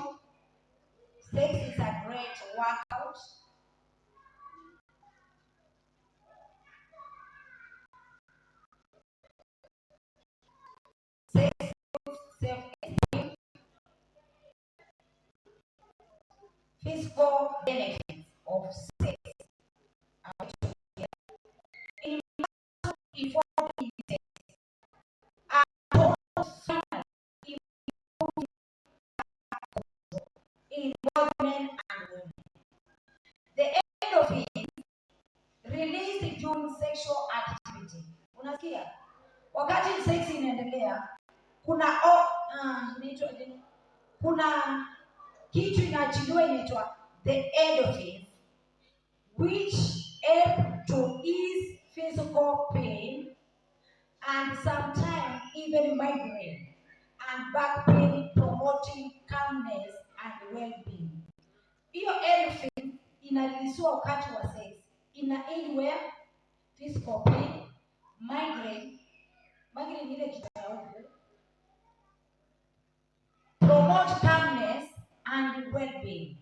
Sex is a great workout. Sex builds self-esteem. Physical benefits of sex. In involving sex are in both men and women. The endorphins released during sexual activity. Unasikia? Wakati sex inaendelea, kuna inaitwa nini? Kuna kitu inaachiliwa inaitwa the endorphins, which help to ease physical pain and sometimes even migraine and back pain, promoting calmness and well-being. Hiyo endorphin inareleasiwa wakati wa sex. Ina aid where physical pain, migraine, migraine ni ile kitu ya huku, promote calmness and well-being.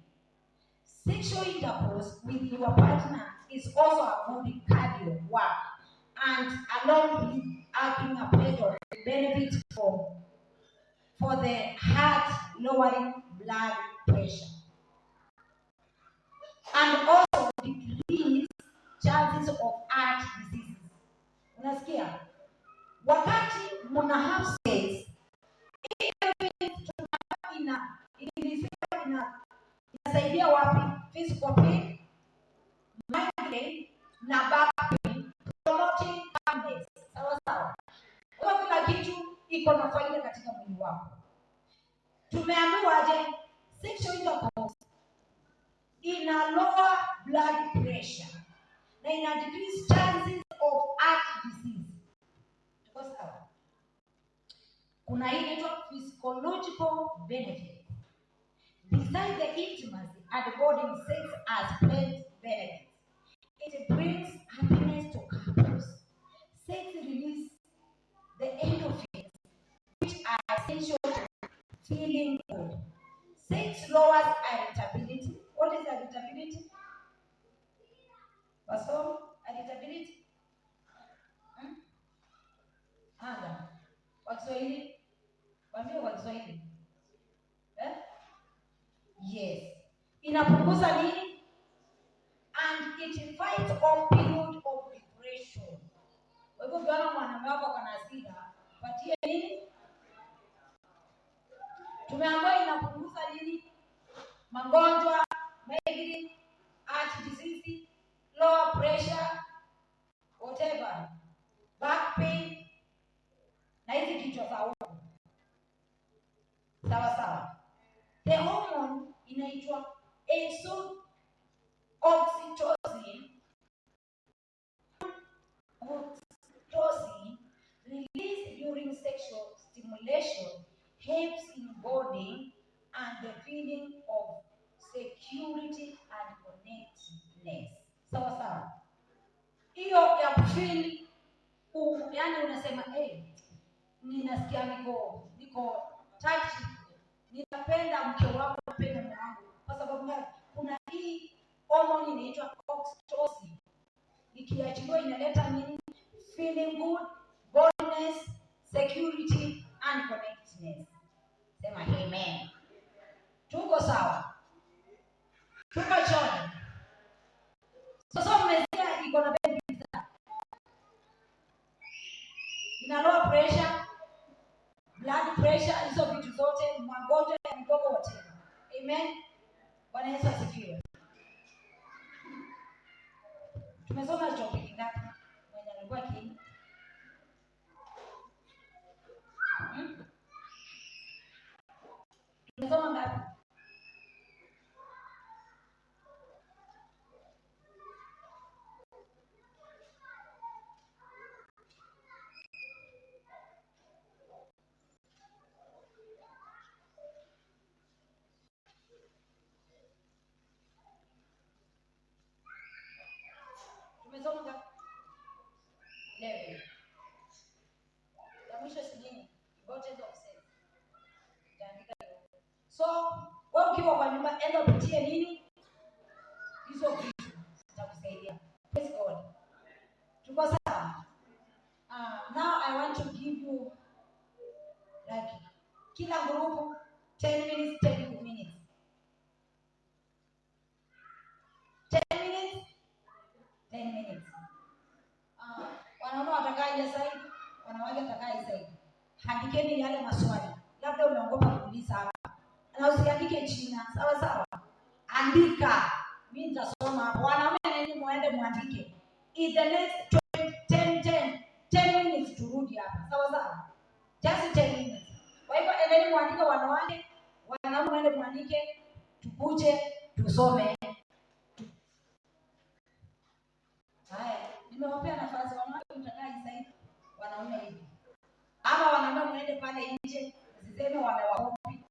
Sexual intercourse with your partner is also a good cardio work, and along with having a pleasure benefit for the heart, lowering blood pressure, and also decrease chances of heart diseases. Unasikia? Wakati mna have sex, inasaidia wapi? Physical pain, migraine na back pain, promoting calmness. Sawa sawa. Kwa kila kitu iko na faida katika mwili wako. Tumeambiwa aje? Sexual intercourse ina lower blood pressure na ina decrease chances of heart disease. Tuko sawa? Kuna hii inaitwa physiological benefit. Besides the intimacy and bonding, sex has plenty benefits. It brings happiness to couples. Sex releases the endorphins, which are essential to feeling good. Sex lowers irritability. What is irritability? Pastor, irritability? Anga. Kwa Kiswahili? Waambie kwa Kiswahili. Eh? Yes. Inapunguza nini? It fights all period of depression. Kwa hivyo ukiona mwanaume wako ako na hasira, patie nini? Tumeambiwa inapunguza nini? Magonjwa, migraine, heart disease, lower pressure, whatever, back pain na hizi kichwa za huko. Sawa sawa. The hormone inaitwa oxytocin. Oxytocin released during sexual stimulation helps in bonding and the feeling of security and connectedness. Sawa sawa. Hiyo ya kufeel yani unasema hey, ninasikia niko touch, ninapenda mke wangu, napenda mume wangu. Kwa sababu gani? Kuna hii hormone inaitwa oxytocin. Ikiachiliwa inaleta nini? Feeling good, boldness, security and connectedness. Sema amen. Tuko sawa? Tuko choni? Sasa mmesikia iko na benefits. Ina lower pressure, blood pressure, hizo vitu zote, magonjwa ya mgongo wote. Amen. Bwana Yesu asifiwe. Tumesoma topic ngapi? Mwenye alikuwa kini? Tumesoma ngapi? Tumesoma ngapi? 11. Ya mwisho si nini? Importance of sex. Utaandika hiyo. So, wewe ukiwa kwa nyumba enda upitie nini? Hizo vitu zitakusaidia. Praise God. Tuko sawa? Now I want to give you like kila group 10 minutes, 10 minutes. 10 minutes, 10 minutes. Wanaume watakaa ile side, wanawake watakaa hii side. Andikeni yale maswali. Labda umeogopa kuuliza hapa. Na usiandike jina, sawa sawa? Andika. Mimi nitasoma hapo. Wanaume nini muende muandike. In the next 20, 10, 10, 10 minutes turudi hapa. Sawa sawa? Just 10 minutes. Kwa hivyo endeni muandike wanawake, wanaume muende muandike, tukuje tusome. Haya, nimewapea nafasi wanawake mtakaa hii side, wanaume hivi. Ama wanaume muende pale nje, msiseme wamewakopi.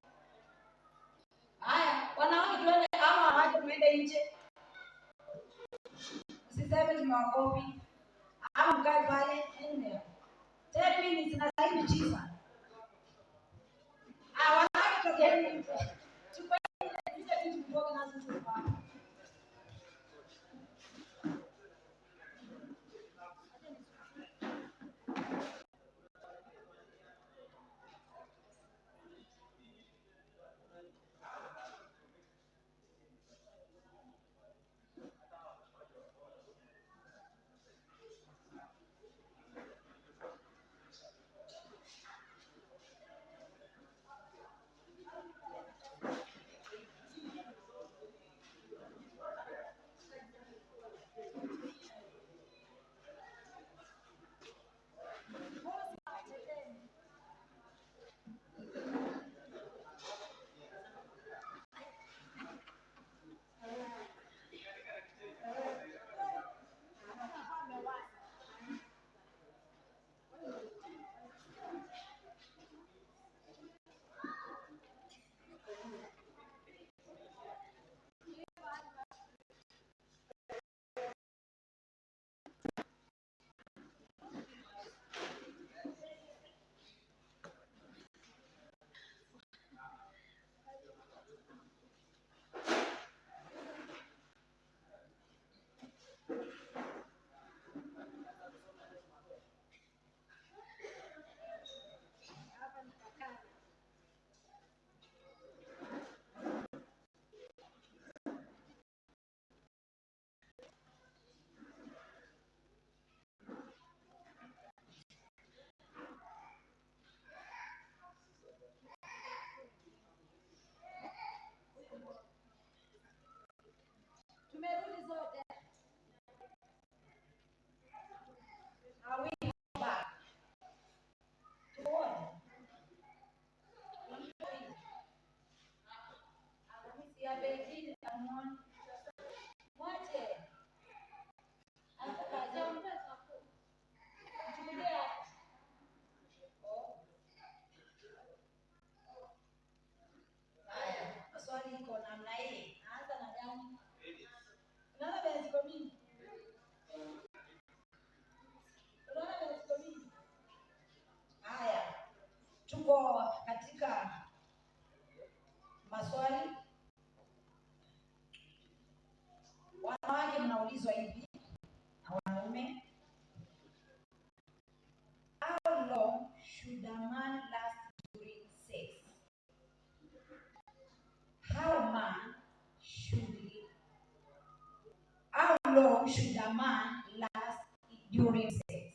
Haya, wanawake tuende ama wanawake muende nje. Msiseme tumewakopi. Ama mkae pale nne. 10 minutes na sasa hivi 9. Ah, wanawake tokeni nje. Chukueni zile vitu mtoke nazo tu hapa. Unaona venye ziko mingi? Unaona venye ziko mingi? Haya, tuko katika maswali. Wanawake mnaulizwa hivi na wanaume, how long should a man last during sex? How man should he, how long should a man last during sex?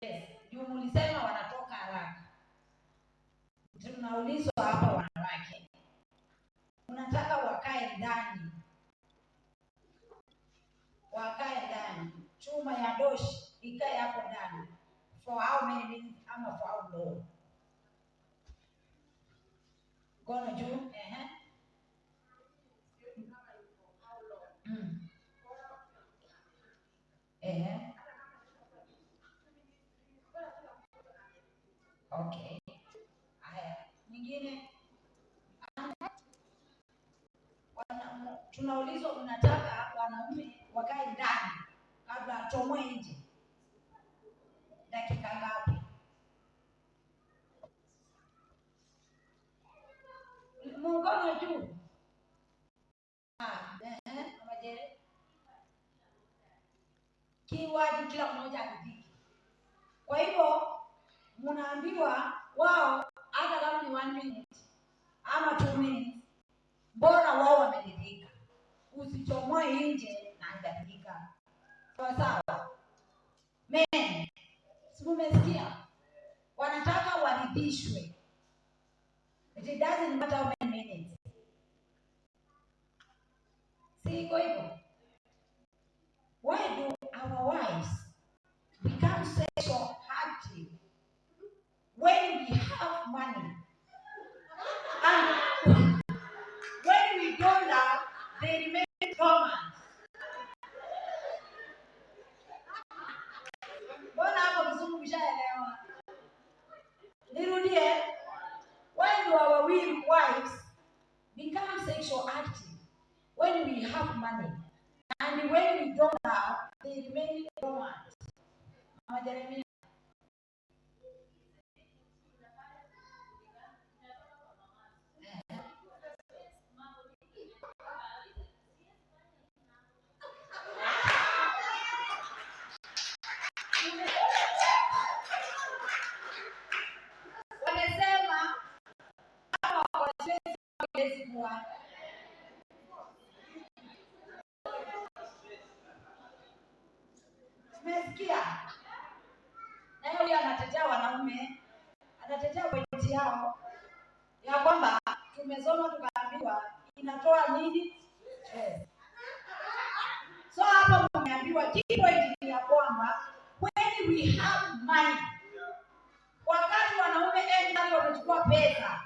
Yes, juu mulisema wanatoka haraka. Tunaulizwa hapa wanawake, unataka wakae ndani, chuma ya doshi ikae hapo ndani for how many minutes ama for how long? Mkono juu. Ehe. Mm. Ehe. Okay. Haya, mwingine. Tunaulizwa mnataka wanaume wakae ndani kabla achomwe nje dakika ngapi? Mkono juu. Ah, ehe, Mama Jere. Kiwaji kila mmoja aridhike. Kwa hivyo mnaambiwa wao hata kama ni 1 minute ama 2 minutes, bora wao wameridhika. Usichomoe nje na hajaridhika. Sawa sawa. Men, si mumesikia? Wanataka waridhishwe. It doesn't matter how many minutes. Si iko hivyo? Why do our wives become sexual active when we have money? And when we don't have, they remain dormant. Mbona hapo kizungu mshaelewa? Nirudie. Why do our wives become sexual active when we have money? And when we don't have, they remain dormant. Mama Jeremia. Wamesema kama hawawezi hawezi kuwa. Tumesikia. Na huyu anatetea wanaume, anatetea pointi yao ya kwamba tumesoma tukaambiwa inatoa nini? Stress. So hapa mmeambiwa key point ni ya kwamba when we have money, wakati wanaume enzi wamechukua pesa,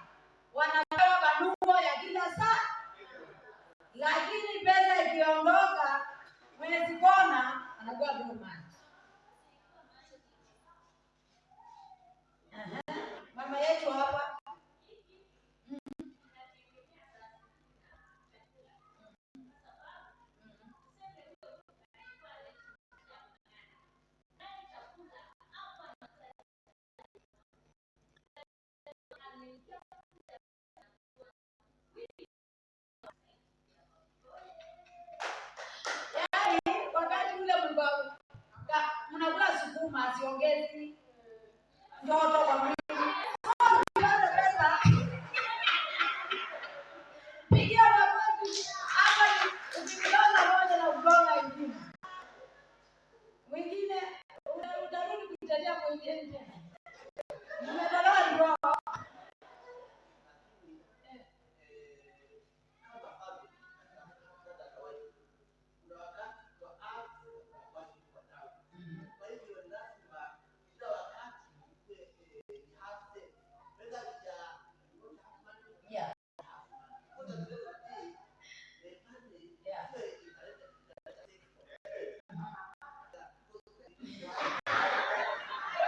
wanapewa manuo ya kila saa, lakini pesa ikiondoka mwezi kona anakuwa dormant. Aha. Mama yetu hapa. Yaani wakati ule mlikuwa mnakula sukuma, siongezi ndoto kwa mwili. Ukipata pesa, pigia makofi hapa, ukimgonga moja na kugonga ingine. Mwingine utarudi kutetea mwingine tena. Mmetolewa draw. Kuna wakati kwa ardhi watu kwa damu. Kwa hivyo lazima kila wakati ukuwe ni half step. Whether you are not half money, half money. Because at the end of the day, the money hiyo italeta sex.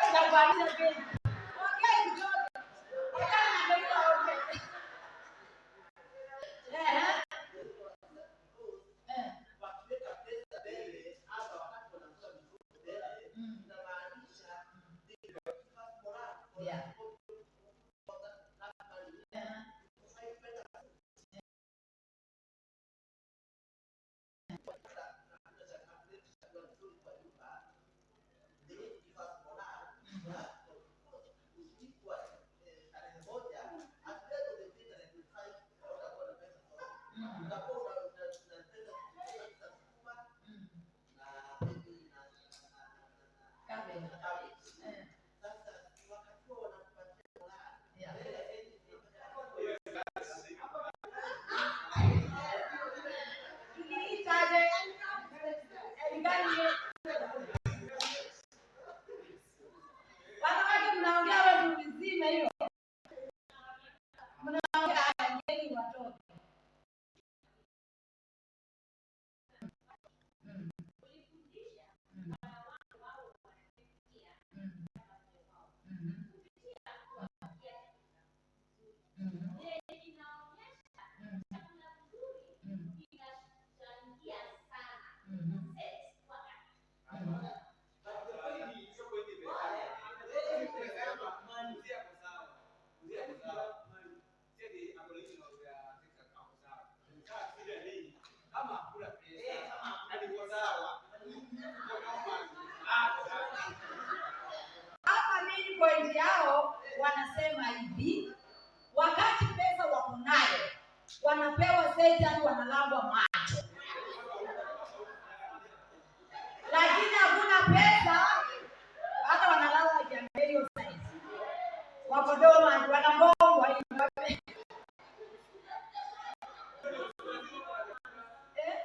Itakuanisha tena. Ongea kidogo. Ongea na ndio ongea. Point yao wanasema hivi, wakati pesa wako nayo wanapewa sex hadi wanalambwa macho, lakini hakuna pesa, hata wanalala wakiangalia hiyo size, wako dormant, wanagongwa hivi. Eh?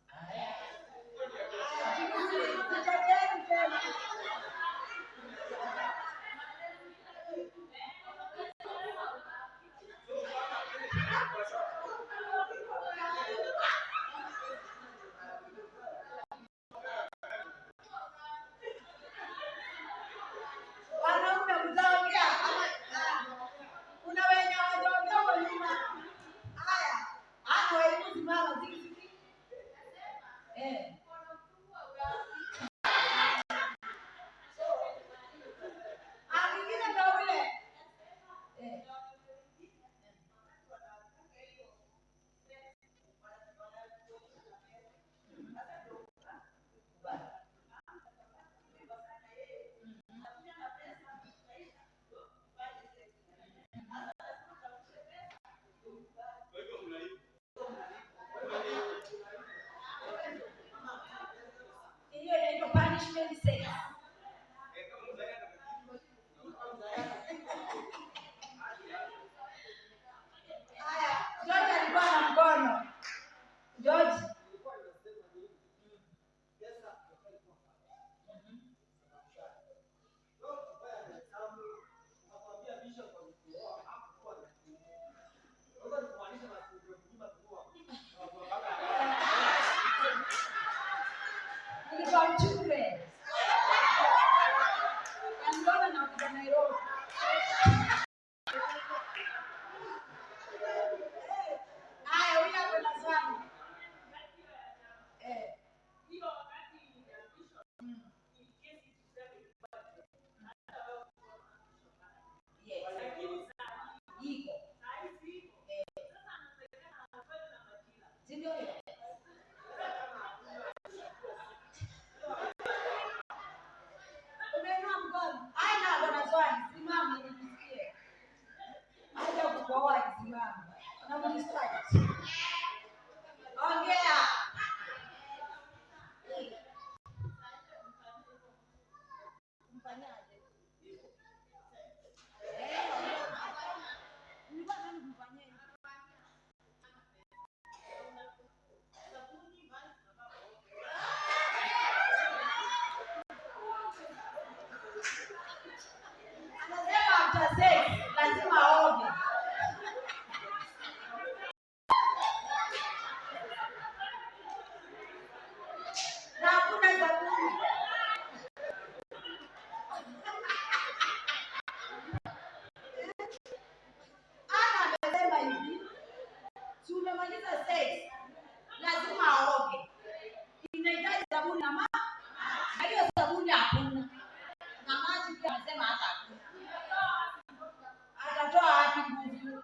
Haya, jiteteni tena. Wanaume mtaongea ama ah, kuna wenye hawajaongea huko nyuma. Haya, haya, walimu simama, ziki ziki. Eh. Ah, mwingine ndo ule. Eh. Hiyo inaitwa punishment sex. Haya, George alikuwa na mkono. George. Nilikuwa mchumbe. Aliona na kuja Nairobi. Haya, huyu ako na swali. Eh. Yes. Iko. Eh. Si ndio hiyo? Umeinua mkono. Haya, na ako na swali. Simama nikusikie. Acha kukohoa akisimama. Unamdistract. Ongea. Mfanyaje? Eh, nilikuwa nadhani kumfanyia hivi. Anasema after sex lazima aoge. Na hakuna sabuni. Ana amesema hivi, si umemaliza sex, lazima aoge. Inahitaji sabuni na maji. Na hiyo sabuni hakuna. Na maji pia amesema hata hakuna. Atatoa wapi nguvu?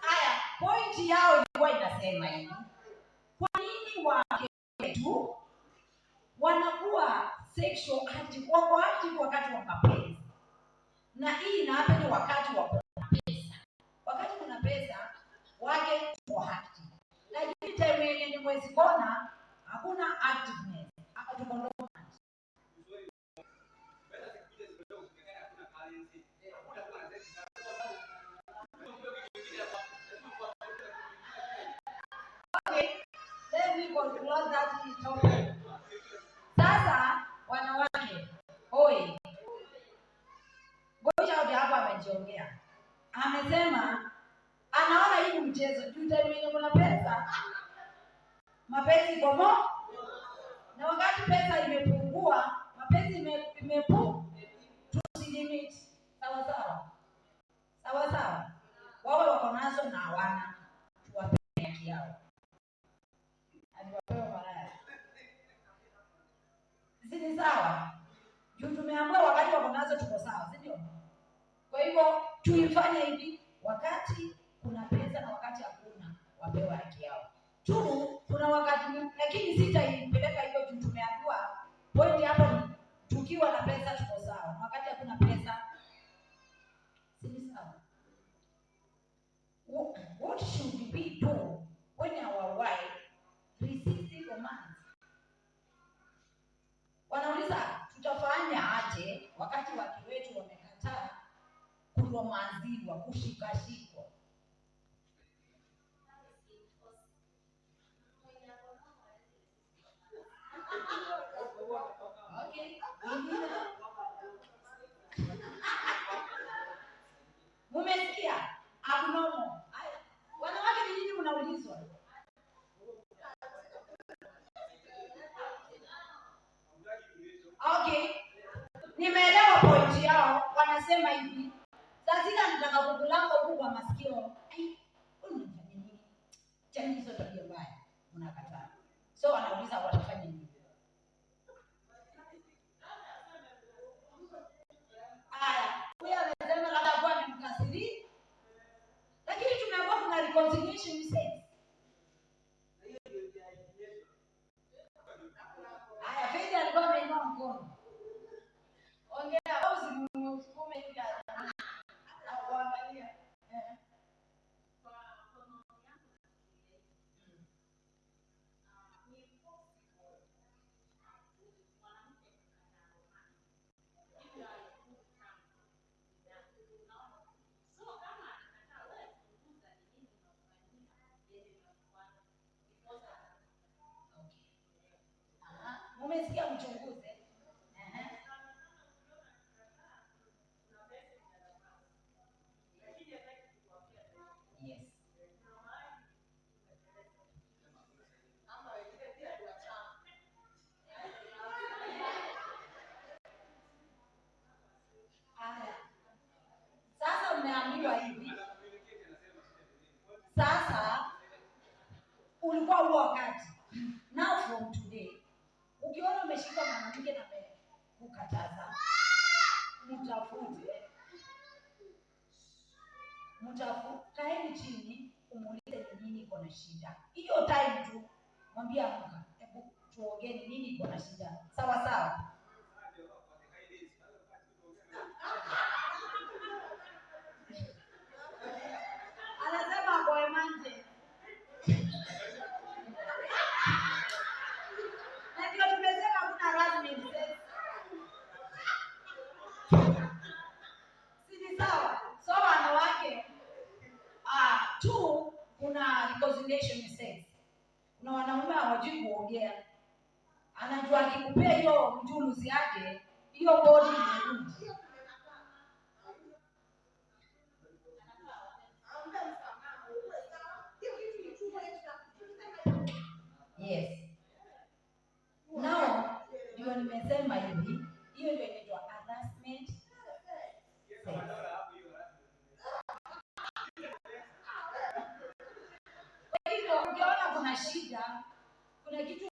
Haya, pointi yao ilikuwa inasema hivi, kwa nini wake wetu wanakuwa sexual active, wako active wakati wa mapenzi, na hii ina happen wakati wa kuna pesa. Wakati kuna pesa wake wako active, lakini time yenye ni mwezi kona hakuna activeness, hapa tuko dormant. Okay, let me conclude that topic. Sasa wanawake, oi, Ngoja hapa amejiongea. Amesema anaona hii ni mchezo juu time yenye kuna pesa mapenzi iko mo, na wakati pesa imepungua mapenzi imepu tusilimit. Sawa sawa, sawa sawa, wawe wako nazo na hawana, tuwape haki yao, aliwapewa malaya, si ni sawa? Juu tumeambiwa wakati wako nazo tuko sawa, si ndio? Kwa hivyo tuifanye hivi, wakati kuna pesa na wakati hakuna, wapewe haki yao. Tu kuna wakati, lakini sitaipeleka hiyo juu tumeambiwa point hapa ni tukiwa na pesa tuko sawa, na wakati hakuna pesa si ni sawa. What should we do when our wife resists commands? Wanauliza tutafanya aje wakati wake wetu wamekataa kuromanziwa, kushikashikwa. Okay, wengine mumesikia? Abnormal. Haya, wanawake ni nyinyi mnaulizwa. Okay, nimeelewa point yao. Wanasema hivi, saa zile anataka kukulamba huku kwa masikio, ai, wewe unafanya nini? Chani hizo tabia mbaya, unakataa. So wanauliza watafanya nini? Haya, huyu amesema labda kuwa amemkasiri, lakini tumeambiwa kuna reconciliation sex. Haya, Faith alikuwa ameinua mkono. Ongea, au usimsukume hivi akuangalia. Eh. Aha. Mumesikia mchunguze. Aha. Yes. Haya. Sasa mmeambiwa hivi. Sasa ulikuwa huo wakati. Now from today, ukiona umeshika mwanamke na amekukataza, mtafute. Kaeni chini umuulize ni nini iko na shida. Hiyo time tu mwambie amka, hebu tuongee ni nini iko na shida. Sawa sawa. Anasema ako emanje. Na ndio tumesema hakuna harassment sex. Si ni sawa? So wanawake tu kuna reconciliation sex. Kuna wanaume hawajui kuongea. Anajua akikupea hiyo mjuluzi yake, hiyo body imerudi. Yes. Now ndio nimesema hivi, hiyo ndio inaitwa harassment sex. Kwa hivyo ukiona kuna shida, kuna kitu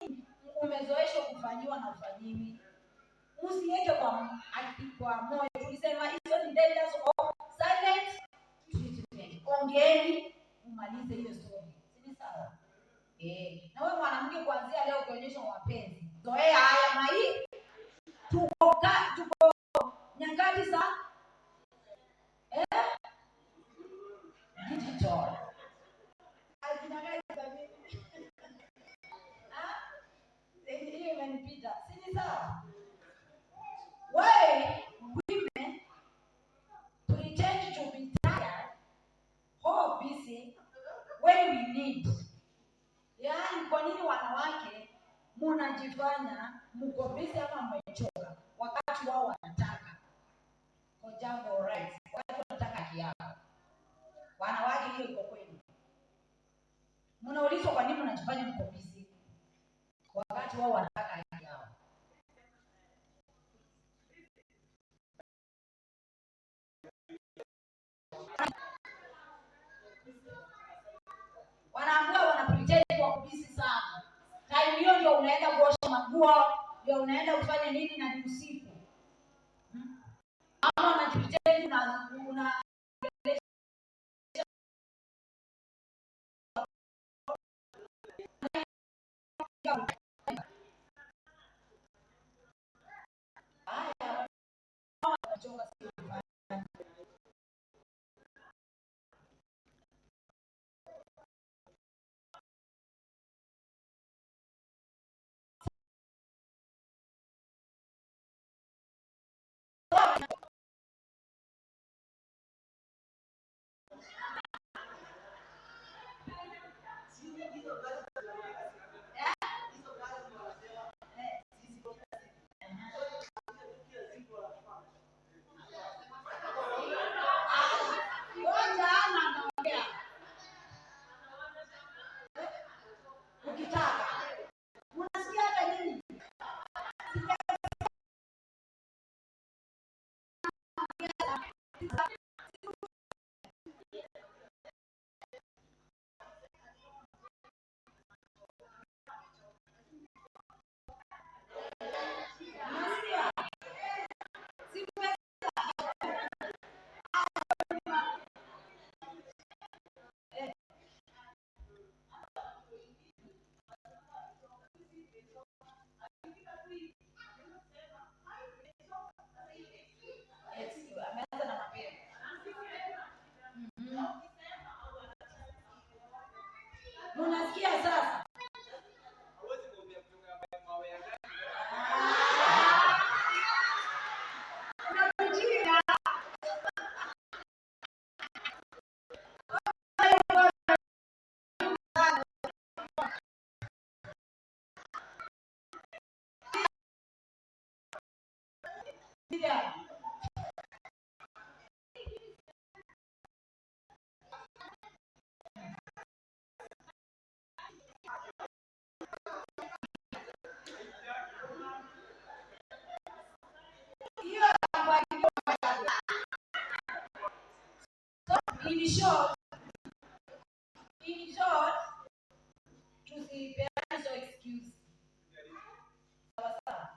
umezoeshwa kufanyiwa na ufanyiwi, usiweke kwa moyo. Tulisema hizo ni dangers of silent treatment. Ongeeni umalize hiyo story, si ni sawa? Eh, na wewe mwanamke kuanzia leo ukionyesha mapenzi, zoea haya mai. Tuko nyakati za digital. Nyakati za nini? Ah, hiyo imenipita. Si ni sawa? Why women pretend to be tired or busy when we need? Yaani, kwa nini wanawake munajifanya mko busy ama mmechoka wakati wao wanataka jambo right, wakati wanataka haki yao? Wanawake, hiyo iko kwenu. Mnaulizwa kwa nini mnajifanya mko busy wakati wao wanataka haki yao. Wanaambiwa wana pretend wako busy sana. Time hiyo ndio unaenda kuosha manguo, ndio unaenda kufanya nini na ni usiku. Ama unajipiteni na una haya, wanachonga. Ngoja Ana anaongea. Ukitaka. Unasikia hata nyinyi? Unasikia? Yes, ameanza na mapema. Munasikia sasa? Unamjia. Yeah. Hiyo in short, tusipeane so excuse. Sawa sawa.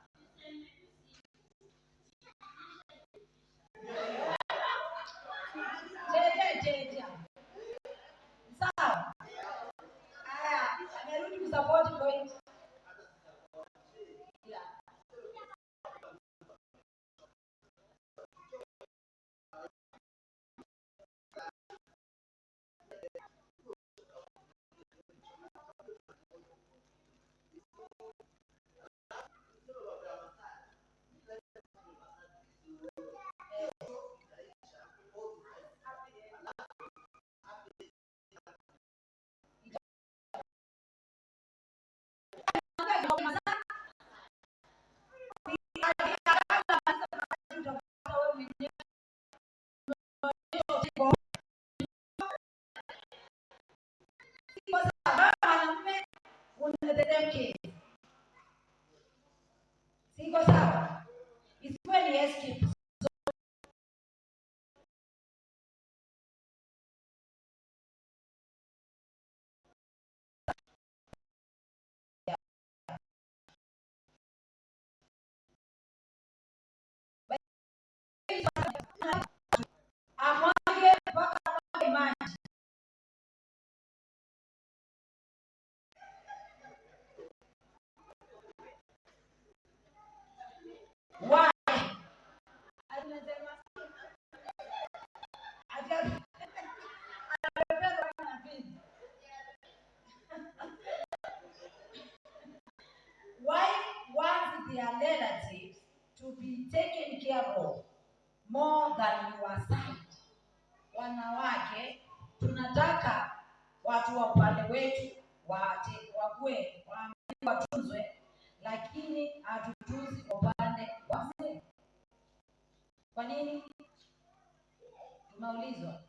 Cheche cheche. Sawa. Haya, amerudi kusupport point. Yeah. Mwanamume unateremke. Siko sawa? Isikuwe ni escape. Amwage mpaka amwage maji. Why? Anasema amebeba na pili. Wife wants their relatives to be taken care of more than your side. Wanawake tunataka watu wa upande wetu wakue watunzwe, lakini hatutunzi upande wa mzee. Kwa nini? Tumeulizwa.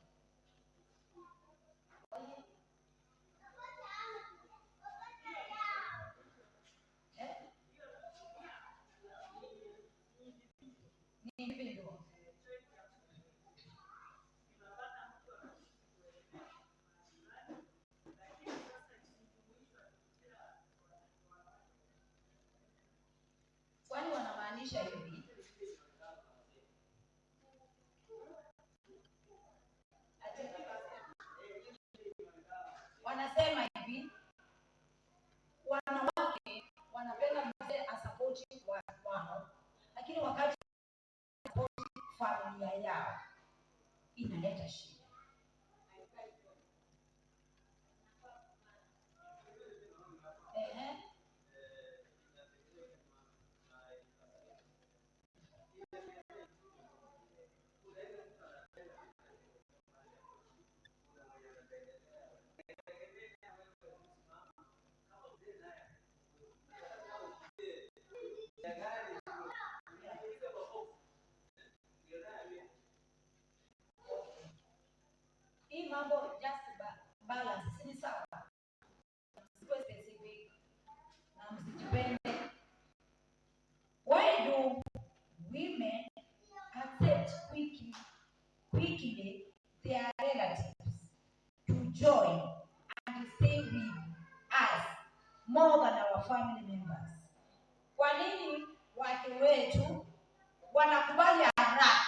Eh? Ni individual. Kwani wanamaanisha hivi? Wanasema hivi, wanawake wanapenda mzee asapoti wao, lakini wakati asapoti familia yao inaleta shida. Ehe. Hii mambo just balance, si ni sawa? Msikuwe specific na msijipende. Why do women accept quickly their relatives to join and stay with us more than our family members? Kwa nini wake wetu wanakubali haraka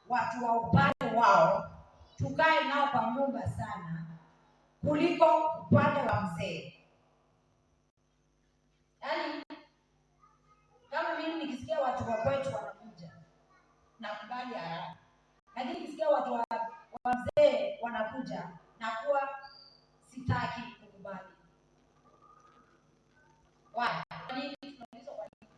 watu wa upande wao tukae nao kwa nyumba sana kuliko upande wa mzee? Yaani kama mimi nikisikia watu wa kwetu wanakuja nakubali haraka, lakini nikisikia watu wa mzee wanakuja nakuwa sitaki kukubali. Why? Kwa nini? Tunaulizwa kwa nini?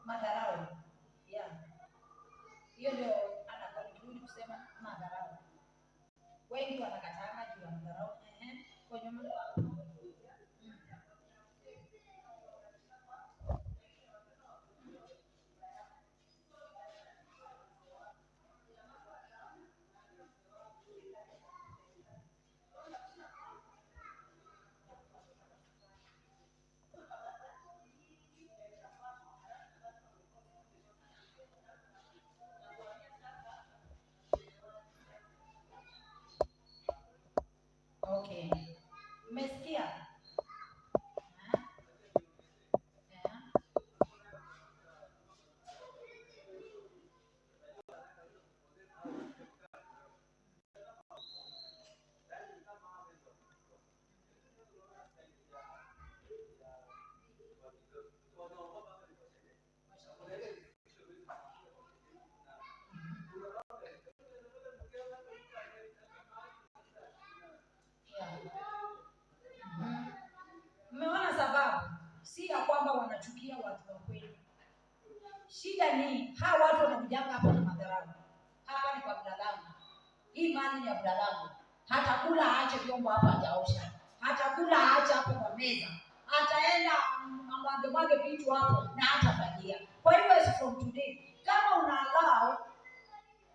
Madharau. Yeah. Hiyo ndio ana conclude kusema madharau. Wengi wanakatanga juu ya madharau. Ehe. Kwa nyuma. Okay. Mmesikia? Eh? Eh? Yeah. Mmeona sababu? Si ya kwamba wanachukia watu wa kweli. Shida ni hawa watu wanakujanga hapa na madharau. Hapa ni kwa binadamu. Hii mali ni ya binadamu. Hatakula aache vyombo hapa hajaosha. Hatakula aache hapo kwa meza. Ataenda amwage mwage vitu hapo na hatafagia. Kwa hivyo as from today, kama una allow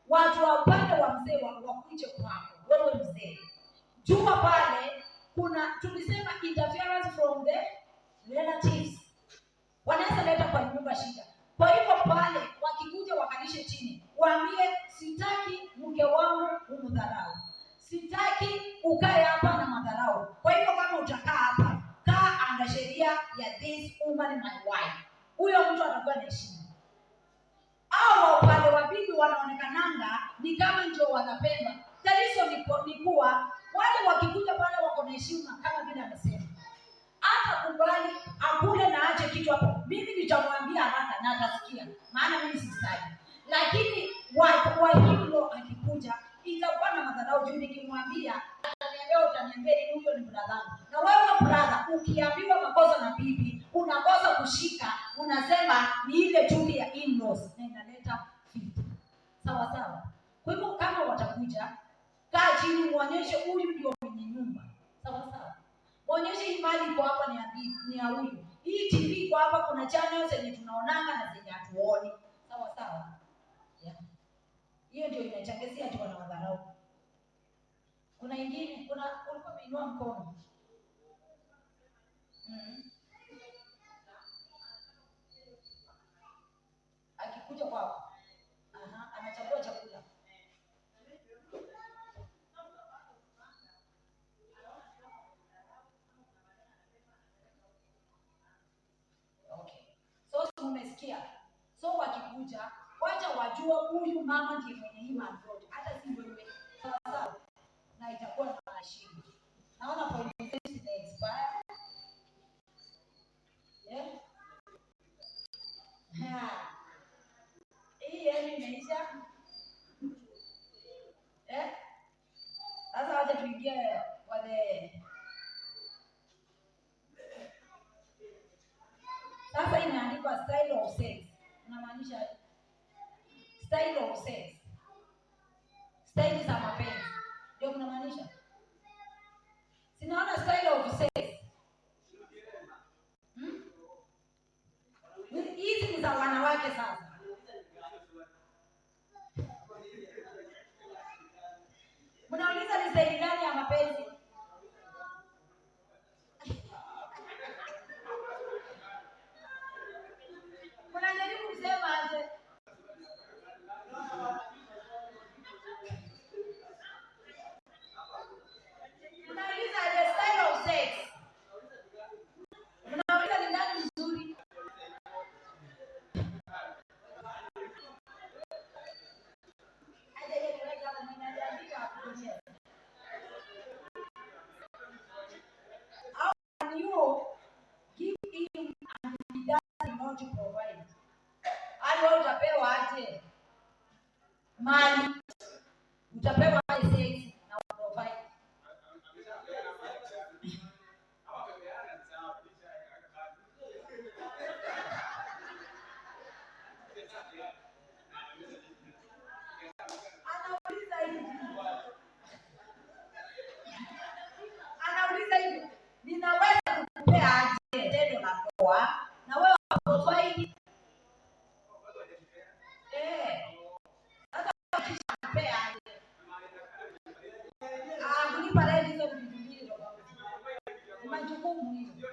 watu wa upande wa mzee wakuje kwako, wewe mzee, jua pale kuna tulisema interference from the relatives, wanaweza leta kwa nyumba shida. Kwa hivyo pale wakikuja wakalishe chini, waambie sitaki mke wangu umdharau, sitaki ukae hapa na madharau. Kwa hivyo kama utakaa hapa, kaa under sheria ya this woman my wife, huyo mtu atakuwa na heshima. Au wa upande wa bibi wanaonekananga ni kama ndio wanapendwa. Tatizo ni kuwa wale wakikuja pale wako na heshima kama vile amesema, hata kubali akule na aache kitu hapo, mimi nitamwambia haraka na atasikia, maana mimi sistaki. Lakini wa hilo akikuja itakuwa na madharau juu, nikimwambia ataniambia, utaniambia nini? Huyo ni brother wangu. Na wewe brother, ukiambiwa makosa na bibi unakosa kushika, unasema ni ile chuki ya in-laws na inaleta vita. Sawa sawa. Kwa hivyo kama watakuja, kaa chini, muonyeshe huyu ndio mwenye nyumba. Sawa sawa. Muonyeshe hii mali iko hapa ni ya bibi, ni ya huyu. Hii TV iko hapa, kuna channels zenye tunaonanga na zenye hatuoni. Sawa sawa. Yeah. Hiyo ndio inachangizia tu wanawadharau. Kuna ingine, kuna ulikuwa umeinua mkono. wakikuja, wacha wajue huyu mama ndiye mwenye hii mali yote, hata si wewe. Sawa sawa, na itakuwa na heshima. Naona point zetu zina expire. Yeah. Ha. Hii yenu imeisha. Eh? Sasa wacha tuingie kwa the Sasa imeandikwa style of sex. Unamaanisha style of sex. Style za mapenzi. Ndio mnamaanisha? Sinaona style of sex. Hmm? Hizi ni za wanawake sasa. Mnauliza ni style gani ya mapenzi? Mnajaribu kusema aje? Mnauliza aje style of sex? Mnauliza ni nani mzuri? Hajaeleweka hapo, mwenye hajaandika akutumie. How can you give him and he does not provide? Hadi wewe utapewa aje mali? Utapewa aje sex na provide? Anauliza hivi, anauliza hivi, ninaweza kukupea aje tendo la ndoa na wewe provide? Eh, sasa ukishampea aje? Ah, kulipa rent hizo ni vitu mbili tofauti. Ni majukumu hiyo.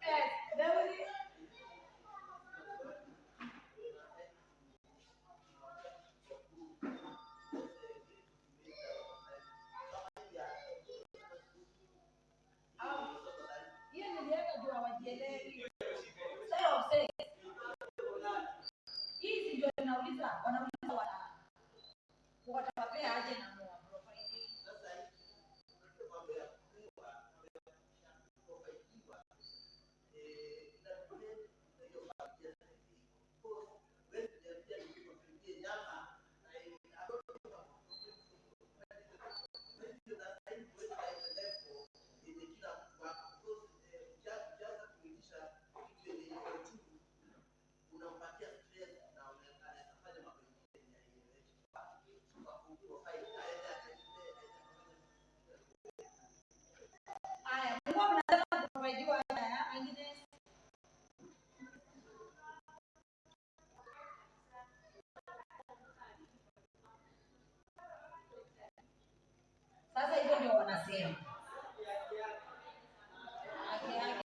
Eh, Daudi. Ah, hiyo niliweka juu hawajielewi. Style of sex. Hizi ndio nauliza, wanauliza watawapea aje na muwa provide. Haya, mlikuwa mnasema kuprovidiwa haya, wengine sasa hivyo ndio wanasema. Haki yake.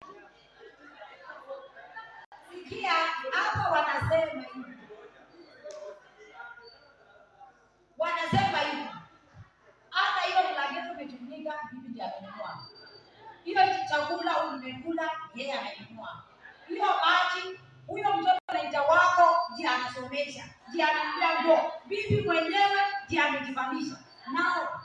Sikia hapa wanasema hivi. Wanasema hivi. Hata hiyo blanketi umetumika, bibi ndiye amenunua. Hiyo chakula umekula, yeye amenunua. Hiyo maji, huyo mtoto anaita wako ndiye anasomesha, ndiye ananunulia nguo. Bibi mwenyewe ndiye amejivalisha. Nao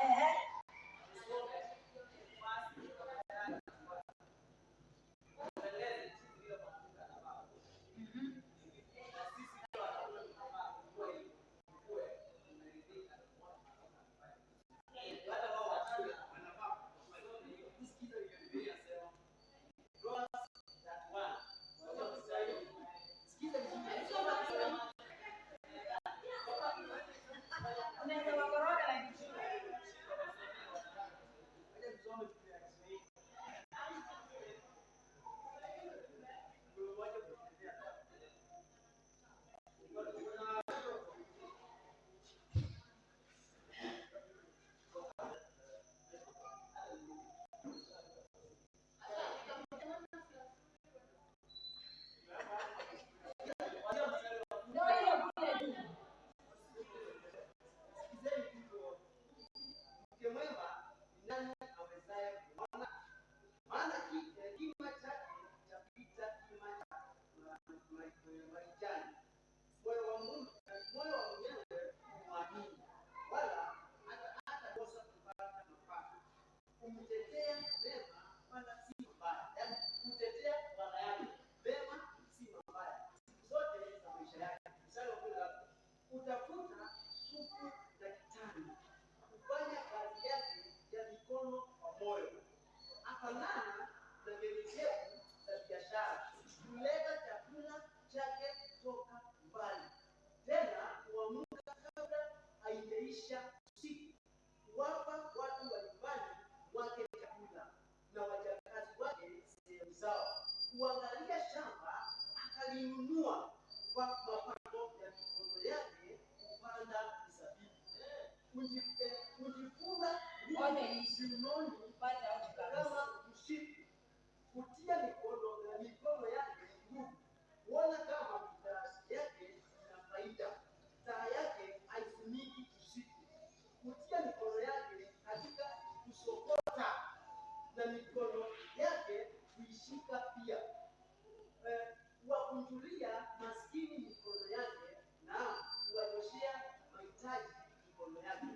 eh, Hukeisha usiku, kuwapa watu wa nyumbani mwake chakula na wajakazi wake sehemu zao. Kuangalia shamba akalinunua kwa mapato ya mikono yake kupanda mizabibu. Kujifunga Ngoja rungu iishe. kiunoni Upate out kabisa. kama mshipi, kutia mikono yake nguvu, kuona kama bidhaa yake ina faida, taa yake haizimiki usiku, kutia mikono yake katika kusokota na mikono yake kuishika pia, kuwakunjulia maskini mikono yake na kuwanyoshea mahitaji mikono yake.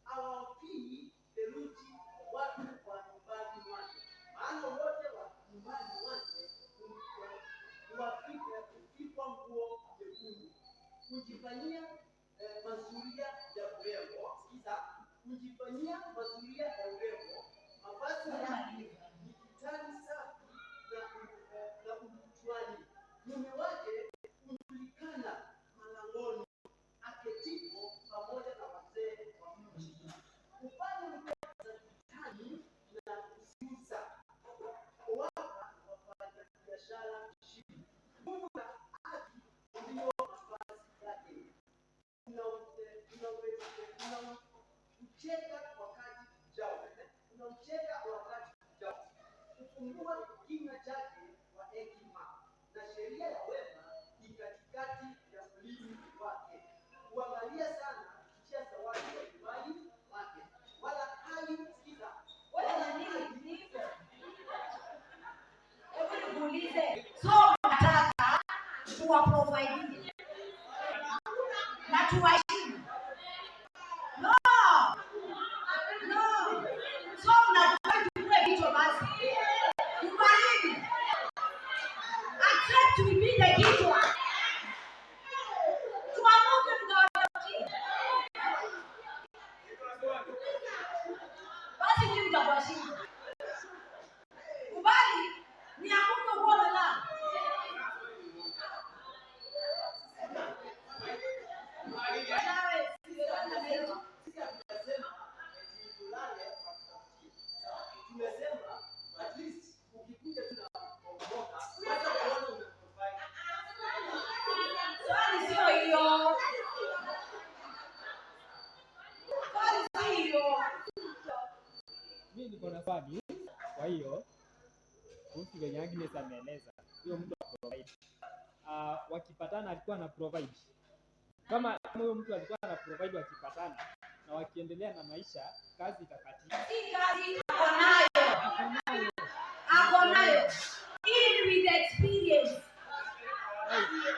Hawapii theluji watu wa nyumbani mwake, maana wote wa nyumbani mwake huvikwa nguo nyekundu. Kujifanyia mazulia ya urembo, sikiza, kujifanyia mazulia ya urembo, mavazi yake ni kitani safi na urujuani. Mume wake hujulikana malangoni aketipo pamoja na wazee wa mji. Hufanya mkate za kitani na kuziuza, huwapa wafanyabiashara mshipi. Nguvu na haki ndiyo mavazi yake. Unaucheka wakati ujao, unaucheka wakati ujao. Hufungua kinywa chake kwa hekima, na sheria ya wema ni katikati ya ulimi wake. Huangalia sana njia za watu wa nyumbani mwake, wala hali sikiza, Wewe wala nani hali ni hivyo? Hebu nikuulize, so unataka tuwaprovide na tuwaheshimu? No, no. So mnakubali tukue vichwa basi, kubalini, accept we be the kichwa, tuamuke tukawatafutie. Basi mimi mtakuwashinda. Kubali nianguke uone la. Nawe Sisi hatujasema eti tulale watutafutie. Sawa? Tumesema at least ukikuja tu na kuomoka, hata uone umeprovide. Swali sio hiyo. Swali si hiyo. Mi niko na swali, kwa hiyo kuhusu venye Agnes ameeleza huyo mtu aprovide. Wakipatana alikuwa ana provide kama huyo mtu alikuwa ana provide, wakipatana na wakiendelea na maisha, kazi itakatika. Si kazi ako nayo. Ako nayo. Ako nayo. In with experience.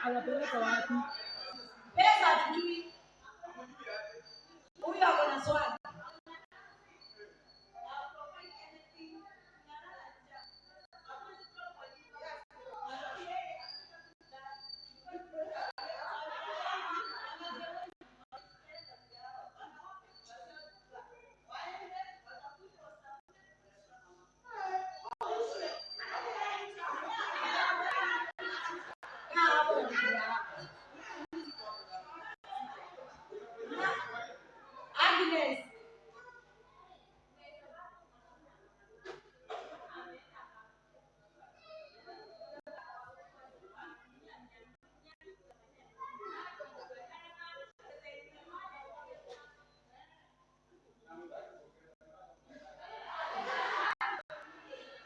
Anapeleka wapi? Pesa hatujui. Huyo ako na swali. Kaa hapo na bibi yako. Agnes.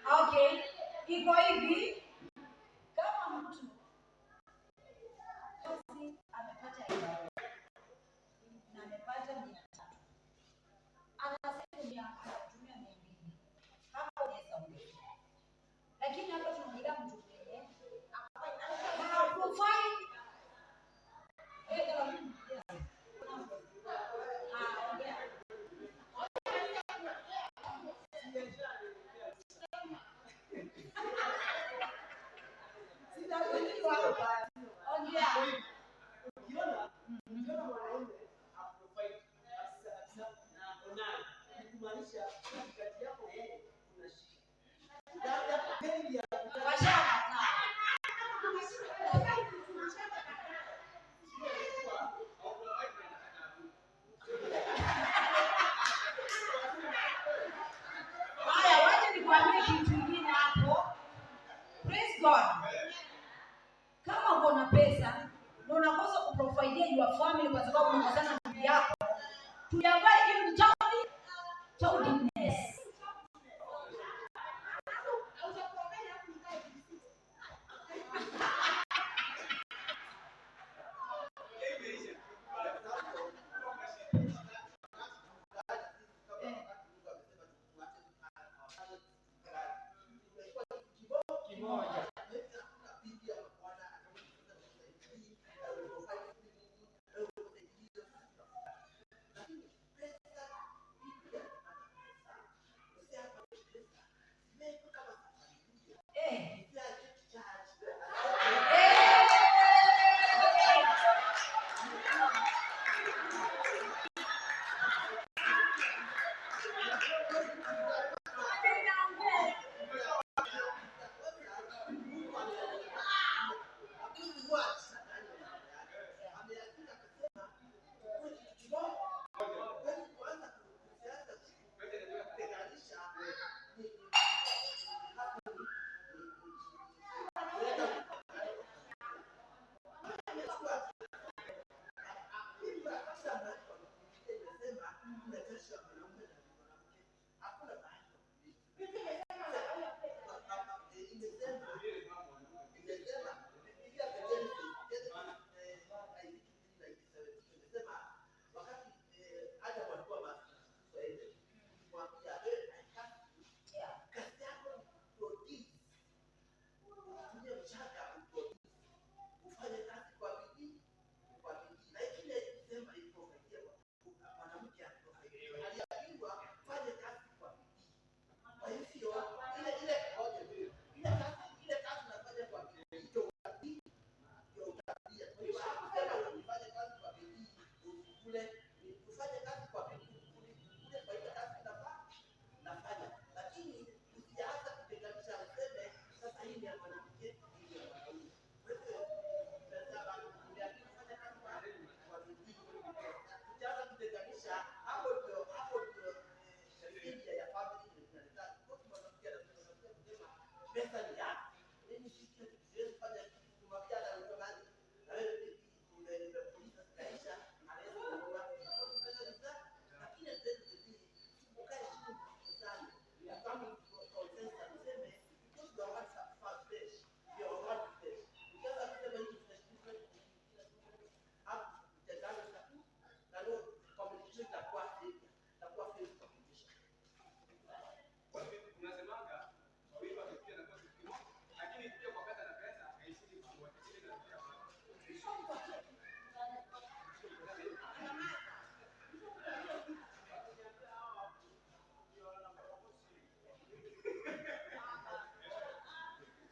Okay, iko hivi, kama mtu kazi amepata 1000 na amepata 300, anasema anatumia 200, hapo unaweza ongea, lakini hapa tunaongelea mtu mwenye hakufai. Eh, kama mimi, yes. Ah, ongea. Ongea. Ukiona mwanaume aprovide kabisa kabisa na ako nayo, ni kumaanisha katikati yako na yeye kuna shida. Labda maybe ya Washakataa. Shida ni kuwa God. Kama uko na pesa na unakosa kuprovidea your family kwa sababu unakosana na bibi yako, tuliambiwa hiyo ni childishness. Kimoja. Eh.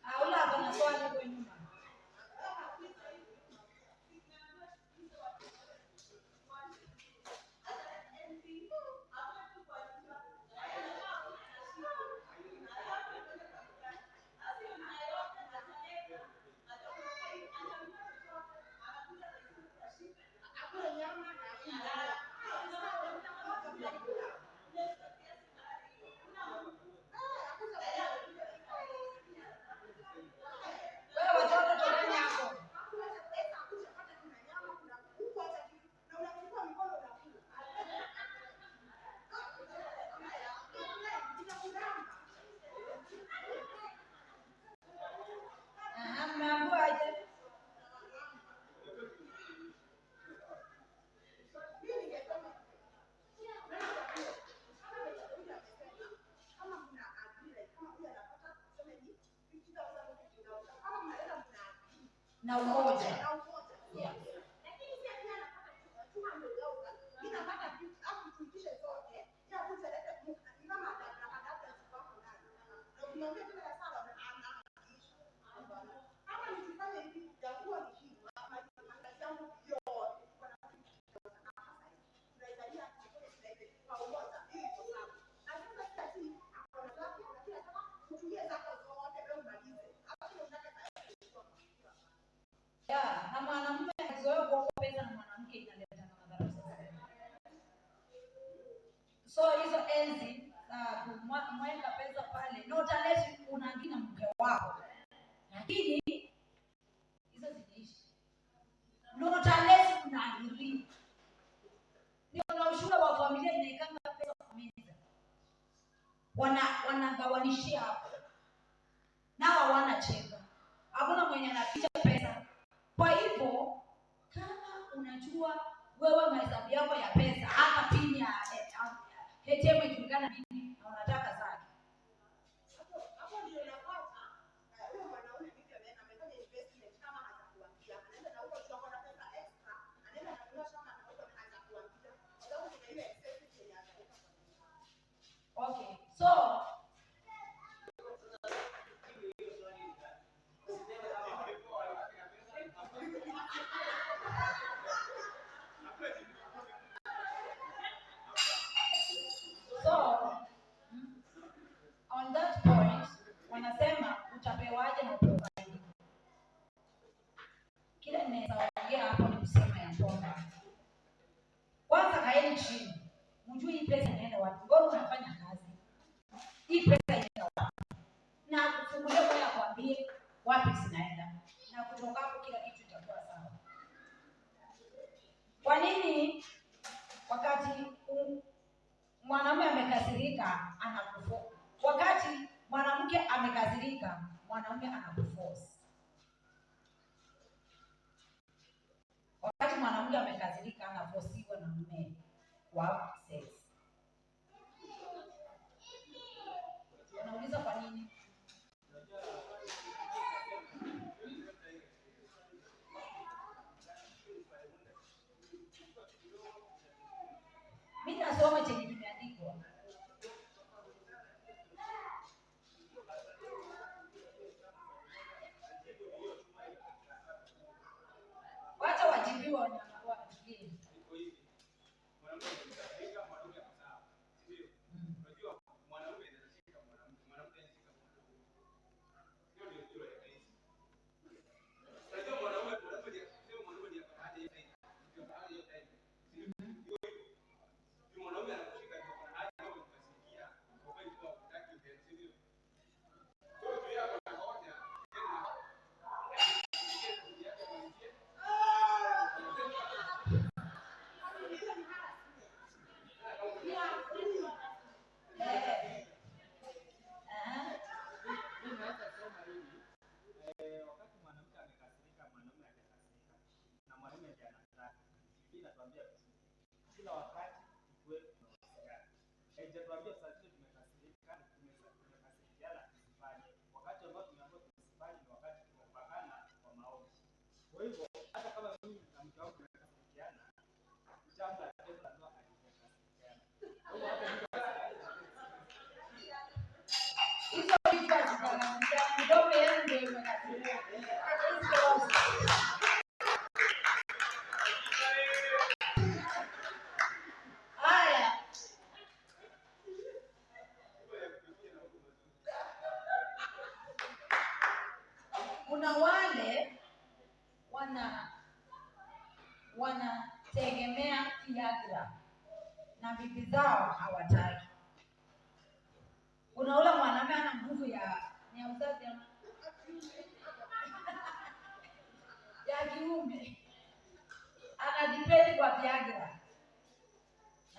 Ah, ule ako na swali huko nyuma. Wewe watoto tokeni hapo. Aha, mmeambiwa aje? Na umoja. Yeah. Yeah, na mwanamume akizoea kuomba pesa na mwanamke inaleta madhara sasa. So hizo enzi za kumweka pesa pale, not unless unaagina mke wako. Lakini hizo ziliishi. Not unless mna agree. Ndio na ushuhuda wa familia inaikanga pesa kwa meza. Wanagawanishia hapo. Nao hawana chemba. Hakuna mwenye anaficha pesa. Kwa hivyo kama unajua wewe mahesabu yako ya pesa, hata pini ya ATM ijulikana nini na unataka zake. Hapo ndio unapata huyo mwanaume bibi amefanya investment kama hajakuambia, anaenda na huko juu ako na pesa extra, anaenda ananunua shamba na huko hajakuambia, kwa sababu kuna ile excessive yenye ataweka kwa nyumba. Okay. So So, on that point, wanasema utapewaje na uprovide. Kile ninaweza ongea hapo ni kusema ya kwamba kwanza kaeni chini, mjue hii pesa inaenda wapi. Mbona unafanya kazi? Hii pesa inaenda wapi? Na kufungulia moyo akwambie wapi zinaenda, na kutoka hapo kila kitu itakuwa sawa. Kwa nini wakati mwanamume amekasirika anakuforce? Wakati mwanamke amekasirika, mwanaume anakuforce. Wakati mwanamke amekasirika, anafosiwa na mume kwa sex. Unauliza kwa nini? Mimi nasoma chenye kimeandikwa. Wacha wajibiwe watulie. Iko hivi. Mwanamke akikasirika, mwanaume ako sawa. Si ndio? Unajua mwanaume anaweza shika mwanamke, mwanamke anaweza shika mwanaume. Hiyo ndio kitu rahisi. Unajua mwanaume ndiye sema mwanaume ndiye ako na haja hiyo time. Ndio ako na haja hiyo time. Si ndio? Iko hivyo. Juu mwanaume anakushika ndio ako na haja wewe umekasirikia, kwa kweli kwa hutaki tena, si ndio? Kwa hiyo juu yako na hoja, yeye na yake amalizie. Mimi naweza sema hivi, wakati mwanamke amekasirika, mwanaume amekasirika na mwanaume ndiye anataka. Biblia inatuambia vizuri, kila wakati tukuwe tunawasiliana. Haijatuambia saa zile tumekasirika, tumekasirikiana tusifanye. Wakati ambao tumeambiwa tusifanye ni wakati tumepakana kwa maombi. Kwa hivyo hata kama mimi na mke wangu tumekasirikiana, jambo la tendo la ndoa halijakasirikiana. Kwa hivyo hata mtu Hizo vitu hazikasirikiana, midomo yenu ndio imekasirika. Hizo Haya. Kuna wale wanategemea Viagra na bibi zao hawataki. Kuna ule mwanamume ana nguvu ya ni ya uzazi ama ya kiume, anadepend kwa Viagra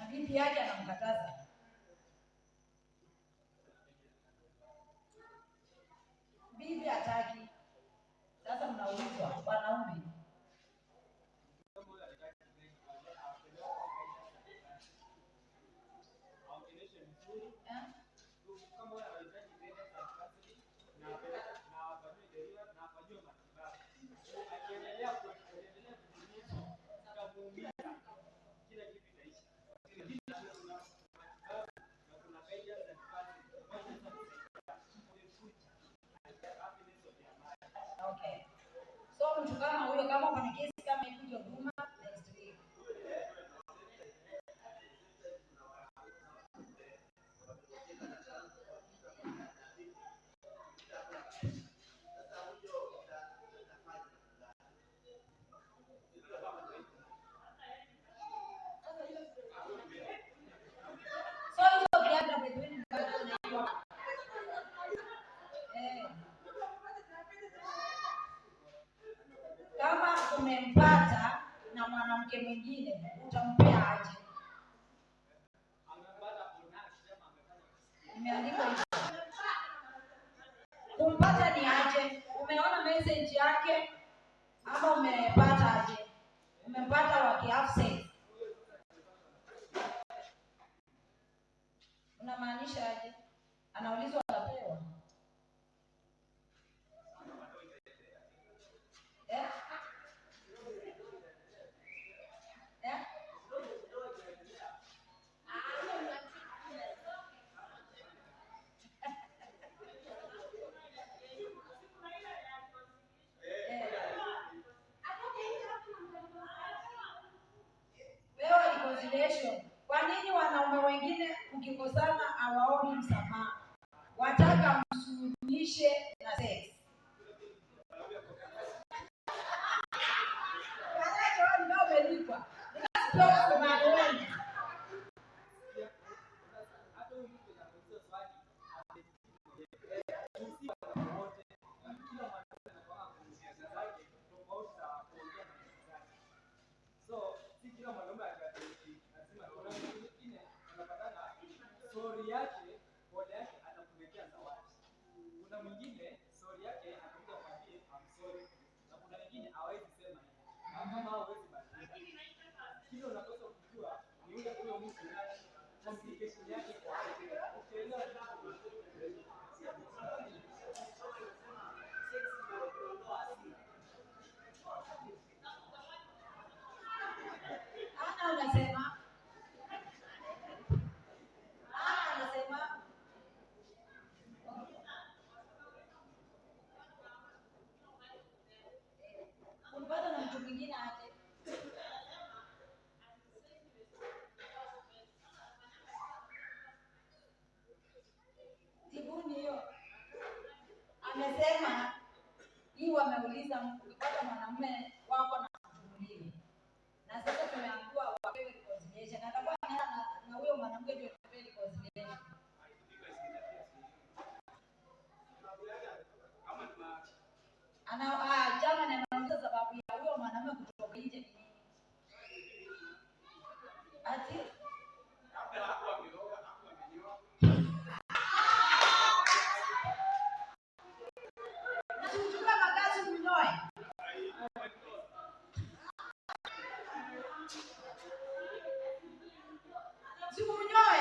na bibi yake anamkataza. Bibi hataki. Sasa mnaulizwa wanaume, aongeleshe vizuri eh? kama huyo anahitaji guidance and counseling na apeleke na afanyiwe delivery na afanyiwe matibabu. Akiendelea kujinyima itamuumiza, kila kitu itaisha. Lakini kuna matibabu na kuna guidance and counseling ambayo inaweza kusaidia for the future and the happiness of their marriage. Okay. So na mwanamke mwingine utampea aje? Imeandikwa hivyo. Kumpata ni aje? Umeona message yake ama umepata aje? Umempata waki have sex. Unamaanisha aje? Anaulizwa anapewa. Eh? Eh? Wewe reconciliation. Kwa nini wanaume wengine mkikosana hawaombi msamaha? Wataka msuluhishe na sex. Manake wewe ndio umelipwa. Unasikia wengi. So si kila mwanaume lazima. Kuna mwingine unapatana sori yake, pole yake atakuletea zawadi. Kuna mwingine sori yake atakuja kwambie I'm sorry, na kuna wengine hawezi sema hivyo, na kama hawezi badilika. Kile unapaswa kujua ni yule huyo mtu communication yake kwa ukielewa Ana unasema? Ana anasema kumpata na mtu mwingine aje? Jibuni hiyo. Amesema hii, wameuliza ukipata mwanamume wako na mtu mwingine, na sasa tumeambiwa wapewe reconciliation. Atakuwa anaenda na huyo mwanamke ndio apewe reconciliation. Ana jamani, anauliza sababu ya huyo mwanamume kutoka nje ni nini? Ati na tuchukue makazi mnyoe. Sikumnyoe.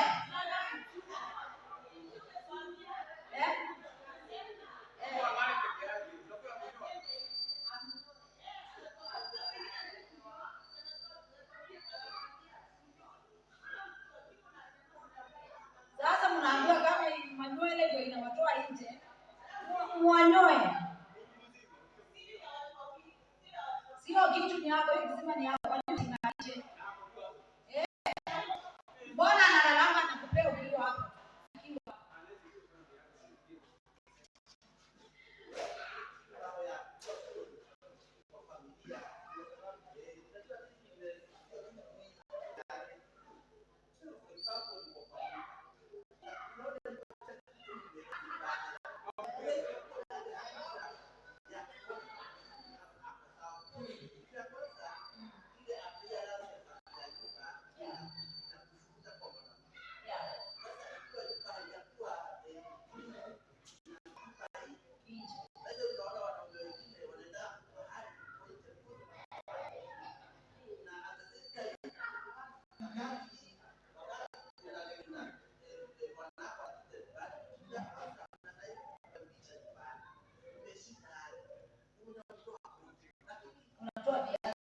Eh? Eh. Sasa mnaambiwa kama manywele ndio inawatoa nje, mwanyoe. Sio kitu ni yako, hiyo kisima ni yako, kwa nini nje? Eh. Mbona analalama na kupea ukiwa hapo? Ukiwa. Unatoa viatu.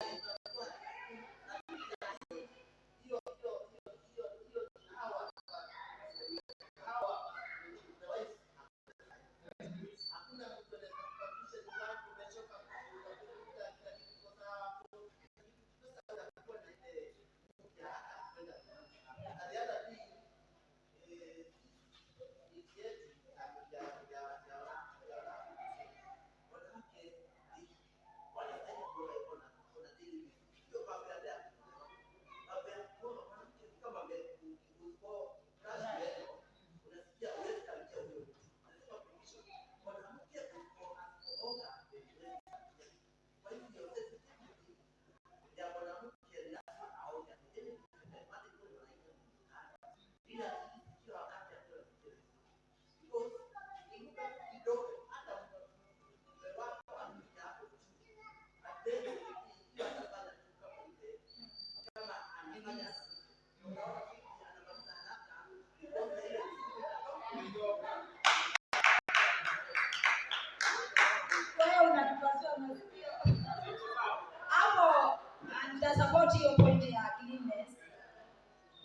Nitasupport hiyo point ya cleanness.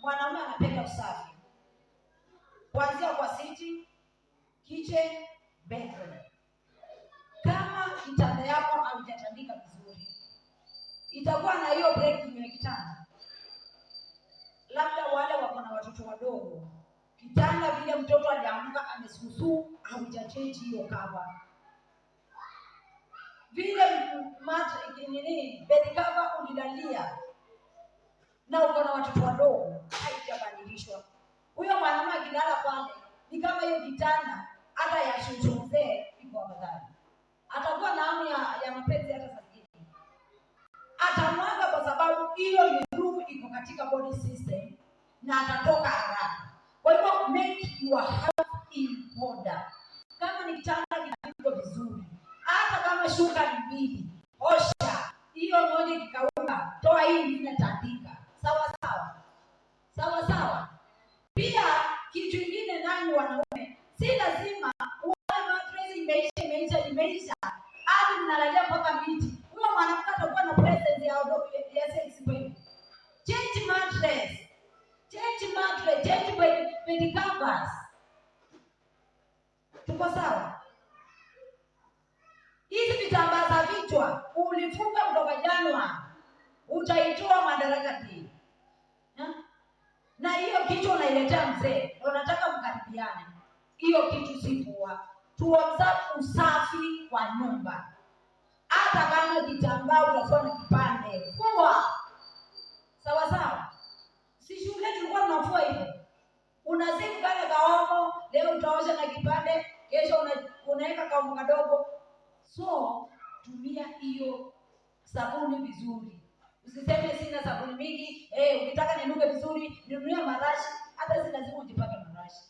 Mwanaume anapenda usafi kuanzia kwa sitting, kitchen, bedroom. Kama kitanda yako haujatandika vizuri, itakuwa na hiyo break ya kitanda. Labda wale wako na watoto wadogo, kitanda vile mtoto aliamka amesusu, haujachange hiyo cover vile mat, nini bed cover ulilalia na uko na watoto wadogo, haijabadilishwa. Huyo mwanaume akilala pale ni kama hiyo kitanda hata ya shushu mzee iko afadhali, atakuwa na hamu ya mapenzi hata saa zingine atamwaga, kwa sababu hiyo ni room iko katika body system na atatoka haraka. Kwa hivyo make your house in order. Kama ni kitanda kinapigwa vizuri, hata kama shuka ni mbili, osha hiyo moja, ikikauka toa hii ingine, tandika. Sawa sawa, sawa sawa. Pia kitu ingine, nanyi wanaume, si lazima uone mattress imeisha imeisha imeisha hadi mnalalia mpaka miti. Huyo mwanamke atakuwa na presence ya sex kweli? Change mattress, change mattress, change bed covers. Tuko sawa? Hizi vitambaa za vichwa ulifunga kutoka Januari, utaitoa Madaraka Day. Ha? Na hiyo kichwa unailetea mzee, na unataka mkaribiane. Hiyo kitu si poa. Tuobserve usafi wa nyumba. Hata kama kitambaa utafua na kipande, fua. Sawa sawa. Si shule tulikuwa tunafua hivyo. Unazimu kale kaomo, leo utaosha na kipande, kesho unaweka kaomo kadogo. So tumia hiyo sabuni vizuri. Usiseme sina sabuni mingi, ukitaka ninuke vizuri, ninunue marashi, hata si lazima ujipake marashi.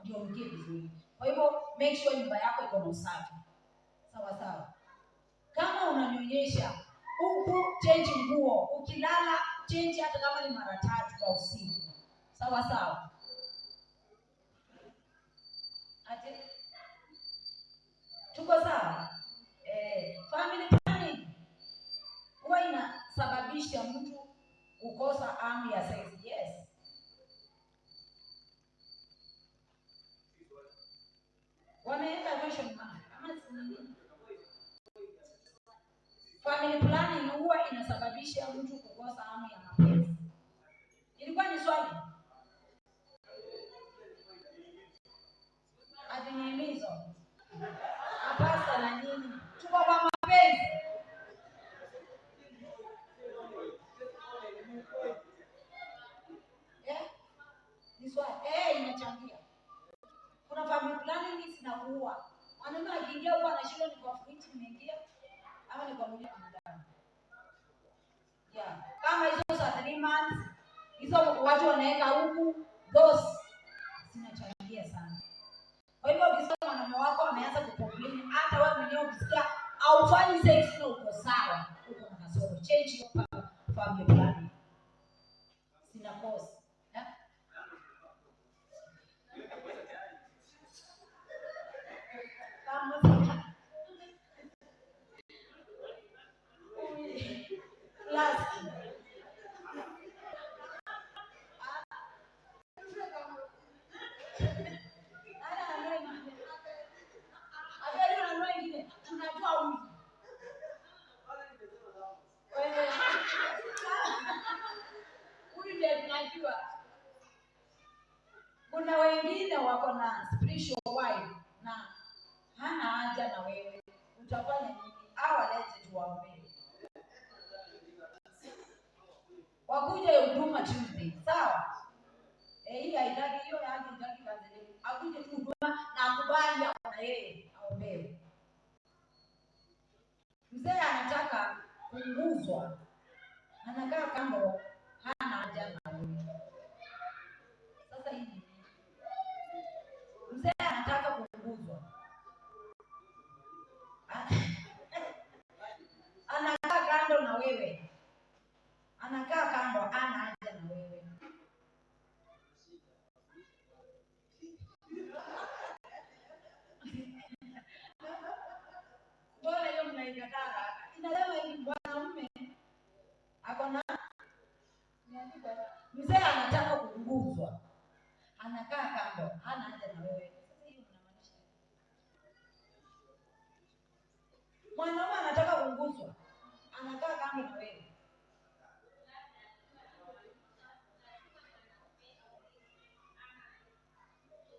Ndio unukie vizuri. Kwa hivyo make sure nyumba yako iko na usafi. Sawa sawa. Kama unanyonyesha, huku change nguo, ukilala change hata kama ni mara tatu kwa usiku. Sawa sawa. Ate? Tuko sawa? Family planning huwa inasababisha mtu kukosa hamu ya sex. Yes. Wameweka question mark. Ama si nini? Family planning huwa inasababisha mtu kukosa hamu ya mapenzi. Ilikuwa ni swali. Ati ni himizo. Hapana na nini? Tuko kwa mapenzi. Eh? Ni swali. Inachangia. Kuna family planning zinakuua. Mwanaume akiingia huko anashindwa ni kwa friji nimeingia ama ni kwa mwili wa binadamu. Yeah. Kama hizo za 3 months, hizo watu wanaweka huku, those zinachangia sana. Kwa hivyo ukisikia mwanaume wako ameanza kucomplain, hata wewe mwenyewe ukisikia haufanyi sex na uko sawa, uko na kasoro. Change your family planning. Sina cause. Eh? Kama last. Nani ananunua ingine? Abeli unanunua ingine. Tunajua huyu. Wewe. Huyu ndiye tunajua. Kuna wengine wako na spiritual wife na hana haja na wewe. Utafanya nini? Hawa walete tuwaombee. Wakuje huduma Tuesday, sawa? Hii haitaki hiyo yake haitaki counseling. Akuje tu huduma na akubali hapo na yeye aombewe. Mzee anataka kunguzwa, anakaa kando, hana haja na wewe. Sasa hii ni nini? Mzee anataka kunguzwa, anakaa kando na wewe, anakaa kando, hana haja na wewe. Mbona hiyo mnaikataa haraka? Inasema hivi, mwanaume Anakaa kando, hana haja na wewe. Sasa hiyo mnamaanisha mwanaume anataka kuguswa, anakaa kando na wewe.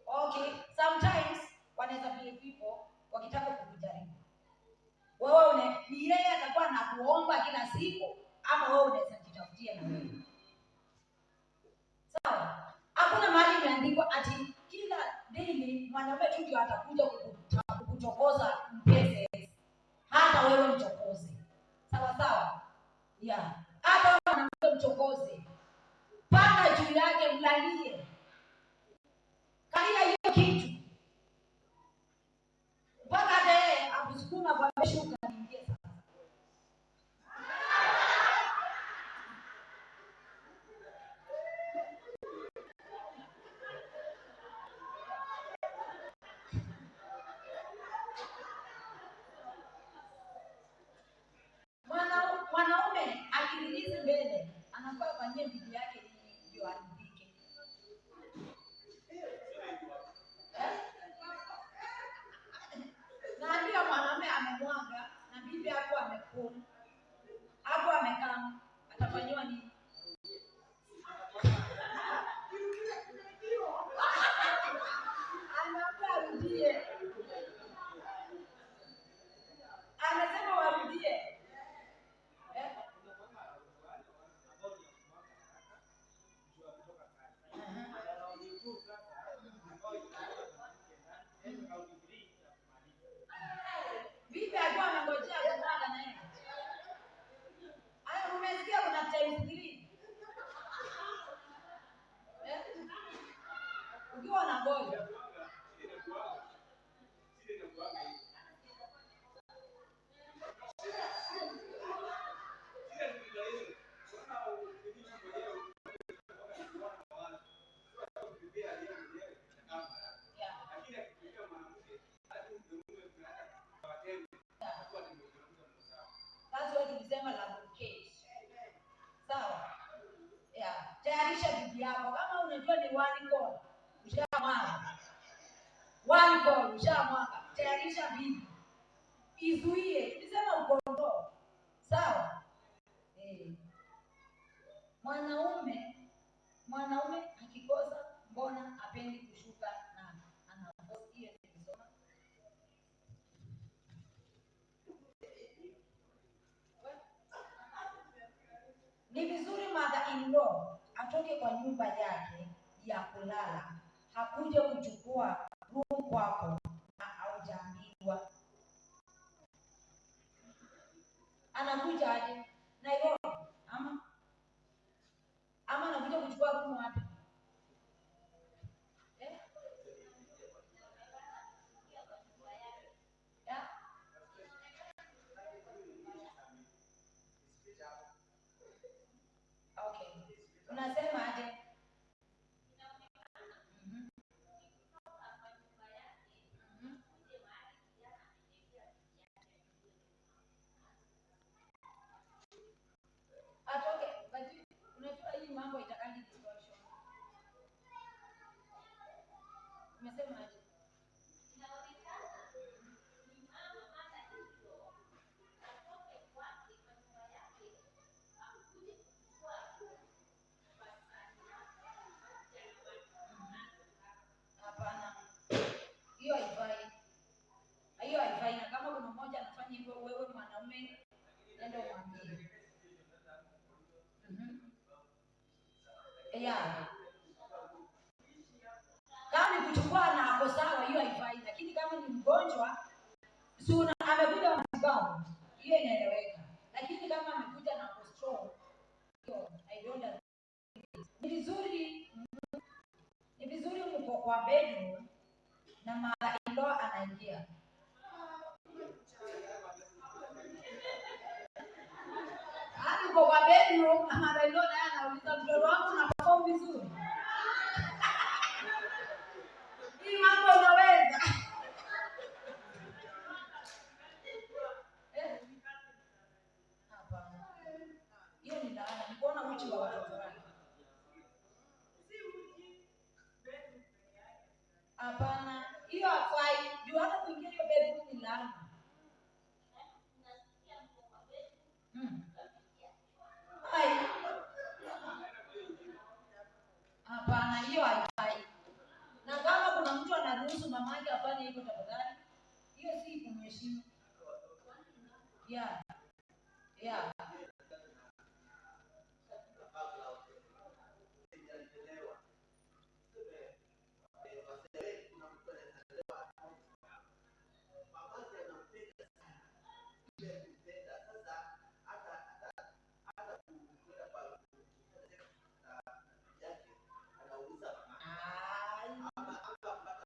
Okay, sometimes wanaweza behave hivyo wakitaka kukujaribu wewe. Ni yeye atakuwa anakuomba kila siku, ama wewe unaweza jitafutia na wewe. Sawa? Hakuna mahali imeandikwa ati kila daily mwanaume tu ndio atakuja kukuchokoza mpese. Hata wewe mchokoze. Sawa sawa? Yeah. Hata wewe mwanamke mchokoze. Panda juu yake, mlalie. Kalia hiyo kitu. Mpaka hata yeye akusukuma kwa shuka niingie sasa. Mwanaume akirilizi mbele anafaa afanyie bibi yake nini ndio aridhike? Naambia mwanaume amemwaga na bibi hapo amekula, hapo amekaa, atafanyiwa nini? Anaambia arudie. Anasema warudie. Bibi alikuwa amengojea kumwaga na yeye. Haya, umesikia kuna times 3. Ukiwa unangoja. That's what tulisema lubricate. Sawa? Yeah. Tayarisha bibi yako. Kama unajua ni one call, ushamwaga. One call, ushamwaga. Tayarisha bibi. Izuie. Tulisema ukontrol. Sawa? Mwanaume akikosa mbona apendi kushuka na anaforce? Hiyo nilisoma. Ni vizuri mother in law atoke kwa nyumba yake ya kulala, hakuje kuchukua room kwako na haujaambiwa. Anakuja aje Nairobi ama anakuja kuchukua room wapi? Yeah? Okay. Unasema aje? Atoke, but unajua hii mambo itakangi distortion. Umesema aje? Hapana. Hiyo haifai. Hiyo haifai, na kama kuna mmoja anafanya hivyo, wewe mwanaume nenda umwambie. Yeah. Kama ni kuchukua na ako sawa, hiyo haifai, lakini kama ni mgonjwa, si amekuja matibabu, hiyo inaeleweka. Lakini kama amekuja na ako strong, hiyo I don't agree. Ni vizuri mko kwa bedroom na mother-in-law anaingia. Yaani uko kwa bedroom na mother-in-law naye anauliza mtoto wangu na perform vizuri. Hii mambo unaweza. Hapana. Hiyo ni laana, ni kuona uchi wa watoto wake. anaruhusu mamake afanye hivyo tafadhali. Hiyo si kumheshimu. Yeah. Yeah.